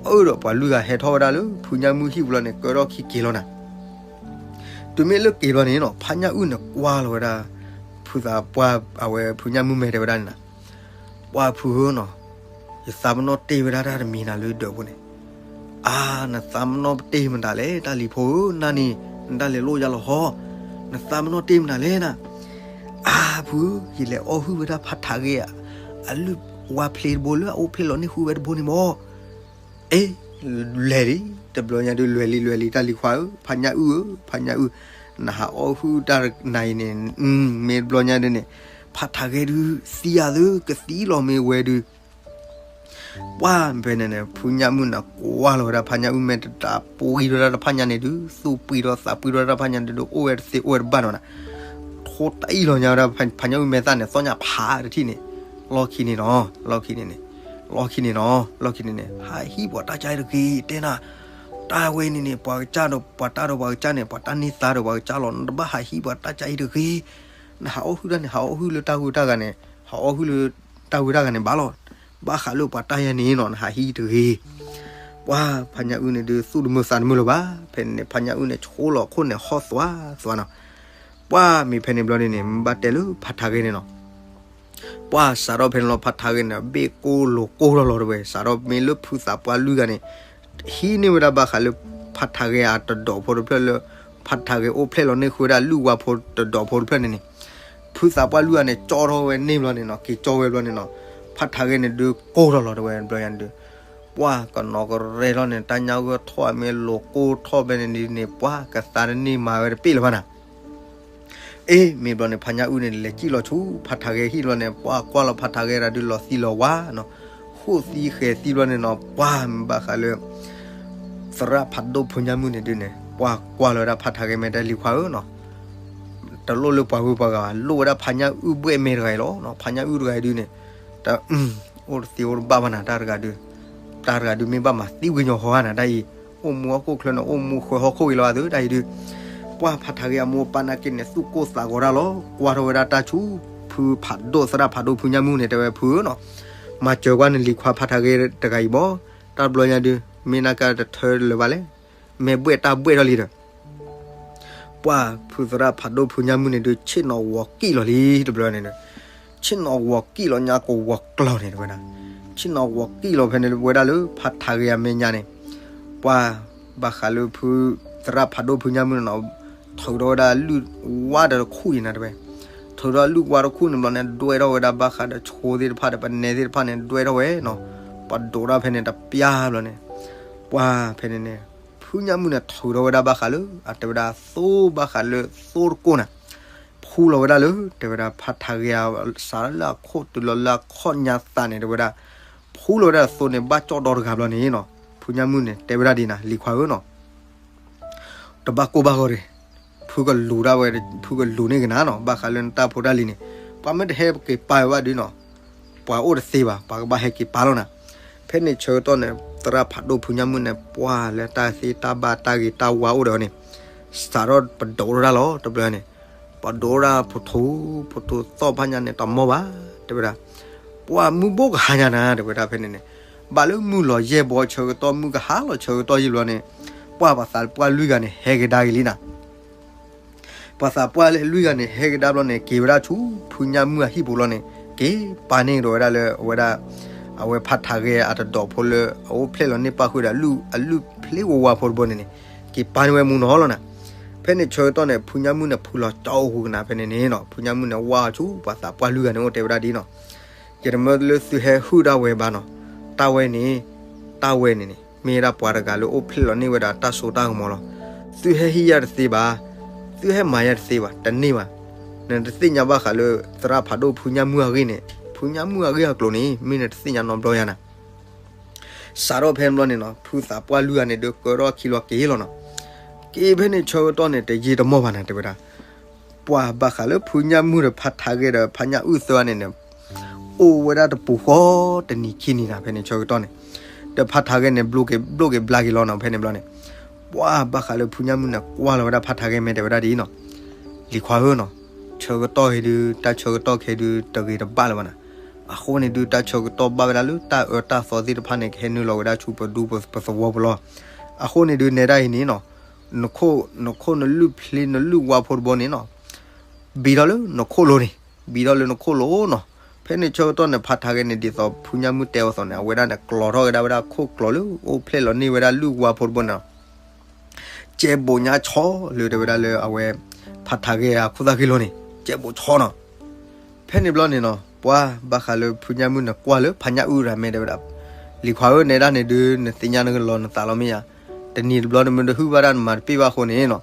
အၢဒီးပှၤလွံၢ်ဂၤဟဲထီၣ်ဝဲဒၣ်လၢဖုညၣ်မုၣ်ဟံၣ်ပူၤလီၤန့ၣ် ကၢထီၣ်ခံက့ၤလီၤနၤ တုၤမ့ၢ်လၢက့ၤဘျီန့ၣ်နီၤ ဖါညၣ်အုၣ်န့ၣ်ကွၢ်လီၤဝဲဒၣ် ဖုသးပှၢ် အဝဲဖုညၣ်မုၣ်မဲာ်တဲဝဲဒၣ်န့ၣ်နီၤ ပှၤဖုဧၢနီၤ ယသးပနီၣ်တ့ၢ်ဝဲဒၣ်တၢ်တမံၤနၤလၢဒၢးပူၤန့ၣ် အါ နသးပနီၣ်တ့ၢ်မတၤလဲၣ် တၢ်လံၤဖိဧၢ နၤန့ၣ် နတၢ်လဲၤလိၣ်ယါလီၤဟီ နသးပနီၣ်တ့ၢ်မတၤလဲၣ်နၤ အါဖု ယလဲၤအီၣ်ဟုၣ်ဝဲဒၣ်ဖးထးဂဲ အလုၢ်ဝါဖျ့တဘိလၢအအိၣ်ဖျဲၣ်လီၤန့ၢ်ဃုာ်ဝဲတဘိန့ၣ်မၢ် အ့ လဲၤလံ တဘျီညါဒုး လဲၤလံ လဲၤလံ တၢ်လံၤခွါဧၢ ဖါညၣ်အုၣ်ဧၢ ဖါညၣ်အုၣ် နဟးအီၣ်ဟုၣ်တၢ်နၤအံၤန့ၣ် မ့ၢ်တဘျီညါဒုးန့ၣ် ဖးထးဂဲဒုး သံယၤသု ကသံလီၤမ့ၢ်ဝဲဒုး ပှၤဖဲန့ၣ်န့ၣ် ဖုညၣ်မုၣ်န့ၣ်ကွၢ်လီၤဝဲဒၣ်ဖါညၣ်အုၣ်မဲာ်တတးပှံၤဝဲဒၣ်တၢ်တဖၣ်ညါန့ၣ်ဒုး သူၣ်ပှံၤဒီးသးပှံၤဒီးတၢ်တဖၣ်ညါန့ၣ်ဒုး အိၣ်ဝဲတသ့အိၣ်ဝဲတဘၣ်နီၤနၤ ထိတၢ်အံၣ်လီၤညါဝဲဒၣ်ဖါညၣ်အုၣ်မဲာ်သၣ်န့ၣ် သီၣ်ညါဖးတထံၣ်န့ၣ် လီၢ်ခံန့ၣ်နီၤ လီၢ်ခံန့ၣ်န့ၣ် လီၢ်ခံန့ၣ်နီၤ လီၢ်ခံန့ၣ်န့ၣ် ဟးဟံးပှၤတၢ်ကါအံၤတဂ့ၤ တဲနၤ တၢ်ဝဲန့ၣ်န့ၣ် ပှၤကစၢ်ဒီး ပှၤတၢ်ဒီးပှၤကစၢ်န့ၣ် ပှၤတၢ်န့ၢ်သါဒီးပှၤကစၢ်လီၤ နတဘၣ်ဟးဟံးပှၤတၢ်ကါအံၤတဂ့ၤ နဟးအီၣ်ဟုၣ်တၢ်န့ၣ် ဟးအီၣ်ဟုၣ်လၢတၢ်ဂုၤတၢ်ဂၤန့ၣ် ဟးအီၣ်ဟုၣ်လၢတၢ်ဂုၤတၢ်ဂၤန့ၣ်ဘၣ်လီၤ ဘၣ်ဃးလၢပှၤတၢ်ယဲန့ၣ်နီၤ နဟးဟံးတဂ့ၤ ပှၤဖါညၣ်အုၣ်န့ၣ်ဒုး သူၣ်တမုာ်သးတမုာ်လၢၤဘၣ် ဖဲန့ၣ်န့ၣ် ဖါညၣ်အုၣ်န့ၣ် ဆိလီၤခိၣ်န့ၣ် ဟီၣ်သွါသွါနီၤ ပှၤမ့ၢ်ဖဲန့ၣ်ဘျီန့ၣ်န့ၣ် မ့ၢ်ဘၣ်တဲလၢဖးထးဂဲန့ၣ်နီၤ ပှၤစးထီၣ်ဖဲန့ၣ်လီၤ ဖးထးဂဲန့ၣ် ဘ့ၣ်ကိၢ်လိာ်ကိၢ်ထီၣ်လီၤတဲဝဲ စးထီၣ်မ့ၢ်လၢဖုသးပှၢ်လွံၢ်ဂၤန့ၣ် ဟံးန့ၢ်ဝဲဒၣ်ဘၣ်ဃးလၢ ဖးထးဂဲအတဒီးဖိတဖျၢၣ်လၢ ဖးထးဂဲအိၣ်ဖျဲၣ်လီၤန့ၢ်ဃုာ်ဝဲဒၣ်လုၢ်ဝါဖိတဒီးဖိတဖျၢၣ်န့ၣ်န့ၣ် ဖုသးပှၢ်လွံၢ်ဂၤန့ၣ် ကၠီထီၣ်ဝဲန့ၣ်ဘျီန့ၣ်နီၤ က့ၤကၠီဝဲဘျီန့ၣ်နီၤ ဖးထးဂဲန့ၣ်ဒုးကိၢ်ထီၣ်လီၤတဲဝဲဘျီယၤန့ၣ်ဒုး ပှၤကနီၤကရဲထီၣ်န့ၣ် တၢ်ညါဂၢၢ်ထီၣ်အမ့ၢ်လိာ်ကိၢ်ထီၣ်ဖဲန့ၣ်ဒုးန့ၣ် ပှၤကသးတန့ၢ်မၤဝဲတပ့ၢ်လၢၤဘၣ်နၤ အ့ မ့ၢ်ဘျီန့ၣ် ဖါညၣ်အုၣ်န့ၣ် လဲၤစံၣ်လီၤဆူ ဖးထးဂဲဟံၣ်ဘျီန့ၣ် ပှၤကွၢ်လီၤဖးထးဂဲတၢ်ဒုးလီၤသံလီၤဝါနီၤ ဃိၣ်သံဃဲၤသံဘျီန့ၣ်နီၤ ပှၤမ့ၢ်ဘၣ်ဃးလၢ သရၣ်ဖးဒိၣ်ဖုညၣ်မုၣ်န့ၣ်ဒုးန့ၣ် ပှၤကွၢ်လီၤဝဲဒၣ်ဖးထးဂဲမဲာ်တဲလံၤခွါဧၢနီၤ တလိၣ်လၢပှၤဂုၤပှၤဂၤဘၣ် လိၣ်ဝဲဒၣ်ဖါညၣ်အုၣ်ဘှဲၣ်မဲာ်တဂၤအံၤလီၤ ဖါညၣ်အုၣ်တဂၤအံၤဒုးန့ၣ် တ အိၣ်တသ့အိၣ်တဘၣ်ဘၣ်နၤ တၢ်တဂၤဒုး တၢ်တဂၤဒုးမ့ၢ်ဘၣ်မၤသံဝံၤညီဟီဧါနၤ တၢ်အံၤ အိၣ်မူဟီၣ်ခိၣ်ချၢန့ၣ် အိၣ်မူဃၢၤဟီၣ်ခိၣ်ဂ့ၤလီၤအသး တၢ်အံၤဒုး ပှၤဖးထးဂဲအမိၢ်အပၢ်နာ်က့န့ၣ် သူၣ်ကိၢ်သးဂီၤတၢ်လီၤ ကွၢ်ထီၣ်ဝဲဒၣ်တၢ်ဆူ ဖုဖးဒိၣ်သရၣ်ဖးဒိၣ်ဖုညၣ်မုၣ်န့ၣ် တဲဝဲဖုဧၢနီၤ မၤစၢၤကွၢ်နလံၤခွါဖးထးဂဲတဂၤအံၤဘၣ် တၢ်တဘျီညါဒုး မ့ၢ်နာ်က့တထၢလၢၤဘၣ်လဲၣ် မဲာ်ဘှဲၣ်တၢ်ဘှဲၣ်ထီၣ်လံဒီး ပှၤဖုသရၣ်ဖးဒိၣ်ဖုညၣ်မုၣ်န့ၣ်ဒုး ဆ့ၣ်နီၤဂီၤကံၣ်လီၤလံတဘျီန့ၣ်ဒီး ဆ့ၣ်နီၤဂီၤကံၣ်လီၤညါကဝီၤကျီၢ်န့ၣ်တဝဲဒၣ် ဆ့ၣ်နီၤဂီၤကံၣ်လီၤဖဲန့ၣ်ဝဲဒၣ်လၢဖးထးဂဲအမဲာ်ညါန့ၣ် ပှၤဘၣ်ဃးလၢဖုသရၣ်ဖးဒိၣ်ဖုညၣ်မုၣ်န့ၣ်နီၤ ထုးထီၣ်ဝဲဒၣ်လုၢ်ဝါဒီးတခူၣ်အံၤနၤတဝဲ ပ ထုးထီၣ်လုၢ်ဝါတခူၣ်န့ၣ်ဘျီန့ၣ် ဒွဲၣ်ထီၣ်ဝဲဒၣ်ဘၣ်ဃးဒီးဆိသ့ၣ်တဖၣ်ဒီး ပနဲသ့ၣ်တဖၣ်န့ၣ် ဒွဲၣ်ထီၣ်ဝဲနီၤ. ပှၤဒိးတၢ်ဖဲန့ၣ်တပျၢ်ဘျီန့ၣ်, ပှၢ်ဖဲန့ၣ်န့ၣ် ဖုညၣ်မုၣ်န့ၣ် ထုးထီၣ်ဝဲဒၣ်ဘၣ်ဃးလၢ အတဲဝဲဒၣ်သိဘၣ်ဃးလၢသိတကိၢ်န့ၣ် ဖှူလီၤဝဲဒၣ်လၢ တဲဝဲဒၣ်ဖးထးဂဲၤအစးလၢအခိၣ်တုၤလီၤလၢအခီၣ်ညါသးန့ၣ် တဲဝဲဒၣ် ဖှူလီၤဝဲဒၣ်သိန့ၣ် ဘၣ်ကၠီၣ်ဒီတဂၤဘျီန့ၣ်နီၤ. ဖုညၣ်မုၣ်န့ၣ် တဲဝဲဒၣ်ဒ်န့ၣ် လံၤခွါဧၢနီၤ, တဘၣ်ကိၢ်ဘၣ်ဂီၤတဂ့ၤ, ဖုကလူၤဒၣ်ဝဲ, ဖုကလူၤန့ၢ်ကနၤနီၤ, ဘၣ်ဃးလၢနတၢ်ဖိတၢ်လံၤန့ၣ် ပှၤမ့ၢ်တဟဲက့ၤပာ်ဝဲဘၣ်ဒုနီၤ, ပှၤအိၣ်တသ့ဘၣ်, ပှၤကဘၣ်ဟဲက့ၤပာ်လီၤနၤ. ဖဲန့ၣ်ဆၢကတီၢ်န့ၣ် သရၣ်ဖးဒိၣ်ဖုညၣ်မုၣ်န့ၣ် ပှၢ်လၢတၢ်သ့တၢ်ဘၣ်တၢ်ဂ့ၤတၢ်ဝါအိၣ်ဒီးအီၤန့ၣ် စးထီၣ်ပဒိးထီၣ်ဒၣ်လီၤ တဘျီန့ၣ်, ပဒိးထီၣ်ဒၣ်ဖိထူ, ဖိထူသီၣ်ဖးညါန့ၣ် တမီၢ်ဘၣ်, တဲဝဲဒၣ်, ပှၢ်မုၢ်ဘိၣ်ကဟါညါနၤ တဲဝဲဒၣ်ဖဲန့ၣ်န့ၣ်, ဘၣ်လၢမုၢ်လီၤယဲၢ်ဘီဆၢကတီၢ် မုၢ်ကဟါလီၤဆၢကတီၢ်ယံာ်ဘျီန့ၣ်, ပှၢ်ပှၤသးပှၢ်လွံၢ်ဂၤန့ၣ် ဟဲက့ၤဒါက့ၤလံနၤ ပှၤသးပှၢ်လွံၢ်ဂၤန့ၣ် ဟဲက့ၤဒါဘျီန့ၣ် က့ၤဝဲဒၣ်ဆူ ဖုညၣ်မုၣ်အဟံၣ်ပူၤလီၤန့ၣ် က့ၤပာ်န့ၢ်ကဒီးဝဲဒၣ်လၢအဝဲဒၣ် အဝဲဖးထးဂဲၤအတဒီးဖိလၢ အအိၣ်ဖျဲၣ်လီၤန့ၢ်ပၣ်ဃုာ်ဒီး အလုၢ်ဖျ့ဝါဝါဖိတဘိန့ၣ်န့ၣ် က့ၤပာ်န့ၢ်ဝဲမူနီၤလီၤနၤ. ဖဲန့ၣ်ဆၢကတီၢ်န့ၣ် ဖုညၣ်မုၣ်န့ၣ် ဖုလီၤကၠီအိၣ်ဃုာ်ကနၤဖဲန့ၣ်န့ၣ်နီၤ, ဖုညၣ်မုၣ်န့ၣ် ဝါအီၤဆူ ပှၤသးပှၢ်လွံၢ်ဂၤန့ၣ် အိၣ်တဲဝဲဒၣ်ဒ်နီၤ, ယတမၢလၢသုဟဲဟုၣ်ဒၣ်ဝဲဘၣ်နီၤ, တၢ်ဝဲန့ၣ်, တၢ်ဝဲန့ၣ်န့ၣ် မ့ၢ်ဒၣ်ပှၤတဂၤလၢအိၣ်ဖျဲၣ်လီၤန့ၢ်ဝဲဒၣ်တၢ်စိတၢ်ကမီၤလီၤ. သုဟဲဟံးယၤတသ့ဘၣ်, သုဟဲမၤယၤတသ့ဘၣ်, တန့ၢ်ဘၣ်. နတသ့ၣ်ညါဘၣ်ဃးလၢ သရၣ်ဖးဒိၣ်ဖုညၣ်မုၣ်အဂ့ၢ်န့ၣ်, ဖုညၣ်မုၣ်အဂ့ၢ်အကျိၤန့ၣ် မ့ၢ်နတသ့ၣ်ညါနီတဘျီယၤနၤ. စးထီၣ်ဖဲန့ၣ်ဘျီန့ၣ်နီၤ, ဖုသးပှၢ်လွံၢ်ဂၤန့ၣ် ဒုးကၢထီၣ်ခံလီၤက့ၤလီၤနီၤ. က့ၤဖဲန့ၣ်ဆၢကတီၢ်န့ၣ် တယံာ်တမီၢ်ဘၣ်နၤ တဲဝဲဒၣ် ပှၢ်ဘၣ်ဃးလၢဖုညၣ်မုၣ်ဒီးဖးထးဂဲၤဒီးဖးညၣ်အုၣ်သၢဂၤန့ၣ်န့ၣ် အိၣ်ဝဲဒၣ်တပူၤဃီတနံၤခံနံၤနၤ ဖဲန့ၣ်ဆၢကတီၢ်န့ၣ်, ဒီးဖးထးဂဲၤန့ၣ် ဘျိက့ၤဘျၣ်က့ၤလီၤနီၤ ဖဲန့ၣ်ဘျီန့ၣ်, ပှၢ်ဘၣ်ဃးလၢဖုညၣ်မုၣ်န့ၣ် ကွၢ်လီၤဝဲဒၣ်ဖးထးဂဲၤ မ့ၢ်တဲဝဲဒၣ်ဒ်အံၤနီၤ, လံၤခွါဧၢနီၤ, ဆၢကတီၢ်အံၤဒုး တၢ်ဆၢကတီၢ်ခဲအံၤဒုး တဂ့ၤတဘၣ်လၢၤဘၣ်နၤ. အဃိန့ၣ်ဒုး တၢ်ဆၢကတီၢ်ဘၣ်ဝဲဒၣ်လၢတၢ်အၢတၢ်သီသ့ၣ်တဖၣ်န့ၣ် ကဟဲနုာ်လီၤဝဲဒၣ်ဆူပဒူပသဝီပူၤလီၤ. အဃိန့ၣ်ဒုး နဲဒၣ်အံၤန့ၣ်နီၤ, နခိၣ်နလုၢ်ဖျ့နလုၢ်ဝါဖိတဘိန့ၣ်နီၤ ဘံထီၣ်လၢနခိၣ်လိၤန့ၣ်, ဘံထီၣ်လၢနခိၣ်လိၤနီၤ. ဖဲန့ၣ်ဆၢကတီၢ်န့ၣ် ဖးထးဂဲၤန့ၣ် ဒ်သိးဖုညၣ်မုၣ်တဲအီၤအသိးန့ၣ် အဝဲဒၣ်န့ၣ် ကျီထီၣ်ကဒါဝဲဒၣ်ခိၣ်ကျီၤလၢအိၣ်ဖျဲၣ်လီၤန့ၢ်ဝဲဒၣ်လုၢ်ဝါဖိတဘိန့ၣ်နီၤ ကဲဘိးညါဆီလၢတဲဝဲဒၣ်လၢအဝဲ ဖးထးဂဲၤအခိၣ်သၣ်ဃံလိၤန့ၣ် ကဲဘိးဆီနီၤ. ဖဲန့ၣ်ဘျီန့ၣ်နီၤ ပှၢ်ဘၣ်ဃးလၢဖုညၣ်မုၣ်န့ၣ် ကွၢ်လၢဖးညၣ်အုၣ်တၢ် မ့ၢ်တဲဝဲဒၣ်, လံၤခွါဧၢ နဲဒၣ်န့ၣ်ဒုး နသ့ၣ်ညါနကလီၤနသးလီၤမ့ၢ်ဧါ. တနံၤတဘျီနမ့ၢ်တဟုၣ်ဘၣ်ဒၣ်နမၤတပ့ၢ်ဘၣ်အဃိန့ၣ်နီၤ,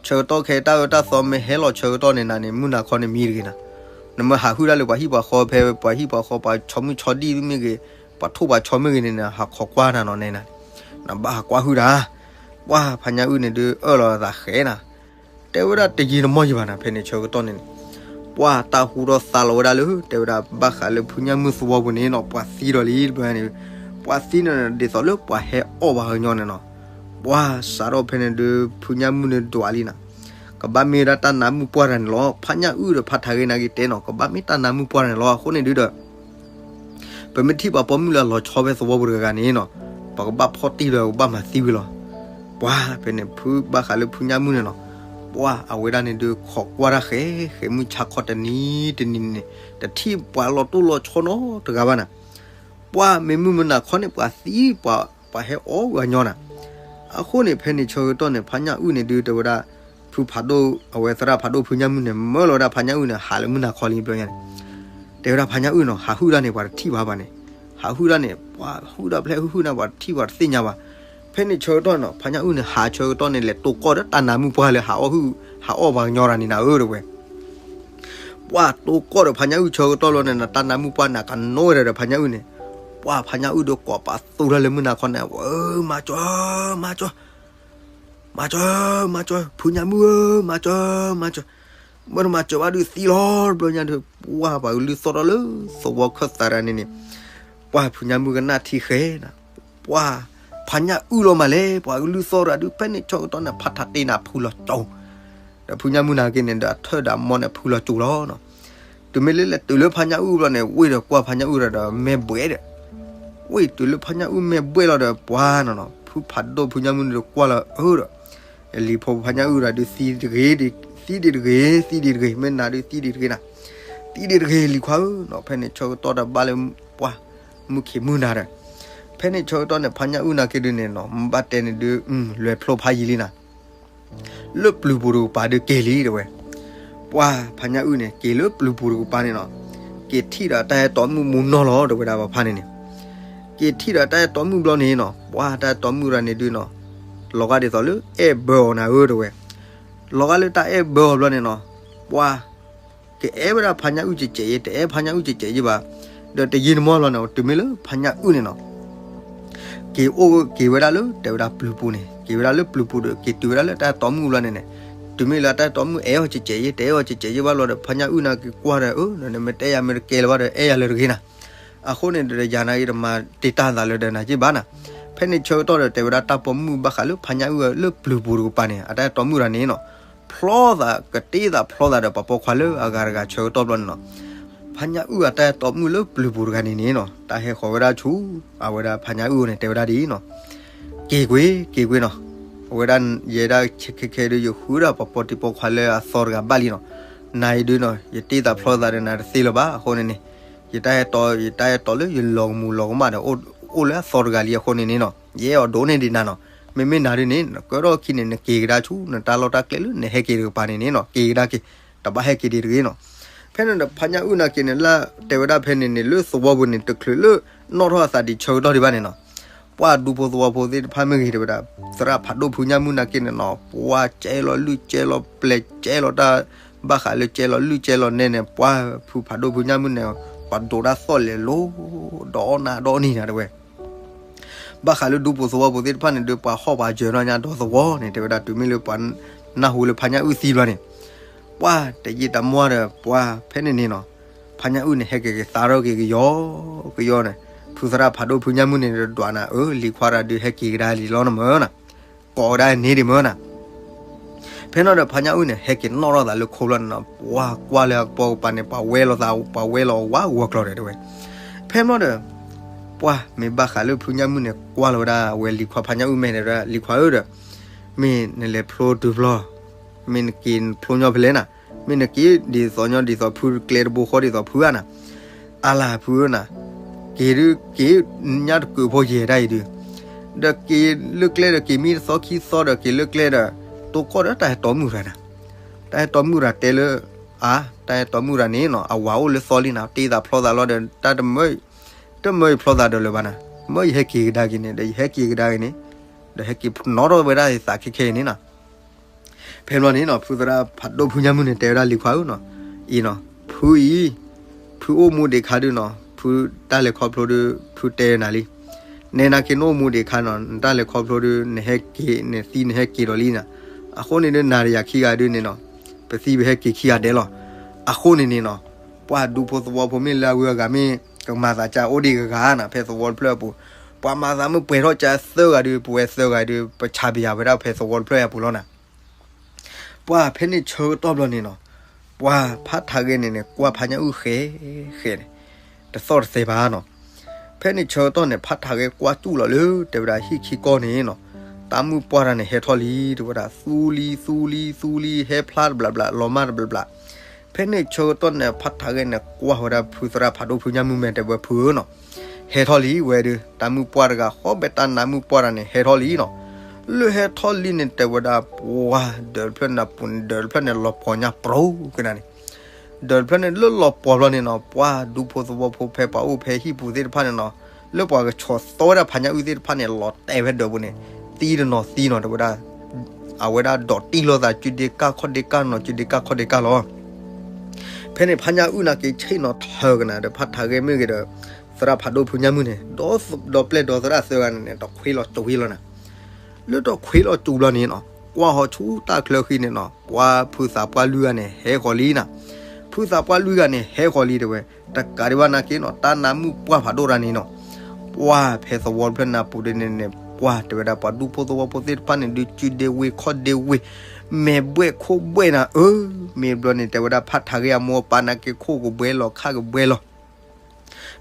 ဆၢကတီၢ်ခဲအံၤတၢ်အၢတၢ်သီမ့ၢ်ဟဲလီၤဆၢကတီၢ်န့ၣ်နၤန့ၣ် မုၢ်နၤခီန့ၣ်မံတဂ့ၤနၤ. နမ့ၢ်ဟးဟုၣ်ဒၣ်လၢပှၤဟံၣ်ပှၤဃီ ဖဲပှၤဟံၣ်ပှၤဃီ ပှၤဆီမုၢ်ဆီဒံၣ်မ့ၢ်ဂ့ၤ, ပှၤထိၣ်ပှၤဆီမ့ၢ်ဂ့ၤန့ၣ် နဟးခိးကွၢ်နၤနီၤနဲနၤ, နဘၣ်ဟးကွၢ်ဟုၣ်တၢ်. ပှၢ်ဖးညၣ်အုၣ်န့ၣ်ဒုး အၢၣ်လီၤအသးဃဲနၤ တဲဝဲဒၣ်တယံာ်တမီၢ်ယံၤဘၣ်နၤ ဖဲန့ၣ်ဆၢကတီၢ်န့ၣ်န့ၣ်, ပှၢ်တၢ်ဟူထီၣ်သါလီၤဝဲဒၣ်လၢ တဲဝဲဒၣ်ဘၣ်ဃးလၢဖုညၣ်မုၣ်သဝီပူၤန့ၣ်နီၤ ပှၤသံဒီးလံတဘျီန့ၣ်, ပှၤသံန့ၣ် ဒ်သိးလၢပှၤဟဲအီၣ်ပှၤကညီန့ၣ်နီၤ, ပှၢ်စးထီၣ်ဖဲန့ၣ်ဒုး ဖုညၣ်မုၣ်န့ၣ်ဒွးလံနၤ, ကဘၣ်မ့ၢ်ဝဲဒၣ်တၢ်နါမုၣ်ပှၢ်တဂၤန့ၣ်လီၤ. ဖးညၣ်အုၣ်ဒီးဖးထးဂဲၤနၤက့ၤတဲနီၤ ကဘၣ်မ့ၢ်တၢ်နါမုၣ်ပှၢ်တဂၤန့ၣ်လီၤ. အဃိန့ၣ်ဒုးဒီး ပမ့ၢ်ထံၣ်ပှၤပိာ်မုၣ်လၢအလီၤဆီဖဲသဝီပူၤတဂၤဂၤန့ၣ်နီၤ, ပကဘၣ်ဖီၣ်တံၢ်ဒီးကဘၣ်မၤသံဝံၤလီၤ. ပှၢ်ဖဲန့ၣ် ဖုဘၣ်ဃးလၢဖုညၣ်မုၣ်န့ၣ်နီၤ, ပှၢ်အဝဲဒၣ်န့ၣ်ဒုး ခိးကွၢ်တၢ်ဃဲ, ဃဲမုၢ်ဆါခီတနံၤတနံၤန့ၣ် တထံၣ်ပှၤလီၤတိၢ်လီၤဆီနီတဂၤဘၣ်နၤ. ပှၢ်မ့ၢ်မုၢ်မနၤခီန့ၣ် ပှၤသံ ပှၤဟဲအီၣ်ပှၤကညီနၤ. အဃိန့ၣ်ဖဲန့ၣ်ဆၢကတီၢ်န့ၣ် ဖးညၣ်အုၣ်န့ၣ်ဒုး တဲဝဲဒၣ် ဖုဖးဒိၣ် အဝဲသရၣ်ဖးဒိၣ်ဖုညၣ်မုၣ်န့ၣ် မၢလီၤဝဲဒၣ်ဖးညၣ်အုၣ်န့ၣ် ဟးလၢမုၢ်နၤခီလံဘျီညါန့ၣ်, တဲဝဲဒၣ်ဖးညၣ်အုၣ်နီၤ ဟးဟုၣ်ဒၣ်န့ၣ် ပှၤတထံၣ်ဘၣ်ဘၣ်န့ၣ်, ဟးဟုၣ်ဒၣ်န့ၣ် ပှၤဟုၣ်ဒၣ်ဖဲဟုၣ်ဟုၣ်န့ၣ် ပှၤတထံၣ်ပှၤတသ့ၣ်ညါဘၣ်. ဖဲန့ၣ်ဆၢကတီၢ်နီၤ ဖးညၣ်အုၣ်န့ၣ် ဟးဆၢကတီၢ်န့ၣ် လဲၤတိၢ်ကီၢ်ဒီးတၢ်နါမုၣ်ပှၢ်လၢဟးအီၣ်ဟုၣ် ဟးအီၣ်ပှၤကညီတဂၤန့ၣ်နၤဧၢ တဲဝဲ ပှၢ်တိၢ်ကီၢ်ဒီးဖးညၣ်အုၣ်ဆၢကတီၢ်လီၤန့ၣ် တၢ်နါမုၣ်ပှၢ်န့ၣ် ကနိးဝဲဒၣ်ဒီးဖးညၣ်အုၣ်န့ၣ်, ပှၢ်ဖးညၣ်အုၣ်ဒီးကိးပသူထီၣ်လၢမုၢ်နၤခီန့ၣ် ဝဲ မၤကၠီ မၤကၠီ မၤစၢၤ မၤစၢၤ ဖုညၣ်မုၣ်ဧၢ မၤစၢၤ မၤစၢၤ, မ့ၢ်တမၤစၢၤဘၣ်ဒုးသံလီၤတဘျီညါဒီး ပှၢ်ပှၤကလုၢ်သီၣ်ထီၣ်လၢသဝီခၢၣ်သးတဂၤန့ၣ်န့ၣ်, ပှၢ်ဖုညၣ်မုၣ်ကနၣ်ထံဃဲနၤ, ပှၢ်ဖးညၣ်အုၣ်လီၤမးလဲၣ် ပှၤကလုၢ်သီၣ်တဂၤဒုး ဖဲန့ၣ်ဆၢကတီၢ်န့ၣ် ဖးထးတ့နၤဖုလီၤကၠိ, ဒီးဖုညၣ်မုၣ်နာ်က့န့ၣ်ဒီးအထၢၣ်ဒီးအမိၢ်န့ၣ် ဖုလီၤကၠိလီၤနီၤ. တုၤမ့ၢ်လၢလဲၤတုၤလၢဖးညၣ်အုၣ်ဘျီန့ၣ် ဝ့ၢ်ဒီးကွၢ်ဖးညၣ်အုၣ်ဒီး မဲၢ်ဘှဲၣ်ဒီး ဝ့ၢ်တုၤလၢဖးညၣ်အုၣ်မဲၢ်ဘှဲၣ်လီၤဒီးပှၢ်နီၤနီၤ ဖုဖးဒိၣ်ဖုညၣ်မုၣ်န့ၣ်ဒီးကွၢ်လီၤအၢဒီး လံၤဖိဖးညၣ်အုၣ်ဒီးဒုးသံတဂ့ၤ, သံဒံးတဂ့ၤ, သံဒံးတဂ့ၤ, မ့ၢ်နၤဒုးသံဒံးတဂ့ၤနၤ, သံဒံးတဂ့ၤလံၤခွါဧၢနီၤ. ဖဲန့ၣ်ဆၢကတီၢ်ဒီးဘၣ်လၢပှၢ် မုၢ်ခံးမုၢ်နၤဒီး ဖဲန့ၣ်ဆၢကတီၢ်န့ၣ် ဖးညၣ်အုၣ်နာ်က့ဒုးန့ၣ်နီၤ ဘၣ်တဲန့ၣ်ဒုး လွဲၤဖျိဖးယံာ်လံနၤ လၢပျုၤပူၤတကပၤဒုးက့ၤလံတဲဝဲ. ပှၢ်ဖါညၣ်အုၣ်န့ၣ် က့ၤလၢပျုၤပူၤတကပၤန့ၣ်နီၤ, က့ၤထံၣ်ဒီးတၢ်အဲၣ်တီမုၣ်မူနီၢ်လီၤ တဲဝဲဒၣ်ပှၤဖါန့ၣ်န့ၣ်. က့ၤထံၣ်ဒီးတၢ်အဲၣ်တီမုၣ်ဘျီန့ၣ်နီၤ, ပှၢ်တၢ်အဲၣ်တီမုၣ်ရၤန့ၣ်ဒုးနီၤ, လီၤဂာ်ဒ်သိးလၢအဲၣ်ဘၢအီၤနၤဧၢ တဲဝဲ. လီၤဂာ်လၢတၢ်အဲၣ်ဘၢအီၤဘျီန့ၣ်နီၤ, ပှၢ် ကအဲၣ်ဝဲဒၣ်ဖါညၣ်အုၣ်ကဲးကဲးယဲ, တအဲၣ်ဖါညၣ်အုၣ်ကဲးကဲးယဲဘၣ်. ဒီးတယံာ်တမီၢ်လီၤန့ၣ် တုၤမ့ၢ်လၢဖါညၣ်အုၣ်န့ၣ်နီၤ က့ၤအိၣ်က့ၤဝဲဒၣ်လၢ တဲဝဲဒၣ်ပျုၤပူၤန့ၣ်, က့ၤဝဲဒၣ်လၢပျုၤပူၤဒီး က့ၤတုၤဝဲဒၣ်လၢတၢ်အဲၣ်တီမုၣ်ဘျီန့ၣ်န့ၣ်, တုၤမ့ၢ်လၢတၢ်အဲၣ်တီမုၣ်အဲၣ်အီၤကဲးကဲးယဲ, တအဲၣ်အီၤကဲးကဲးယဲဘၣ်လီၤဒီး ဖါညၣ်အုၣ်န့ၣ်က့ၤကွၢ်ဒီး အၢ နမ့ၢ်တအဲၣ်ယၤမ့ၢ်တကဲလၢၤဘၣ်ဒီး အဲၣ်ယၤလၢၤတဂ့ၤနၤ. အဃိန့ၣ်ဒီး ယၤန့ၣ်က့ၤတမၤတ့ၢ်တၢ်သးလၢၤဒီးနၤက့ၤဘၣ်နၤ. ဖဲန့ၣ်ဆၢကတီၢ်ဒီး တဲဝဲဒၣ်တၢ်ပိာ်မုၣ်ဘၣ်ဃးလၢဖါညၣ်အုၣ်လၢပျုၤပူၤတကပၤန့ၣ် အတၢ်အဲၣ်တီမုၣ်တဂၤန့ၣ်နီၤ, ဖျီသးကတ့သးဖျီသးဒီးပှၤပိာ်ခွါလၢအဂၤတဂၤဆၢကတီၢ်ဘျီန့ၣ်နီၤ, ဖါညၣ်အုၣ်အတၢ်အဲၣ်တီမုၣ်လၢပျုၤပူၤတဂၤန့ၣ်န့ၣ်နီၤ, တၢ်ဟဲဃီၤဝဲဒၣ်ဆူ အဝဲဒၣ်ဖါညၣ်အုၣ်န့ၣ် တဲဝဲဒၣ်ဒ်အံၤနီၤ, က့ၤကွ့ၤ က့ၤကွ့ၤနီၤ, အဝဲဒၣ်ယဲဒၣ်ခဲခဲဒုး ယဃုဒၣ်ပှၤပိာ်တံၤပိာ်ခွါလၢအသီတဂၤဘၣ်လံနီၤ, နၤအံၤဒုးနီၤ ယတ့သးဖျီသးဒီးနၤတသ့လၢၤဘၣ်. အဃိန့ၣ်န့ၣ် ယတၢ်အဲၣ်တီ ယတၢ်အဲၣ်တီလၢယလီၤကမူၤလီၤကမၣ်ဒီး အိၣ်လၢအသီတဂၤလံအဃိန့ၣ်န့ၣ်နီၤ, ယအဲၣ်အီၤဒိၣ်န့ၢ်ဒံးနၤနီၤ, မ့မ့ၢ်နၤဒုးန့ၣ် နကၢထီၣ်ခံန့ၣ် နက့ၤကဒါဆူ နတၢ်လီၢ်တၢ်ကျဲလၢနဟဲက့ၤတကပၤန့ၣ်န့ၣ်နီၤ, က့ၤကဒါက့ၤ, တဘၣ်ဟဲက့ၤဒံးတဂ့ၤနီၤ. ဖဲန့ၣ်ဒီးဖါညၣ်အုၣ်နာ်က့ၤန့ၣ် လၢတဲဝဲဒၣ်ဖဲန့ၣ်န့ၣ် လၢသဝီပူၤန့ၣ် တချုးလၢနီၣ်ထီၣ်အသးဒံးဆၢကတီၢ်ဒံးဘၣ်န့ၣ်နီၤ, ပှၢ်ဒူဖိသဝီဖိသ့ၣ်တဖၣ်မ့ၢ်ဂ့ၤ တဲဝဲဒၣ် သရၣ်ဖးဒိၣ်ဖုညၣ်မုၣ်နာ်က့ၤန့ၣ်နီၤ, ပှၢ်ကဲလီၤလုၢ်ကဲလီၤပျဲၤကဲလီၤတၢ် ဘၣ်ဃးလၢကဲလီၤလုၢ်ကဲလီၤနဲန့ၣ် ပှၢ်ဖုဖးဒိၣ်ဖုညၣ်မုၣ်န့ၣ် ပှၤဒိးတၢ်သီၣ်လဲၤလိၤ ဒီးအီၣ်နၢ်ဒီးအီၣ်နံၤနၤတဲဝဲ ဘၣ်ဃးလၢဒူဖိသဝီဖိသ့ၣ်တဖၣ်န့ၣ်ဒီး ပှၤဟီၣ်ပှၤစၢၤနီၢ်ညါဒီသဝီန့ၣ် တဲဝဲဒၣ် တုၤမ့ၢ်လၢပှၤနၢ်ဟူလၢဖါညၣ်အုၣ်သံဘျီန့ၣ်, ပှၢ်တယံာ်တမီၢ်ဒီး ပှၢ်ဖဲန့ၣ်န့ၣ်နီၤ, ဖါညၣ်အုၣ်န့ၣ် ဟဲက့ၤက့ၤသါထီၣ်က့ၤကယီ ကယီန့ၣ်, ဖုသရၣ်ဖးဒိၣ်ဖုညၣ်မုၣ်န့ၣ်ဒီး ဒွးနၤ အၢ လံၤခွါတဂၤဒုး ဟဲက့ၤကဒါလံလီၤနမၢနၤ, ကိးကဒါန့ၣ်ဒံးမၢနၤ ဖဲန့ၣ်ဒီး ဖါညၣ်အုၣ်န့ၣ် ဟဲက့ၤနီၣ်ထီၣ်သးလၢခိဘျီန့ၣ်နီၤ, ပှၢ်ကွၢ်လၢအကပိာ်ကပၤန့ၣ် ပှၤဝဲလီၤသး ပှၤဝဲလီၤဝါဂီၤကျီၤဒီးတဲဝဲ, ဖဲန့ၣ်ဒီး ပှၢ်မ့ၢ်ဘၣ်ဃးလၢဖုညၣ်မုၣ်န့ၣ် ကွၢ်လီၤဝဲဒၣ် အဝဲလံၤခွါဖါညၣ်အုၣ်မဲာ်န့ၣ်ဒီး လံၤခွါဧၢဒီး မ့ၢ်နလဲၤဖျိတုၤဖျီ, မ့ၢ်နက့ၤဖျိညီဖဲလဲၣ်နၤ, မ့ၢ်နက့ၤဒ်သိးညီဒ်သိးဖု ကျဲတဘိဃီဒ်သိးဖုဧါနၤ, အါလၢ်ဖုဧၢနၤ, က့ၤဒုးက့ၤညါတကုးဖိယဲၢ်ဒၣ်အံၤဒုး, ဒီးက့ၤလၢကျဲဒီး က့ၤမံတသီခံသီဒီး က့ၤလၢကျဲဒီး တိကီၢ်ဒီးတၢ်ဟဲတီမုၣ်ရၤနၤ, တၢ်ဟဲတီမုၣ်ရၤတဲလၢ အါ တၢ်ဟဲတီမုၣ်ရၤန့ၣ်နီၤ အဝၤအိၣ်လၢသီလံနၤ တ့သးဖျီသးလီၤဒီး တၢ်တမၢ တမၢယဖျီသးဒီးလၢၤဘၣ်နၤ, မၢယဟဲက့ၤကဒါက့ၤန့ၣ် ဒီးယဟဲက့ၤကဒါက့ၤန့ၣ်, ဒီးဟဲက့ၤနီၣ်ထီၣ်ဝဲဒၣ်သးခဲခဲအံၤန့ၣ်နီၤ ဖဲဘျီန့ၣ်နီၤ ဖုသရၣ်ဖးဒိၣ်ဖုညၣ်မုၣ်န့ၣ် တဲဝဲဒၣ်လံၤခွါဧၢနီၤ, အံၤနီၤ ဖုအံၤ ဖုအိၣ်မူဒံးခါဒုးနီၤ ဖုတၢ်လဲၤခီဖျိဒုး ဖုတဲနၤလံ, နဲနာ်က့ၤနအိၣ်မူဒံးခါနီၤ နတၢ်လဲၤခီဖျိဒုး နဟဲက့ၤ နသံနဟဲက့ၤဒီးလံနၤ, အဃိန့ၣ်ဒုး နၤဒီးယၤခံဂၤဒုးန့ၣ်နီၤ ပသံပဟဲက့ၤခံဂၤဒဲးလီၤ, အဃိန့ၣ်န့ၣ်နီၤ ပှၤဒူဖိသဝီဖိမ့ၢ်လၢအဝဲအဂၤမ့ၢ် ကမၤသးကၢအိၣ်ဒံးဂၤဂၤနၤ ဖဲသဝီတဖျၢၣ်အပူၤ, ပှၤမၤသးမုၢ်ပှဲၤထီၣ်ကၢသၢဂၤဒုး ပဝဲသၢဂၤဒုး ပဆါပယၤဝဲဒၣ်ဖဲသဝီတဖျၢၣ်အပူၤလီၤနၤ ပှၢ်ဖဲန့ၣ်ဆၢကတီၢ်ဘျီန့ၣ်နီၤ, ပှၢ်ဖါထးဂဲန့ၣ်န့ၣ် ကွၢ်ဖါညၣ်အုၣ်ဃဲဃဲန့ၣ်, တသီၣ်တသဲဘၣ်နီၤ, ဖဲန့ၣ်ဆၢကတီၢ်န့ၣ် ဖါထးဂဲကွၢ်စူၣ်လီၤလၢ တဲဝဲဒၣ်ဟံၣ်ခံကီၢ်န့ၣ်နီၤ, တၢ်မုၣ်ပှၢ်တဂၤန့ၣ် ဟဲထီၣ်လံ တဲဝဲဒၣ် သူလံ သူလံ သူလံ ဟဲဖျါတဘျီဘျီ လီၤမၢ်တဘျီဘျီ ဖဲန့ၣ်ဆၢကတီၢ်န့ၣ် ဖါထးဂဲန့ၣ် ကွၢ်ဝဲဒၣ်ဖုသရၣ်ဖးဒိၣ်ဖုညၣ်မုၣ်မဲာ်တဲဝဲဖုဧၢနီၤ, ဟဲထီၣ်လံဝဲဒုး တၢ်မုၣ်ပှၢ်တဂၤ ဃီဘဲတၢ်နါမုၣ်ပှၢ်တဂၤန့ၣ် ဟဲထီၣ်လံနီၤ, လၢဟဲထီၣ်လံန့ၣ် တဲဝဲဒၣ် ပှၢ်ဒၢးတဖျၢၣ်န့ၣ်ပူၤန့ၣ် ဒၢးတဖျၢၣ်န့ၣ် လီၤပှီၤညါပြီကနၤန့ၣ်, ဒၢးတဖျၢၣ်န့ၣ် လၢလီၤပှီၤဘျီန့ၣ်နီၤ ပှၢ်ဒူဖိသဝီဖိဖဲပှၤအိၣ်ဖဲဟံၣ်ပူၤသ့ၣ်တဖၣ်န့ၣ်နီၤ, လၢပှၤကဆီၣ်သီဝဲဒၣ်ဖါညၣ်အုၣ်သ့ၣ်တဖၣ်န့ၣ် လီၤတဲာ်ဝဲဒၢးပူၤန့ၣ်, သံတနီၤသံနီၤ တဲဝဲဒၣ် အဝဲဒၣ်ဒိးတံၢ်လိာ်သး စုဒ့ကၢ်ခီၣ်ဒ့ကၢ်နီၤ စုဒ့ကၢ်ခီၣ်ဒ့ကၢ်လီၤ. ဖဲန့ၣ်ဖါညၣ်အုၣ်နာ်က့ၤဆ့ၣ်နီၤထၢကနၤဒီး ဖါထးဂဲမ့ၢ်ဂ့ၤဒီး သရၣ်ဖးဒိၣ်ဖုညၣ်မုၣ်န့ၣ် ဒီးပျဲၢ်ဒီးသရၣ်သၢဂၤန့ၣ်န့ၣ် တခွ့လီၤတဝ့လီၤနၤ, လၢတခွ့လီၤတူၤဘျီန့ၣ်နီၤ ကွၢ်ဟီၣ်ဆူတၢ်ချၢဃံန့ၣ်နီၤ ပှၤဖုသးပှၢ်လွံၢ်ဂၤန့ၣ် ဟဲဃီၤလံနၤ, ဖုသးပှၢ်လွံၢ်ဂၤန့ၣ် ဟဲဃီၤလံတဲဝဲ, တကးဒံးဘၣ်နာ်က့ၤနီၤ တၢ်နါမုၣ်ပှၢ်ဖးဒိၣ်တဂၤန့ၣ်နီၤ ပှၤဖဲသဝီတဖျၢၣ်နၢ်ပူၤဒ်န့ၣ်န့ၣ် ပှၤတဲဝဲဒၣ် ပှၤဒူဖိသဝီဖိသ့ၣ်တဖၣ်န့ၣ် ဒုးစုဒ့ဝ့ၤခီၣ်ဒ့ဝ့ၤ, မဲာ်ဘှဲၣ်ခိၣ်ဘှဲၣ်နၤဧၢ, မ့ၢ်ဘျီန့ၣ် တဲဝဲဒၣ် ဖါထးဂဲအမိၢ်အပၢ်နာ်က့ၤ ခိၣ်ကဘှဲလီၤ ခၣ်ကဘှဲလီၤ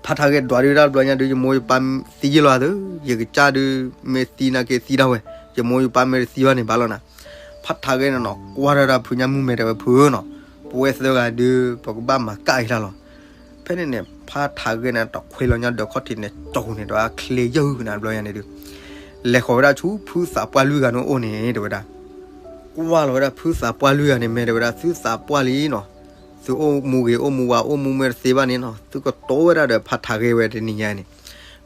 ဖါထးဂဲဒွးဒုးတၢ်ဘျီညါဒုး ယမိၢ်ယပၢ်သံယ့လီၤသၢ, ယကစၢ်ဒုး မ့ၢ်သံနာ်က့ၤသံဒၣ်ဝဲ, ယမိၢ်ယပၢ်မ့ၢ်တသံဘၣ်န့ၣ်ဘၣ်လီၤနၤ. ဖါထးဂဲန့ၣ်နီၤ ကွၢ်ထီၣ်ဒၣ်ဖုညါမုၢ်မဲာ်တဲဝဲ ဖုဧၢနီၤ, ပဝဲသၢဂၤဒုး ပကဘၣ်မၤကၣ်က့ၤတၢ်လီၤ. ဖဲန့ၣ်န့ၣ် ဖါထးဂဲန့ၣ် တခွဲးလီၤညါဒီးခီၣ်ထံးန့ၣ် ကၠိန့ၣ် တဝဲချ့ယုၢ်ကနၤဘျီညါန့ၣ်ဒုး လဲၤဃီၤဝဲဒၣ်ဆူဖုသးပှၢ်လွံၢ်ဂၤန့ၣ်အိၣ်န့ၣ် တဲဝဲဒၣ် ကွၢ်လီၤဝဲဒၣ်ဖုသးပှၢ်လွံၢ်ဂၤန့ၣ် မ့ၢ်တဲဝဲဒၣ် သုသးပှၢ်လံနီၤ, သုအိၣ်မူဂ့ၤအိၣ်မူဝါအိၣ်မူမ့ၢ်တသ့ဘၣ်န့ၣ်နီၤ သုကတိၤဝဲဒၣ်ဒီးဖါထးဂဲဝဲတနံၤညါန့ၣ်.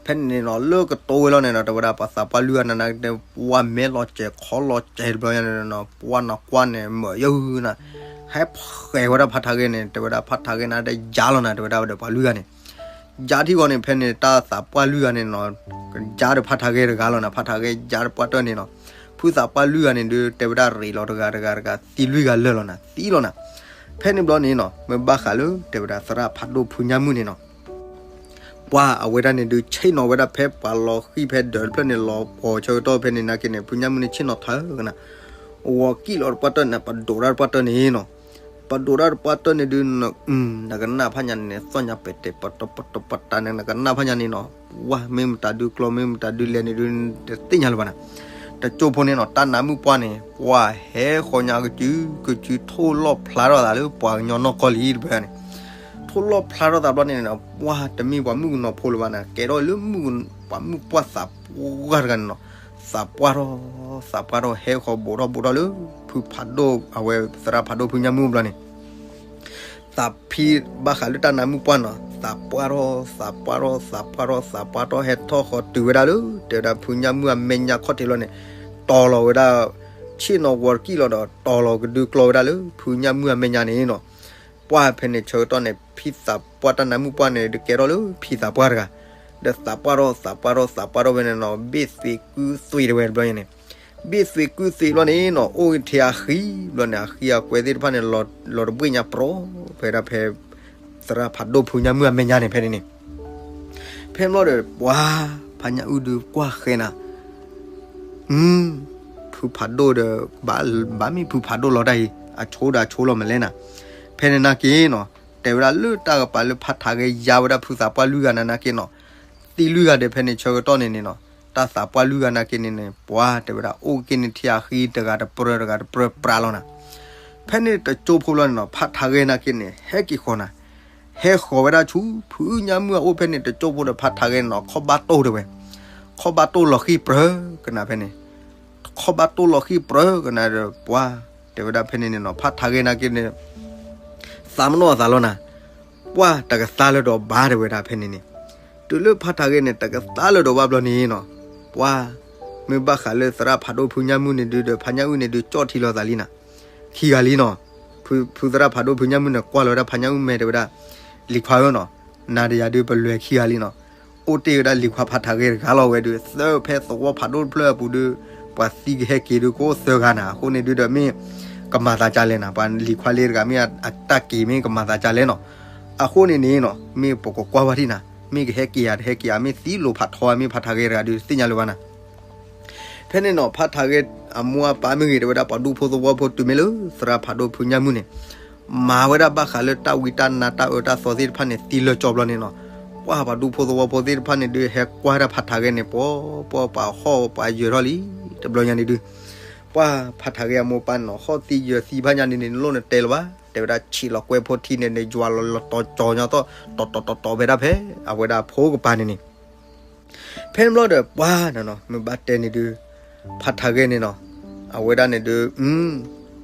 ဖဲန့ၣ်နီၤ လၢကတိၤဝဲလီၤန့ၣ်နီၤ တဲဝဲဒၣ်ပှၤသးပှၢ်လွံၢ်ဂၤန့ၣ် ပှၢ်မဲာ်လီၤစဲးခီလီၤစဲးတဘျီညါန့ၣ်နီၤ ပှၢ်နီၤကွၢ်န့ၣ် မၢယုၢ်နၤ ဟဲဖှဲးဝဲဒၣ်ဖါထးဂဲန့ၣ် တဲဝဲဒၣ်ဖါထးဂဲန့ၣ် တယါလီၤနၤ တဲဝဲဒၣ်ဒီးပှၤလွံၢ်ဂၤန့ၣ် ယါထံဂီၤန့ၣ် ဖဲန့ၣ် တၢ်သးပှၢ်လွံၢ်ဂၤန့ၣ်နီၤ ကယါဒီးဖါထးဂဲတဂၤလီၤနၤ ဖါထးဂဲယါတပှၢ်တၢၢ်န့ၣ်နီၤ. ဖုသးပှၢ်လွံၢ်ဂၤန့ၣ်ဒုး တဲဝဲဒၣ်ရ့းလီၤတဂၤတဂၤတဂၤ သံလွံၢ်ဂၤလၢာ်လီၤနၤ သံလီၤနၤ. ဖဲန့ၣ်ဘျီန့ၣ်နီၤ မ့ၢ်ဘၣ်ဃးလၢ တဲဝဲဒၣ်သရၣ်ဖးဒိၣ်ဖုညါမုၢ်န့ၣ်နီၤ ပှၢ်အဝဲဒၣ်န့ၣ်ဒုး ဆ့ၣ်နီၤဝဲဒၣ်ဖဲပှၤလီၤဃံၣ်ဖဲဒၢးတဖျၢၣ်န့ၣ် လီၤပှီၤဆၢကတီၢ်ဖဲန့ၣ်နာ်က့န့ၣ် ဖုညါမုၢ်န့ၣ်ဆ့ၣ်နီၤထၢကနၤ ဝီၤကံၣ်လီၤတပှၢ်တၢၢ်န့ၣ် ပဒိးတၢ်တပှၢ်တၢၢ်န့ၣ်နီၤ ပဒိးတၢ်တပှၢ်တၢၢ်န့ၣ်ဒုး နကနၣ်ဖးညါန့ၣ် သီၣ်ညါပဲာ်တဲာ် ပတီၢ်ပတီၢ်ပတီၢ်န့ၣ် နကနၣ်ဖးညါန့ၣ်နီၤ ပှၢ်မ့ၢ်မတၤဒုးကျီ မ့ၢ်မတၤဒုးလဲၤန့ၣ်ဒုး တသ့ၣ်ညါလၢၤဘၣ်နၤ. တကၠိဖိန့ၣ်နီၤ တၢ်နါမုၣ်ပှၢ်န့ၣ် ပှၢ်ဟဲဃီညါကစုကစု ထိၣ်လီၣ်ဖျါထီၣ်သးလၢပှၤကညီနီၢ်ကီၢ်လံတဘျီန့ၣ် ထိၣ်လီၣ်ဖျါထီၣ်သးဘျီန့ၣ်နီၤ ပှၢ်တမ့ၢ်ပှၤမုၣ်ကနီၤဖိလၢၤဘၣ်နၤ ကဲထီၣ်လၢမုၣ် ပှၤမုၣ်ပှၢ်သးပှၢ်တဂၤန့ၣ်နီၤ သးပှၢ်ထီၣ် သးပှၢ်ထီၣ်ဟဲဃီဘူးထီၣ်ဘူးထီၣ်လၢ ဖုဖးဒိၣ် အဝဲသရၣ်ဖးဒိၣ်ဖုညါမုၢ်ဘျီန့ၣ် သးဖံဘၣ်ဃးလၢတၢ်နါမုၣ်ပှၢ်နီၤ သးပှၢ်ထီၣ် သးပှၢ်ထီၣ် သးပှၢ်ထီၣ် သးပှၢ်ထီၣ်ဟဲထီၣ်ဃီတုၤဝဲဒၣ်လၢ တဲဝဲဒၣ်ဖုညါမုၢ်အမဲာ်ညါခီၣ်ထံးလီၤန့ၣ် တီၤလီၤဝဲဒၣ် ဆ့ၣ်နီၤဝီၤကံၣ်လီၤဒီး တီၤလီၤကဒုးကျီဝဲဒၣ်လၢ ဖုညါမုၢ်အမဲာ်ညါန့ၣ်နီၤ ပှၢ်ဖဲန့ၣ်ဆၢကတီၢ်န့ၣ် ဖံသးပှၢ်တၢ်နါမုၣ်ပှၢ်န့ၣ် ဒုးကဲထီၣ်လၢဖံသးပှၢ်တဂၤ ဒီးသးပှၢ်ထီၣ် သးပှၢ်ထီၣ် သးပှၢ်ထီၣ်ဝဲန့ၣ်နီၤ ဘ့ၣ်သွံးကုသွံးတဝဲတဘျီန့ၣ် ဘ့ၣ်သွံးကုသွံးဘျီန့ၣ်နီၤ အိၣ်ဂ့ၤထဲအဃံဘျီန့ၣ် အဃံအကွဲသ့ၣ်တဖၣ်န့ၣ် လီၤတဘှ့ၣ်ညါပြီ ဖဲဒၣ်ဖဲ သရၣ်ဖးဒိၣ်ဖုညါမုၢ်အမဲာ်ညါန့ၣ် ဖဲန့ၣ်န့ၣ် ဖဲန့ၣ်ဘျီဒီး ပှၢ်ဖါညါအုၣ်ဒုးကွၢ်ဃဲနၤ ဖုဖးဒိၣ်ဒီး ဘၣ်မ့ၢ်ဖုဖးဒိၣ်လီၤတၢ်အံၤ အဆိဒီးအဆိလီၤမလဲၣ်နၤ ဖဲန့ၣ်နာ်က့နီၤ တဲဝဲဒၣ်လၢတၢ်ကပၤလၢဖါထးဂဲယါဝဲဒၣ်ဖုသးပှၢ်လွံၢ်ဂၤန့ၣ်နာ်က့နီၤ သံလွံၢ်ဂၤဒီးဖဲန့ၣ်ဆၢကတီၢ်န့ၣ်န့ၣ်နီၤ တၢ်သးပှၢ်လွံၢ်ဂၤနာ်က့န့ၣ်န့ၣ် ပှၢ်တဲဝဲဒၣ်အိၣ်က့ၤန့ၣ်ထံအဃံတဂၤတပြၢတဂၤတပြၢပြးလီၤနၤ ဖဲန့ၣ်တကၠိဖိလီၤန့ၣ်နီၤ ဖါထးဂဲနာ်က့န့ၣ် ဟဲက့ၤဃီၤနၤ ဟဲဃီၤဝဲဒၣ်ဆူ ဖုညါမုၢ်အအိၣ်ဖဲန့ၣ်တကၠိဖိဒီးဖါထးဂဲနီၤ ခီၣ်ဘၣ်တိၢ်တဲဝဲ ခီၣ်ဘၣ်တိၢ်လီၤဃံၣ်ပြၢကနၤဖဲန့ၣ် ခီၣ်ဘၣ်တိၢ်လီၤဃံၣ်ပြၢကနၤဒီး ပှၢ်တဲဝဲဒၣ်ဖဲန့ၣ်န့ၣ်နီၤ ဖါထးဂဲနာ်က့န့ၣ် သးမနီၢ်အသးလီၤနၤ ပှၢ်တကသါလၢၤဒီးဘၣ်တဲဝဲဒၣ်ဖဲန့ၣ်န့ၣ် တုၤလၢဖါထးဂဲန့ၣ် တကသါလၢၤဒီးဘၣ်ဘျီန့ၣ်နီၤ ပှၢ် မ့ၢ်ဘၣ်ဃးလၢသရၣ်ဖးဒိၣ်ဖုညါမုၢ်န့ၣ်ဒုးဒီးဖါညါအုၣ်န့ၣ်ဒုး ကၠီၣ်ထံလီၤသးလံနၤ ခံဂၤလံနီၤ ဖု ဖုသရၣ်ဖးဒိၣ်ဖုညါမုၢ်န့ၣ် ကွၢ်လီၤဝဲဒၣ်ဖါညါအုၣ်မဲာ်တဲဝဲဒၣ် လံၤခွါဧၢနီၤ နၤဒီးယၤဒုးပလဲၤခံဂၤလံနီၤ အိၣ်တ့ၢ်ဝဲဒၣ်လံၤခွါဖါထးဂဲတဂၤလီၤဝဲဒုး သၢဖဲသဝီဖးဒိၣ်တဖျၢၣ်အပူၤဒုး ပှၤသံကဟဲက့ၤဒုးကအိၣ်သၢဂၤနၤ အဃိန့ၣ်ဒုးဒီးမ့ၢ် ကမၤသးဒ်လဲၣ်နၤ ပှၤလံၤခွါလ့တဂၤမ့ၢ်အတၢ်က့ၤမ့ၢ်ကမၤသးဒ်လဲၣ်နီၤ အဃိန့ၣ်န့ၣ်နီၤ မ့ၢ်ပကကွၢ်ဝဲဒၣ်နၤ မ့ၢ်ကဟဲက့ၤယၤတဟဲက့ၤယၤ မ့ၢ်သံလိာ်ဖးထီမ့ၢ်ဖါထးဂဲတဂၤဒုးသ့ၣ်ညါလၢၤဘၣ်နၤ ဖဲန့ၣ်နီၤ ဖါထးဂဲအမိၢ်အပၢ်မ့ၢ်ဂ့ၤ တဲဝဲဒၣ်ပှၤဒူဖိသဝီဖိတုၤမ့ၢ်လၢသရၣ်ဖးဒိၣ်ဖုညါမုၢ်န့ၣ် မၤဝဲဒၣ်ဘၣ်ဃးလၢတၢ်ဝံတၢ်နါတၢ်အၢတၢ်သီသ့ၣ်တဖၣ်န့ၣ် သံလၢာ်ကၠီဘျီန့ၣ်နီၤ ပှၢ်ပှၤဒူဖိသဝီဖိသ့ၣ်တဖၣ်န့ၣ်ဒုး ဟဲကွၢ်ဝဲဒၣ်ဖါထးဂဲန့ၣ် ပှၤ ပှၤပှၤဟီၣ်ပှၤယၢၤထီၣ်လံ တဘျီညါန့ၣ်ဒုး ပှၢ်ဖါထးဂဲအမိၢ်အပၢ်န့ၣ်နီၤ ဟီၣ်သံယၢၤသံဖးညါန့ၣ်န့ၣ် နလိၣ်နတဲလၢၤဘၣ် တဲဝဲဒၣ်ဆံးလီၤကွဲဖိထံန့ၣ်န့ၣ် ယွၤလီၤလီၤတီၤကၠီညီသီၣ် တီၤတီၤတီၤတီၤဖဲဒၣ်ဖဲ အဝဲဒၣ်ဖိကပၤန့ၣ်န့ၣ် ဖဲန့ၣ်ဘျီဒီးပှၢ်နီၤနီၤ မ့ၢ်ဘၣ်တဲန့ၣ်ဒုး ဖါထးဂဲန့ၣ်နီၤ အဝဲဒၣ်န့ၣ်ဒုး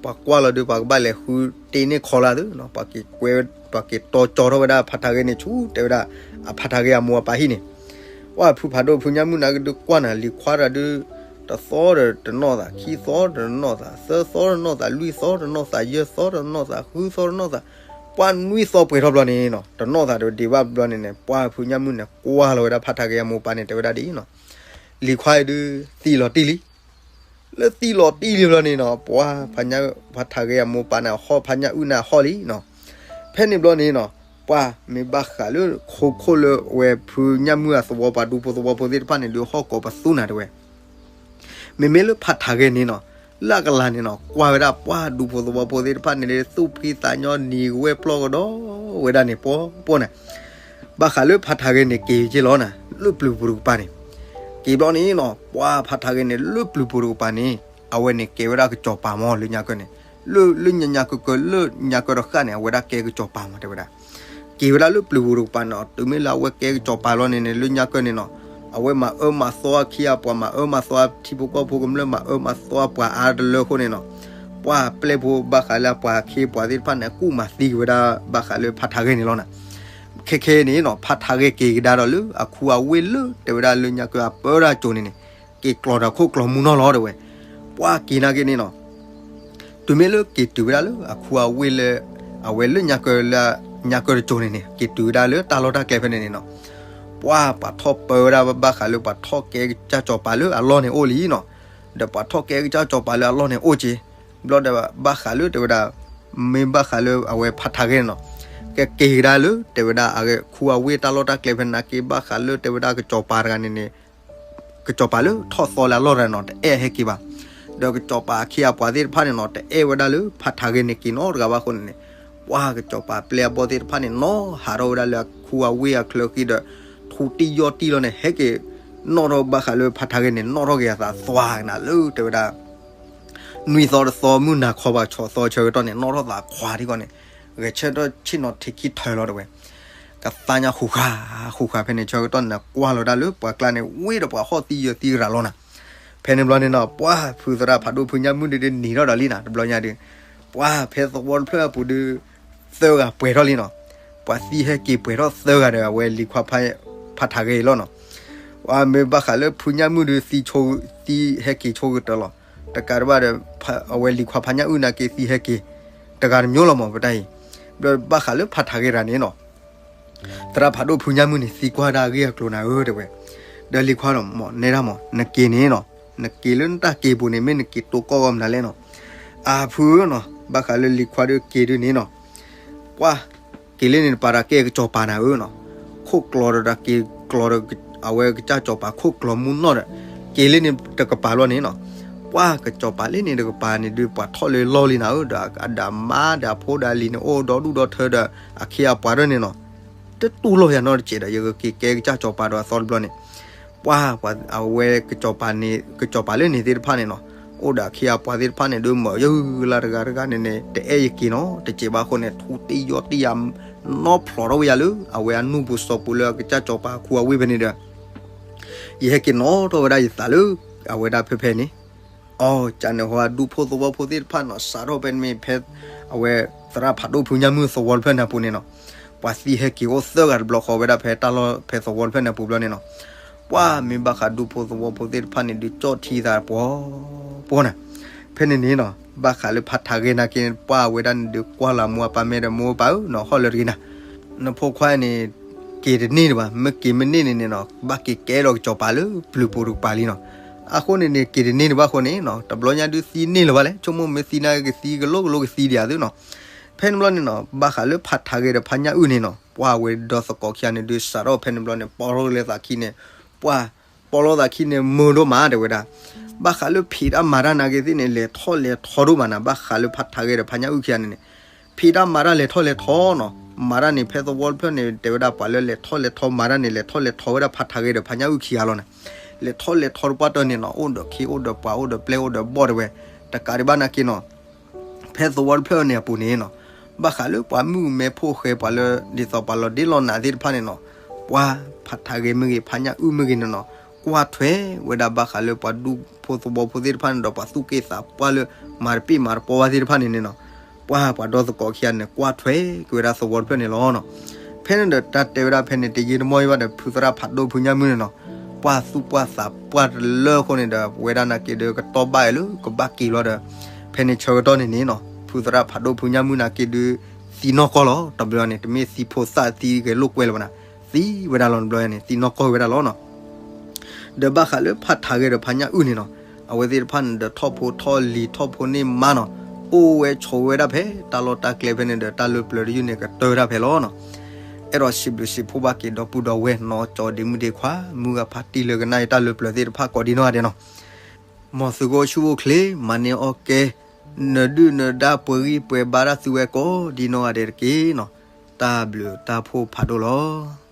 ပှၤကွၢ်လီၤဒုး ပှၤကဘၣ်လဲၤဃုတ့ၢ်န့ၢ်ခီလၢသုနီၤ ပှၤက့ၤကွဲ ပှၤက့ၤတီၤကၠီထီၣ်ဝဲဒၣ်ဖါထးဂဲန့ၣ်ဆူ တဲဝဲဒၣ် အဖါထးဂဲအမိၢ်အပၢ်ဟံၣ်န့ၣ် ပှၢ်ဖုဖးဒိၣ်ဖုညါမုၢ်နၤကဒုးကွၢ်နၤ လံၤခွါတဂၤဒုး တသီဒီးတနီၣ်သး ခံသီဒီးတနီၣ်သး သၢသီတနီၣ်သး လွံၢ်သီတနီၣ်သး ယဲၢ်သီတနီၣ်သး ဃုသီတနီၣ်သး ပှၢ်နွံသီပှဲၤထီၣ်ဘျီန့ၣ်နီၤ တနီၣ်သးဒီးဒံးဘၣ်ဘျီန့ၣ်န့ၣ် ပှၢ်ဖုညါမုၢ်န့ၣ် ကွၢ်လီၤဝဲဒၣ်ဖါထးဂဲအမိၢ်အပၢ်န့ၣ် တဲဝဲဒၣ်ဒ်အံၤနီၤ လံၤခွါအံၤဒုး သံလီၤတံၢ်လံ လၢသံလီၤတံၢ်လံဘျီန့ၣ်နီၤ ပှၢ်ဖါညါ ဖါထးဂဲအမိၢ်အပၢ်န့ၣ် အဟီၣ်ဖါညါအုၣ်န့ၣ်အဟီၣ်လံနီၤ ဖဲန့ၣ်ဘျီန့ၣ်နီၤ ပှၢ်မ့ၢ်ဘၣ်ဃးလၢခိခိၣ်လၢဝဲဖုညါမုၢ်အသဝီပှၤဒူဖိသဝီဖိသ့ၣ်တဖၣ်န့ၣ်ဒုး ဟီၣ်ကိးပသူနၤတဲဝဲ မ့မ့ၢ်လၢဖါထးဂဲန့ၣ်နီၤ လၢအကလၤန့ၣ်နီၤ ကွၢ်ဝဲဒၣ်ပှၢ်ဒူဖိသဝီဖိသ့ၣ်တဖၣ်န့ၣ် သူၣ်ဖှံသးညီနံၤကဝဲၢ်ပျီၢ်ကဒီးဝဲဒၣ်န့ၣ် ပှီၢ်ပှီၢ်န့ၣ် ဘၣ်ဃးလၢဖါထးဂဲန့ၣ် က့ၤက့လီၤနၤ လၢပျုၤပူၤတကပၤန့ၣ် က့ၤဘျီန့ၣ်နီၤ ပှၢ်ဖါထးဂဲန့ၣ် လၢပျုၤပူၤတကပၤန့ၣ် အဝဲန့ၣ်ကဲဝဲဒၣ်ကစီၤပၤမး လၢညါကၢန့ၣ် လၢ လၢညါညါကၢကၢ လၢညါကၢတဃၣ်န့ၣ် အဝဲဒၣ်ကဲကစီၤပၤမး တဲဝဲဒၣ် က့ၤဝဲဒၣ်လၢပျုၤပူၤတကပၤန့ၣ် တုၤမ့ၢ်လၢအဝဲကဲကစီၤပၤလီၤန့ၣ်န့ၣ် လၢညါကၢန့ၣ်နီၤ အဝဲမၤအၢမၤသီခံဂၤ ပှၤမၤအၢမၤသီထံဖိကီၢ်ဖိကမျၢၢ် မၤအၢမၤသီပှၤအါတလၢအဃိန့ၣ်နီၤ ပှၢ်ပျဲၢ်ဖိဘၣ်ဃးလၢအပှၤခ့ပှၤသ့ၣ်တဖၣ်န့ၣ် အကူၣ်မၤသံက့ၤဝဲဒၣ်ဘၣ်ဃးလၢဖးထးဂဲန့ၣ်လီၤနၤ. ခဲခဲန့ၣ်နီၤ ဖးထးဂဲက့ၤကဒါဒီးလၢအခူအဝ့ၢ်လၢ တဲဝဲဒၣ်လၢညါကၢအပၢတၢ်ကၠိၤန့ၣ်န့ၣ် က့ၤကျီၤဒီးခိၣ်ကျီၤမူနီၢ်လီၤတဲဝဲ. ပှၢ်က့ၤနာ်က့န့ၣ်နီၤ တုၤမ့ၢ်လၢက့ၤတုၤဝဲဒၣ်လၢအခူအဝ့ၢ်လၢ အဝဲလၢညါကၢလၢ ညါကၢတကၠိၤန့ၣ်န့ၣ် က့ၤတုၤဝဲဒၣ်လၢတၢ်လီၢ်တၢ်ကျဲဖဲန့ၣ်န့ၣ်နီၤ ပှၢ်ပှၤထီၣ်ပၢဝဲဒၣ်ဘၣ်ဃးလၢပှၤထီၣ်ကဲကစၢ်စီၤပၤလၢအလီၢ်န့ၣ်အိၣ်လံနီၤ. ဒီးပှၤထီၣ်ကဲကစၢ်စီၤပၤလၢအလီၢ်န့ၣ်အိၣ်က့ၤ ဘျီဒီးဘၣ်ဃးလၢတဲဝဲဒၣ် မ့ၢ်ဘၣ်ဃးလၢအဝဲဖးထးဂဲန့ၣ်နီၤ ကက့ၤကဒါလၢတဲဝဲဒၣ်အခူအဝ့ၢ်တၢ်လီၢ်တၢ်ကျဲဖဲန့ၣ်နာ်က့ ဘၣ်ဃးလၢတဲဝဲဒၣ်ကစီၤပၤတဂၤန့ၣ်န့ၣ် ကစီၤပၤလၢထီၣ်သီလၢအလီၢ်တဂၤန့ၣ်နီၤ တအဲၣ်ဟဲက့ၤဘၣ်. ဒီးကစီၤပၤအခ့အပှၤသ့ၣ်တဖၣ်န့ၣ်နီၤ တအဲၣ်ဝဲဒၣ်လၢဖးထးဂဲန့ၣ်က့ၤနီတဂၤဘၣ်အဃိန့ၣ်န့ၣ် ပှၢ်ကစီၤပၤပျဲၢ်အဘီၣ်သ့ၣ်တဖၣ်န့ၣ်နီၤ ဟးထီၣ်ဝဲဒၣ်လၢအခူအဝ့ၢ်အချၢဃံဒီး ထူတံၢ်ယီၢ်တံၢ်လီၤန့ၣ် ဟဲက့ၤနီၣ်ထီၣ်ဘၣ်ဃးလၢဖးထးဂဲန့ၣ် နီၣ်ထီၣ်က့ၤအသးသွါကနၤလၢတဲဝဲဒၣ် နွံသီတသီမုၢ်နၤခီပှၤဆီၣ်သီဆၢကတီၢ်န့ၣ် နီၣ်ထီၣ်သးခွါထံကီၢ်န့ၣ် ဂဲၤဆၢထၢၣ်ဆ့ၣ်နီၤထံးခံထၢလီၤတဲဝဲ. ကသါညါဃူဃာ် ဃူဃာ်ဖဲန့ၣ်ဆၢကတီၢ်န့ၣ် ကွၢ်လီၤဒၣ်လၢပှၤကျါန့ၣ် ဝ့ၢ်ဒီးပှၤဟီၣ်သံယၢၤသံရၤလီၤနၤ. ဖဲန့ၣ်ဘျီန့ၣ်နီၤ ပှၢ်ဖုသရၣ်ဖးဒိၣ်ဖုညါမုၣ်ဒုးဒုးနံၤထီၣ်ဒီးလံနၤ တဘျီညါဒုး ပှၢ်ဖဲသဝီတဖျၢၣ်အပူၤဒုး သၢဂၤပှဲၤထီၣ်လံနီၤ. ပှၤသံဟဲက့ၤပှဲၤထီၣ်သၢဂၤဒီး အဝဲလံၤခွါဖးထးဂဲအံၤလီၤနီၤ. ပှၢ်မ့ၢ်ဘၣ်ဃးလၢဖုညါမုၣ်ဒုးသံဆိ သံဟဲက့ၤဆိကတၢၢ်လီၤ. တကးဒံးဘၣ်ဒီး အဝဲလံၤခွါဖးညါအုၣ်နာ်က့သံဟဲက့ၤ တဂၤတမျိုးလီၤမး ပတၢ်အံၤ. ဒီးဘၣ်ဃးလၢဖးထးဂဲတဂၤန့ၣ်နီၤ သရၣ်ဖးဒိၣ်ဖုညါမုၣ်န့ၣ် သံကွၢ်ဒၣ်အဂ့ၢ်အကျိၤနၤဧၢတဲဝဲ. ဒီးလံၤခွါဒီး မ့ၢ်နဲဒၣ်မး နက့ၤန့ၣ်နီၤ နက့ၤလၢနတၢ်က့ၤပူၤန့ၣ် မ့ၢ်နက့ၤတိၢ်ကီၢ်ဂီၢ်မနုၤလဲၣ်နီၤ. အၢ ဖုဧၢနီၤ ဘၣ်ဃးလၢလံၤခွါဒုးက့ၤဒုးန့ၣ်နီၤ ပှၢ်က့ၤလၢန့ၣ်တပၤဒီးကဲကစီၤပၤနၤဧၢနီၤ. ခိၣ်ကျီၤဒီးတၢ်က့ၤကျီၤဒီး အဝဲကစၢ်စီၤပၤခိၣ်ကျီၤမူနီၢ်ဒီး က့ၤလၢန့ၣ်တကပၤလီၤန့ၣ်နီၤ. ပှၢ်ကစီၤပၤလၢန့ၣ်တကပၤန့ၣ်ဒုး ပှၤထီၣ်လၢလီၢ်လံနၤဧၢ ဒီးအဒၣ်မါဒီးအဖိဒီးအလံၤန့ၣ် အိၣ်ဒီဒူၣ်ဒီထၢဒီး အခ့အပှၤဒၢန့ၣ်နီၤ တတူၢ်လိာ်ယၤနီတစဲးဒီး ယကက့ၤကဲကစၢ်စီၤပၤဒီးအသီတဘျီန့ၣ် ပှၢ်ပှၤအဝဲကစီၤပၤန့ၣ် ကစီၤပၤလၢန့ၣ်သ့ၣ်တဖၣ်န့ၣ်နီၤ အိၣ်ဒီးအခ့အပှၤသ့ၣ်တဖၣ်န့ၣ် ဒုးမၢယုလၢတဂၤတဂၤန့ၣ်န့ၣ် တအဲၣ်ယက့ၤနီတစဲးဘၣ်အဃိန့ၣ် ထူတံၢ်ယီၢ်တံၢ်ယၤ နီၢ်ဖျိးထီၣ်ဝဲယၤလၢ အဝဲအနူၢ်ပူၤစီၤပူၤလၢအကစၢ်စီၤပၤခူအဝ့ၢ်ဖဲန့ၣ်ဒီး ယဟဲက့ၤနီၣ်ထီၣ်ဝဲဒၣ်ယသးလၢ အဝဲဒၣ်ဖဲဖဲန့ၣ် အီ ကန့ၣ်ဟီဒူဖိသဝီဖိသ့ၣ်တဖၣ်နီၤ စးထီၣ်ဖဲန့ၣ်မ့ၢ်ဖဲ အဝဲသရၣ်ဖးဒိၣ်ဖုညါမုၣ်သဝီတဖျၢၣ်န့ၣ်အပူၤန့ၣ်နီၤ ပှၤသံဟဲက့ၤအိၣ်သၢဂၤတဘျီဃီဝဲဒၣ်ဖဲတၢ်လီၢ်ဖဲသဝီတဖျၢၣ်န့ၣ်အပူၤဘျီန့ၣ်နီၤ ပှၢ်မ့ၢ်ဘၣ်ဃးဒူဖိသဝီဖိသ့ၣ်တဖၣ်န့ၣ်ဒုး ကၠီၣ်ထံသးပှီၤပှီၤနၤ ဖဲန့ၣ်န့ၣ်နီၤ ဘၣ်ဃးလၢဖးထးဂဲနာ်က့ ပှၢ်ဝဲဒၣ်န့ၣ်ဒုး ကွၢ်လီၤမိၢ်အပၢ်မ့ၢ်ဒီး မိၢ်ပၢ်ဧၢနီၤ ဟီၣ်လၢတဂ့ၤနၤ နဖိခွါန့ၣ် က့ၤတန့ၢ်တဘၣ် မ့ၢ်က့ၤမ့ၢ်န့ၢ်န့ၣ်န့ၣ်နီၤ ဘၣ်က့ၤကဲဒီးကစီၤပၤလၢပျုၤပူၤတကပၤလံနီၤ အဃိန့ၣ်န့ၣ် က့ၤတန့ၢ်တဘၣ်အဃိန့ၣ်နီၤ တဘျီညါဒုးသံန့ၢ်လၢၤဘၣ်လဲၣ် ဆိကမိၣ်မ့ၢ်သံနာ်က့ကသံကလိကလိကသံဒံးဧါသုနီၤ ဖဲန့ၣ်ဘျီန့ၣ်နီၤ ဘၣ်ဃးလၢဖးထးဂဲဒီးဖးညၣ်အုၣ်န့ၣ်နီၤ ပှၢ်ဝဲဒီသကိးခံဂၤန့ၣ်ဒုး စးထီၣ်ဖဲန့ၣ်ဘျီန့ၣ် ပီၣ်ထီၣ်လၢသးခံန့ၣ် ပှၢ် ပီၣ်လီၤသးခံန့ၣ် မုာ်ဒိၣ်မးတဲဝဲဒၣ် ဘၣ်ဃးလၢဖံးတၢ်မၤတၢ်နာ်က့သ့ၣ်န့ၣ် လဲၤထီၣ်လဲၤထီဒိၣ်မးနၤ ဘၣ်ဃးလၢဖးထးဂဲဒီးဖးညၣ်အုၣ်ခံဂၤန့ၣ်န့ၣ် ဖံးတၢ်မၤတၢ်လဲၤထီၣ်လဲၤထီနီၤ မၤတၢ်န့ၣ် ဖဲသဝီတဖျၢၣ်န့ၣ် တဲဝဲဒၣ်ပှၤလၢလဲၤထီၣ်လဲၤထီမၤတၢ်န့ၣ် လဲၤထီၣ်လဲၤထီဝဲဒၣ်ဖးထးဂဲဒီးဖးညၣ်အုၣ်ခံဂၤလီၤနၤ လဲၤထီၣ်လဲၤထီတပှၢ်တၢၢ်န့ၣ်နီၤ အိၣ်ဒီးခ့အိၣ်ဒီးပှၤအိၣ်ဒီးပျဲၢ်အိၣ်ဒီးဘီၣ်တဲဝဲ တကးဒံးဘၣ်နာ်က့နီၤ ဖဲသဝီတဖျၢၣ်န့ၣ်အပူၤန့ၣ်နီၤ ဘၣ်ဃးလၢပှၤမုၣ်ကမဲဖိဃဲပှၤလၢ ဒ်သိးပှၤလီၤဒ့လီၤနးသ့ၣ်တဖၣ်န့ၣ်နီၤ ပှၤဖးထးဂဲမ့ၢ်ဂ့ၤ ဖးညၣ်အုၣ်မ့ၢ်ဂ့ၤန့ၣ်နီၤ ကွၢ်ထွဲဝဲဒၣ်ဘၣ်ဃးလၢပှၤဒူဖိသဝီဖိသ့ၣ်တဖၣ်န့ၣ်ဒီး ပှၤသူၣ်က့သးပှၢ်လၢ မၤတပ့ၢ်မၤတပီဘၣ်သ့ၣ်တဖၣ်န့ၣ်န့ၣ်နီၤ ပှၤပှၤဒီသကိးခံဂၤန့ၣ် ကွၢ်ထွဲက့ၤဝဲဒၣ်သဝီတဖျၢၣ်န့ၣ်လီၤနီၤ ဖဲန့ၣ်ဒီးတၢ်တဲဝဲဒၣ်ဖဲန့ၣ် တယံာ်တမီၢ်ယံာ်ဘၣ်ဒီး ဖုသရၣ်ဖးဒိၣ်ဖုညၣ်မုၣ်န့ၣ်နီၤ ပှၤသူၣ်ပှၢ်သးပှၢ်တလၢအဃိန့ၣ်ဒီး ဝဲဒၣ်နာ်က့ဒီး ကတီၢ်ဘၣ်အလၢကဘၣ်က့ၤလီၤဒီး ဖဲန့ၣ်ဆၢကတီၢ်န့ၣ်န့ၣ်နီၤ ဖုသရၣ်ဖးဒိၣ်ဖုညၣ်မုၣ်နာ်က့ဒီး သံနီၢ်ကီၢ်လီၤ တဘျီန့ၣ် တမ့ၢ်သံဖိသၣ်သံဂဲၤလိာ်ကွဲလၢၤဘၣ်နၤ သံဝဲဒၣ်လီၤတဘျီန့ၣ် သံနီၢ်ကီၢ်ဝဲဒၣ်လီၤနီၤ ဒီးဘၣ်ဃးလၢဖးထးဂဲဒီးဖးညၣ်အုၣ်န့ၣ်နီၤ အဝဲသ့ၣ်တဖၣ်န့ၣ်ဒီး ထီၣ်ဖိထီၣ်လံၤထီၣ်ဖိန့ၢ်မါနီၤ အိၣ်ဝဲဆိးဝဲဒၣ်ဖဲတၢ်လီၢ်တၢ်ကျဲဖဲန့ၣ်ဒီး တၢ်လၢပျၢၤတယုၢ်န့ၣ် ကတၢၢ်ဝဲဒၣ်ဖဲလီၤနီၤ အဲၣ်ဒိးစံးဘျုးစံးဖှိၣ်ဘၣ်က့ၤဒီပုၢ်ဒီဝဲၢ်နီၤ ကၠီဒ့မုၣ်ဒ့ခွါ မုၢ်ဂၤဖးတံၢ်လၢကနၣ်အံၤတၢ်လၢပျၢၤသ့ၣ်တဖၣ်ကိးဒံနီၢ်ဂၤဒဲးနီၤ မ်သုကအိၣ်ဆူၣ်အိၣ်ချ့ မၤန့ၢ်အီၣ်ကဲ နဒုၣ်နဒါပှဲၤဂံၢ်ပှဲၤဘါတၢ်သုဝဲကိးဒံနီၢ်ဂၤဒဲးတက့ၢ်နီၤ တၢ်ဘျုးတၢ်ဖှိၣ်ဖးဒိၣ်လီၤ.